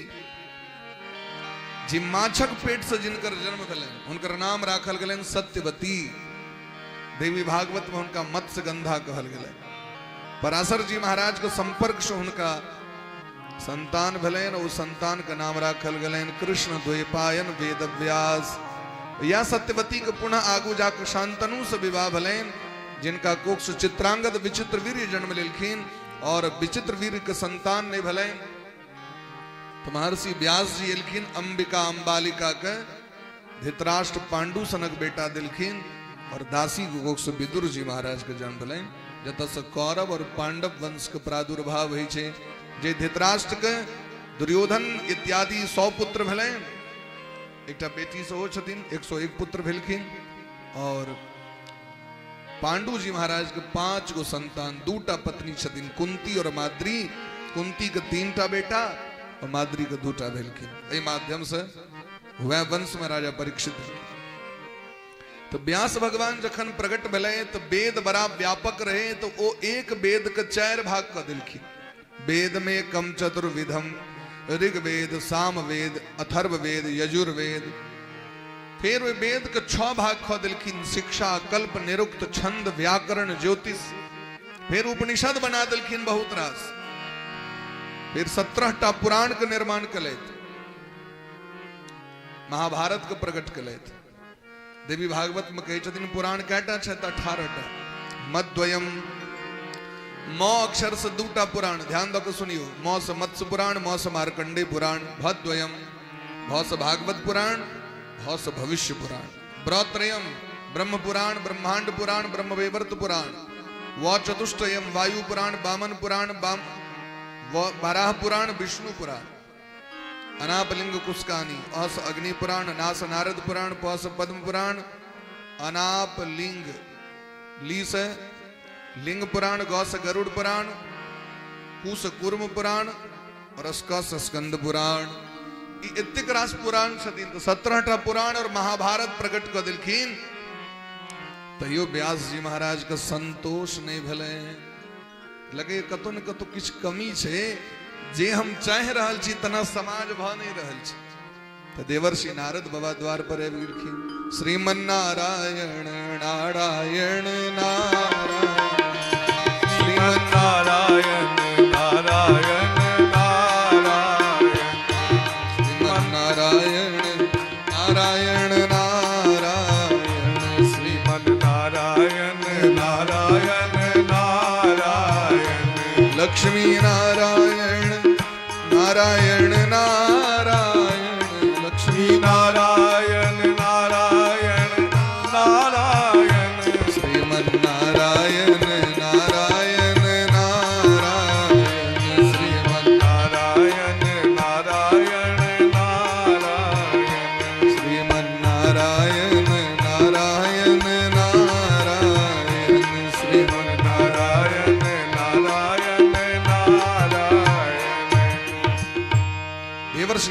Speaker 2: जे माछक पेट से जिनकर जन्म भेलनि हुनकर नाम राखल गेलनि सत्यवती। देवी भागवत में हुनका मत्स्यगंधा कहल गेलनि। पराशर जी महाराज के संपर्क से हुनका संतान भेलनि, ओ संतान के नाम राखल गेलनि कृष्ण द्वैपायन वेदव्यास। या सत्यवती के पुनः आगू जाके शांतनु से विवाह भेलनि, जिनका कोख से चित्रांगद विचित्र वीर जन्म लेलखिन, और विचित्र वीर के संतान नहीं भेलनि। तो महर्षि व्यास जी एलखिन, अंबिका अंबालिका के धृतराष्ट्र पांडु सनक बेटा दिलखिन, और दासी के कोख से विदुर जी महाराज के जन्म भेलनि, जतऽ से कौरव और पांडव वंश के प्रादुर्भाव होइ छै। जे धृतराष्ट्र के दुर्योधन इत्यादि 100 पुत्र भेलनि, एकटा बेटी सेहो छथिन, 101 पुत्र भेलखिन। और पांडु जी महाराज के 5 गो संतान, 2टा पत्नी छथिन, कुंती और माद्री। कुंती के 3टा बेटा और माद्री के 2टा भेलखिन। एहि माध्यम से वह वंश में राजा परीक्षित। तो व्यास भगवान जखन प्रकट भेलै तो वेद बड़ा व्यापक रहे, तो ओ एक वेद के 4 भाग कऽ देलखिन। वेद में कम चतुर्विधम, ऋग्वेद, सामवेद, अथर्ववेद, यजुर्वेद। फिर वे वेद के 6 भाग कऽ देलखिन, शिक्षा, कल्प, निरुक्त, छंद, व्याकरण, ज्योतिष। फिर उपनिषद बना देलखिन बहुत रास। फिर 17टा पुराण के निर्माण कलथि, महाभारत के प्रकट कलथि। देवी भागवत में कहै छथिन पुराण कएटा छै? 18टा। मद्वयम, म अक्षर से 2टा पुराण, ध्यान दऽ के सुनियो। म से मत्स्य पुराण, म से मार्कंडेय पुराण। भद्वयम, भ से भागवत पुराण, भ से भविष्य पुराण। ब्रत्रयम, ब्रह्म पुराण, ब्रह्मांड पुराण, ब्रह्मवैवर्त पुराण। व चतुष्टयम, वायु पुराण, वामन पुराण, वाराह पुराण, विष्णु पुराण। अनापलिंग कुस्कानी, अस अग्नि पुराण, नास नारद पुराण, पस पद्म पुराण। अनापलिंग ली से लिंग पुराण, गौ से गरुड़ पुराण, कुश कुर्म पुराण और स्क स्कंद पुराण। एतेक रास पुराण छथिन। तो 17टा पुराण और महाभारत प्रकट कऽ देलखिन। तैयो व्यास जी महाराज के संतोष नहीं भेलै, लगे कतौ ने कतौ किछु कमी छै, जे हम चाहि रहल छी तना समाज भऽ नहीं रहल छै। तो देवर्षि नारद बाबा द्वार पर आबि गेलखिन। श्रीमन नारायण नारायण नारायण,
Speaker 1: श्रीमन नारायण नारायण नारायण,
Speaker 2: श्रीमन नारायण नारायण नारायण,
Speaker 1: श्रीमन नारायण नारायण नारायण,
Speaker 2: लक्ष्मी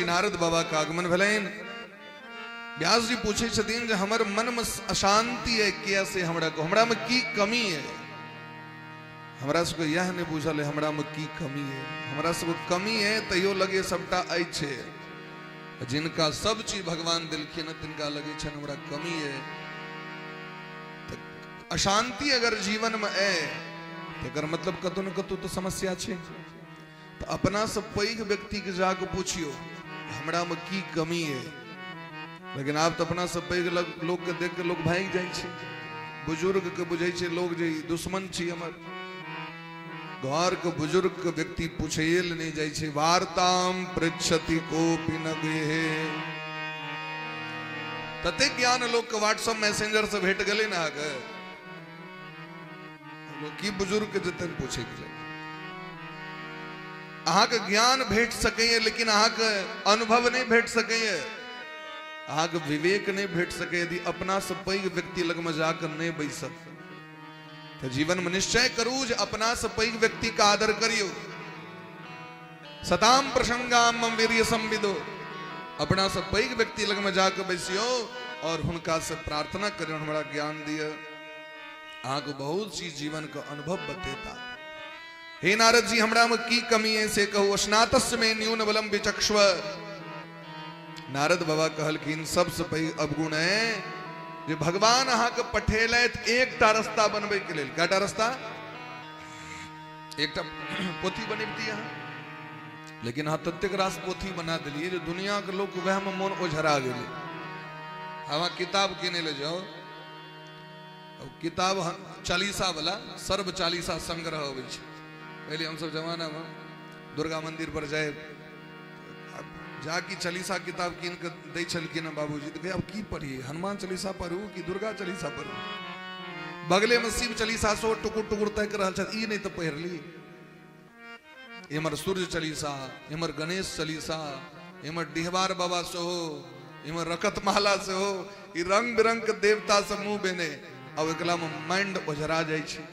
Speaker 2: ब्रह्मर्षि नारद बाबा के आगमन भेलनि। व्यास जी पूछे छथिन जे हमर मन में अशांति है किया से, हमरा में की कमी है? हमरा सबके यह नहीं बुझल है हमरा में की कमी है। हमरा सबके कमी है तैयो लगे सबटा अछि। जिनका सब चीज भगवान दिलखिन तिनका लगे छनि हमरा कमी है। तो अशांति अगर जीवन में है तो मतलब कतौ न कतौ तो समस्या छै। तो अपना से पैघ व्यक्ति के जाके पूछियो हमरा में की कमी है। लेकिन आब तो अपना से पैघ लोग के देख के लोग भागि जाइ छै। बुजुर्ग के बुझै छै लोग जे दुश्मन छी हमर। घर के बुजुर्ग के व्यक्ति पूछे नहीं जाइ छै। वार्ताम पृच्छति कोपि न गेहे। तते ज्ञान लोग के व्हाट्सएप मैसेंजर से भेट गेलै ना अहाँके, लोग की बुजुर्ग के जतन पूछे के जाइ। अहाँके ज्ञान भेट सकैए लेकिन अहाँके अनुभव नहीं भेट सकैए, अहाँके विवेक नहीं भेट सकैए यदि अपना से पैघ व्यक्ति लग में जाकर नहीं बैसब। तो जीवन में निश्चय करू जे अपना से पैघ व्यक्ति का आदर करियो। सताम प्रसंगाम मम वीर्य संविदो। अपना से पैघ व्यक्ति लग में जाकर बैसियो और हुनका से प्रार्थना करियो हमरा ज्ञान दिय। अहाँके बहुत चीज जीवन के अनुभव बतेता। हे नारद जी हमरा में की कमी है से कहू। स्नातस्य में न्यून बलम विचक्ष्व। नारद बाबा कहलखिन सबसे पैघ अवगुण है जे भगवान अहाँके पठेलथि एकटा रास्ता बनबै के लेल। कएटा रास्ता? एकटा पोथी बनबिती अहाँ, लेकिन अहाँ ततेक रास पोथी बना देलियै जे दुनिया के लोक वएह में मोन ओझरा गेलै। अहाँ किताब किनै लए जाउ, किताब चालीसा वाला सर्व चालीसा संग्रह अबै छै। पहले हम सब जमाना में दुर्गा मंदिर पर जाए जाकि चालीसा किताब कीन के दै छलखिन हँ बाबूजी, तो अब की पढ़िए, हनुमान चालीसा पढ़ू कि दुर्गा चालीसा पढ़ू? बगले में शिव चालीसा सो टुकुर टुकुर ताकि रहल छथि, ई नहीं तो पढ़ि ली। एम्हर सूर्य चालीसा, एम्हर गणेश चालीसा, एम्हर डिहबार बाबा सेहो, एम्हर रकतमाला सेहो, ई रंग बिरंग के देवता सब मुँह बेने। अब एकला में माइंड ओझरा जाइ छै।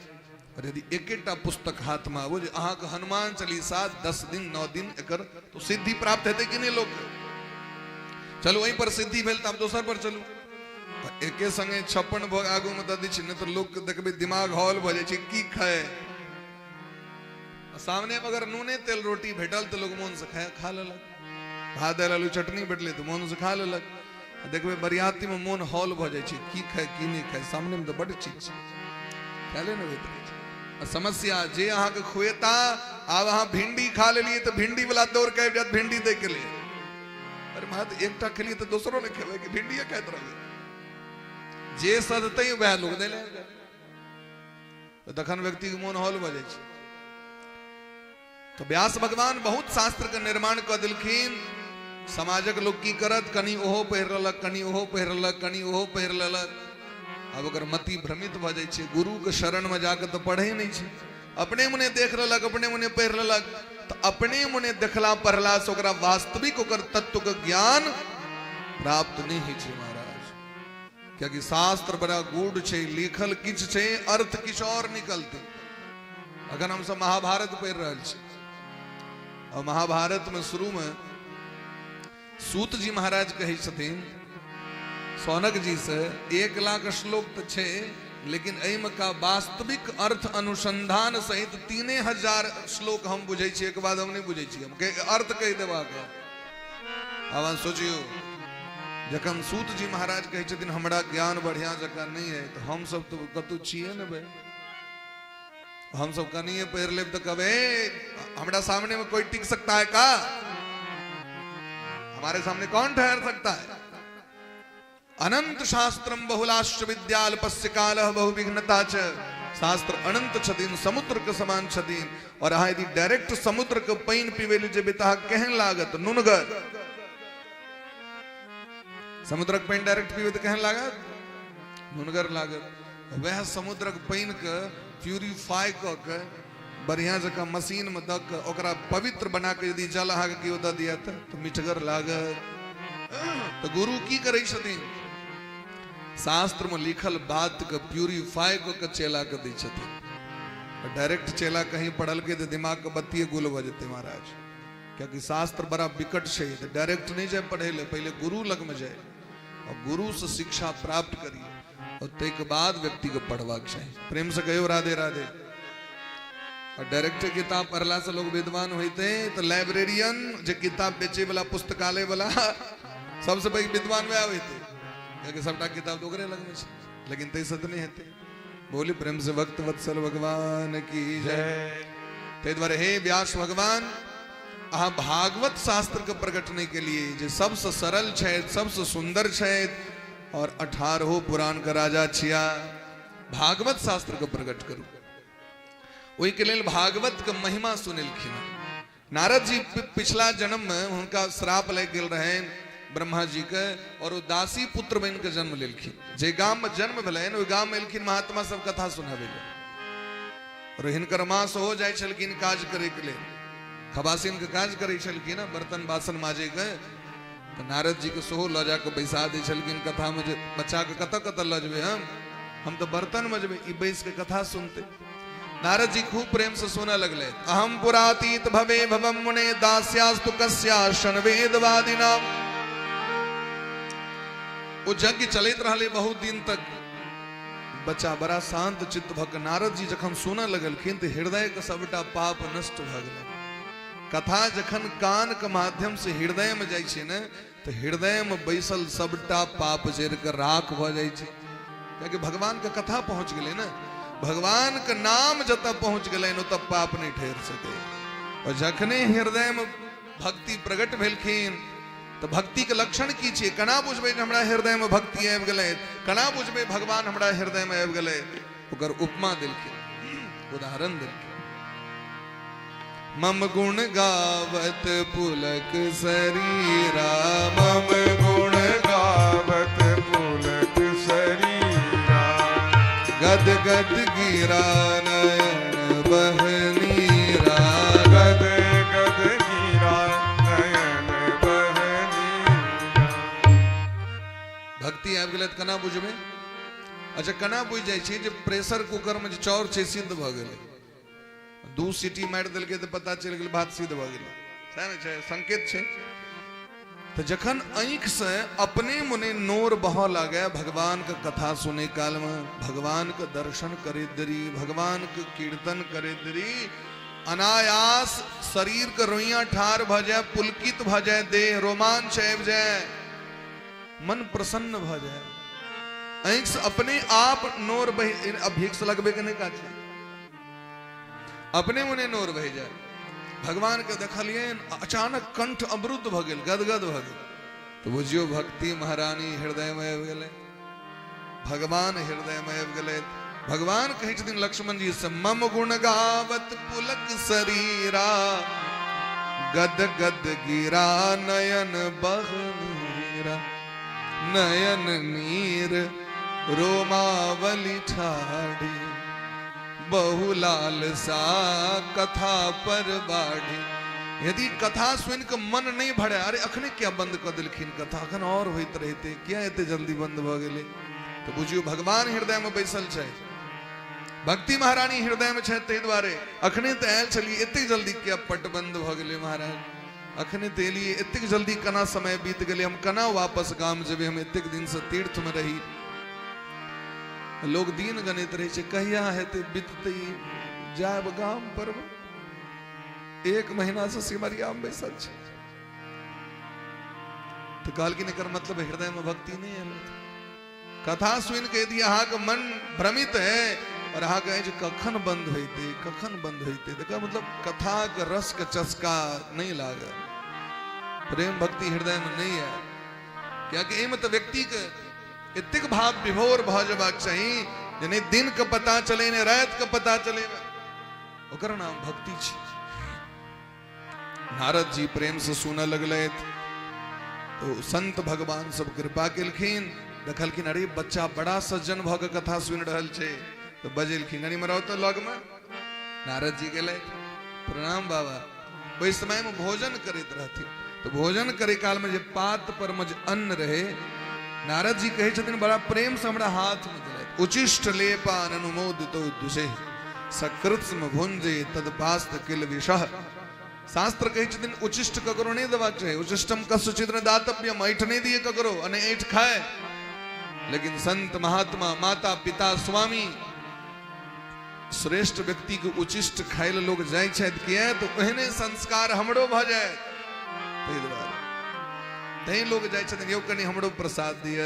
Speaker 2: और यदि एकेटा पुस्तक हाथ में आबो जे अहाँके हनुमान चालीसा 10 दिन 9 दिन एकर तो सिद्धि प्राप्त हेतै कि नहीं लोक? चलू एहि पर सिद्धि भेल तऽ आब दोसर पर चलू। एके संगे 56 भोग आगू में दऽ दै छै, नहि तऽ लोक के देखबै दिमाग हॉल भऽ जाइ छै की खाए। सामने अगर नूने तेल रोटी भेटल तऽ लोक मोन से खा लेलक, भात दालि आलू चटनी भेटलै तऽ मोन से खा लेलक। देखबै बरियाती में मोन हॉल भऽ जाइ छै की खाए की नहीं खाए, सामने में तऽ बड्ड चीज छै, खायले नहि होइत रहै छै। समस्या जे अहाँके खुएता, आब अहाँ भिंडी खा लेलियै तऽ भिंडी वाला दौड़ के आबि जायत भिंडी दै के लिए। अरे महाराज एकटा खेलियै तऽ दोसरो नहि खेबै कि भिंडिये खाइत रहबै? जे सदतै वएह लोक दै लए आबि जायत, तखन व्यक्ति के मोन हॉल भऽ जाइ छै। तो व्यास भगवान बहुत शास्त्र के निर्माण कऽ देलखिन। समाजक लोक की करत, कनि ओहो पहिर लेलक, कनि ओहो पहिर लेलक, कनि ओहो पहिर लेलक। आब ओकर मति भ्रमित भऽ जाइ छै। गुरु के शरण में जाके तऽ पढ़े नहीं छै, अपने मुने देख लेलक, अपने मुने पढ़ि लेलक। तऽ अपने मुने देखला पढ़ला से ओकरा वास्तविक ओकर तत्व के ज्ञान प्राप्त नहीं होइ छै महाराज। कियाकि शास्त्र बड़ा गूढ़ छै, लिखल किछु छै, अर्थ किछु और निकलतै। अखन हमसब महाभारत पढ़ि रहल छी और महाभारत में शुरू में सूत जी महाराज कहै छथिन सौनक जी से 1 लाख श्लोक तो छै, लेकिन एहिमे का वास्तविक अर्थ अनुसंधान सहित 3000 श्लोक हम बुझै छियै, एक बाद हम नहीं बुझै छियै, हम अर्थ कहि देबाक। आब अहाँ सोचियौ जखन सूत जी महाराज कहै छथिन हमरा ज्ञान बढ़िया जकाँ नहीं है, तो हम सब तो कतौ छियै ने भाई। हम सब कनिए पढ़ि लेब तो कहबै हमरा सामने में कोई टिक सकता है का? हमारे सामने कौन ठहर सकता है? अनंत शास्त्रम बहुलाश्च विद्याल्पस्य कालः बहुविघ्नता च। शास्त्र अनंत छथिन, समुद्र के समान छथिन। और अहाँ यदि डायरेक्ट समुद्र के पानि पीबै लए जेबै तऽ अहाँ केहन लागत? नुनगर। समुद्रक पानि डायरेक्ट पीबै तऽ केहन लागत? नुनगर लागत। वएह समुद्रक पानि के प्यूरिफाई कऽ के बढ़िया जकाँ मशीन में दऽ के ओकरा पवित्र बना के यदि जल अहाँके केओ दऽ दिया तऽ मिठगर लागत। तो गुरु की करै छथिन? शास्त्र में लिखल बात के प्यूरिफाई कऽ के चेला के दै छथिन। डायरेक्ट चेला कहीं पढ़लकै तऽ दिमाग के बत्तिये गुल भऽ जेतै महाराज। क्योंकि शास्त्र बड़ा विकट है, तो डायरेक्ट नहीं जाए पढ़े ले, पहले गुरु लग में जाए और गुरु से शिक्षा प्राप्त करिए और तैके बाद व्यक्ति के पढ़बाक चाही। प्रेम से कहियो राधे राधे। और डायरेक्ट किताब पढ़ला से लोग विद्वान होते, तो लाइब्रेरियन जे किताब बेचे वाला, पुस्तकालय वाला सबसे पैघ विद्वान वएह होते, कियाकि सबटा किताब तो ओकरे लग में छै। लेकिन तै से तऽ नहि हेतै। बोली प्रेम से भक्त वत्सल भगवान की जय। ताहि दुआरे हे व्यास भगवान, अहाँ भागवत शास्त्र के प्रकटने के लिए जे सबसे सरल छै, सबसे सुंदर छै और 18 पुराण के राजा छिया, भागवत शास्त्र के प्रकट करू। ओहि के लेल भागवत के महिमा सुनेलखिन। नारद जी पिछला जन्म में हुनका श्राप लागि गेल रहनि ब्रह्मा जी के और वो दासी पुत्र बनि के जन्म लेलखिन। जे गाम में जन्म भेलनि ओहि गाम में एलखिन महात्मा सब कथा सुनाबै लए। और हिनकर माँ सेहो जाइ छलखिन काज करे के लेल, खबासिन के काज करै छलखिन, बर्तन बासन माजे के। तो नारद जी के सेहो लऽ जाके बैसा दै छलखिन कथा में, जे बच्चा के कतऽ कतऽ लऽ जेबै हम तऽ बर्तन मजबै, ई बैस के कथा सुनते। नारद जी खूब प्रेम से सुनऽ लगले। अहम पुरातीत भवे भवम मुने दास्यास्तु कस्याशन वेदवादिनाम। वो यज्ञ चलैत रहले बहुत दिन तक। बच्चा बड़ा शांत चित्त भऽ के नारद जी जखन सुनऽ लगलखिन तऽ हृदय के सबटा पाप नष्ट भऽ गेलै। कथा जखन कान के माध्यम से हृदय में जाइ छै ने, तऽ हृदय में बैसल सबटा पाप जरि के राख भऽ जाइ छै। कियाकि भगवान के कथा पहुंच गेलै ने, भगवान के नाम जतऽ पहुंच गेलै ओतऽ पाप नहीं ठहर सके। और जखने हृदय में भक्ति प्रकट भेलखिन तो भक्ति के लक्षण की छियै, केना बुझबै जे हमरा हृदय में भक्ति आबि गेलै, केना बुझबै भगवान हमरा हृदय में आबि गेलै, ओकर उपमा देलखिन, उदाहरण देलखिन। मम गुण गावत पुलक शरीरा,
Speaker 1: मम गुण गावत पुलक शरीरा,
Speaker 2: गद गद गिरा नयन बहनीरा,
Speaker 1: गद गद गिरा नयन बहनीरा।
Speaker 2: भक्ति आबि गेलै तऽ केना बुझबै? अच्छा केना बुझि जाइ छी जे प्रेशर कुकर में जे चाउर छै सिद्ध भऽ गेलै, 2 सीटी मारि देलकै तऽ पता चलि गेल भात सिद्ध भऽ गेलै, सएह ने छै, संकेत छै। तऽ जखन आँखि से अपने मुने नोर बहऽ लागे भगवान के कथा सुने काल में, भगवान के दर्शन करे देरी, भगवान के कीर्तन करे देरी, अनायास शरीर के रोइयां ठार भऽ जाए, पुलकित भऽ जाए, देह रोमांच आबि जाए, मन प्रसन्न भऽ जाए, आँखि से अपने आप नोर बहि, अब भिक्स लगबे के नहि काज छै, अपने मुने नोर बहि जाए। भगवान के देखलियनि अचानक कंठ अवरुद्ध भऽ गेल, गदगद भऽ गेल, तो बुझियौ भक्ति महारानी हृदय में आबि गेलै, भगवान हृदय में आबि गेलै। भगवान कहै छथिन लक्ष्मण जी से, मम गुण गावत पुलक शरीरा, गद गद गिरा नयन बहनीरा, नयन नीर रोमावली ठाढ़ी, बहुलाल सा कथा पर बाढ़ी। यदि कथा सुन के मन नहीं भरे, अरे अखने क्या बंद कर दिलखिन कथा, अखन और होइत रहते, क्या एते जल्दी बंद भ गेलै, तो बुझियौ भगवान हृदय में बैसल छै, भक्ति महारानी हृदय में छै। ताहि दुआरे अखने तऽ आयल छलियै, एते जल्दी क्या पट बंद भ गेलै महाराज, अखने तऽ एलियै, एतेक जल्दी केना समय बीत गेलै, हम केना वापस गाम जेबै, हम एतेक दिन से तीर्थ में रही। लोग दिन गणित रहे छै, कहिया हेतै बीततै, जायब गाम पर, 1 महीना से सिमरिया में बैसल छै। तो कहलखिन एकर मतलब हृदय में भक्ति नहीं आयल। कथा सुनि के यदि अहाँके मन भ्रमित है और अहाँ कहै छै कखन बंद होइतै, कखन बंद होइतै, तऽ मतलब कथा के रस के चस्का नहीं लागल, प्रेम भक्ति हृदय में नहीं आयल। कियाकि एहिमे तऽ व्यक्ति के एतेक भाव विभोर भऽ जेबाक चाही जे नहि दिन के पता चले नहि राति के पता चले, ओकर नाम भक्ति छै। नारद जी प्रेम से सुनऽ लगलथि तो संत भगवान सब कृपा केलखिन, देखलखिन अरे बच्चा बड़ा सज्जन भऽ के कथा सुनि रहल छै, तो बजेलखिन कनि मराउ तऽ लगमे। नारद जी गेलथि, प्रणाम बाबा। ओहि समय में भोजन करैत रहथिन, तो भोजन करे काल में जे पात पर में जे अन्न रहे, नारद जी कहै छथिन बड़ा प्रेम से हमरा हाथ में देलथि, उचिष्ट लेपान अनुमोदितो दुषे सकृत्स्म भुंजे तदपास्त किल विषः शास्त्र कहै छथिन उचिष्ट ककरो नहीं देबाक चाही। उचिष्टम कस्यचित् न दातव्यम, ऐठ नहीं दिए ककरो अने ऐठ खाए। लेकिन संत महात्मा माता पिता स्वामी श्रेष्ठ व्यक्ति के उचिष्ट खाए ले लोग जाय छथि, किया तो ओहने संस्कार हमरो भ जाए, ताहि दुआरे तैं लोग जाय छथिन यौ कनि हमरो प्रसाद दिअ।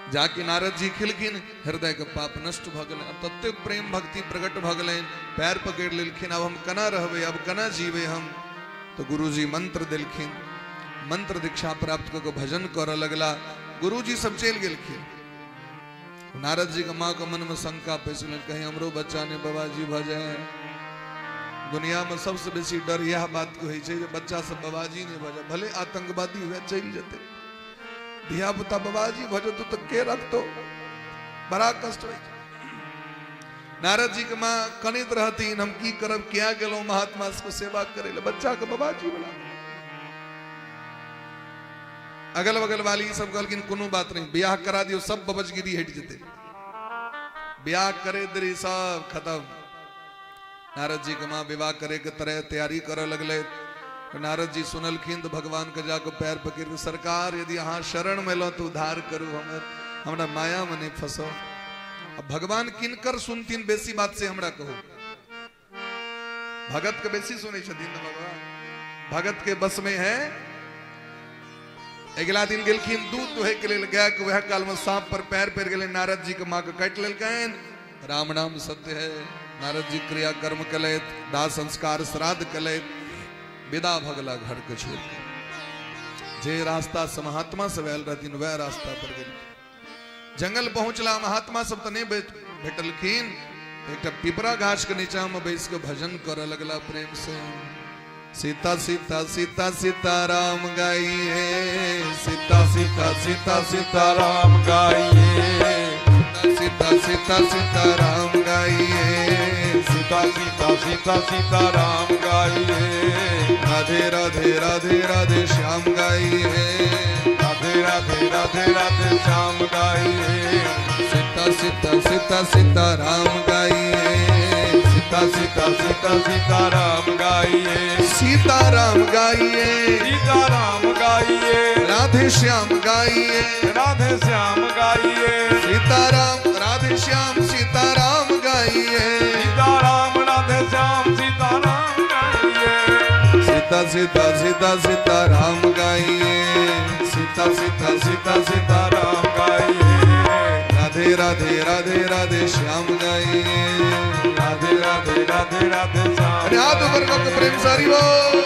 Speaker 2: जाके नारद जी खेलखिन, हृदय के पाप नष्ट भ गेलनि, अब ततेक प्रेम भक्ति प्रकट भ गेलनि, पैर पकड़ि लेलखिन, अब हम केना रहबै, अब केना जीबै हम। तो गुरुजी मंत्र देलखिन, मंत्र दीक्षा प्राप्त कऽ के भजन करऽ लगला। गुरुजी सब चलि गेलखिन। नारद जी के माँ के मन में शंका पैसि गेलनि, कहीं हमरो बच्चा ने बाबाजी भऽ जाए। दुनिया में सबसे बेसी डर यह बात के होइ छै जे बच्चा सब बाबाजी नहि भऽ जाए, भले आतंकवादी हुए चलि जेतै, धिया पुता बाबाजी भऽ जेतौ तऽ के रखतौ, बड़ा कष्ट होइ छै। नारद जी के माँ कनैत रहथिन, हम की करब, किया गेलहुँ महात्मा सबके सेवा करै लए, बच्चा के बाबाजी बना। अगल बगल वाली सब कहलखिन कोनो बात नहीं, ब्याह करा दियौ, सब बबजगिरी हटि जेतै, ब्याह करे देरी सब खत्म। नारद जी के माँ विवाह करे के तरह तैयारी करऽ लगलै। नारद जी सुनलखिन तो भगवान के जाके पैर पकड़ के, सरकार यदि अहाँ शरण में लो तो उद्धार करू हमर, हमरा माया में नहीं फंसो। अब भगवान किनकर सुनथिन बेसी बात से हमरा कहू, भगत के बेसी सुनै छथिन न भगवान, भगत के बस में है। अगिला दिन गेलखिन दूध दुहे के लेल, गाय के वएह काल में सांप पर पैर पड़ि गेलै, नारद जी के माँ के काटि लेलकनि। राम नाम सत्य है। नारद जी क्रिया कर्म केलथि, दाह संस्कार श्राद्ध केलथि, विदा भगला घर के छोड़ के। जे रास्ता से महात्मा सब आयल रहथिन वएह रास्ता पर गेलखिन। जंगल पहुंचला, महात्मा सब तऽ नहि भेटलखिन, एकटा पिपरा गाछ के नीचा में बैस के भजन करऽ लगला प्रेम से। सीता सीता सीता सीता राम गाइए, सीता सीता सीता सीता राम गाइए, सीता सीता सीता राम गाइए,
Speaker 1: सीता सीता सीता सीता राम गाइए,
Speaker 2: राधे राधे राधे राधे श्याम गाइए,
Speaker 1: राधे राधे राधे राधे श्याम गाइए,
Speaker 2: सीता सीता सीता सीता राम गाइए,
Speaker 1: सीता सीता सीता सीता राम गाइए,
Speaker 2: सीता राम गाइए,
Speaker 1: सीता राम गाइए,
Speaker 2: राधे श्याम गाइए,
Speaker 1: राधे श्याम गाइए,
Speaker 2: सीता राम राधे श्याम सीता राम गाइए,
Speaker 1: सीता राम राधे श्याम सीता राम गाइए,
Speaker 2: सीता सीता सीता सीता राम गाइए, सीता सीता सीता सीता
Speaker 1: राम गाइए,
Speaker 2: राधे राधे राधे राधे श्याम गाइए,
Speaker 1: राधे राधे राधे राधे श्याम।
Speaker 2: हाथ ऊपर करके प्रेम सारी बोल।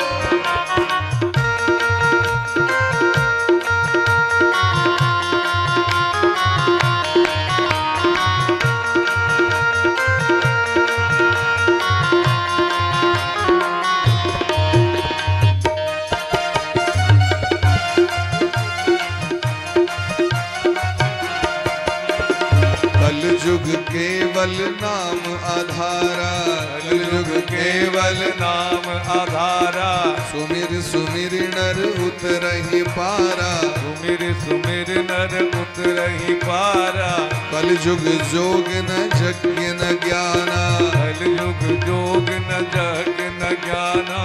Speaker 2: कलयुग केवल नाम आधारा,
Speaker 1: कलयुग केवल नाम आधारा,
Speaker 2: सुमिर सुमिर नर उतरहि पारा,
Speaker 1: सुमिर सुमिर नर उतरहि पारा,
Speaker 2: कलयुग जोग न यज्ञ न ज्ञाना,
Speaker 1: कलयुग जोग न यज्ञ न ज्ञाना,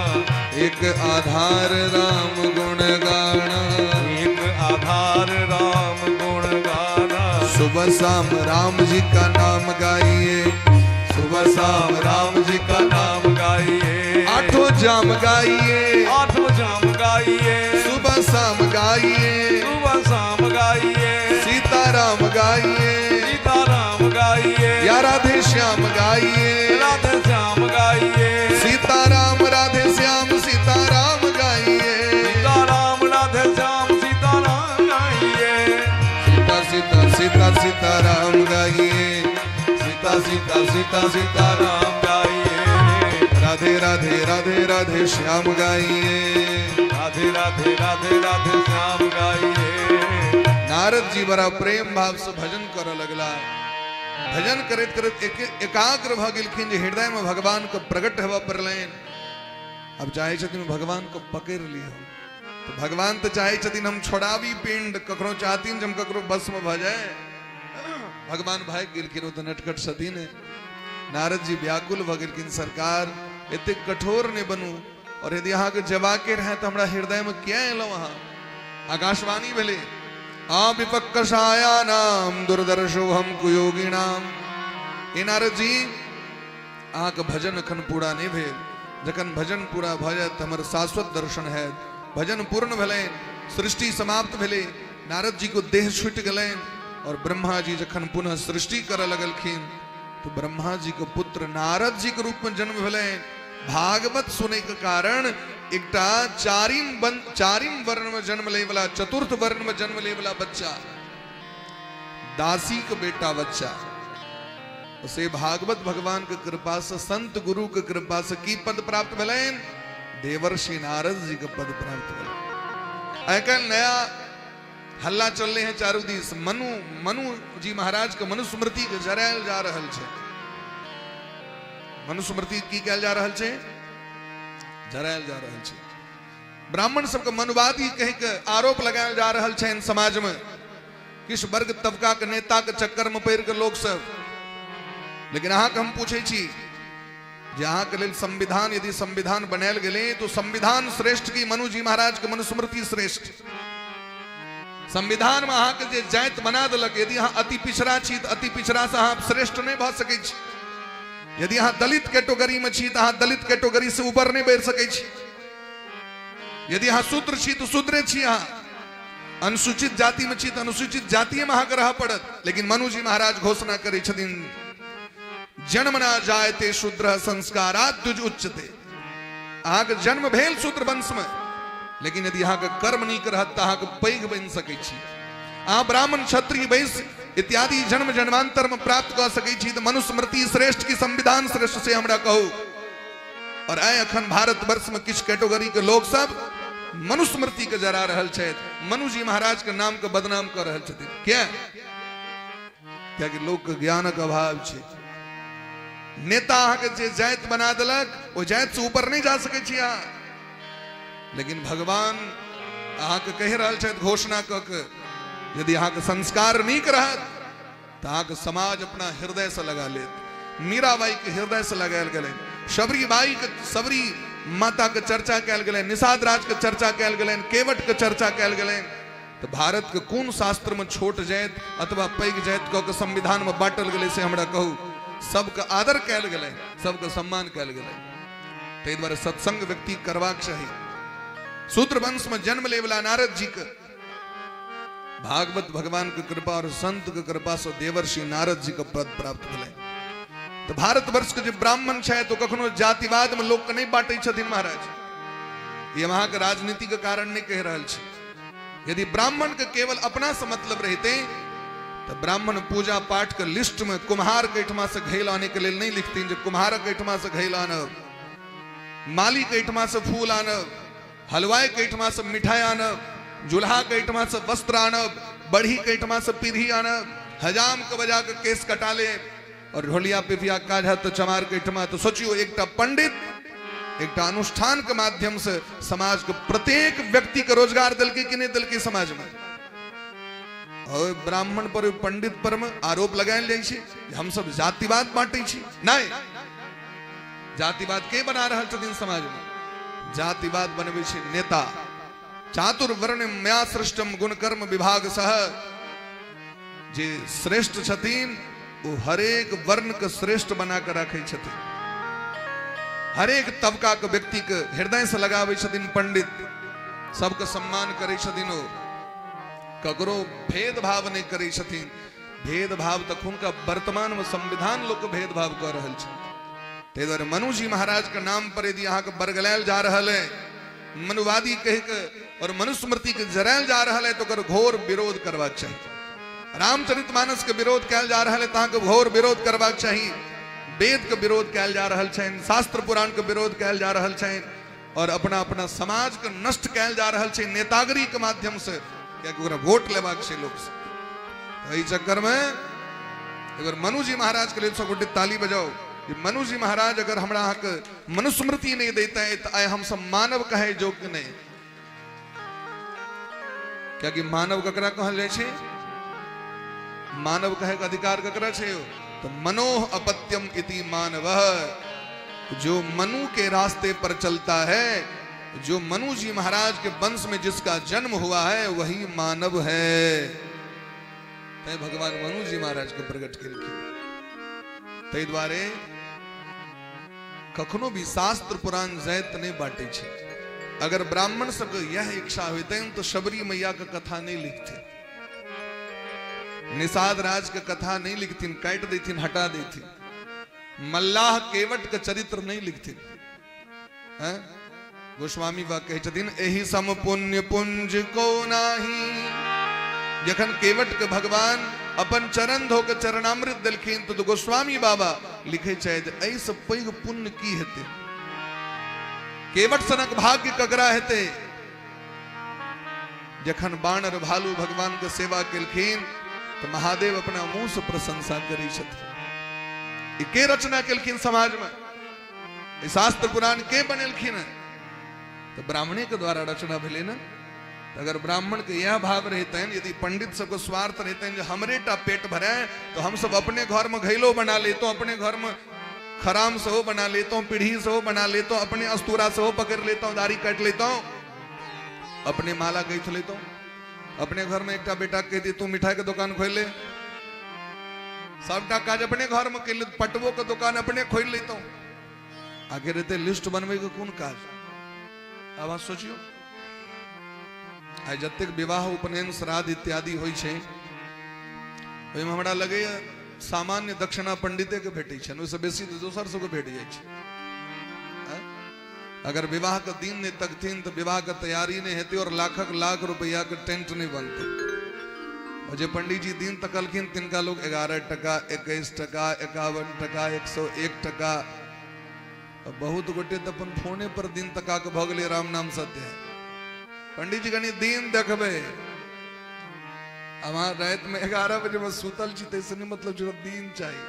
Speaker 2: एक आधार राम गुण गाना,
Speaker 1: एक आधार राम गुण गाना,
Speaker 2: सुबह शाम राम जी का नाम गाइए,
Speaker 1: सुबह शाम राम जी का नाम गाइए,
Speaker 2: आठों जाम गाइए,
Speaker 1: आठों जाम गाइए,
Speaker 2: सुबह शाम गाइए,
Speaker 1: सुबह शाम गाइए,
Speaker 2: सीता राम गाइए,
Speaker 1: सीता राम गाइए,
Speaker 2: या राधे श्याम गाइए,
Speaker 1: राधे श्याम गाइए,
Speaker 2: सीता राम राधे श्याम सीता राम गाइए,
Speaker 1: सीता राम राधे श्याम सीता राम गाइए,
Speaker 2: सीता सीता सीता सीता राम गाइए,
Speaker 1: सीता सीता सीता सीता राम गाइए,
Speaker 2: राधे राधे राधे राधे श्याम गाइए,
Speaker 1: राधे राधे राधे राधे श्याम गाइए।
Speaker 2: नारद जी बड़ा प्रेम भाव से भजन करऽ लगला। भजन करैत करैत एकाग्र भऽ गेलखिन जे हृदय में भगवान के प्रकट हेबऽ पड़लनि। अब चाहै छथिन भगवान के पकड़ि लिअ, तो भगवान तो चाहै छथिन हम छोड़ाबी पिंड, ककरो चाहथिन जे हम ककरो बस में भऽ जाए। भगवान भागि गेलखिन, ओ तऽ नटखट छथिन। नारद जी व्याकुल भऽ गेलखिन, सरकार एतेक कठोर नहि बनू। और यदि अहाँके जबाके रहै तऽ हमरा हृदयमे किया एलहुँ अहाँ? आकाशवाणी भेलै, अविपक्कषायानाम दुर्दर्शो हम कुयोगिनाम। हे नारद जी, अहाँके भजन एखन पूरा नहि भेल, जखन भजन पूरा भऽ जायत तऽ हमर शाश्वत दर्शन हैत। भजन पूर्ण भेलनि, सृष्टि समाप्त भेलै, नारद जी को देह छूटि गेलनि और ब्रह्मा जी जखन पुनः सृष्टि करऽ लगलखिन तो ब्रह्मा जी के पुत्र नारद जी के रूप में जन्म भेलनि। भागवत सुनै के कारण एकटा चारिम वर्ण में जन्म लै वाला, चतुर्थ वर्ण में जन्म लै वाला बच्चा, दासी के बेटा बच्चा, से भागवत भगवान के कृपा से, संत गुरु के कृपा से की पद प्राप्त भेलनि? देवर्षि नारद जी के पद प्राप्त भेलनि। आइ काल्हि नया हल्ला चलले हैं चारू दिस, मनु मनु जी महाराज के मनुस्मृति के जरायल जा रहल छै। मनुस्मृति की कयल जा रहल छै? जरायल जा रहल छै। ब्राह्मण सबके मनुवादी कहि के आरोप लगायल जा रहल छै समाज में, किछु वर्ग तबका के नेता के चक्कर में पड़ि के लोक सब। लेकिन अहाँके हम पूछै छी जे अहाँके लेल संविधान, यदि संविधान बनायल गेलै तो संविधान श्रेष्ठ की मनु जी महाराज के मनुस्मृति श्रेष्ठ? संविधान में अहाँके जे जाति बना देलक, यदि अहाँ अति पिछड़ा छी तऽ अति पिछड़ा से अहाँ श्रेष्ठ नहि भऽ सकै छी। यदि अहाँ दलित कैटेगरी में छी तऽ अहाँ दलित कैटेगरी से ऊपर नहि बढ़ि सकै छी। यदि अहाँ शूद्र छी तऽ शूद्रे छी, अहाँ अनुसूचित जाति में छी तऽ अनुसूचित जातिये में अहाँके रहय पड़त। लेकिन मनु जी महाराज घोषणा करै छथिन, जन्म ना जायते शूद्र संस्कारात् द्विज उच्चते। अहाँके जन्म भेल शूद्र वंश में, लेकिन यदि अहाँके कर्म नीक रहत तऽ अहाँके पैघ बनि सकै छी। अहाँ ब्राह्मण, क्षत्रिय, वैश्य इत्यादि जन्म जन्मांतर में प्राप्त कऽ सकै छी। तऽ मनुस्मृति श्रेष्ठ की संविधान श्रेष्ठ, से हमरा कहू। और आइ अखन भारतवर्ष में किछु कैटेगरी के लोक सब मनुस्मृति के जरा रहल छथि, मनु जी महाराज के नाम के बदनाम कऽ रहल छथिन। किया? कियाकि लोक के ज्ञानक अभाव छै। नेता अहाँके जे जाति बना देलक, ओ जाति से ऊपर नहि जा सकै छी अहाँ। लेकिन भगवान अहाँके कहि रहल छथि घोषणा कऽ के, यदि अहाँके संस्कार नीक रहत तऽ अहाँके समाज अपना हृदय से लगा लेत। मीराबाई के हृदय से लगायल गेलै, शबरी बाई के, शबरी माता के चर्चा कयल गेलै, निषाद राज के चर्चा कयल गेलै, केवट के चर्चा कयल गेलै। तऽ भारत के कोन शास्त्र में छोट जाति अथवा पैघ जाति कऽ के संविधान में बांटल गेलै से हमरा कहू? सबके आदर कयल गेलै, सबके सम्मान कयल गेलै। ताहि दुआरे सत्संग व्यक्ति करबाक चाही। शूद्र वंश में जन्म ले वाला नारद जी के भागवत भगवान के कृपा और संत के कृपा से देवर्षि नारद जी के पद प्राप्त भेलै। तो भारतवर्ष के जे ब्राह्मण छै तो कखनो जातिवाद में लोक के नहीं बांटै छथिन महाराज। ये अहाँ के राजनीति के कारण नहीं कहि रहल छी। यदि ब्राह्मण के केवल अपना से मतलब रहिते तो ब्राह्मण पूजा पाठ के लिस्ट में कुम्हार के एहिठमा से घैल आने के लेल नहीं लिखथिन जे कुम्हारक एहिठमा से घैल आनब, माली के एहिठमा से फूल आनब, हलवाई के एहिठमा से मिठाई आनब, जुल्हा के एहिठमा से वस्त्र आनब, बढ़ी के एहिठमा से पीढ़ी आनब, हजाम के बजा के केस कटा लेब और ढोलिया पिपिया काज हैत तो चमार के एहिठमा। तो सोचियो, एकटा पंडित एकटा अनुष्ठान के माध्यम से समाज के प्रत्येक व्यक्ति के रोजगार देलकै कि नहीं देलकै समाज में? और ब्राह्मण पर, पंडित पर में आरोप लगायल जाइ छै हम सब जातिवाद बांटै छी। नहीं, जातिवाद के बना रहल छथिन समाज में? जातिवाद बनबै छै नेता। चातुर्वर्ण मया सृष्टम गुण कर्म विभाग सह, जे श्रेष्ठ छथिन ओ हरेक वर्ण के श्रेष्ठ बना के राखै छथिन, हरेक तबका के व्यक्ति के हृदय से लगाबै छथिन पंडित, सबके सम्मान करै छथिन, ओ ककरो भेदभाव नहीं करै छथिन। भेदभाव तखुनका वर्तमान में संविधान लोक भेदभाव कऽ रहल छै। ताहि दुआरे मनु जी महाराज के नाम पर यदि अहाँके बरगलायल जा रहल है, मनुवादी कहि के और मनुस्मृति के जरायल जा रहल है, तो ओकर घोर विरोध करबाक चाही। रामचरितमानस के विरोध कयल जा रहल है तऽ अहाँके घोर विरोध करबाक चाही। वेद के विरोध कयल जा रहल छनि, शास्त्र पुराण के विरोध कयल जा रहल छनि और अपना अपना समाज के नष्ट कयल जा रहल छै नेतागिरी के माध्यम से, कियाकि ओकरा वोट लेबाक छै लोक से। एहि चक्कर में अगर मनु जी महाराज के लेल सब गोटे ताली बजाओ। मनु जी महाराज अगर हमरा अहाँके मनुस्मृति नहीं देते तो आइ हम सब मानव कहे योग्य नहीं। कियाकि मानव ककरा कहल जाइ छै? मानव कहे के अधिकार ककरा छै? तो मनोह अपत्यम इति मानवः। जो मनु के रास्ते पर चलता है, जो मनु जी महाराज के वंश में जिसका जन्म हुआ है, वही मानव है। तैं भगवान मनु जी महाराज के प्रकट केलखिन। ताहि दुआरे कखनो भी शास्त्र पुराण जाति नहीं बांटे छै। अगर ब्राह्मण सबके यह इच्छा होते तो शबरी मैया के कथा नहीं लिखथिन, निषाद राज के कथा नहीं लिखथिन, काटि देथिन, हटा देथिन, मल्लाह केवट के चरित्र नहीं लिखथिन। हैं गोस्वामी बा कहै छथिन एहि सम पुण्य पुंज को नाही। जखन केवट के भगवान अपन चरण धो के चरणामृत देलखिन तो गोस्वामी बाबा लिखे छथि एहि से पैघ पुण्य की हेतै, केवट सनक भाग्य ककरा हेतै। जखन बानर भालू भगवान के सेवा केलखिन तो महादेव अपना मुंह से प्रशंसा करै छथिन। के रचना केलखिन समाज में, शास्त्र पुराण के बनेलखिन, तो ब्राह्मणे के द्वारा रचना भेलै ने। अगर ब्राह्मण के यह भाव रहते, यदि पंडित सबके स्वार्थ रहते जो हमरे टा पेट भरे तो हम सब अपने घर में घैलो बना लेतो, अपने घर में खराम सेहो बना लेता हूँ, पीढ़ी सेहो बना लेता हूँ, अपने अस्तूरा सेहो पकड़ लेता हूँ, दाढ़ी काटि लेता हूँ, अपने माला गैथ लेता हूँ, अपने घर में एकटा बेटा कह दी तू मिठाई के दुकान खोल ले, सबटा काज अपने घर में कर ले, पटवो के दुकान अपने खोल लेता हूँ। आखिर एते लिस्ट बनबै के कोन काज? आब अहाँ सोचियो, आइ जतेक विवाह उपनयन श्राद्ध इत्यादि होइ छै ओहिमे हमरा लगैया सामान्य दक्षिणा पंडिते के भेटै छनि, ओहिसँ बेसी तऽ दोसर सबके भेट जाइ छै। अगर विवाह के दिन नहि तकथिन तऽ विवाह के तैयारी नहि हेतै और लाखक लाख रुपया के टेंट नहि बनतै। और जे पंडित जी दिन तकलखिन तिनका लोग 11 टका, 21 टका, 51 टका, 101 टका, बहुत गोटे तऽ अपन फोने पर दिन तका के भऽ गेलै राम नाम सत्य है। पंडित जी कनि दिन देखबै, अहाँ राति में 11 बजे में सुतल छी तैसे नहीं मतलब जो दिन चाहिए।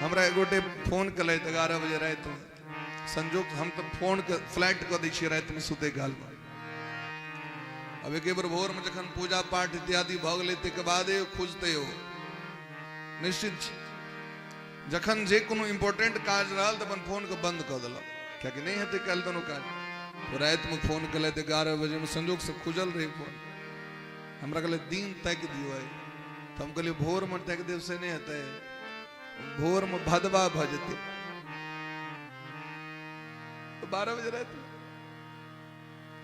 Speaker 2: हमरा एक गोटे फोन कलथि 11 बजे राति में, संजोग हम तो फोन के फ्लाइट कऽ दै छियै राति में सुतै काल में। अब एक बेर भोर में जखन पूजा पाठ इत्यादि भऽ गेलै ताहिके बादे खुजतै ओ, निश्चित छै। जखन जे कोनो इम्पोर्टेंट काज रहल तऽ अपन फोन के बंद कऽ देलक, कियाकि नहि हेतै काल्हि कोनो काज। राति में फोन कलथि 11 बजे में, संजोग से खुजल रहै फोन। हमरा कहले दिन ताकि दियौ आइ, तऽ हम कहलियै भोर में ताकि देब से नहि हेतै, भोर में भदवा भऽ जेतै। 12 बजे राति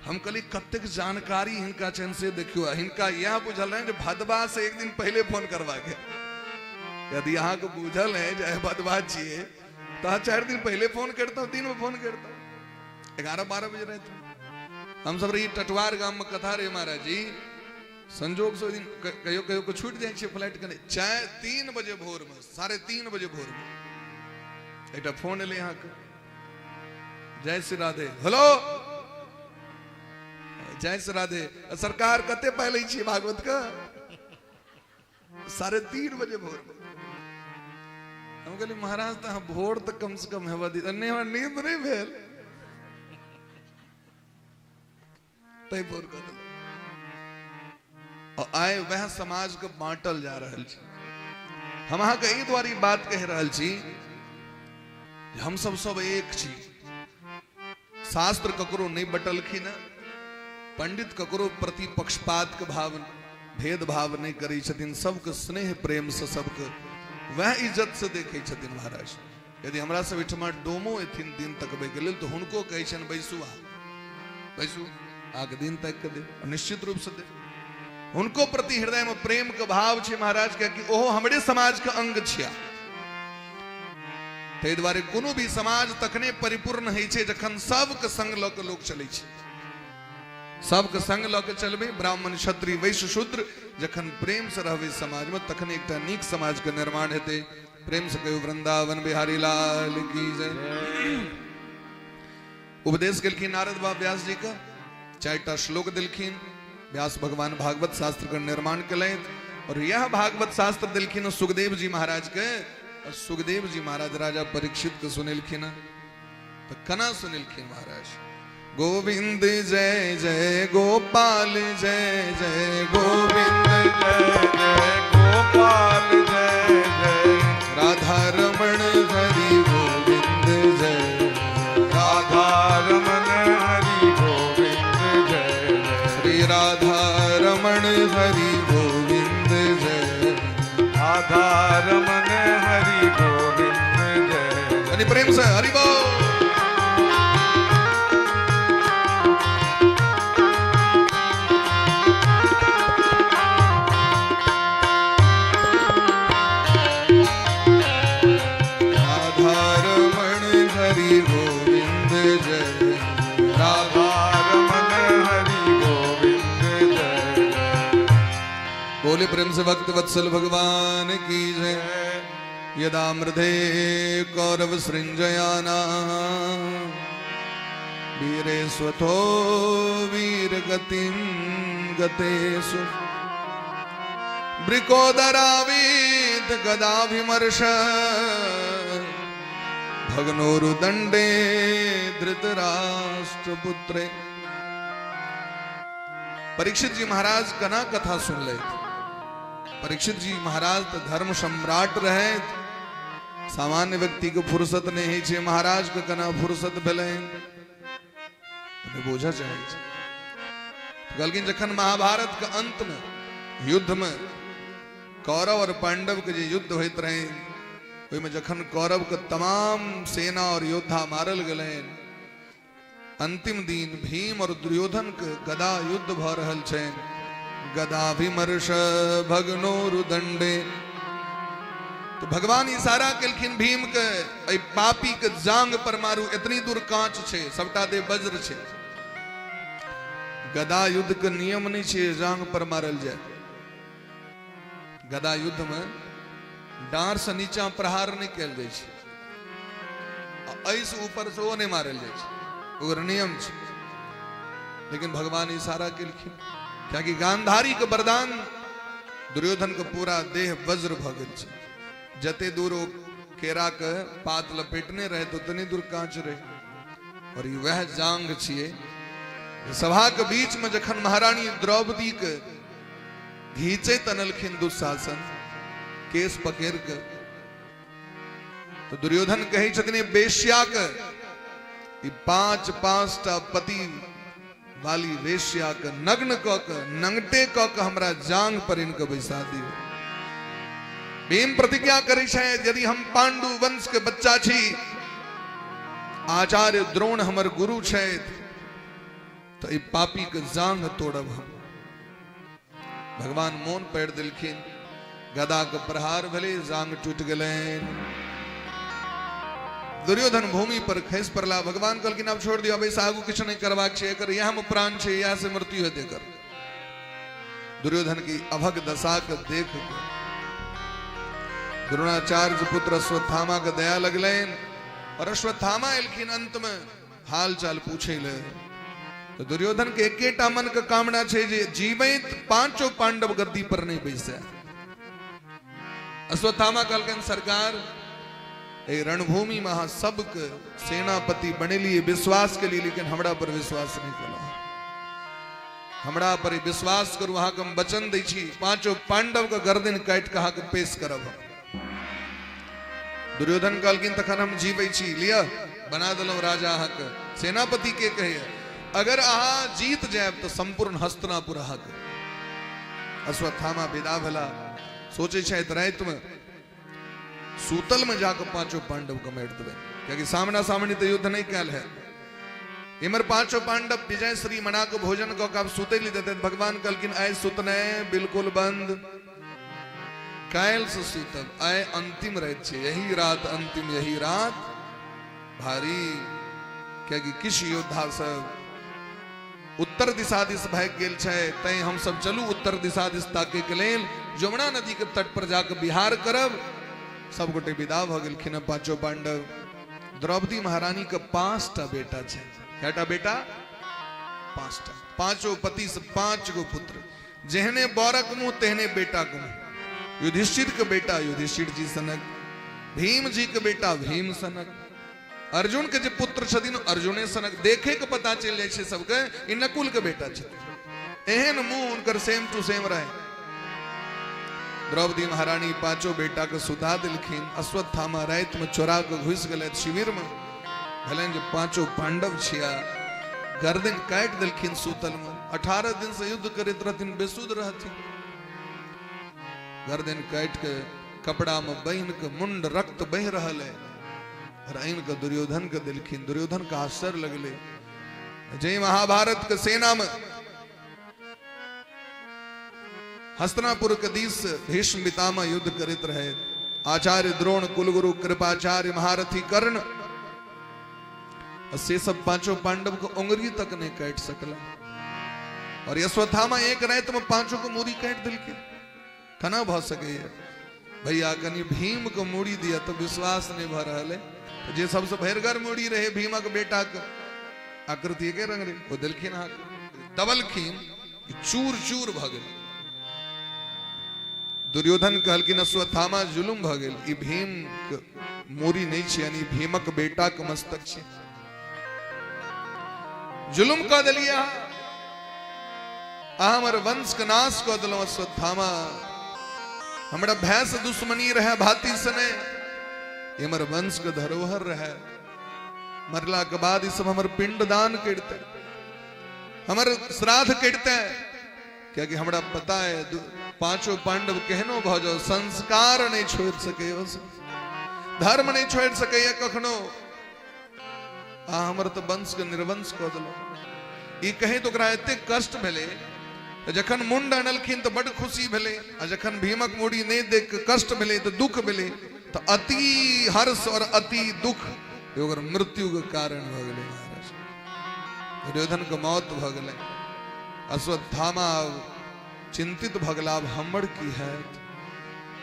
Speaker 2: हम कहलियै कतेक जानकारी हिनका छनि से देखियौ। हिनका इएह बुझल रहनि जे भदवा से एक दिन पहिले फोन करबाके। यदि अहाँके बुझल है जे भदवा छियै तऽ अहाँ 4 दिन पहिले फोन करितहुँ, दिन में फोन करितहुँ। 11-12 बजे राति हम सब रही टटवार गाम में कथा रहे महाराज जी, संजोग से दिन कहियो कहियो को छूटि जाइ छै फ्लाइट कने। 3 बजे भोर में, 3:30 बजे भोर में एकटा फोन एलै अहाँके, जय श्री राधे, हेलो जय श्री राधे, सरकार कते पाइ लै छियै भागवत के? 3:30 बजे भोर में। हम कहलियै महाराज तऽ अहाँ भोर तऽ कम से कम हेबऽ दी, नहि हमरा नींद नहि भेल तैं फोन कऽ देलहुँ। आइ वएह समाज के बांटल जा रहल छै। हम अहाँके एहि दुआरे ई बात कहि रहल छी जे हम सब सब एक छी। शास्त्र ककरो नहि बटलखिन, पंडित ककरो प्रति पक्षपात के भाव भेदभाव नहि करै छथिन, सबके स्नेह प्रेम से सबके वएह इज्जत से देखै छथिन महाराज। यदि हमरा सब एहिठमा डोमो एथिन दिन तकबै के लेल तऽ हुनको कहै छनि बैसू, अहाँ बैसू, अहाँके दिन ताकि कऽ देब, निश्चित रूप से देब। हुनको प्रति हृदय में प्रेम के भाव छै महाराज, कियाकि ओहो हमरे समाज के अंग छिया। ताहि दुआरे कोनो भी समाज तखने परिपूर्ण होइ छै जखन सबके संग लऽ के लोक चलै छै। सबके संग लऽ के चलबै, ब्राह्मण क्षत्रिय वैश्य शूद्र, जखन प्रेम से रहबै समाज में तखने एकटा नीक समाज के निर्माण हेतै। प्रेम से कहियो वृंदावन बिहारी लाल की जय। उपदेश केलखिन नारद बाबा व्यास जी के, 4टा श्लोक देलखिन। व्यास भगवान भागवत शास्त्र के निर्माण केलथि और यह भागवत शास्त्र देलखिन सुखदेव जी महाराज के, और सुखदेव जी महाराज राजा परीक्षित के सुनेलखिन। तो कना सुनेलखिन महाराज? गोविंद जय जय गोपाल जय जय गोविंद जय
Speaker 1: जय गोपाल जय जय
Speaker 2: राधा रमण हरि गोविंद जय रमण हरि गोविंद जय,
Speaker 1: राधा रमण हरि गोविंद जय।
Speaker 2: यानी प्रेम से हरि बोल। बोले प्रेम से भक्त वत्सल भगवान की जय। यदा मृधे कौरव सृंजयाना वीरे स्वथो वीर गतिं गतेषु वृकोदरावीत गदाभिमर्श भग्नोरुदंडे धृतराष्ट्रपुत्रे। परीक्षित जी महाराज कना कथा सुन ले। परीक्षित जी महाराज तो धर्म सम्राट रहे, सामान्य व्यक्ति को फुर्सत नहीं छे, महाराज के कना फुर्सत भेलै बोझा चाहे। कहलखिन जखन महाभारत के अंत में युद्ध में कौरव और पांडव के जे युद्ध होइत रहे, ओहिमे जखन कौरव के तमाम सेना और योद्धा मारल गेलनि, अंतिम दिन भीम और दुर्योधन के गदा युद्ध भ रहल छै। गदा विमर्श भग्नोरुदंडे, तो भगवान इशारा केलखिन भीम के, एहि पापी के जांग पर मारू, इतनी दूर कांच छे, सबटा दे वज्र छे। गदा युद्ध के नियम नहीं छे जांग पर मारल जाए। गदा युद्ध में डांर से नीचा प्रहार नहीं कयल जाइ छै, एहि ऊपर से ओ नहीं मारल जाइ छै, ओकर नियम छै। लेकिन भगवान इशारा केलखिन, कियाकि गांधारी के वरदान दुर्योधन के पूरा देह वज्र भ गेल छै। जते दूर ओ केरा के पात लपेटने रहे तो उतनी दूर कांच रहे। और ई वह जांग छिए सभा के बीच में जखन महारानी द्रौपदी के घींचैत अनलखिन दुशासन केस पकड़ के, तो दुर्योधन कहै छथिन वेश्या के, पांच पांच टा पति वाली वेश्या के नग्न क के नंगटे क के हमरा जांग पर इनके बैसा दियो। भीम प्रतिज्ञा करै छै यदि हम पांडु वंश के बच्चा छी, आचार्य द्रोण हमर गुरु छथि, तो ई पापी के जांग तोड़ब हम। भगवान मोन पैर दिलखिन, गदा के प्रहार भेलै, जांग टूट गेलनि। दुर्योधन भूमि पर खसि पड़ला। भगवान कहलखिन आब छोड़ दियौ, अब एहिसँ आगू किछु नहीं करबाक छै, एकर इएह में प्राण छै, इएह से मृत्यु हेतै एकर। दुर्योधन की अभग दशा के देख के द्रोणाचार्य पुत्र अश्वत्थामा के दया लगलनि और अश्वत्थामा एलखिन अंत में हाल चाल पूछे ले। तो दुर्योधन के एकेटा मन के कामना छै जे जीवैत पांचों पांडव गद्दी पर नहीं बैसे। अश्वत्थामा कहलखिन सरकार रणभूमि में अहाँ सबके सेनापति बनेलिए विश्वास के लिए, लेकिन हमरा पर विश्वास नहीं करो, हमरा पर विश्वास करू, अहाँके हम वचन दै छी पांचों पांडव के गर्दन काटि के अहाँके पेश करब हम। दुर्योधन कहलखिन तखन हम जीबै छी, लिअ बना देलहुँ राजा अहाँके, सेनापति के कहैया अगर अहाँ जीत जायब तो संपूर्ण हस्तिनापुर अहाँके। अश्वत्थामा विदा भेला, सोचै छथि रातिमे सूतल में जाकर पांचों पांडव के मारि देबै, कियाकि सामना सामनी तो युद्ध नहीं कैल है। इमर पांचों पांडव विजय श्री मना के भोजन कऽ के आब सुतै लए देते। भगवान कहलखिन आइ सुतने बिल्कुल बंद, काल्हि से सुतब, आइ अंतिम राति छै, यही रात अंतिम, यही रात भारी। कियाकि किछु योद्धा सब उत्तर दिशा दिस भागि गेल छै, तैं हमसब चलू उत्तर दिशा दिस ताकै के लेल, यमुना नदी के तट पर जाके विहार करब। सब गोटे विदा भ गेलखिन पांचों पांडव। द्रौपदी महारानी के 5टा बेटा छै, कएटा बेटा? 5टा, पांचों पति से 5 गो पुत्र, जेहने बरक मुंह तेहने बेटा के मुंह। युधिष्ठिर के बेटा युधिष्ठिर जी सनक, भीम जी के बेटा भीम सनक, अर्जुन के जे पुत्र छथिन अर्जुने सनक। देखे के पता चलि जाइ छै सबके ई नकुल के बेटा छथिन, एहन मुंह हुनकर सेम टू सेम रहे। द्रौपदी महारानी पांचों बेटा के सुता दिलखिन। अश्वत्थामा राति में चोरा के घुसि गेलथि शिविर में, भेलनि जे पांचों पांडव छिया। गर्दन काटि देलखिन सूतल में। 18 दिन से युद्ध करैत रहथिन, बेसुध रहथिन। गर्दन काटि के कपड़ा में बान्हि के मुंड रक्त बहि रहल है और आनि के दुर्योधन के देलखिन। दुर्योधन के आश्चर्य लगले जे महाभारत के सेना में हस्तिनापुर के दिस भीष्म पितामह युद्ध करैत रहे, आचार्य द्रोण, कुलगुरु कृपाचार्य, महारथी कर्ण, से सब पांचों पांडव को उंगली तक नहीं काट सकला और अश्वत्थामा एक रात में पांचों को मूड़ी काट दिलके। कना भ सके भैया, कनी भीम को मूड़ी दिया तो विश्वास नहीं भ रहा है। जे सबसे भैरगर मूड़ी रहे भीमक बेटा के आकृति के रंग रे, वो दिलखिन हाथ दबलखिन चूर चूर भ गेल। दुर्योधन कहलखिन अश्वत्थामा जुलुम भ गेल, ई भीम के मूड़ी नहीं छे, यानी भीमक बेटा के मस्तक छे, जुलुम क देलियै अहाँ, हमर वंश के नाश क देलहुँ अश्वत्थामा। हमरा भय से दुश्मनी रहे, भाती से नहीं, हमर वंश के धरोहर रहे। मरला के बाद ई सब हमर पिंडदान करते, हमर श्राद्ध करते, क्योंकि हमरा पता है पांचों पांडव केहनो भ जाओ संस्कार नहीं छोड़ सके, धर्म नहीं छोड़ सके कखनो। आ हमर तो वंश के निर्वंश क देलहुँ। ई कहे तो ओकरा एते कष्ट भेलै, जखन मुंड अनलखिन तो बड खुशी भेलै, आ जखन भीमक मूड़ी नहीं देख के कष्ट भेलै तो दुख भेलै, तो अति हर्ष और अति दुख ओकर मृत्यु के कारण भ गेलै। महाराज दुर्योधन के मौत भ गेलै। अश्वत्थामा चिंतित भ गेला, आब हमर की हैत,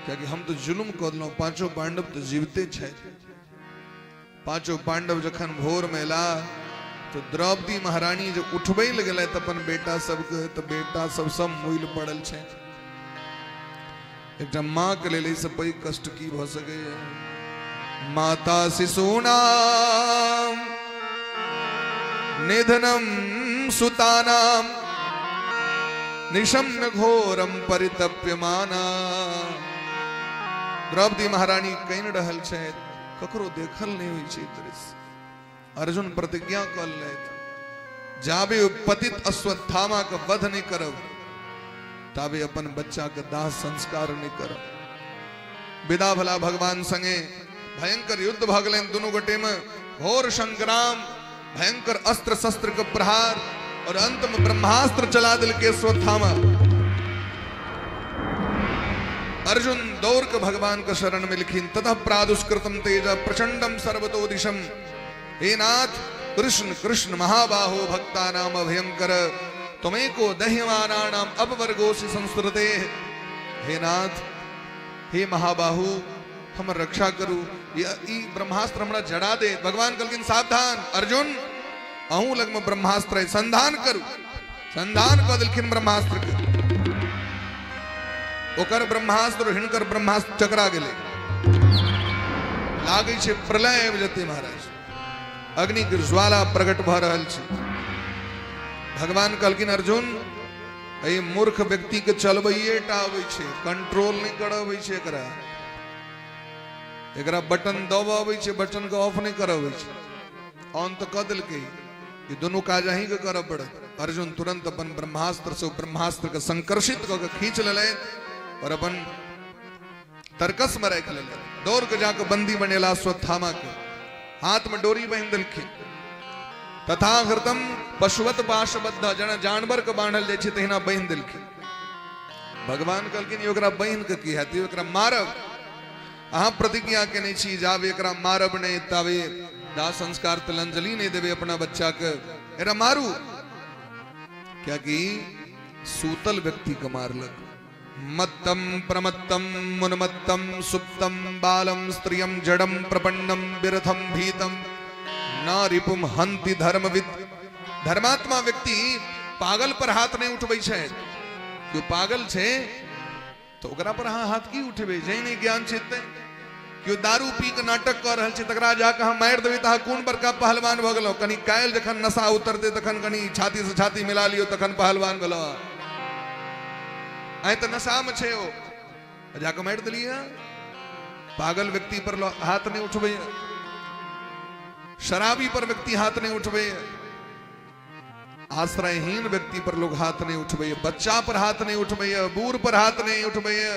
Speaker 2: कियाकि हम तो जुलुम क देलहुँ, पांचों पांडव तो जीविते छथि। पांचों पांडव जखन भोर में एला तो द्रौपदी महारानी जो उठबै लए गेलथि अपन बेटा सबके, तो बेटा सब सब मुइल पड़ल छै। एकटा माँ के लेल एहिसँ पैघ कष्ट की भऽ सकैए। माता शिशूनाम निधनम सुतानाम निशम्य घोरम परितप्यमाना। द्रौपदी महारानी कहि रहल छथि, ककरो देखल नहीं होइ छै दृश्य। अर्जुन प्रतिज्ञा कऽ लेलथि, जाबे पतित अश्वत्थामा के वध नहीं करब ताबे अपन बच्चा के दाह संस्कार नहीं करब। विदा भला भगवान संगे भयंकर युद्ध भऽ गेलनि दुनू गोटे में, घोर संग्राम, भयंकर अस्त्र शस्त्र के प्रहार और अंत में ब्रह्मास्त्र चला दिलके अश्वत्थामा। अर्जुन दौड़ के भगवान के शरण में लिखिन, ततः प्रादुष्कृतम तेज प्रचंडम सर्वतो दिशम। हे नाथ कृष्ण कृष्ण महाबाहो भक्तानाम अभयंकर, तुमेको दह्यमानानाम अपवर्गोसि संस्कृते। हे नाथ, हे महाबाहु, हमर रक्षा करू, ई ब्रह्मास्त्र हमरा जड़ा दे। भगवान कहलखिन सावधान अर्जुन, अहूँ लग में ब्रह्मास्त्र है, संधान करू। संधान कऽ देलखिन ब्रह्मास्त्र के, ओकर ब्रह्मास्त्र हिनकर ब्रह्मास्त्र चकरा गेलै, लागै छै प्रलय आबि जेतै महाराज, अग्नि के ज्वाला प्रकट भऽ रहल छै। भगवान कहलखिन अर्जुन, एहि मूर्ख व्यक्ति के चलबैये टा अबै छै, कंट्रोल नहि करऽ अबै छै एकरा, एकरा बटन दबऽ अबै छै, बटन के ऑफ नहि करऽ अबै छै, ऑन तऽ कऽ देलकै, ई दुनू काज अहीं के करऽ पड़त। अर्जुन तुरंत अपन ब्रह्मास्त्र से ब्रह्मास्त्र के संकर्षित कऽ के खींच लेलथि और अपन तरकस में राखि लेलथि। दौड़ के जाके बंदी बनेला अश्वत्थामा के, हाथ में डोरी बान्हि देलखिन। तथा हृतम पशुवत पाशबद्ध, जेना जानवर के बान्हल जाइ छै तहिना बान्हि देलखिन। भगवान कहलखिन ओकरा बान्हि के की हैत, ओकरा मारब, अहाँ प्रतिज्ञा केने छी जाबे एकरा मारब नहि ताबे दाह संस्कार तिलांजलि नहीं देवे अपना बच्चा के, एकरा मारू। कियाकि सूतल व्यक्ति के मारलक। मत्तम प्रमत्तम मुन्मत्तम सुप्तम बालम स्त्रियम जड़म प्रपन्नम विरथम भीतम न रिपुम हंति धर्मविद। धर्मात्मा व्यक्ति पागल पर हाथ नहीं उठबै छै, क्यों पागल छै तो ओकरा पर अहाँ हाथ की उठेबै, जै नहि ज्ञान छै तै। क्यों दारू पी के नाटक कऽ रहल छै तकरा जाके हम मारि देबै तऽ अहाँ कोन बड़का पहलवान भऽ गेलहुँ। कनि काल्हि जखन नशा उतरतै तखन कनि छाती से छाती मिला लियौ तखन पहलवान भेलहुँ। आइ तऽ नशामे छै ओ, जाके मारि देलियै। पागल व्यक्ति पर हाथ नहीं उठबै, शराबी पर व्यक्ति हाथ नहीं उठबै। आश्रयहीन व्यक्ति पर लोग हाथ नहीं उठबैया, बच्चा पर हाथ नहीं उठबैया, बूढ़ पर हाथ नहीं उठबैया,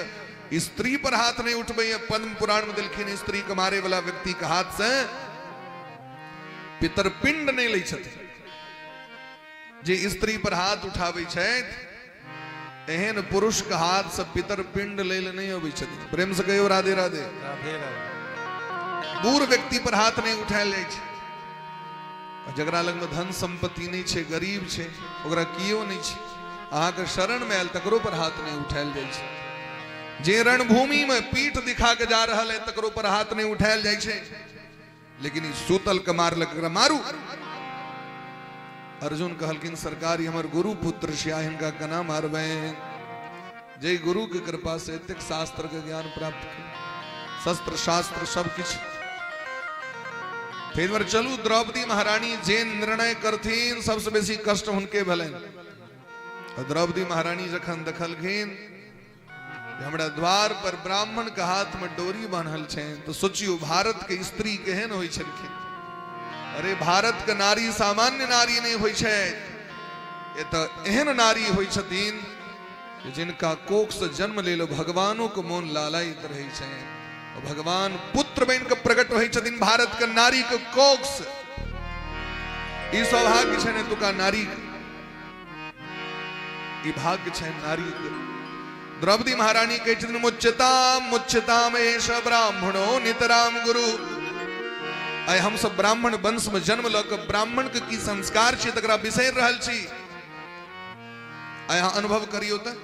Speaker 2: स्त्री पर हाथ नहीं उठबैया। पद्म पुराण में देलखिन स्त्री के मारे वाला व्यक्ति के हाथ से पितरपिंड नहीं लै छथिन। जे स्त्री पर हाथ उठाबै छथि एहन पुरुष के हाथ से पितरपिंड लै ले नहीं अबै छथिन। प्रेम से कहियो राधे राधे।
Speaker 1: राधे राधे।
Speaker 2: बूढ़ व्यक्ति पर हाथ नहीं उठायल जाइ छै। जकरा लग में धन संपत्ति नहीं छै, गरीब छै, ओकरा कियो नहीं छै, अहाँके शरण में आयल तकरो पर हाथ नहीं उठायल जाइ छै। जे रणभूमि में पीठ दिखा के जा रहल है तकरो पर हाथ नहीं उठायल जाइ छै। लेकिन ई सुतल के मारलक, एकरा मारू। अर्जुन कहलखिन सरकार ई हमर गुरु पुत्र छिया, हिनका केना मारबनि? जे गुरु के कृपा से एतेक शास्त्र के ज्ञान प्राप्त केल, शस्त्र शास्त्र सब किछु। ताहि दुआरे चलू द्रौपदी महारानी जे निर्णय करथिन सबसे बेसी कष्ट हुनके भेलनि। द्रौपदी महारानी जखन देखलखिन हमरा द्वार पर ब्राह्मण के हाथ में डोरी बान्हल छनि, तो सोचियो भारत के स्त्री केहन होइ छलखिन। अरे भारत के नारी सामान्य नारी नहीं होइ छै, एतऽ एहन नारी होइ छथिन जिनका कोख से जन्म लेल भगवानों के मोन लालायित रहै छनि। भगवान पुत्र बनि के प्रकट होइ छथिन भारत के नारी के कोख से। ई सौभाग्य छनि एतुका नारी के, ई भाग्य छनि नारी के। द्रौपदी महारानी कहै छथिन मुच्यताम मुच्यताम एष ब्राह्मणो नितराम गुरु। आइ हम सब ब्राह्मण वंश में जन्म लऽ के ब्राह्मण के की संस्कार छै तकरा बिसरि रहल छी। आइ अहाँ अनुभव करियौ तऽ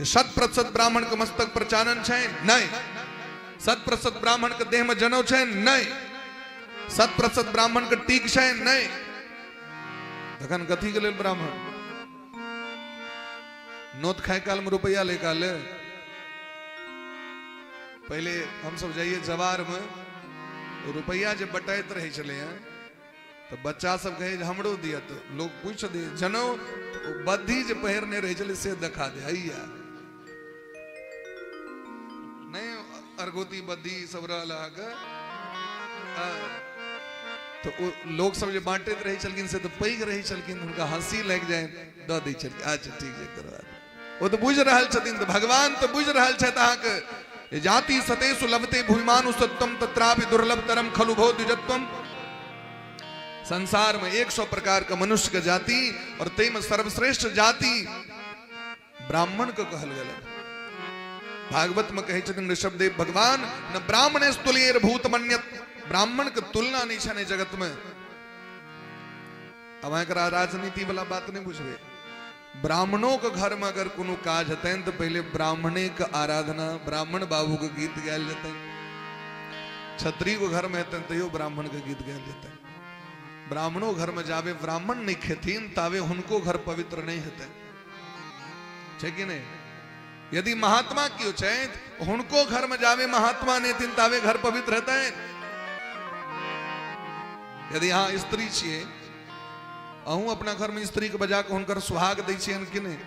Speaker 2: 100% ब्राह्मण के मस्तक पर चानन छै नहीं, 100% ब्राह्मण के देह में जनौ छै नहीं, 100% ब्राह्मण के टीक छै नहीं, तखन कथी के लेल ब्राह्मण? नोत खाय काल में रुपया ले काल। पहले हम सब जाइए जवार में, रुपया जे बटाइत रहे छलै हैं तो बच्चा सब कहे हमरो दिया, तो लोग पूछ दे जनौ बद्धी जे पहिरने रहे छलै से देखा दे, हैया नहीं अरगोती बद्धी सब रहल अहाँके। तो लोग सब जे बांटैत रहे छलखिन से तो पैघ रहे छलखिन, हुनका हंसी लागि जाय दऽ दै छलखिन, अच्छा ठीक छै करवा दे। ओ तो बुझि रहल छथिन, तो भगवान तो बुझि रहल छथि अहाँके। जाति सतेषु लभते भूमिमानुषत्वम तत्रापि दुर्लभतरम खलु भो द्विजत्वम। संसार में 100 प्रकार के मनुष्य के जाति और तै में सर्वश्रेष्ठ जाति ब्राह्मण के कहल गेल। भागवत में कहै छथिन ऋषभदेव भगवान न ब्राह्मणे स्तुल्यैर भूत मन्यत, ब्राह्मण के तुलना नहीं छनि जगत में। अब एकरा राजनीति वाला बात नहीं बुझबै। ब्राह्मणों के घर में अगर कोनो काज हेतनि तो पहले ब्राह्मणे के आराधना, ब्राह्मण बाबू के गीत गायल जेतनि। क्षत्रिय के घर में हेतनि तैयो ब्राह्मण के गीत गायल जेतनि। ब्राह्मणों घर में जावे ब्राह्मण नहीं खेथिन तावे हुनको घर पवित्र नहीं हेतनि, छै कि नहीं? यदि महात्मा क्यों छथि हुनको घर में जावे महात्मा नहीं हेथिन तावे घर पवित्र हेतनि। यदि अहाँ स्त्री छियै, अहूँ अपना घर में स्त्री के बजा के हुनकर सुहाग दै छियनि कि नहीं,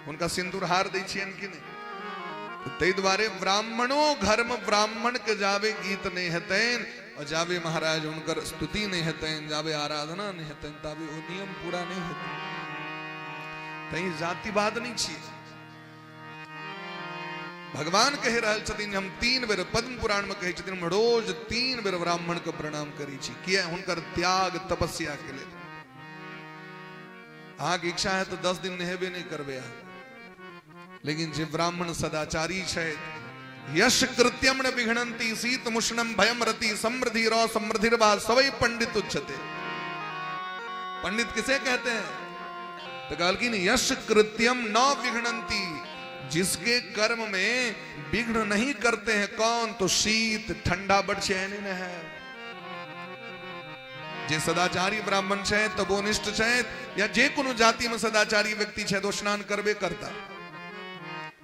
Speaker 2: हुनका सिंदूरहार दै छियनि कि नहीं? ताहि दुआरे ब्राह्मणों घर में ब्राह्मण के जावे गीत नहीं हेतनि और जावे महाराज हुनकर स्तुति नहीं हेतनि, जावे आराधना नहीं हेतनि, तावे ओ नियम पूरा नहीं हेतनि। तैं जातिवाद नहीं छियै। भगवान कहि रहल छथिन हम 3 बेर पद्म पुराण में कहै छथिन हम रोज 3 बेर ब्राह्मण के प्रणाम करै छी। किया? हुनकर त्याग तपस्या के लेल। अहाँके इच्छा है तो 10 दिन नहेबे नहीं करबै अहाँ, लेकिन जे ब्राह्मण सदाचारी छथि, यश कृत्यम न विघ्नन्ति शीत मुष्णम भयम रति समृद्धि रो समृद्धिर्वा सवै पंडित उच्चते। पंडित किसे कहते हैं? तो कहलखिन यश कृत्यम न विघ्नन्ति, जिसके कर्म में विघ्न नहीं करते हैं कौन? तो शीत ठंडा बड़ चैन है। जे सदाचारी ब्राह्मण छै तपोनिष्ठ छै या जे कोनो जाति में सदाचारी व्यक्ति छै तो स्नान करबे करता।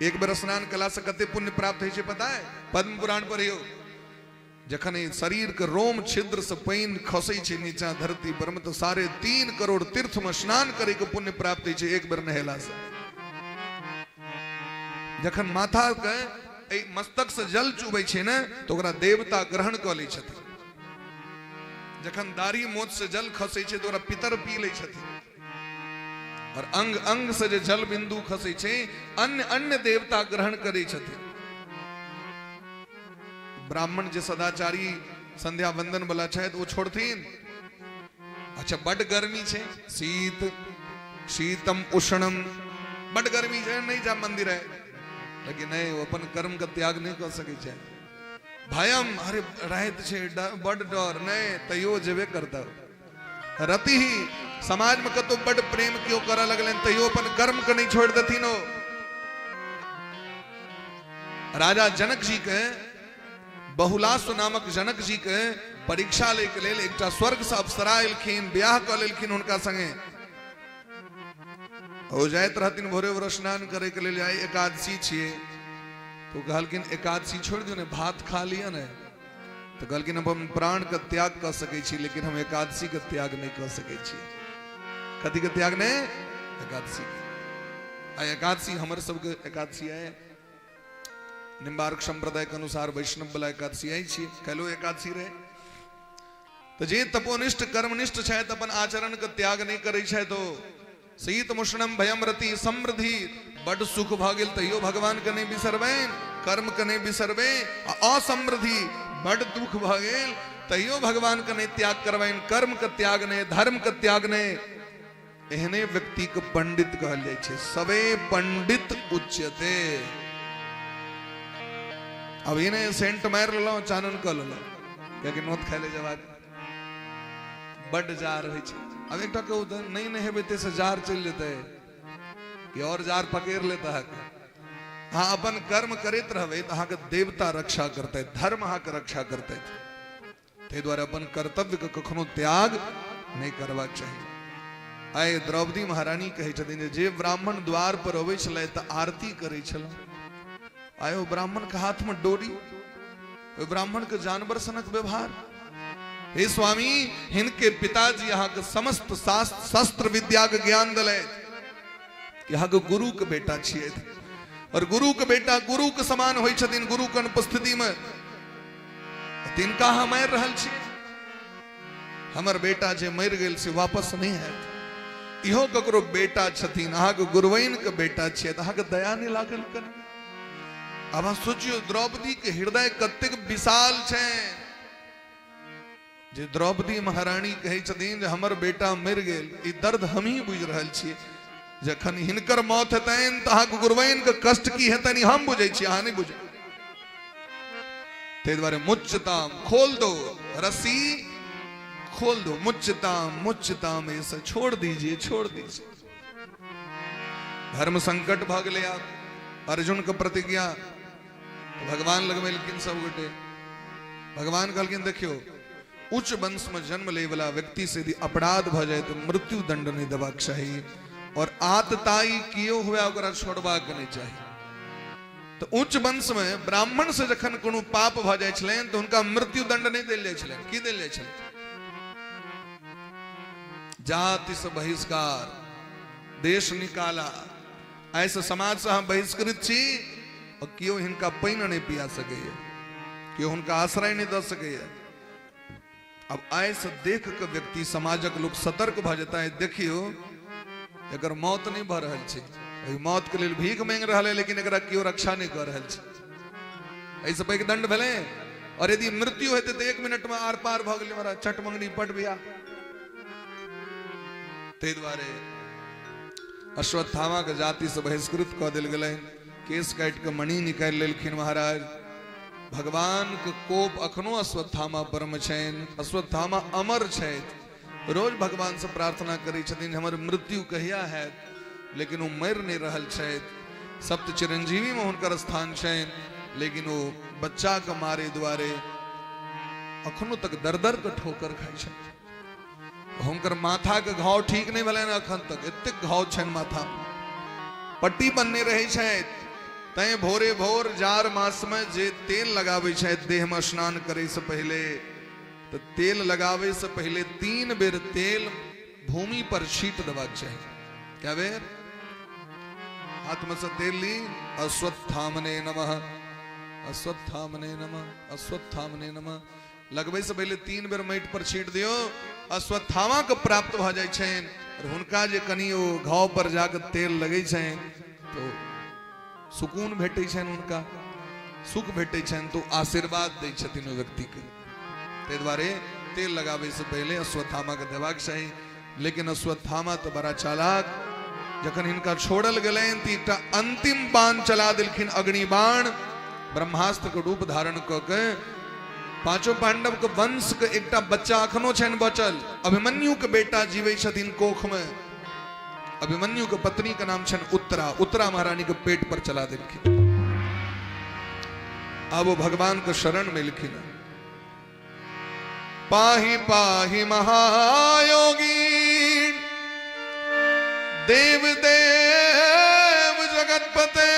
Speaker 2: एक बेर स्नान कला से कते पुण्य प्राप्त होइ छै पता है? पद्म पुराण पढ़ियौ। जखन शरीर के रोम छिद्र से पानि खसै छै नीचा धरती पर में तो 3.5 करोड़ तीर्थ में स्नान करे के पुण्य प्राप्त होइ छै एक बेर नहेला से। जखन माथा के मस्तक से जल चुबै छै ने तो ओकरा देवता ग्रहण कऽ लै छथिन। जखन दाढ़ी मोछ से जल खसै छै तो ओकरा पितर पी लै छथिन। और अंग अंग से जे जल बिंदु खसै छै अन्य अन्य देवता ग्रहण करै छथिन। ब्राह्मण जे सदाचारी संध्या वंदन वाला छथि ओ छोड़थिन? अच्छा बड गर्मी छै, शीत शीतम उष्णम, बड गर्मी छै नहीं जा मंदिर है, लेकिन नहीं ओ अपन कर्म के त्याग नहीं कर सकै छै। भयम, अरे राति छै बड डर, नहीं तैयो जेबे करता। रति ही, समाज में कतो बड प्रेम क्यों करऽ लगलनि तैयो अपन कर्म के नहीं छोड़ देथिन। ओ राजा जनक जी के बहुलाश्व नामक जनक जी के परीक्षा ले के लेल एकटा स्वर्ग से अप्सरा एलखिन, ब्याह कऽ लेलखिन हुनका संगे। ओ जाइत रहथिन भोरे भोरे स्नान करे के लेल, आइ एकादशी छियै, तो कहलखिन एकादशी छोड़ दियौ ने, भात खा लिअ ने। तो कहलखिन हम प्राण के त्याग कऽ सकै छी लेकिन हम एकादशी के त्याग नहीं कऽ सकै छी। कथी के त्याग नहीं? एकादशी। आइ एकादशी हमर सबके एकादशी आइ निम्बार्क संप्रदाय के अनुसार वैष्णव वाला एकादशी आई छी, काल्हिओ एकादशी रहे। तो जे तपोनिष्ठ कर्मनिष्ठ छथि अपन आचरण के त्याग नहीं करै छथि तो शीत मुष्णम भयम रति समृद्धि, बड सुख भऽ गेल तैयो भगवान के नहीं बिसरबनि, कर्म के नहीं बिसरबै। आ असमृद्धि बड दुख भऽ गेल तैयो भगवान के नहीं त्याग करबनि, कर्म के त्याग नहीं, धर्म के त्याग नहीं। एहने व्यक्ति के पंडित कहल जाइ छै, सबे पंडित उच्यते। अब इन्हें सेंट मार लेलहुँ चानन कऽ लेलहुँ, कियाकि नोत खाय ले जबाक बड जार होइ छै। अब एकटा कहू तऽ नहीं नहेबै ते से जार चलि जेतै कि और जार पकड़ि लेत अहाँके। अहाँ अपन कर्म करैत रहबै तऽ अहाँके देवता रक्षा करतै, धर्म अहाँके रक्षा करतै। ताहि दुआरे अपन कर्तव्यके कखनो त्याग नहि करबाक चाही। आइ द्रौपदी महारानी कहै छथिन जे ब्राह्मण द्वार पर अबै छलै तऽ आरती करै छलहुँ, आइ ओ ब्राह्मण के हाथ में डोरी, ओहि ब्राह्मण के जानवर सनक व्यवहार। हे स्वामी, हिनके पिताजी अहाँके समस्त शस्त्र विद्या के ज्ञान दिलथि कि अहाँके गुरु के बेटा छियै, और गुरु के बेटा गुरु के समान होइ छथिन। गुरु के अनुपस्थिति में तिनका अहाँ मारि रहल छी। हमर बेटा जे मरि गेल से वापस नहीं आयत। इहो ककरो बेटा छथिन, अहाँके गुरुवैन के बेटा छियै, अहाँके दया नहीं लागल कनि? आब अहाँ सोचियौ द्रौपदी के हृदय कतेक विशाल छै जे द्रौपदी महारानी कहै छथिन जे हमर बेटा मरि गेल, ई दर्द हमही बुझि रहल छियै। जखन हिनकर मौत हेतनि तऽ अहाँके गुरुवैन के कष्ट की हेतनि हम बुझै छियै, अहाँ नहि बुझै। ताहि दुआरे मुच्चताम, खोल दो रस्सी, खोल दो, मुच्चताम मुच्चताम, ऐसा छोड़ दीजिए छोड़ दीजिए। धर्म संकट भऽ गेलै आब। अर्जुन के प्रतिज्ञा भगवान लगबेलखिन सब गोटे। भगवान कहलखिन देखियौ उच्च वंश में जन्म ले वाला व्यक्ति से यदि अपराध भऽ जाए तो मृत्यु दंड नहीं देबाक चाही, और आतताई कियो हुए ओकरा छोड़बाक नहीं चाही। तो उच्च वंश में ब्राह्मण से जखन कोनो पाप भऽ जाइ छलनि तो हुनका मृत्यु दंड नहीं देल जाइ छलनि। की देल जाइ छलनि? जाति से बहिष्कार, देश निकाला, ऐसे समाज से हम बहिष्कृत छी और केओ हिनका पानि नहीं पिया सकैया, केओ हुनका आश्रय नहीं दऽ सकैया। अब ऐसे देख के व्यक्ति समाजक लोग सतर्क भऽ जेता है, देखियो एकर मौत नहीं भऽ रहल छै, ओहि मौत के लेल भीख मांगि रहल है लेकिन एकरा केओ रक्षा नहीं कऽ रहल छै। एहिसँ पैघ दंड भेलै? और यदि मृत्यु हेतै तऽ 1 मिनट में आर पार भऽ गेलै महाराज, चट मंगनी पट बियाह। ताहि दुआरे अश्वत्थामा के जाति से बहिष्कृत कऽ देल गेलनि, केस काटि के मणि निकालि लेलखिन महाराज। भगवान के कोप अखनो अश्वत्थामा पर में छनि, अश्वत्थामा अमर छथि। रोज भगवान से प्रार्थना करै छथिन हमर मृत्यु कहिया हैत, लेकिन ओ मरि नहीं रहल छथि। सप्त चिरंजीवी में हुनकर स्थान छनि, लेकिन ओ बच्चा के मारे दुआरे अखनो तक दर दर के ठोकर खाइ छथि। हुनकर माथा के घाव ठीक नहीं भेलनि अखन तक, एतेक घाव छनि माथा, पट्टी बनने रहै छथि। तैं भोरे भोर जार मास में जे तेल लगाबै छथि देह में स्नान करे से पहले, तो तेल लगावे से पहले 3 बेर तेल भूमि पर छीट देबाक चाही। क्या बेर? हाथ में से तेल ली, अश्वत्थामने नमः, अश्वत्थामने नमः, अश्वत्थामने नमः। लगबै से पहले 3 बेर माटि पर छीट दियौ, अश्वत्थामा के प्राप्त भऽ जाइ छनि। और हुनका जे कनि ओ घाव पर जाके तेल लगै छनि तो सुकून भेटै छनि, हुनका सुख भेटै छनि, तो आशीर्वाद दै छथिन ओहि व्यक्तिके। ताहि दुआरे तेल लगाबै से पहिले अश्वत्थामा के देबाक चाही। लेकिन अश्वत्थामा तो बड़ा चालाक, जखन हिनका छोड़ल गेलनि तऽ एकटा अंतिम बाण चला देलखिन, अग्निबाण, ब्रह्मास्त्र के रूप धारण कऽ के। पांचों पांडव के वंश के एकटा बच्चा अखनो छनि बचल, अभिमन्यु के बेटा जीवे छथिन कोख में। अभिमन्यु के पत्नी के नाम छनि उत्तरा, उत्तरा महारानी के पेट पर चला देलखिन। अब वो भगवान के शरण में लिखिन, पाही पाही महायोगी देव देव जगतपते,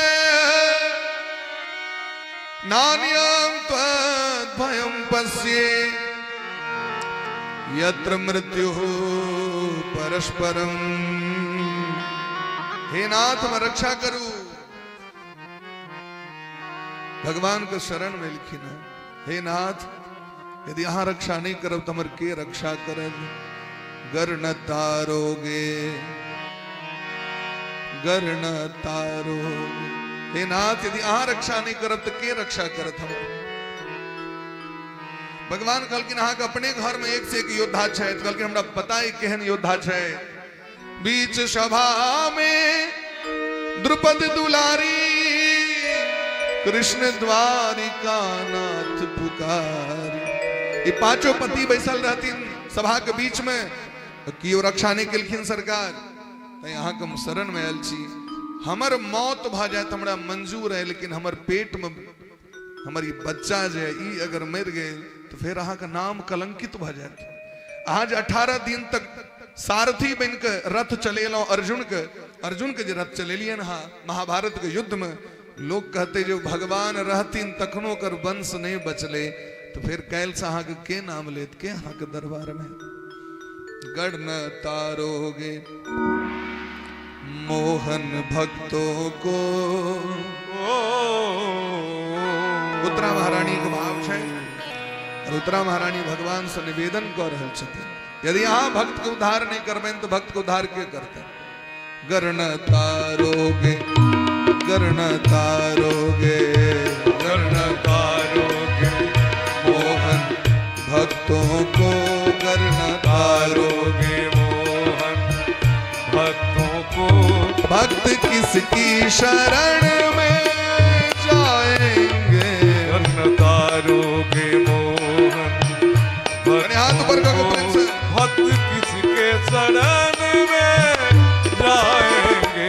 Speaker 2: नान्यं त्वद्भयं पश्ये यत्र मृत्युः परस्परम्। हे नाथ हम रक्षा करू। भगवान के शरण में लिखिन, हे नाथ यदि अहाँ रक्षा नहीं करब तो हमर के रक्षा करब। गर न तारोगे, गर न तारोगे। हे नाथ यदि अहाँ रक्षा नहीं करब तो के रक्षा करत हमर। भगवान कहलखिन अहाँके अपने घर में एक से एक योद्धा छै। कहलखिन हमरा पता है केहन योद्धा छै। बीच सभा में द्रुपद दुलारी, कृष्ण द्वारिका नाथ पुकारी। ये पांचों पति बैसल रहथिन सभा के बीच में, कियो रक्षा नहीं केलखिन सरकार। तैं अहाँके हम शरण में आयल छी। हमर मौत भऽ जायत हमरा मंजूर है, लेकिन हमर पेट में हमर ई बच्चा जे ई अगर मरि गेल तो फिर अहाँके नाम कलंकित भऽ जायत। अहाँ जे 18 दिन तक सारथी बनि के रथ चलेलहुँ अर्जुन के, अर्जुन के जे रथ चलेलियनि अहाँ महाभारत के युद्ध में, लोग कहते जो भगवान रहथिन तखनो ओकर वंश नहीं बचले, तो फिर काल्हि से अहाँके के नाम लेत, के अहाँके दरबार में। गढ़ न तारोगे मोहन भक्तों को। उत्तरा महारानी के भाव छै। और उत्तरा महारानी भगवान से निवेदन कर रहल छथिन, यदि अहाँ भक्त के उद्धार नहीं करबनि तो भक्त के उद्धार के करतै। गढ़ न तारोगे, गढ़ न तारोगे,
Speaker 1: गढ़ न तारोगे
Speaker 2: मोहन भक्तों को, गढ़ न
Speaker 1: तारोगे मोहन भक्तों को।
Speaker 2: भक्त किसकी शरण में जाएंगे,
Speaker 1: गढ़ न तारोगे मोहन
Speaker 2: हाथ ऊपर करके प्रेम से।
Speaker 1: भक्त किसके शरण में जाएंगे।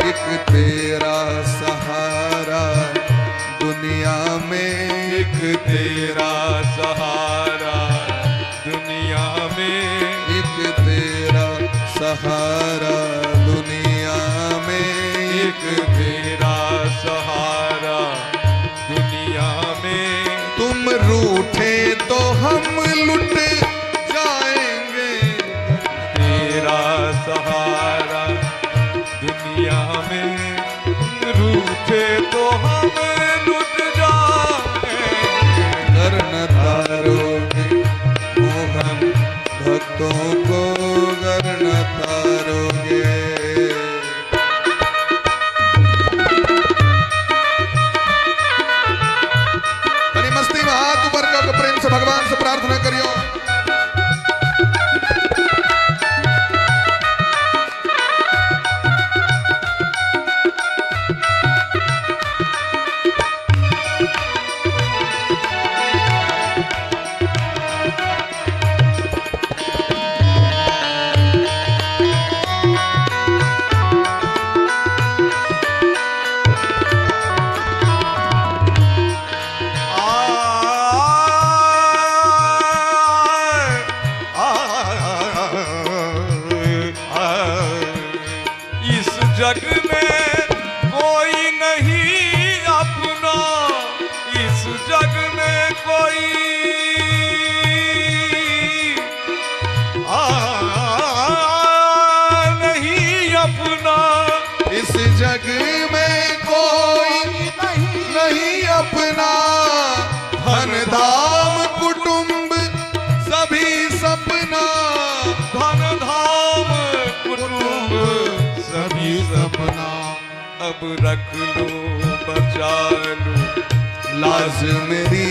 Speaker 2: एक तेरा सहारा दुनिया में,
Speaker 1: एक तेरा सहारा दुनिया में,
Speaker 2: एक तेरा सहारा दुनिया में,
Speaker 1: एक तेरा सहारा दुनिया में।
Speaker 2: तुम रूठे तो हम लुट जाएंगे,
Speaker 1: तेरा सहारा दुनिया में, रूठे तो हम लुट जाएंगे।
Speaker 2: गर न तारोगे मोहन भक्तों को, गर न तारोगे। मस्ती में हाथ ऊपर करके प्रेम से भगवान से प्रार्थना करियो।
Speaker 1: इस जग में कोई नहीं अपना, इस जग में कोई नहीं अपना,
Speaker 2: इस जग में कोई नहीं अपना। धन धाम कुटुंब सभी सपना,
Speaker 1: धन धाम अब रख लो बचा लो,
Speaker 2: लाज मेरी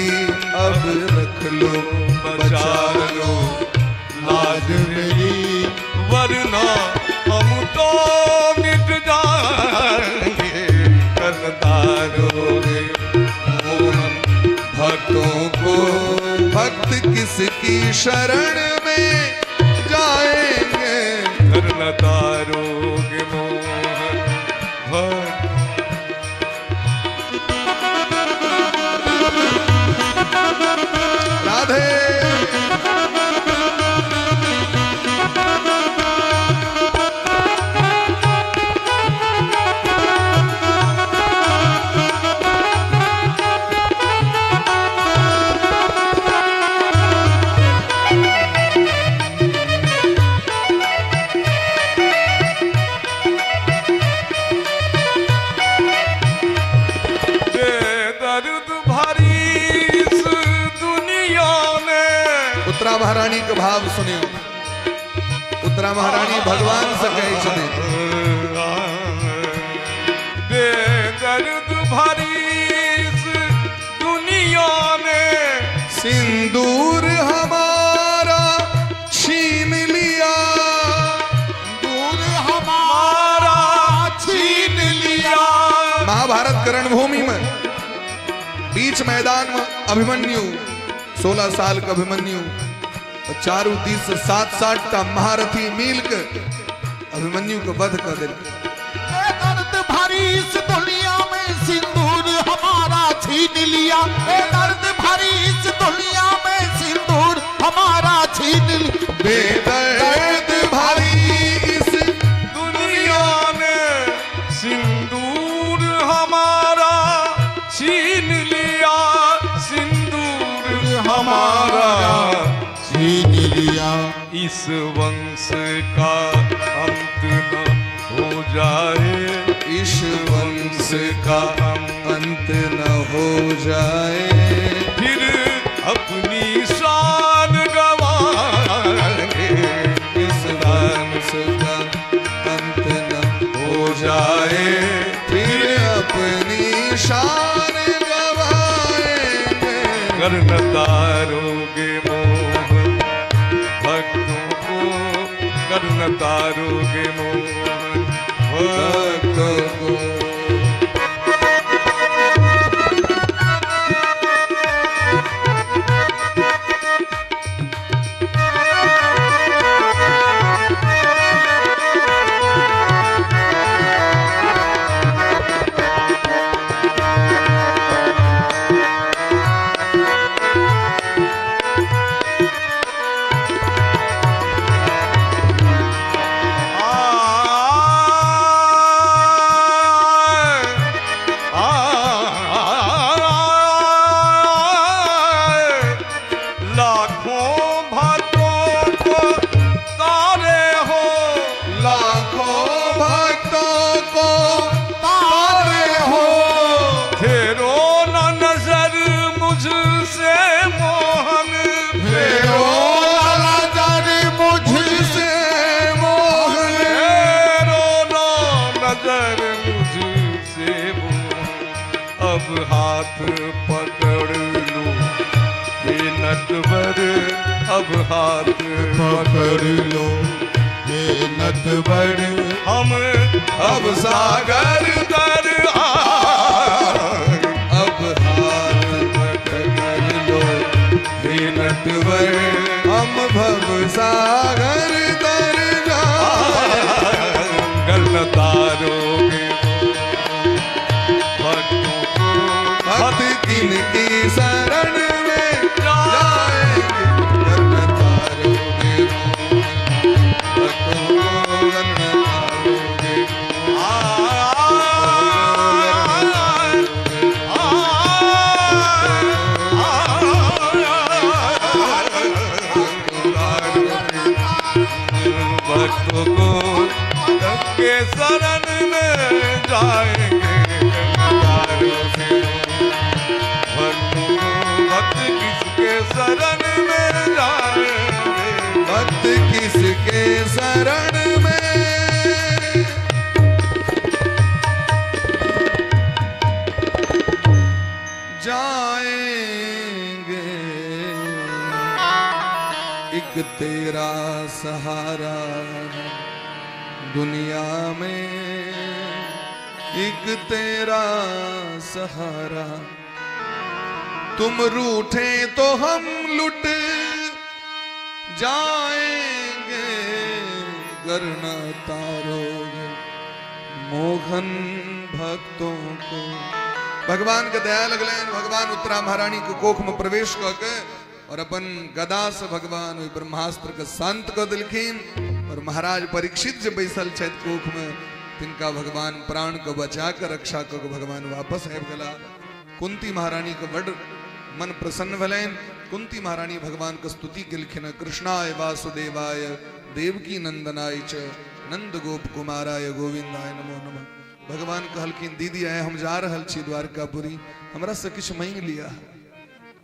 Speaker 2: अब रख लो बचा लो,
Speaker 1: लाज मेरी वरना हम तो मिट जाएंगे। करतारोगे
Speaker 2: मोहन भक्तों को, भक्त किसकी शरण में जाएंगे।
Speaker 1: करतारोगे मोहन भक्त।
Speaker 2: राधे महारानी के भाव सुनियो। उत्तरा महारानी भगवान से कहे छथिन,
Speaker 1: बेदर्द भरी इस दुनिया ने
Speaker 2: सिंदूर हमारा छीन लिया,
Speaker 3: दूर हमारा छीन लिया।
Speaker 2: महाभारत के रणभूमि में बीच मैदान में अभिमन्यु, 16 साल का अभिमन्यु, और चारों दिस से 7-7 टा महारथी मिल के अभिमन्यु को वध कर दिल।
Speaker 3: दर्द भरी इस दुनिया में सिंदूर हमारा छीन लिया, दर्द भरी इस दुनिया में सिंदूर हमारा छीन लिया।
Speaker 2: बेदर्द भरी इस
Speaker 1: दुनिया में सिंदूर हमारा छीन लिया, सिंदूर हमारा
Speaker 3: छीन लिया।
Speaker 1: इस वंश का अंत न हो जाए,
Speaker 2: इस वंश का अंत न हो जाए,
Speaker 1: फिर अपनी शान गवाएंगे।
Speaker 2: इस वंश का अंत न हो जाए, फिर अपनी शान गवाएंगे।
Speaker 1: कर्णतारोगे मोहन भक्तों को, कर्णतारोगे मोहन
Speaker 2: भक्तों को।
Speaker 1: अब हाथ पकड़ लो हे नटवर, अब हाथ
Speaker 3: पकड़ लो हे नटवर,
Speaker 1: हम
Speaker 2: अब सागर
Speaker 1: तर आए।
Speaker 2: अब हाथ पकड़ लो हे नटवर, हम भव सागर तर जाए।
Speaker 1: कर्णतारोगे भक्तों को,
Speaker 2: भक्त किनकी शरण में जाएंगे। कर्णतारोगे भक्तों को, कर्णतारोगे
Speaker 1: भक्तों को के शरण में जाएंगे। भक्तों को भक्त
Speaker 2: जाएंगे, एक तेरा सहारा दुनिया में, एक तेरा सहारा। तुम रूठे तो हम लुट जाएंगे, करना तारोगे मोहन भक्तों को। भगवान के दया लगलनि, भगवान उत्तरा महारानी के कोख में प्रवेश कऽ के और अपन गदा से भगवान ओहि ब्रह्मास्त्र के शांत कऽ देलखिन। और महाराज परीक्षित जे बैसल छथि कोख में, तिनका भगवान प्राण के बचा के रक्षा कऽ के भगवान वापस आबि गेला। कुंती महारानी के बड़ मन प्रसन्न भेलनि। कुंती महारानी भगवान के स्तुति केलखिन, कृष्णाय वासुदेवाय देवकी नंदनाय च नंद गोप कुमाराय गोविंदाय नमो नमः। भगवान कहलखिन दीदी आय हम जा रहल छी द्वारकापुरी, हमरा से किछु मांगि लिया।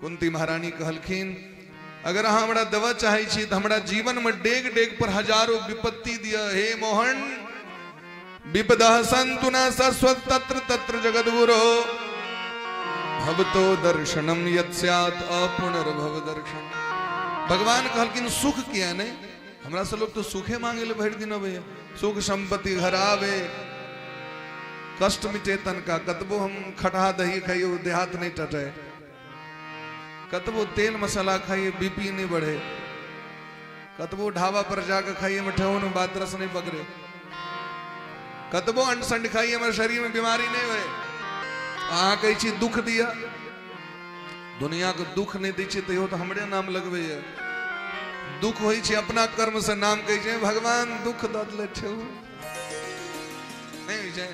Speaker 2: कुंती महारानी कहलखिन अगर अहाँ हमरा देबऽ चाहै छी तऽ हमरा जीवन में डेग डेग पर हजारों विपत्ति दिअ। हे मोहन, विपदः सन्तु न शाश्वत तत्र तत्र जगद्गुरो, भवतो दर्शनम यत् स्यात् अपुनर्भव दर्शन। भगवान कहलखिन सुख किया नहीं, हमरा से लोग तो सुखे मांगे ले भरि दिन अबैया, सुख संपत्ति घर आवे, कष्ट मिटे तनका, कतबो हम खटहा दही खाइयो देहात नहीं टटे, कतबो तेल मसाला खाइए बीपी नहीं बढ़े, कतबो ढाबा पर जाकर खाइए में बातरस नहीं पकड़े, कतबो अंड संड खाइए हमारे शरीर में बीमारी नहीं हुए। अहाँ कहै छी दुख दिया, दुनिया के दुख नहीं दै छी तैयो तो हमरे नाम लगबैया। दुख होइ छै अपना कर्म से नाम कहै छै भगवान दुख दऽ देले छौ, नहीं होइ छै।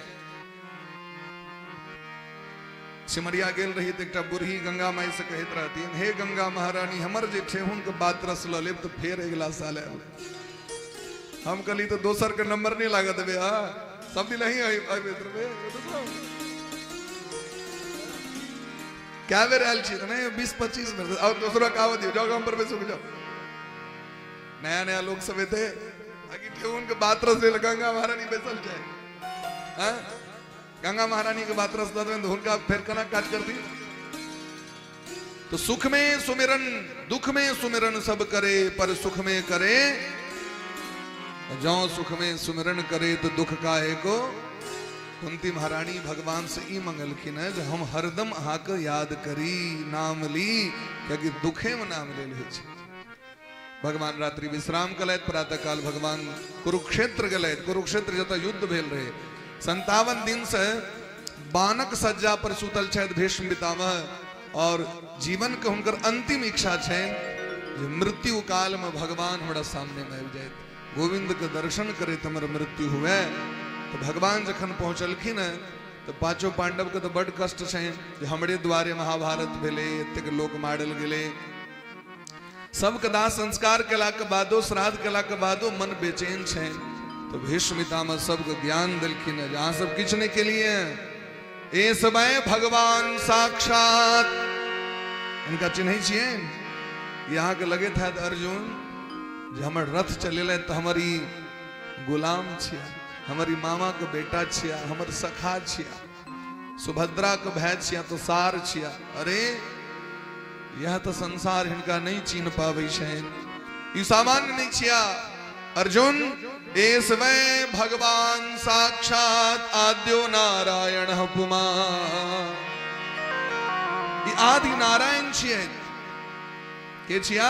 Speaker 2: सिमरिया गेल रही तऽ एकटा बूढ़ी गंगा माई से कहैत रहथिन, हे गंगा महारानी हमर जे ठेहुन के बातरस लऽ लेब तऽ फेर अगिला साल आयब। हम कहली तऽ दोसर के नंबर नहीं लागत देबै, हाँ सब दिन अहीं अबैत रहबै। कए बेर आयल छी तऽ नहीं 20-25 बेर, और दोसरो के आबऽ दियौ, जाओ गाम पर बैसू जाओ। नया नया लोग सब एतै आकि ठेहुन के बातरस लेल गंगा महारानी बैसल छै, हाँ गंगा महारानी के बातरस दऽ देबनि तऽ हुनका फेर केना काज करती। तो सुख में सुमिरन दुख में सुमिरन सब करे, पर सुख में करे जो सुख में सुमिरन करे तो दुख काहे को। कुंती महारानी भगवान से ई मंगलखिन है जो हम हरदम अहाँके याद करी, नाम ली, कियाकि दुखे में नाम लेल होइ छै। भगवान रात्रि विश्राम कलथि, प्रातः काल भगवान कुरुक्षेत्र गेलथि। कुरुक्षेत्र जतऽ युद्ध भेल रहे, 57 दिन से बाणक सज्जा पर सुतल छथि भीष्म पितामह, और जीवन के हुनकर अंतिम इच्छा छनि जे मृत्यु काल में भगवान हमरा सामने में आबि जाइत, गोविंद के दर्शन करैत हमर मृत्यु हुए। तो भगवान जखन पहुँचलखिन तो पांचों पांडव के तो बड़ कष्ट छनि जे हमरे द्वारे महाभारत भेलै, एतेक लोक मारल गेलै। सबके दाह संस्कार केला के बादो, श्राद्ध केला के बादो मन बेचैन छनि। तो भीष्म पितामह सबके ज्ञान देलखिन जे अहाँ सब किछु नहीं केलिए, ए समय भगवान साक्षात। इनका चिन्है छियनि, यहाँ के लगैत हैत अर्जुन जे हमर रथ चलेलथि तऽ हमर ई गुलाम छिया, हमर ई मामा के बेटा छिया, हमर सखा छिया, सुभद्रा के भाय छिया, तो सार छिया। अरे यह तो संसार हिनका नहीं चिन्ह पाबै छनि, ई सामान्य नहीं छिया। अर्जुन ए समय भगवान साक्षात आद्यो नारायण पुमान, ई आदि नारायण छियै। के छिया?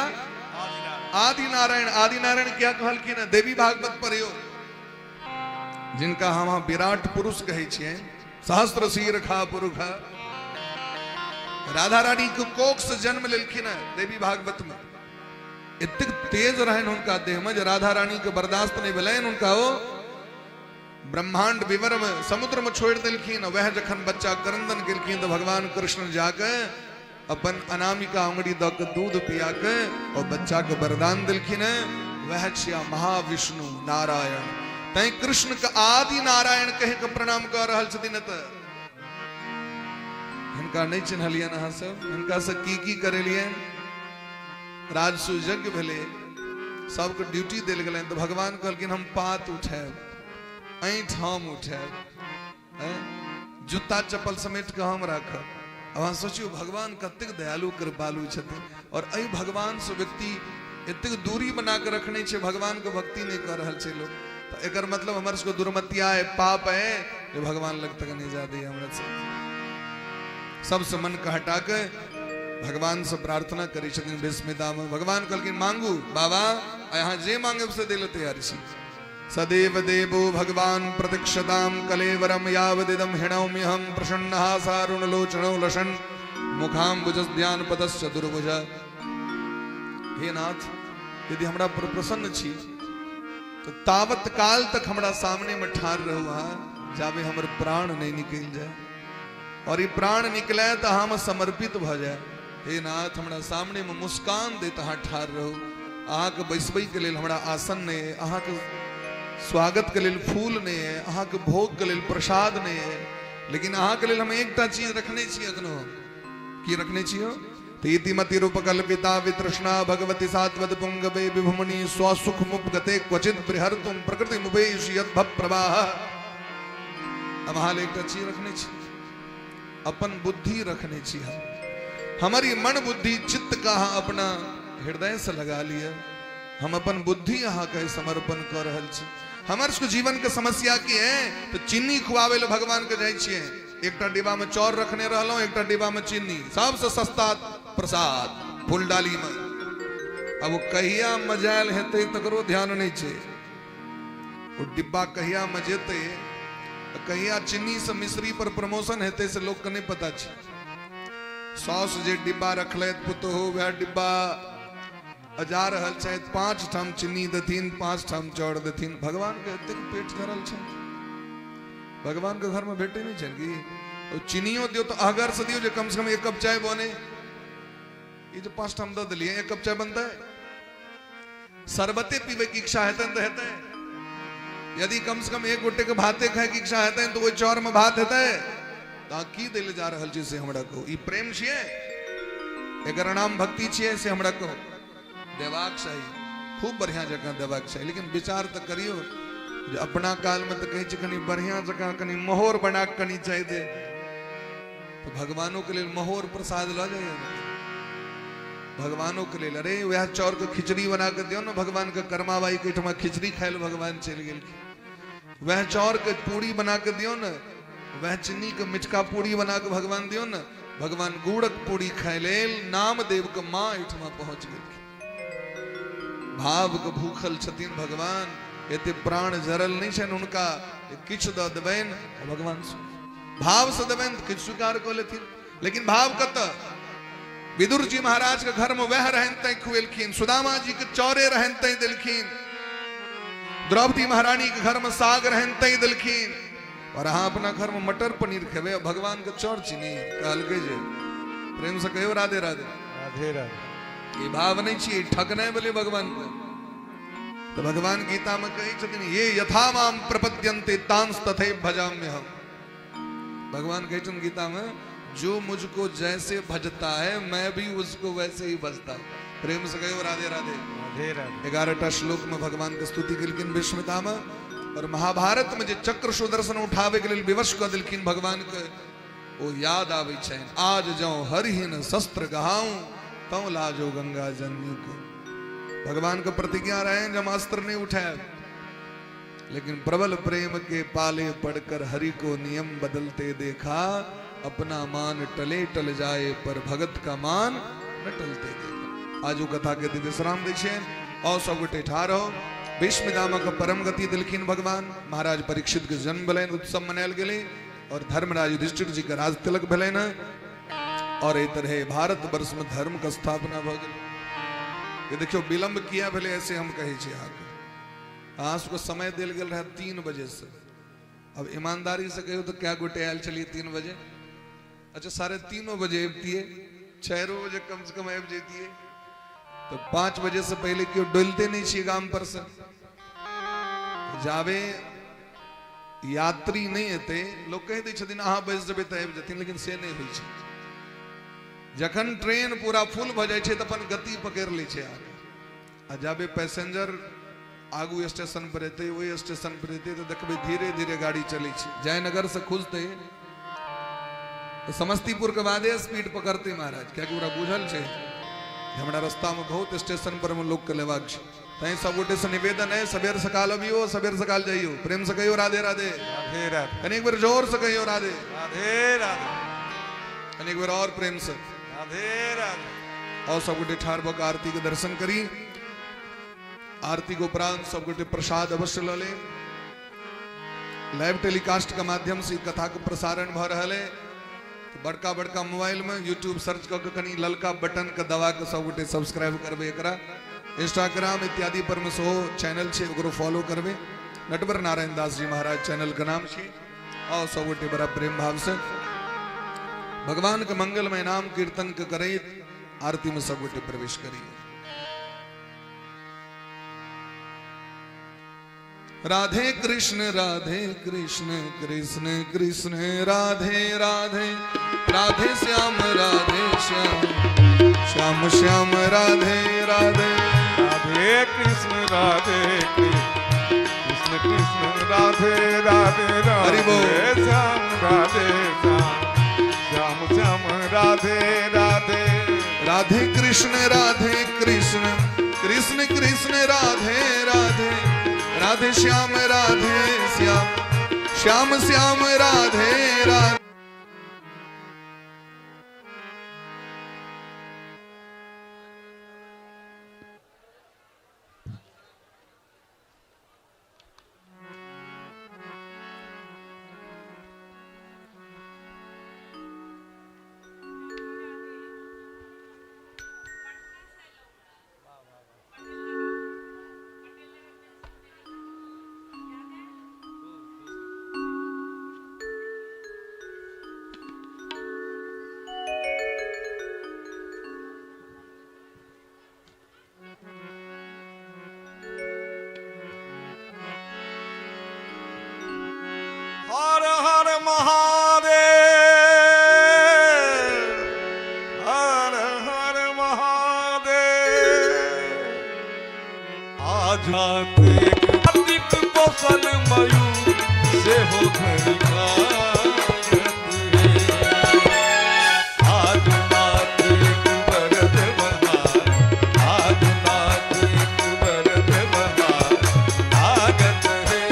Speaker 2: आदि नारायण। आदि नारायण क्या कहलखिन? देवी भागवत पढ़ियो, जिनका हम विराट पुरुष कहै छियै, सहस्त्र शीर खा पुरुष, राधा रानी के कोख से जन्म लेलखिन है देवी भागवत में। एतेक तेज रहनि हुनका देह में जे राधा रानी के बर्दाश्त नहीं भेलनि, हुनका ओ ब्रह्मांड विवर में समुद्र में छोड़ि देलखिन। वह जखन बच्चा क्रंदन केलखिन तो भगवान कृष्ण जाके अपन अनामिका उंगली दऽ के दूध पिया के और बच्चा के वरदान देलखिन है। वह छिया महाविष्णु नारायण। तैं कृष्ण के आदि नारायण कहि के प्रणाम कऽ रहल छथिन। एतऽ हिनका नहीं चिन्हलियनि अहाँ सब, हिनका से की की करेलियनि। राजसूय यज्ञ भेलै, सबके ड्यूटी देल गेलनि, तऽ भगवान कहलखिन हम पात उठायब, ऐंठ हम उठायब, जूता चप्पल समेट के हम राखब, अब अहाँ सोचियो भगवान कतेक दयालु कृपालु छथिन और एहि भगवान से व्यक्ति एतेक दूरी बना के रखने छै, भगवान के भक्ति नहीं कर रहल छै लोग। तो एकर मतलब हमर सबके दुर्मतिया है, पाप है जे भगवान लग तक नहीं जा दी। हमरा सब सबसे मन के हटा के भगवान से प्रार्थना करै छथिन भीष्म पितामह। भगवान कहलखिन मांगू बाबा, यहाँ जे मांगे से दे तैयार छी। सदैव देवो भगवान प्रतीक्षताम कलेवरम यावदिदम हिणौम्यहम प्रसन्नः सारुणलोचनो लसन मुखाम्बुजध्यान पदस्य दुर्भुज। हे नाथ, यदि हमरा पर प्रसन्न छी तो तावत काल तक हमरा सामने में ठार रहू अहाँ, जाबे हमर प्राण नहीं निकल जाए। और ये प्राण निकले तो हम समर्पित भ जाए। हे नाथ, हमरा सामने में मुस्कान देत अहाँ ठार रहू। अहाँके बैसबै के लेल हमरा आसन नहीं है, अहाँके स्वागत के लेल फूल नहीं है, अहाँके भोग के लेल प्रसाद नहीं है, लेकिन अहाँके लेल हम एकटा चीज रखने छी अखनो। की रखने छी हो? इति मति रूपकल्पिता वितृष्णा भगवती सात्वत पुंगवे विभुमनि स्वसुख मुपगते क्वचित प्रहर्तुम प्रकृति मुपेश यद्भव प्रवाह। हम अहाँ लेल एकटा चीज रखने छी, अपन बुद्धि रखने छी। हम हमारी मन बुद्धि चित्त का अहाँ अपना हृदय से लगा लिया। हम अपन बुद्धि अहाँ के समर्पण कर रहल छी। हमर सबके जीवन के समस्या की है तो चीनी खुआवे ले भगवान के जाइ छियै। एकटा डिब्बा में चाउर रखने रहलहुँ, एकटा डिब्बा में चीनी, सबसे सस्ता प्रसाद फूलडाली में। अब वो कहिया मजायल हेतै तकरो ध्यान नहीं छै। वो डिब्बा कहिया मजेतै, कहिया चीनी से मिश्री पर प्रमोशन हेतै से लोग के नहीं पता छै। सौस जे डिब्बा रखले पुतोहु वएह डिब्बा जा रहल छथि, 5 ठाम चीनी देथिन, 5 ठाम चाउर देथिन। भगवान के एतेक पेट धरल छै, भगवान के घर में भेटे नहीं छै कि चीनियो दियो तो अगर से दियो जे कम से कम 1 कप चाय बने। ये जो 5 ठाम the दिलिए 1 कप चाय बनता है। शरबते पीवे की इच्छा हेतै तो हेतै, यदि कम से कम 1 गोटे के भाते खाए की इच्छा हेतै तो ओहि चाउर में भात हेतै। तो की देले जा रहल छी से हमरा कहू, ई प्रेम छियै, एकर नाम भक्ति छियै से हमरा कहू। देबाक चाही, खूब बढ़िया जकाँ देबाक चाही, लेकिन विचार तो करियो जे अपना काल में तो कहै छै कनि बढ़िया जकाँ कनि मोहर बना के कनि चाय दे, तो भगवानों के लेल मोहर प्रसाद लऽ जाइए भगवानों के लेल। अरे वएह चाउर के खिचड़ी बना के दियौ ने भगवान के, कर्माबाई के एहिठमा खिचड़ी खाय लए भगवान चलि गेलखिन। वएह चाउर के पूरी बना के दियौ ने, वएह चीनी के मिठका पूरी बना के भगवान दियौ ने, भगवान गुड़क पूरी खाय लेल नामदेव के माँ एहिठमा पहुँच गेलखिन। भाव के भूखल छथिन भगवान, एते प्राण जरल नहीं छनि हुनका, किछु दऽ देबनि भगवान भाव से देबनि किछु स्वीकार कऽ लेथिन। लेकिन भाव कतऽ? विदुर जी महाराज के घर में वह रहन तैं खुएलखिन, सुदामा जी के चौरे रहन तैं देलखिन, द्रौपदी महारानी के घर में साग रहन तैं देलखिन, और अहाँ अपना घर में मटर पनीर खेबै भगवान के चौर चीनी। कहलकै जे प्रेम से कहियो राधे राधे
Speaker 1: राधे राधे।
Speaker 2: ई भाव नहीं छियै, ठकनाइ भेलै भगवान के। तो भगवान गीता में कहै छथिन ये यथा माम प्रपद्यन्ते तांस तथैव भजाम्यहम्। भगवान कहै छथिन गीता में, जो मुझको जैसे भजता है मैं भी उसको वैसे ही भजता हूं। प्रेम से कहियो राधे राधे
Speaker 1: राधे राधे।
Speaker 2: 11टा श्लोक में भगवान के स्तुति केलखिन भीष्म पितामह। और महाभारत में जे चक्र सुदर्शन उठावे के लेल विवश कऽ देलखिन भगवान के, ओ याद आबै छनि, आज जौं हरिहीन शस्त्र गहाऊं तौ लाजो गंगा जननी को। भगवान के प्रतिज्ञा रहे हम अस्त्र नहीं उठाए, लेकिन प्रबल प्रेम के पाले पड़कर हरि को नियम बदलते देखा, अपना मान टले टल जाए पर भगत का मान न टलते देखा। आज कथा के विश्राम दै छियनि और सब गोटे ठाढ़ हो। भीष्म पितामह के परम गति दिलखिन भगवान। महाराज परीक्षित के जन्म भेलनि, उत्सव मनायल गेलै और धर्मराज युधिष्ठिर जी के राज तिलक भेलनि और एहि तरह भारत वर्ष में धर्म के स्थापना भऽ गेलै। ये देखियो विलंब किया भेलै ऐसे हम कहै छी अहाँके। अहाँ सबके समय देल गेल रहै 3 बजे से। अब ईमानदारी से कहियो तो क्या गोटे आयल छलियै 3 बजे? अच्छा 3:30 बजे अबितियै, 4 बजे कम से कम आबि जैतियै। तो 5 बजे से पहले केओ डोलते नहीं छियै गाम पर से। जाबे यात्री नहीं एतै, लोग कहि दै छथिन अहाँ बैस जेबै तऽ आबि जेथिन, लेकिन से नहीं होइ छै। जखन ट्रेन पूरा फुल भऽ जाइ छै तऽ अपन गति पकड़ि लै छै आगे, आ जाबे पैसेंजर आगू स्टेशन पर एतै ओहि स्टेशन पर एतै तऽ देखबै धीरे धीरे गाड़ी चलै छै। जयनगर से खुजतै तो समस्तीपुर के बादे स्पीड पकड़ते महाराज, कियाकि ओकरा बुझल छै हमरा रास्ता में बहुत स्टेशन पर में लोग के लेबाक छै। तैं सब गोटे से निवेदन है, सबेर सकाल अबियो, सबेर सकाल जाइयो, प्रेम से कहियो राधे राधे।
Speaker 1: राधे राधे।
Speaker 2: कनी एक बेर जोर से कहियो राधे
Speaker 1: राधे राधे।
Speaker 2: कनी एक बेर और प्रेम से
Speaker 1: राधे राधे।
Speaker 2: और सब गोटे ठाढ़ भऽ के आरती के दर्शन करी। आरती के उपरांत सब गोटे प्रसाद अवश्य ल ले। लाइव टेलीकास्ट के माध्यम से कथा के प्रसारण भऽ रहल है। तो बड़का बड़का मोबाइल में यूट्यूब सर्च कऽ के कनी ललका बटन के दबा के सब गोटे सब्सक्राइब करबै एकरा। इंस्टाग्राम इत्यादि पर में सेहो चैनल छै, ओकरो फॉलो करबै। नटवर नारायण दास जी महाराज चैनल के नाम छै। और सब गोटे बड़ा प्रेम भाव से भगवान के मंगलमय नाम कीर्तन के करैत आरती में सब गोटे प्रवेश करिए। राधे कृष्ण कृष्ण कृष्ण राधे राधे, राधे श्याम श्याम श्याम राधे राधे।
Speaker 1: राधे कृष्ण कृष्ण कृष्ण राधे राधे,
Speaker 2: हरि बोल।
Speaker 1: श्याम राधे श्याम श्याम श्याम राधे राधे।
Speaker 2: राधे कृष्ण कृष्ण कृष्ण राधे राधे, राधे श्याम श्याम श्याम श्याम राधे राधे।
Speaker 1: हर हर महादेव, हर हर महादेव। आज अधिक कौशल मयूर से हो आज नाथ एक भरत बहार, आज नाथ एक भरत बहार आगत है।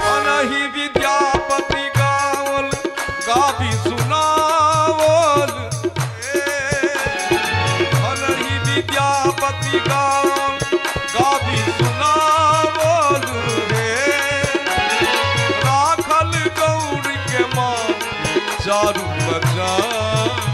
Speaker 1: अनहि विद्यापति गावल गाबी सुनावल, अनहि विद्यापति गावल गाबी सुनावल रे। राखल गौर के माँ चारू बचान।